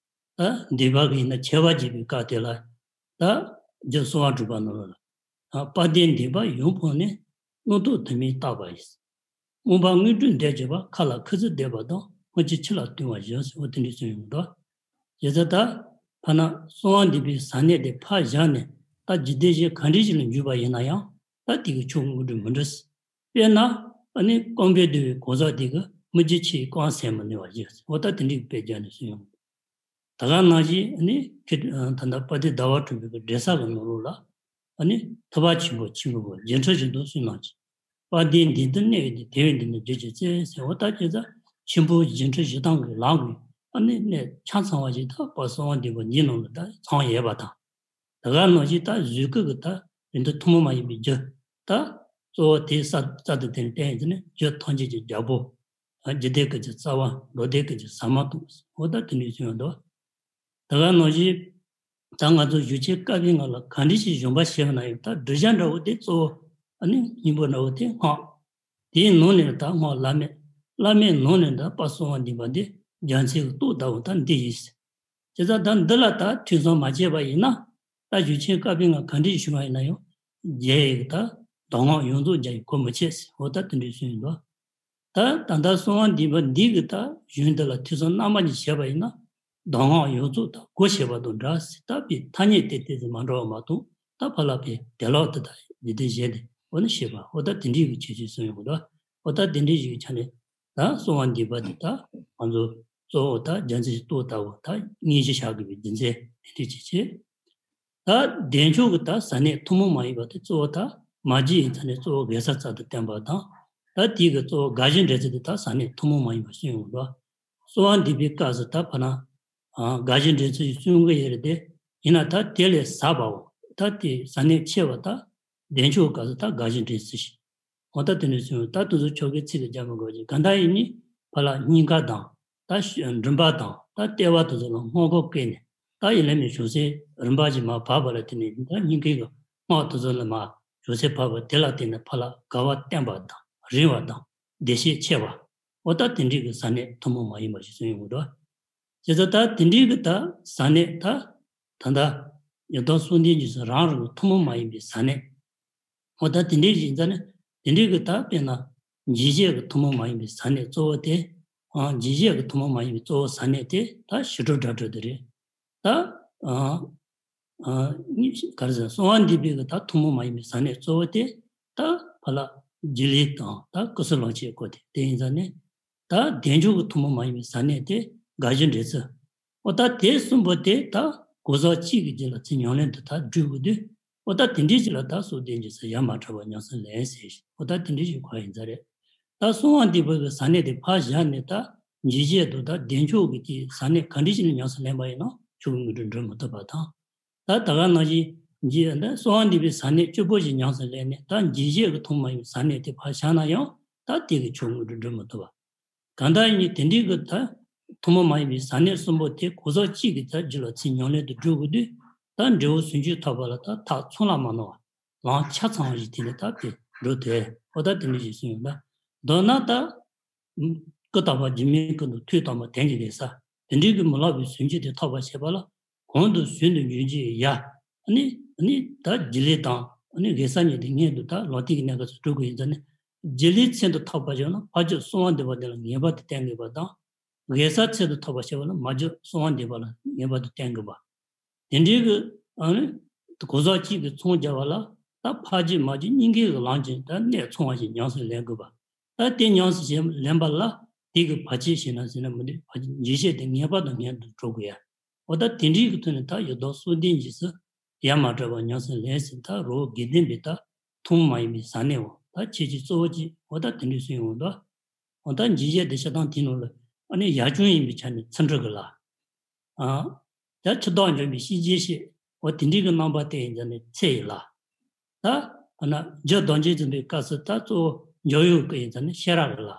ད་འདུས་པ་གི་ཡིན་ན་ཁྱད་པར་འབྱེད་པའི་སྐབས་དེ་ལ་ད་རྒྱུ་གསང་བ་དྲུག་པ་ནང་ལ་དཔལ་ལྡན་འདུས་པ་ཡུམ་ཕུང་ནས་རྣམ་རྟོག་དུ་མས་བཏགས་པ་ཡིས། མངོན་པར་དངོས་གྲུབ་འདོད་བྱེད་པ། མཁའ་ལ་ཁུ་ཚུར་བསྡེབས་པ་དང་། སྔོན་གྱི་ཆུ་ལ་བཏུང་བ་བཞིན་ཟེར་བ་དེ་འདྲ་གསུངས་ཡོང་གི་འདུག། བྱས་ཙང་ད་ཕར་ན་གསང་བ་འདུས་པའི་ཟབ་གནད་དེ་ཕར་བཞག་ནས་ད་རྒྱུད་སྡེ་གཞན་ག་འདྲ་ཞིག་ལ་འཇུག་པ་ཡིན་ན་ཡང་ད་དེ་གི་ཆོས་དངོས་གྲུབ་མི་འགྲུབ། དཔེར་ན་ཨ་ནི་རྐང་པས་བསྡུས་པའི་གང་ཟག་དེ་གི་མི་རྒྱུ་ཆོས་རྐང་ཟད་མི་ནུས་པ་ཞིག་འོ་ད་དེ་འདྲའི་དཔེ་བརྒྱབ་ནས་གསུངས་ཡོང་གི་འདུག། ད་ག་ནང་བཞིན་ནི་ཁྱེད་ད་ལྟ་དཔལ་ལྡན་ཟླ་བ་གྲགས་པའི་གི་འགྲེལ་ས་གི་ནང་ལོགས་ལ་ཨ་ནི་ཐུབ་པ་ཆེན་པོ་ཆེན་པོ་གི་རྒྱན་འཕྲུལ་བཞིན་དུ་གསུངས་གནང་ཅིང་། དཔལ་ལྡན་འདི་ལྟར་གནས་པའི་དེ། དེ་བས་འདི་ནི་རྒྱུད་ཀྱི་རྩལ་ཟེར་བ་ད་ཁྱེད་ཚོ་ཆེན་པོ་རྒྱན་འཕྲུལ་བཞི་སྟོང་གི་ལམ་གྱི་ཨ་ནི་གནད་ཆ་ཚང་བ་ཞིག་ད་དཔལ་གསང་བ་འདུས་པ་འདིའི་ནང་ལ་ད་ཚང་ཡོད་པ་དང་། ད་ག་ནང་བཞིན་ད་གཟུགས་སྐུ་གི་ད་རིགས་མཐུན་ཐུན་མོང་མ་ཡིན་པའི་རྒྱུ་ད་གཙོ་བོ་དེ་ས་རྩ་དེ་དེར་བསྟན་ཡོད་ནི་རྒྱུ་ཐམས་ཅད་ཀྱི་རྒྱལ་པོ། རྒྱུད་སྡེ་ཀུན་གྱི་རྩ་བ། མདོ་སྡེ་ཀུན་གྱི་ཟ་མ་ཏོག་འོ་ད་དེ་འདྲའི་གསུངས་ཡོད་འདུག། ད་ག་ནང་བཞིན་ད་ང་ཚོ་གཞུང་ཆེན་བཀའ་པོད་ལྔ་ལ་ག་འདྲ་ཞིག་གཞོམ་པ་བྱས་པ་ན་ཡང་ད་བསྒྲུབ་བྱ་འདྲ་བོ་དེ་གཙོ་བོ་ཨ་ནི་སྙིང་པོ་འདྲ་བོ་དེ་སྔགས། དེའི་ནང་ནས་ད་སྔགས་བླ་མེད། བླ་མེད་ནང་ནས་ད་དཔལ་གསང་བ་འདུས་པ་འདི་རྒྱལ་མཚན་གྱི་ཏོག་ལྟ་བུ་ད་འདི་ཡིན། དེ་ལྟར་ད་འདི་ལ་ད་ཐོས་བསམ་མ་བྱས་པ་ཡིན་ན། ད་གཞུང་ཆེན་བཀའ་པོད་ལྔ་ག་འདྲའི་ཞུ་བ་ཡིན་ན་ཡང་། རྒྱལ་བའི་ད་གདམས་ངག་ཡོངས་རྫོགས་རྒྱ་ཡི་གོ་མི་ཆོད་ཟེར་འོ་ད་དེ་འདྲའི་གསུངས་ཡོད་འདུག། ད་ད་ལྟ་གསང་བ་འདུས་པ་འདི་གི་ད་གཞུང་འདི་ལ་ཐོས་བསམ་རྣལ་མ་ཞིག་བྱས་པ་ཡིན་ན། གདམས་ངག་ཡོངས་རྫོགས་ད་གོ་ཤེས་པ་དང་འདྲ་ཟེར་ད་པའི་ཐ་སྙད་དེ་དེ་ཚོ་མ་འདྲ་བ་མ་གཏོགས་ད་ཕ་ལ་པའི་དེ་ལོག་དེ་ད་འདི་དེ་གཞན་དེ་འོ་ན་ཤེས་པ་འོ་ད་དེ་འདྲའི་གི་ཆོས་ཅིག་གསུངས་ཡོད་འདུག། འོ་ད་དེ་འདྲའི་ཞིག་གི་ཆ་ནས། ད་གསང་བ་འདུས་པ་འདི་ད་ང་ཚོ་གཙོ་བོ་ད་རྒྱལ་མཚན་གྱི་ཏོག་ལྟ་བུ་ད་དངོས་གཞི་བཞག་དགོས་པའི་རྒྱུ་མཚན་དེ་འདྲ་ཅིག་བྱས། ད་བདེ་མཆོག་གི་ད་ཟབ་གནད་ཐུན་མོང་མ་ཡིན་པ་དེ་གཙོ་བོ་ད་མ་རྒྱུད་ཡིན་ཙང་ནས་གཙོ་བོ་དགེ་རྩ་རྩལ་དུ་བསྟན་པ་དང་། ད་དེའི་གི་གཙོ་བོ་དགའ་བཞི་འབྲེལ་ཚུལ་དེ་ད་ཟབ་གནད་ཐུན་མོང་མ་ཡིན་པ་གསུངས་ཡོང་གི་འདུག། གསང་བ་འདུས་པའི་སྐབས་སུ་ད་ཕ་ན་དགའ་བཞི་འབྲེལ་ཚུལ་ཞིག་གསུང་གི་ཡོད་རེད་དེ། ཡིན་ན་ད་དེ་ལས་ཟབ་པའོ་ད་དེ་ཟབ་གནད་ཆེ་བ་ད་བདེ་མཆོག་གི་སྐབས་སུ་ད་དགའ་བཞི་འབྲེལ་ཚུལ་ཞིག། འོ་ད་དེ་ནས་བྱུང་ད་དེ་ཚོ་ཆོ་གའི་ཚིག་ལ་རྒྱག་མི་དགོས་ཀྱི་གང་ལྟར་ཡིན་ནི་ཕ་ལ་སྙིང་ག་དང་ད་མགྲིན་པ་དང་ད་ལྟེ་བ་དེ་ཚོ་ལ་སྔགས་འཁོར་བཀལ་ནས་ད་ཡིན་ལ་མི་བྱུང་སའི་རིམ་པ་ཞིག་མ་བབས་པ་ལ་དེ་ནས་ད་སྙིང་གའི་སྔགས་དེ་ཚོ་ལ་མ་བྱུང་སའི་བབས་པ་དེ་ལ་བརྟེན་ནས་ཕ་ལ་དགའ་བ་བརྟན་པ་དང་རིང་བ་དང་བདེ་གཤེགས་ཆེ་བ་འོ་ད་དེ་འདྲའི་གི་ཟབ་གནད་ཐུན་མོང་མ་ཡིན་པ་ཞིག་གསུངས་ཡོང་གི་འདུག། བྱས་ཙང་ད་དེ་འདྲའི་གི་ད་ཟབ་གནད་ད་ད་ལྟ་ཡང་དག་གསུམ་ལྡན་གྱི་རང་རང་གི་ཐུན་མོང་མ་ཡིན་པའི་ཟབ་གནད། འོ་ད་དེ་འདྲའི་ཞིག་ཡིན་ཙང་ནི་དེ་འདྲའི་གི་ད་དཔེར་ན་འཇིགས་བྱེད་ཀྱི་ཐུན་མོང་མ་ཡིན་པའི་ཟབ་གནད་གཙོ་བོ་དེ། འཇིགས་བྱེད་ཀྱི་ཐུན་མོང་མ་ཡིན་པའི་གཙོ་བོ་ཟབ་གནད་དེ་ད་ཞི་ཁྲོ་སྒྲ་སྒྲོགས་དེ་རེད། ད་ག་རེ་ཟེར་གསང་བ་འདུས་པའི་གི་ད་ཐུན་མོང་མ་ཡིན་པའི་ཟབ་གནད་གཙོ་བོ་དེ་ད་ཕ་ལ་རྒྱུད་ལས་དང་ད་སྐུ་གསུམ་ལོངས་སྤྱོད་སྐོར་དེ་དེ་ཡིན་ཙང་ནི། ད་བདེ་མཆོག་གི་ཐུན་མོང་མ་ཡིན་པའི་ཟབ་གནད་དེ་དགའ་བཞི་འབྲེལ་ཚུལ། འོ་ད་དེ་གསུམ་པོ་དེ་ད་གོ་ས་གཅིག་གི་རྒྱུད་ལ་ཚུར་ཉམས་ལེན་དུ་ད་སྒྲུབ་དགོས་དུས། འོ་ད་དེ་འདྲའི་རྒྱུད་ལ་ད་གསོག་ལྡན་གྱི་ས་ཡ་མ་བྲལ་བ་ཉམས་སུ་ལེན་ཟེར། འོ་ད་དེ་འདྲའི་ཞིག་གོ་ཡིན་ས་རེད། ད་གསང་བ་འདུས་པའི་གི་ཟབ་གནད་དེ་ཕར་བཞག་ནས་ད་འཇིགས་བྱེད་དུ་ད་བདེ་མཆོག་གི་དེ་ཟབ་གནད་ག་འདྲའི་ཞིག་ལ་ཉམས་སུ་ལེན་པ་ཡིན་ན་ཆོས་ཀྱི་དངོས་གྲུབ་འགྲུབ་མི་ཐུབ་པ་དང་། ད་ད་ག་ནང་བཞིན་འཇིགས་ད་གསང་བ་འདུས་པའི་ཟབ་གནད་བཅུ་པོ་ཞིག་ཉམས་སུ་ལེན་ནས་ད་འཇིགས་བྱེད་ཀྱི་ཐུན་མོང་མ་ཡིན་པའི་ཟབ་གནད་དེ་ཕར་བཞག་ན་ཡང་ད་དེ་གི་ཆོས་དངོས་གྲུབ་འགྲུབ་མི་ཐུབ་པ། གང་ལྟར་ཡིན་དེ་འདྲའི་གི་ད་ཐུན་མོང་མ་ཡིན་པའི་ཟབ་གནད་གསུམ་པོ་དེ་གོ་ས་གཅིག་གི་ད་རྒྱུད་ལ་ཚུར་ཉམས་ལེན་དུ་འགྲོ་དགོས་དུས། ད་འབྲས་བུ་ཟུང་འཇུག་ཐོབ་པ་ལ་ད་ཐག་ཚང་ལ་མ་ནོར་བ་ལམ་ཆ་ཚང་བ་ཞིག་དེ་ནས་ད་དེ་འགྲོ་དེ་འོ་ད་དེ་འདྲ་ཞིག་གསུངས་ཡོད་ན། མདོར་ན་ད་སྐུ་དམ་པ་འཇིགས་མེད་ཀུན་ཏུ་ཐུགས་དམ་པ་དོན་གྱི་རེ་ས་དེ་འདྲའི་གི་མི་ལོག་པའི་ཟུང་འཇུག་དེ་ཐོབ་པར་བྱེད་པ་ལ། གོང་དུ་ཟུང་དུ་འཇུག་བྱེད་ཡ། ཨ་ནི་ཨ་ནི་ད་རྒྱུད་ལས་དང་ཨ་ནི་དགེ་རྩ་གཉིས་དེ་སྔོན་དུ་ད་ལོག་ལྟའི་གི་གནས་སྐབས་སུ་སྒྲུབ་དགོས་ཡིན་ཙང་ནི། རྒྱུད་ལས་མཚན་དུ་ཐོབ་པ་བྱུང་ན་ཕར་ཕྱོགས་གསང་བ་འདུས་པ་དེ་ལ་ངེས་པར་དུ་བརྟེན་དགོས་པ་དང་། དགེ་རྩ་མཚན་དུ་ཐོབ་པ་བྱེད་པ་ལ་མར་ཕྱོགས་གསང་བ་འདུས་པ་ལ་ངེས་པར་དུ་བརྟེན་དགོས་པ། དེ་འདྲའི་གི་ཨ་ནི་གོ་ས་གཅིག་གི་ཚང་རྒྱབ་པ་ལ་ད་ཕར་རྒྱུད་མར་རྒྱུད་གཉིས་ཀའི་གི་ལམ་གྱི་ད་གནད་ཚང་བ་ཞིག་ཉམས་སུ་ལེན་དགོས་པ། ད་དེ་ཉམས་སུ་ལེན་པ་ལ་དེ་གི་བར་ཆད་ཞིག་ན་ཟེར་ན་མི་འདུག། བར་ཆད་འཇིགས་བྱེད་དེ་ངེས་པར་དུ་སྔོན་དུ་འགྲོ་དགོས་ཡ། འོ་ད་དེ་འདྲའི་གི་ཐོག་ནས་ད་ཡང་དག་གསུམ་ལྡན་གྱི་ས་ཡ་མ་བྲལ་བ་ཉམས་སུ་ལེན་ཟེར་ད་རོ་དགེ་ལྡན་པའི་ད་ཐུན་མོང་མ་ཡིན་པའི་ཟབ་གནད་འོ་ད་ཁྱད་ཆོས་གཙོ་བོ་གཅིག་འོ་ད་དེ་འདྲའི་གསུངས་ཡོང་ད། འོ་ད་འཇིགས་བྱེད་དེ་ཤ་ཐང་དེ་ནང་ལ་ ཨ་ནི་ཡར་བྱུང་ཡིན་པའི་ཆ་ནས་ཚིག་འབྲུ་གི་ལ། ཨ། ད་ཕྱི་ལྡོག་འཇོམས་པའི་ཤེས་བྱའི་ཤེས། འོ་དེ་འདྲའི་གི་རྣམ་པ་དེ་ཡིན་ཙང་ནི་ཚེ་ཡི་ལ། ད་ཨ་ན་རྒྱུ་ལྡོག་འབྱེད་འཛིན་པའི་སྐབས་སུ་ད་གཙོ་བོ་འཇོག་ཡུལ་གི་ཡིན་ཙང་ནི་ཤེས་རབ་གི་ལ།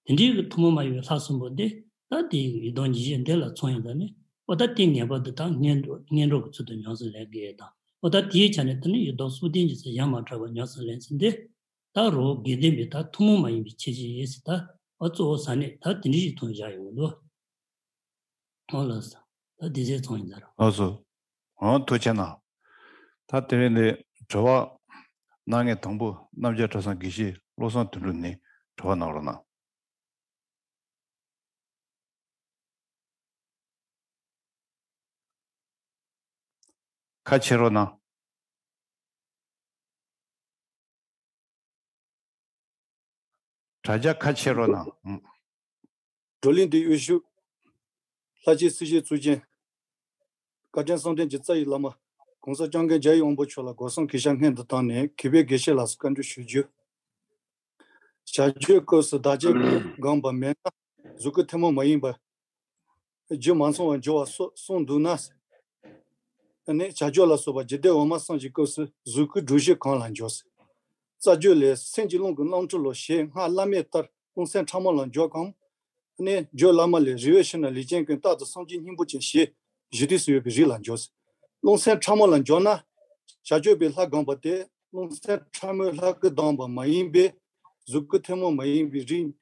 དེ་འདྲའི་གི་ཐུན་མོང་མ་ཡིན་པའི་ལྷ་གསུམ་པོ་འདི་ད་དེའི་ཡུལ་ལྡོག་འབྱེད་ཤེས་འདི་ལ་མཚོན་ཡིན་ཙང་ནི། འོ་ད་དེ་ངེས་པར་དུ་ད་ངེས་འགྲོ་ངེས་འགྲོ་གི་ཚུལ་དུ་ཉམས་སུ་ལེན་དགོས་དང་། འོ་ད་དེའི་ཆ་ནས་ད་ནི་ཡུལ་ལྡོག་སོགས་ལྡན་གྱི་ཚུལ་ཡ་མ་བྲལ་བར་ཉམས་སུ་ལེན་ཚུལ་འདི། ད་རོ་དགེ་ལྡན་པའི་ད་ཐུན་མོང་མ་ཡིན་པའི་ཁྱད་ཆོས་ཡིན་ཟེར། ད་འོ་གཙོ་བོ་ཟབ་གནད་ད་དེ་འདྲ་ཞིག་མཐོང་བཞག་ཡོང་གི་འདུག་འོ་ལགས་སོ། ད་དེ་ཚེ་ཚོང་ཡིན་ཟེར། ལགས་སོ། འོ་ཐུགས་རྗེ་གནང་། ད་དེ་རིང་འདི་དྲི་བ་གནང་མཁན་དང་པོ་རྣམ་རྒྱལ་གྲྭ་ཚང་དགེ་བཤེས་བློ་བཟང་དོན་གྲུབ་ནས་དྲི་བ་གནང་རོགས་གནང་། ཁ་ཕྱེ་རོགས་གནང་། དྲ་རྒྱ་ཁ་ཕྱེ་རོགས་གནང་། ཨུམ། བགྲོ་གླེང་འདི་དབུ་བཞུགས། ལྷ་རྗེ་སྲིད་ཞིའི་གཙུག་རྒྱན། བཀའ་དྲིན་གསུམ་ལྡན་གྱི་རྩ་བའི་བླ་མ། གོང་ས་སྐྱབས་མགོན་རྒྱལ་བའི་དབང་པོ་མཆོག་ལ་སྒོ་གསུམ་གུས་ཕྱག་སྔོན་དུ་བཏང་ནས་གུས་པས་དགེ་བཤེས་ལགས་སུ་བཀའ་འདྲི་ཞུ་རྒྱུ། བྱ་སྤྱོད་སྐབས་སུ་བདག་གཅིག་སྒོམ་པ་མེད་ན་གཟུགས་སྐུ་ཐུན་མོང་མ་ཡིན་པ་རྒྱུ་མ་ཚང་བར་འགྱུར་བ་སོགས་གསུངས་འདུག་ན། ནི་བྱ་སྤྱོད་ལ་སོགས་པ་འཇིག་རྟེན་འོག་མ་གསུམ་གྱི་སྐབས་སུ་གཟུགས་སྐུ་སྒྲུབ་བྱེད་གང་ལ་འཇོག་ཟེར། རྩ་རྒྱུད་ལས་སེམས་ཀྱི་རླུང་གི་རླུང་འཕྲིན་ལོ་ཞེས་སྔགས་བླ་མེད་ལྟར་རླུང་སེམས་ཕྲ་མོ་ལ་འཇོག་གམ། ནི་རྒྱུད་བླ་མ་ལས་རི་བོའི་ཕྱི་ན་ལུས་ཅན་ཀུན། རྟག་ཏུ་སེམས་ཀྱི་སྙིང་པོ་ཅན་ཞེས་བཞི་དུས་སུ་ཡོད་པའི་རིགས་ལ་འཇོག་ཟེར། རླུང་སེམས་ཕྲ་མོ་ལ་འཇོག་ན། བྱ་སྤྱོད་པའི་ལྷ་སྒོམ་པ་དེ་རླུང་སེམས་ཕྲ་མོའི་ལྷ་སྐུ་ལྡན་པ་མ་ཡིན་པས་གཟུགས་སྐུ་ཐུན་མོང་མ་ཡིན་པའི་རིགས།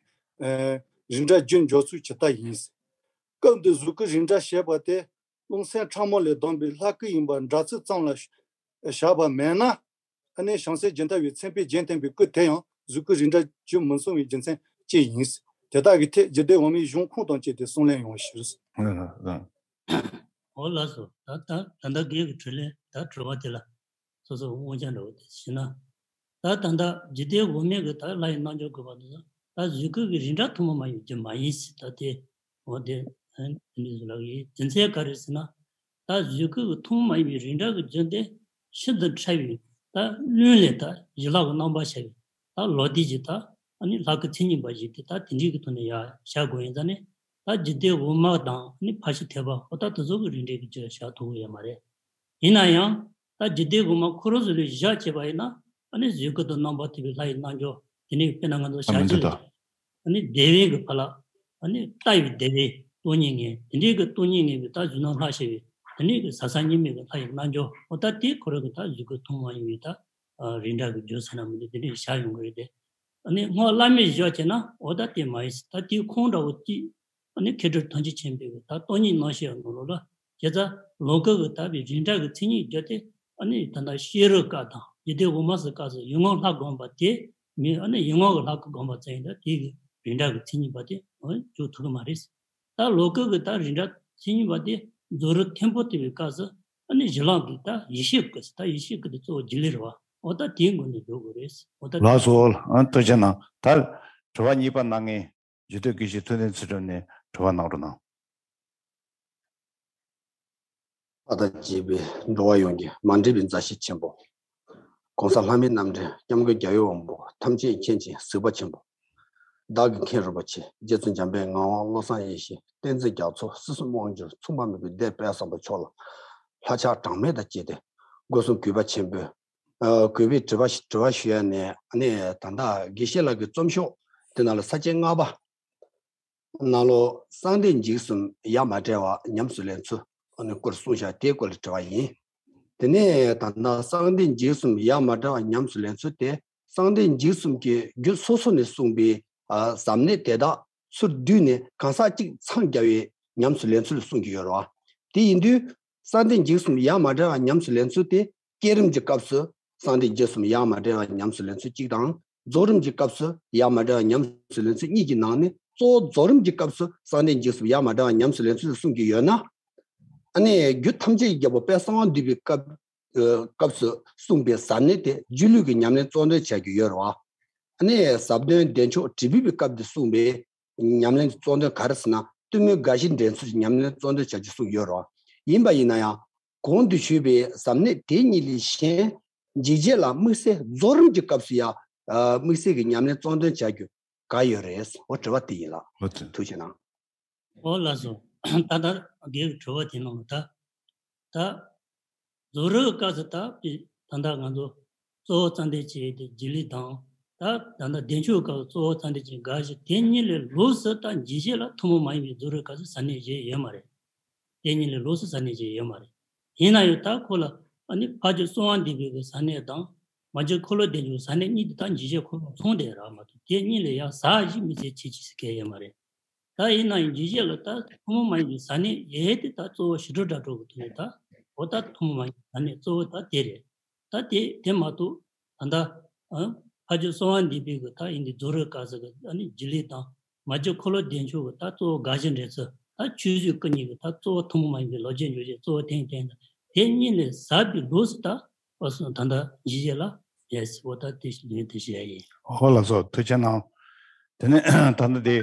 ཨ། རིགས་འདྲ་རྒྱུར་འཇོག་ཚུལ་ཇི་ལྟར་ཡིན། སྐབས་འདིར་གཟུགས་སྐུ་རིགས་འདྲ་ཞེས་པ་དེ་རླུང་སེམས་ཕྲ་མོ་ལས་ལྡན་པའི་ལྷ་སྐུ་ཡིན་པར་འདྲ་ཚིག་ཙམ་ལ་བཞག་པ་མེད་ན། ཨ་ནི་བྱང་སེམས་ཇི་ལྟ་བའི་མཚན་དཔེས་རྒྱན་བསྟན་པའི་སྐུ་དེ་ཡང་གཟུགས་སྐུ་རིགས་འདྲ་རྒྱུར་མི་མཚུངས་པའི་རྒྱུ་མཚན་ཅི་ཡིན། དེ་དག་གི་ཐད་འཇིག་རྟེན་འོག་མའི་གཞུང་ཁུངས་དང་བཅས་ཏེ་གསུང་ལན་ཡང་ཞུ། ཨ། ཨ། འོ་ལགས་སོ། ད་ད་ད་ལྟ་རྒན་གྱི་དྲིས་ལན་ད་དྲི་བ་དེ་ལ་སོ་སོ་དབང་ཆ་འདྲ་བོ་དེ་ཞུས་ན། ད་ད་ལྟ་འཇིག་རྟེན་འོག་མའི་གི་ད་ལྷ་ཡི་རྣལ་འབྱོར་དགོས་པ་དེ་ད་གཟུགས་སྐུ་གི་རིགས་འདྲ་ཐུན་མོང་མ་ཡིན་རྒྱུ་མ་ཡིན་ཟེར། ད་དེ་འོ་དེ་ཨ་ནི་བཟོ་ལག་ཡིན། རྒྱུ་མཚན་ག་རེ་ཟེར་ན། ད་གཟུགས་སྐུ་གི་ཐུན་མོང་མ་ཡིན་པའི་རིགས་འདྲ་གི་རྒྱུ་དེ་ཤིན་ཏུ་ཕྲ་བའི་ད་རླུང་ལས་ད་ཡན་ལག་གི་རྣམ་པར་ཤར་བའི་ད་ལོག་ལྟའི་གི་ད་ཨ་ནི་ལྷ་སྐུ་མཚན་ཉིད་པ་ཞིག་དེ་ད་དེ་འདྲའི་གི་ཐོག་ནས་ཡར་བཞག་དགོས་ཡིན་ཙང་ནི། ད་འཇིག་རྟེན་འོག་མ་དང་ཨ་ནི་ཕར་ཕྱིན་ཐེག་པ་འོ་ད་དེ་ཚོ་གི་རིགས་འདྲའི་གི་རྒྱུ་བཞག་ཐུབ་ཀྱི་ཡོད་མ་རེད། ཡིན་ན་ཡང་ད་འཇིག་རྟེན་འོག་མ་ཁོ་རང་ཚོ་ལ་བཞག་བྱས་པ་ཡིན་ན། ཨ་ནི་གཟུགས་སྐུ་དང་རྣམ་པར་ཐུག་པའི་ལྷ་ཡི་རྣལ་འབྱོར་དེ་ནི་དཔེར་ན་ང་ཚོ་ཨ་བྱ་མི་འདུག་སྤྱོད་ད། ཨ་ནི་བདེ་བའི་གི་ཕ་ལ། ཨ་ནི་ལྟ་བའི་བདེ་བའི་སྟོང་ཉིད་ངེས། དེ་འདྲའི་གི་སྟོང་ཉིད་ངེས་པའི་ད་གཟུགས་སྣང་ལྷ་ཞེས་པའི་དེ་ནི་གི་གཟའ་གཟའ་གཉིས་མེད་གི་ལྷ་ཡི་རྣལ་འབྱོར་འོ་ད་དེ་ཁོ་རང་གི་ད་གཟུགས་སྐུ་ཐུན་མོང་ཡིན་པའི་ད་རིགས་འདྲ་གི་རྒྱུ་ཟེར་ན་མི་འདུག་དེ་འདྲའི་བཞག་ཡོང་གི་རེད་དེ། ཨ་ནི་སྔགས་བླ་མེད་བཞག་བྱས་ན་འོ་ད་དེ་མ་ཡིན་ཟེར། ད་དེའི་ཁུངས་འདྲ་བོ་ཅིག་ཨ་ནི་མཁས་གྲུབ་ཐམས་ཅད་མཁྱེན་པའི་ད་སྟོང་ཉིད་རྣམ་བཤད་ནང་ལོགས་ལ། དེ་ལྟར་ལོ་སྐུ་གི་ད་བའི་རིགས་འདྲ་གི་མཚན་ཉིད་བརྗོད་དེ། ཨ་ནི་ད་ལྟ་ཤེས་རབ་སྐབས་དང་འཇིག་རྟེན་འོག་མ་སོགས་སྐབས་སུ་ཡུལ་ངོར་ལྷ་བསྒོམ་པ་དེ་མིན། ཨ་ནི་ཡུལ་ངོར་གྱི་ལྷ་སྐུ་བསྒོམ་པ་ཙམ་ཡིན་ད་དེ་གི་རིགས་འདྲ་གི་མཚན་ཉིད་པ་དེ་འཇོག་ཐུབ་ཀྱི་མ་རེད། ད་ལོ་སྐུ་གི་ད་རིགས་འདྲ་མཚན་ཉིད་པ་དེ་རྫོགས་རིམ་ཐིམ་ཕུག་བསྟན་པའི་སྐབས་སུ་ཨ་ནི་གཞི་ལམ་གྱི་ད་ཡེ་ཤེས་སྐུ་ཟེར། ད་ཡེ་ཤེས་སྐུ་དེ་གཙོ་བོ་རྒྱུད་ལས་རེད་བ། འོ་ད་དེའི་སྒོ་ནས་འཇོག་དགོས་རེད། འོ་ད། ལགས་སོ། ཨ་ཐུགས་རྗེ་གནང་། ད་དྲི་བ་གཉིས་པ་གནང་མཁན་རྒྱུད་སྟོད་དགེ་བཤེས་ཐུབ་བསྟན་ཚུལ་ཁྲིམས་ནས་དྲི་བ་གནང་རོགས་གནང་། ལྷ་དང་བཅས་པའི་འགྲོ་བ་ཡོངས་ཀྱི་མ་འདྲིས་པའི་མཛའ་བཤེས་ཆེན་པོ། གོང་ས་ལྷ་མིའི་རྣམ་འདྲེན་སྐྱབས་མགོན་རྒྱལ་བའི་དབང་པོ་ཐམས་ཅད་མཁྱེན་ཅིང་གཟིགས་པ་ཆེན་པོ། བདག་གི་མཁན་རིན་པོ་ཆེ་རྗེ་བཙུན་འཇམ་དཔལ་ངག་དབང་བློ་བཟང་ཡེ་ཤེས་བསྟན་འཛིན་རྒྱ་མཚོ་སྲིད་གསུམ་དབང་སྒྱུར་མཚུངས་པ་མེད་པའི་སྡེ་དཔལ་བཟང་པོ་མཆོག་ལ་ལྷ་ཕྱག་གྲངས་མེད་དང་བཅས་ཏེ་སྒོ་གསུམ་གུས་པ་ཆེན་པོས། ཨ། གུས་པས་དྲི་བ་ཞུ། དྲི་བ་ཞུ་ཡ་ནས་ནི་ད་ལྟ་དགེ་བཤེས་ལགས་ཀྱི་རྩོམ་ཤོག་དེ་ནང་ལ་ས་བཅད་ལྔ་པ་ནང་ལོ་གསང་བདེ་འཇིགས་གསུམ་ཡ་མ་བྲལ་བ་ཉམས་སུ་ལེན་ཚུལ་ནི་སྐོར་གསུངས་བཞག་དེའི་སྐོར་ལ་དྲི་བ་ཡིན། དེ་ནས་ད་ལྟ་གསང་བདེ་འཇིགས་གསུམ་ཡ་མ་བྲལ་བ་ཉམས་སུ་ལེན་ཚུལ་དེ་གསང་བདེ་འཇིགས་གསུམ་གྱི་རྒྱུད་སོ་སོ་ནས་གསུངས་པའི། ཨ། ཟབ་གནད་དེ་དག་ཚུར་བསྡུས་ནས་གང་ཟག་གཅིག་འཚང་རྒྱ་བའི་ཉམས་སུ་ལེན་ཚུལ་གསུངས་ཀྱི་ཡོད་རེད་བ། དེ་ཡིན་དུས། གསང་བདེ་འཇིགས་གསུམ་ཡ་མ་བྲལ་བ་ཉམས་སུ་ལེན་ཚུལ་དེ། བསྐྱེད་རིམ་གྱི་སྐབས་སུ་གསང་བདེ་འཇིགས་གསུམ་ཡ་མ་བྲལ་བ་ཉམས་སུ་ལེན་ཚུལ་གཅིག་དང་། རྫོགས་རིམ་གྱི་སྐབས་སུ་ཡ་མ་བྲལ་བ་ཉམས་སུ་ལེན་ཚུལ་གཉིས་ཀྱི་ནང་ནས་གཙོ་བོ་རྫོགས་རིམ་གྱི་སྐབས་སུ་གསང་བདེ་འཇིགས་གསུམ་ཡ་མ་བྲལ་བ་ཉམས་སུ་ལེན་ཚུལ་གསུངས་ཀྱི་ཡོད་ན། ཨ་ནི་རྒྱུ་ཐམས་ཅད་ཀྱི་རྒྱལ་པོ་དཔལ་གསང་བ་འདུས་པའི་སྐབས། སྐབས་སུ་གསུངས་པའི་ཟབ་གནད་དེ་སྒྱུ་ལུས་ཀྱི་ཉམས་ལེན་གཙོ་འདོན་བྱ་རྒྱུ་ཡོད་རེད་བ། ཨ་ནི་ཟབ་དོན་བདེ་མཆོག་དྲིལ་བུ་པའི་སྐབས་དེ་གསུངས་པའི་ཉམས་ལེན་གྱི་གཙོ་འདོན་ག་རེ་ཟེར་ན། གཏུམ་མོའི་དགའ་བཞི་འདྲེན་ཚུལ་གྱི་ཉམས་ལེན་གཙོ་འདོན་བྱ་རྒྱུ་གསུངས་ཡོད་རེད། ཡིན་པ་ཡིན་ན་ཡང་། གོང་དུ་ཞུས་པའི་ཟབ་གནད་དེ་གཉིས་ལས་གཞན། འཇིགས་བྱེད་ལ་དམིགས་བསལ་རྫོགས་རིམ་གྱི་སྐབས་སུ་ཡང་། ཨ། དམིགས་བསལ་གྱི་ཉམས་ལེན་གཙོ་འདོན་བྱ་རྒྱུ་ག་ཡོད་རེད། འོ་དྲི་བ་དེ་ཡིན་ལགས། འོ་དེ། ཐུགས་རྗེ་གནང་། ཨོ་ལགས་སོ། ད་ལྟ་རྒན་གྱི་དྲི་བ་དེ་ནང་ལ་ད། ད། རྫོགས་རིམ་སྐབས་སུ་ད་དཔེ་ད་ལྟ་ང་ཚོ་གཙོ་བོ་རྩ་འདོན་བྱས་ཏེ་སྒྱིད་ལུག་དང་། ད་ད་ལྟ་བདེ་མཆོག་སྐབས་སུ་གཙོ་བོ་རྩ་འདོན་བྱས་དགག་གཞི་དེ་གཉིས་ལས་ལོགས་སུ་ད་འཇིགས་བྱེད་ལ་ཐུན་མོང་མ་ཡིན་པའི་རྫོགས་རིམ་སྐབས་སུ་ཟབ་གནད་བཞེས་ཡོད་མ་རེད། དེ་གཉིས་ལས་ལོགས་སུ་ཟབ་གནད་བཞེས་ཡོད་མ་རེད། ཡིན་ན་ཡང་ད་ཁོ་ལ་ཨ་ནི་ཕ་རྒྱུད་གསང་བ་འདུས་པའི་གི་ཟབ་གནད་དང་། མ་རྒྱུད་འཁོར་ལོ་བདེ་མཆོག་ཟབ་གནད་གཉིས་དེ་ད་འཇིགས་བྱེད་ཁོ་ལ་མཚུངས་བསྡད་རག་མ་གཏོགས་དེ་གཉིས་ལས་ཡང་ཟབ་ཞིག་མི་ཚེ་ཆེ་ཆེ་ཟེར་མཁན་ཡོད་མ་རེད། ད་ཡིན་ན་ཡང་འཇིགས་བྱེད་ལ་ད་ཐུན་མོང་མ་ཡིན་པའི་ཟབ་གནད་ཡོད་དེ་ད་གཙོ་བོ་ཞི་ཁྲོ་སྒྲ་སྒྲོགས་ཀྱི་ཐོག་ནས་ད་འོ་ད་ཐུན་མོང་མ་ཡིན་པའི་ཟབ་གནད་གཙོ་བོ་ད་དེ་རེད། ད་དེ་དེ་མ་གཏོགས་ད་ལྟ་ཨ་ཕ་རྒྱུད་གསང་བ་འདུས་པའི་གི་ད་ཡིན་དེ་རྫོགས་རིམ་སྐབས་སུ་གི་ཨ་ནི་སྒྱིད་ལུག་དང་མ་རྒྱུད་འཁོར་ལོ་བདེ་མཆོག་གི་ད་གཙོ་བོ་དགག་གཞི་འགྲེལ་ཚུལ་ད་ཆོས་བརྒྱུད་ཀུན་གཉིས་ཀྱི་ད་གཙོ་བོ་ཐུན་མོང་མ་ཡིན་པའི་ལོ་རྒྱུས་འཇོག་བྱེད་གཙོ་བོ་ཐེངས་ཐེངས་ད་དེ་གཉིས་ལས་ཟབ་པའི་ལོགས་སུ་ད་ཨ་སོང་ད་ལྟ་འཇིགས་བྱེད་ལ་ཡོད་ཟེར་བ་ད་དེ་ཞིག་ལན་དེ་བཤད་ཡིན། ཧོ་ལགས་སོ་ཐུགས་རྗེ་གནང་། དེ་ནས་ད་ལྟ་དེ།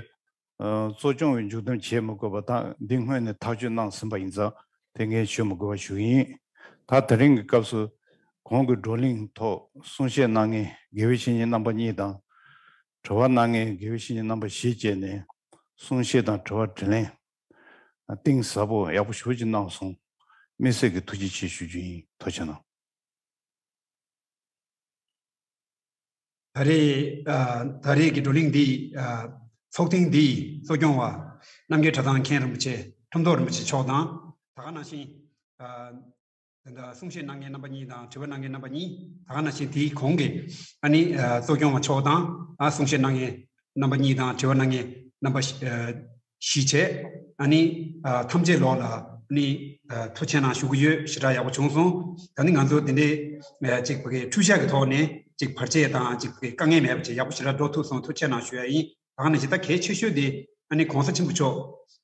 གཙོ་སྐྱོང་བའི་མཇུག་སྡོམ་བྱེད་མི་དགོས་པ་དང་འདི་སྔོན་ནས་ཐག་གཅོད་གནང་ཟིན་པ་ཡིན་ཙང་དེ་ངས་ཞུ་མི་དགོས་པ་ཞུ་གི་ཡིན། ད་དེ་རིང་གི་སྐབས་སུ་གོང་གི་བགྲོ་གླེང་ཐོག་གསུང་བཤད་གནང་མཁན་དགེ་བའི་བཤེས་གཉེན་རྣམ་པ་གཉིས་དང་། དྲི་བ་གནང་མཁན་དགེ་བའི་བཤེས་གཉེན་རྣམ་པ་བཞི་བཅས་ནས་གསུང་བཤད་དང་དྲི་བ་དྲིས་ལན་གཏིང་ཟབ་པོ་ཡག་པོ་ཞེ་པོ་ཅིག་གནང་སོང་། དམིགས་བསལ་གྱི་ཐུགས་རྗེ་ཆེ་ཞུ་རྒྱུ་ཡིན། ཐུགས་རྗེ་གནང་། ད་རེས་ཨ་ད་རེས་ཀྱི་བགྲོ་གླེང་འདི་ཨ་ཚོགས་ཐེངས་འདིའི་གཙོ་སྐྱོང་བ་རྣམ་རྒྱལ་གྲྭ་ཚང་མཁན་རིན་པོ་ཆེ་ཁྲིམས་རྡོར་རིན་པོ་ཆེ་མཆོག་དང་། ད་ག་ནང་བཞིན་ཨ་ད་ལྟ་གསུང་བཤད་གནང་མཁན་རྣམ་པ་གཉིས་དང་དྲི་བ་གནང་མཁན་རྣམ་པ་གཉིས། ད་ག་ནང་བཞིན་དེའི་གོང་གི་ཨ་ནི་ཨ་གཙོ་སྐྱོང་བ་མཆོག་དང་ཨ་གསུང་བཤད་གནང་མཁན་རྣམ་པ་གཉིས་དང་དྲི་བ་གནང་མཁན་རྣམ་པ་བཞི་ཨ་བཞི་བྱས། ཨ་ནི་ཨ་ཐམས་ཅད་ལོག་ལ་ཨ་ནི་ཨ་ཐུགས་རྗེ་གནང་ཞུ་གི་ཡོད། ཞེ་དྲག་ཡག་པོ་བྱུང་སོང་། ད་ནི་ང་ཚོ་དེ་འདྲའི་ཨ་ཅིག་ཕ་གི་འཕྲུལ་ཆས་ཀྱི་ཐོག་ནས་ཅིག་བར་ཆད་དང་ཅིག་ཕ་གི་དཀའ་ངལ་མེད་པ་ཅིག་ཡག་པོ་ཞེ་དྲག་འགྲོ་ཐུབ་སོང་། ཐུགས་རྗེ་གནང་ཞུ་ཡ་ཡིན། ད་ག་ནང་བཞིན་ད་གལ་ཆེ་ཤོས་དེ་ཨ་ནི་གོང་ས་ཆེན་པོ་མཆོག་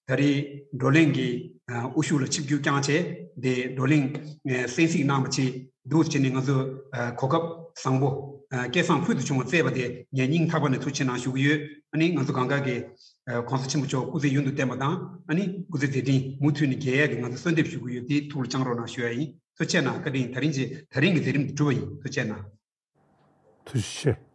ད་རེས་བགྲོ་གླེང་གི་ཨ་དབུ་བཞུགས་ལ་ཆིབས་བསྒྱུར་བསྐྱངས་བྱས་དེ་བགྲོ་གླེང་ཨ་གསན་གཟིགས་གནང་བ་ཅིག་འདུག་བྱས་ནས་ང་ཚོ་ཨ་གོ་སྐབས་བཟང་པོ་ཨ་སྐལ་བཟང་ཕུལ་དུ་བྱུང་བ་བསྩལ་བ་དེ་ངས་སྙིང་ཐག་པ་ནས་ཐུགས་རྗེ་གནང་ཞུ་གི་ཡོད། ཨ་ནི་ང་ཚོ་གང་ག་གི་ཨ་གོང་ས་ཆེན་པོ་མཆོག་སྐུ་ཚེ་ཡུན་དུ་བརྟན་པ་དང་ཨ་ནི་སྐུ་ཚེ་མཛད་འཕྲིན་མུ་མཐུད་ནས་རྒྱས་ཡག་གི་ང་ཚོ་གསོལ་འདེབས་ཞུ་གི་ཡོད། དེ་ཐུགས་ལ་བཅངས་རོགས་གནང་ཞུ་ཡ་ཡིན། ཐུགས་རྗེ་གནང་། བཀའ་དྲིན། ད་རིང་གི་ད་རིང་གི་མཛད་རིམ་འདི་གྲུབ་པ་ཡིན། ཐུགས་རྗེ་གནང་། ཐུགས་རྗེ་ཆེ།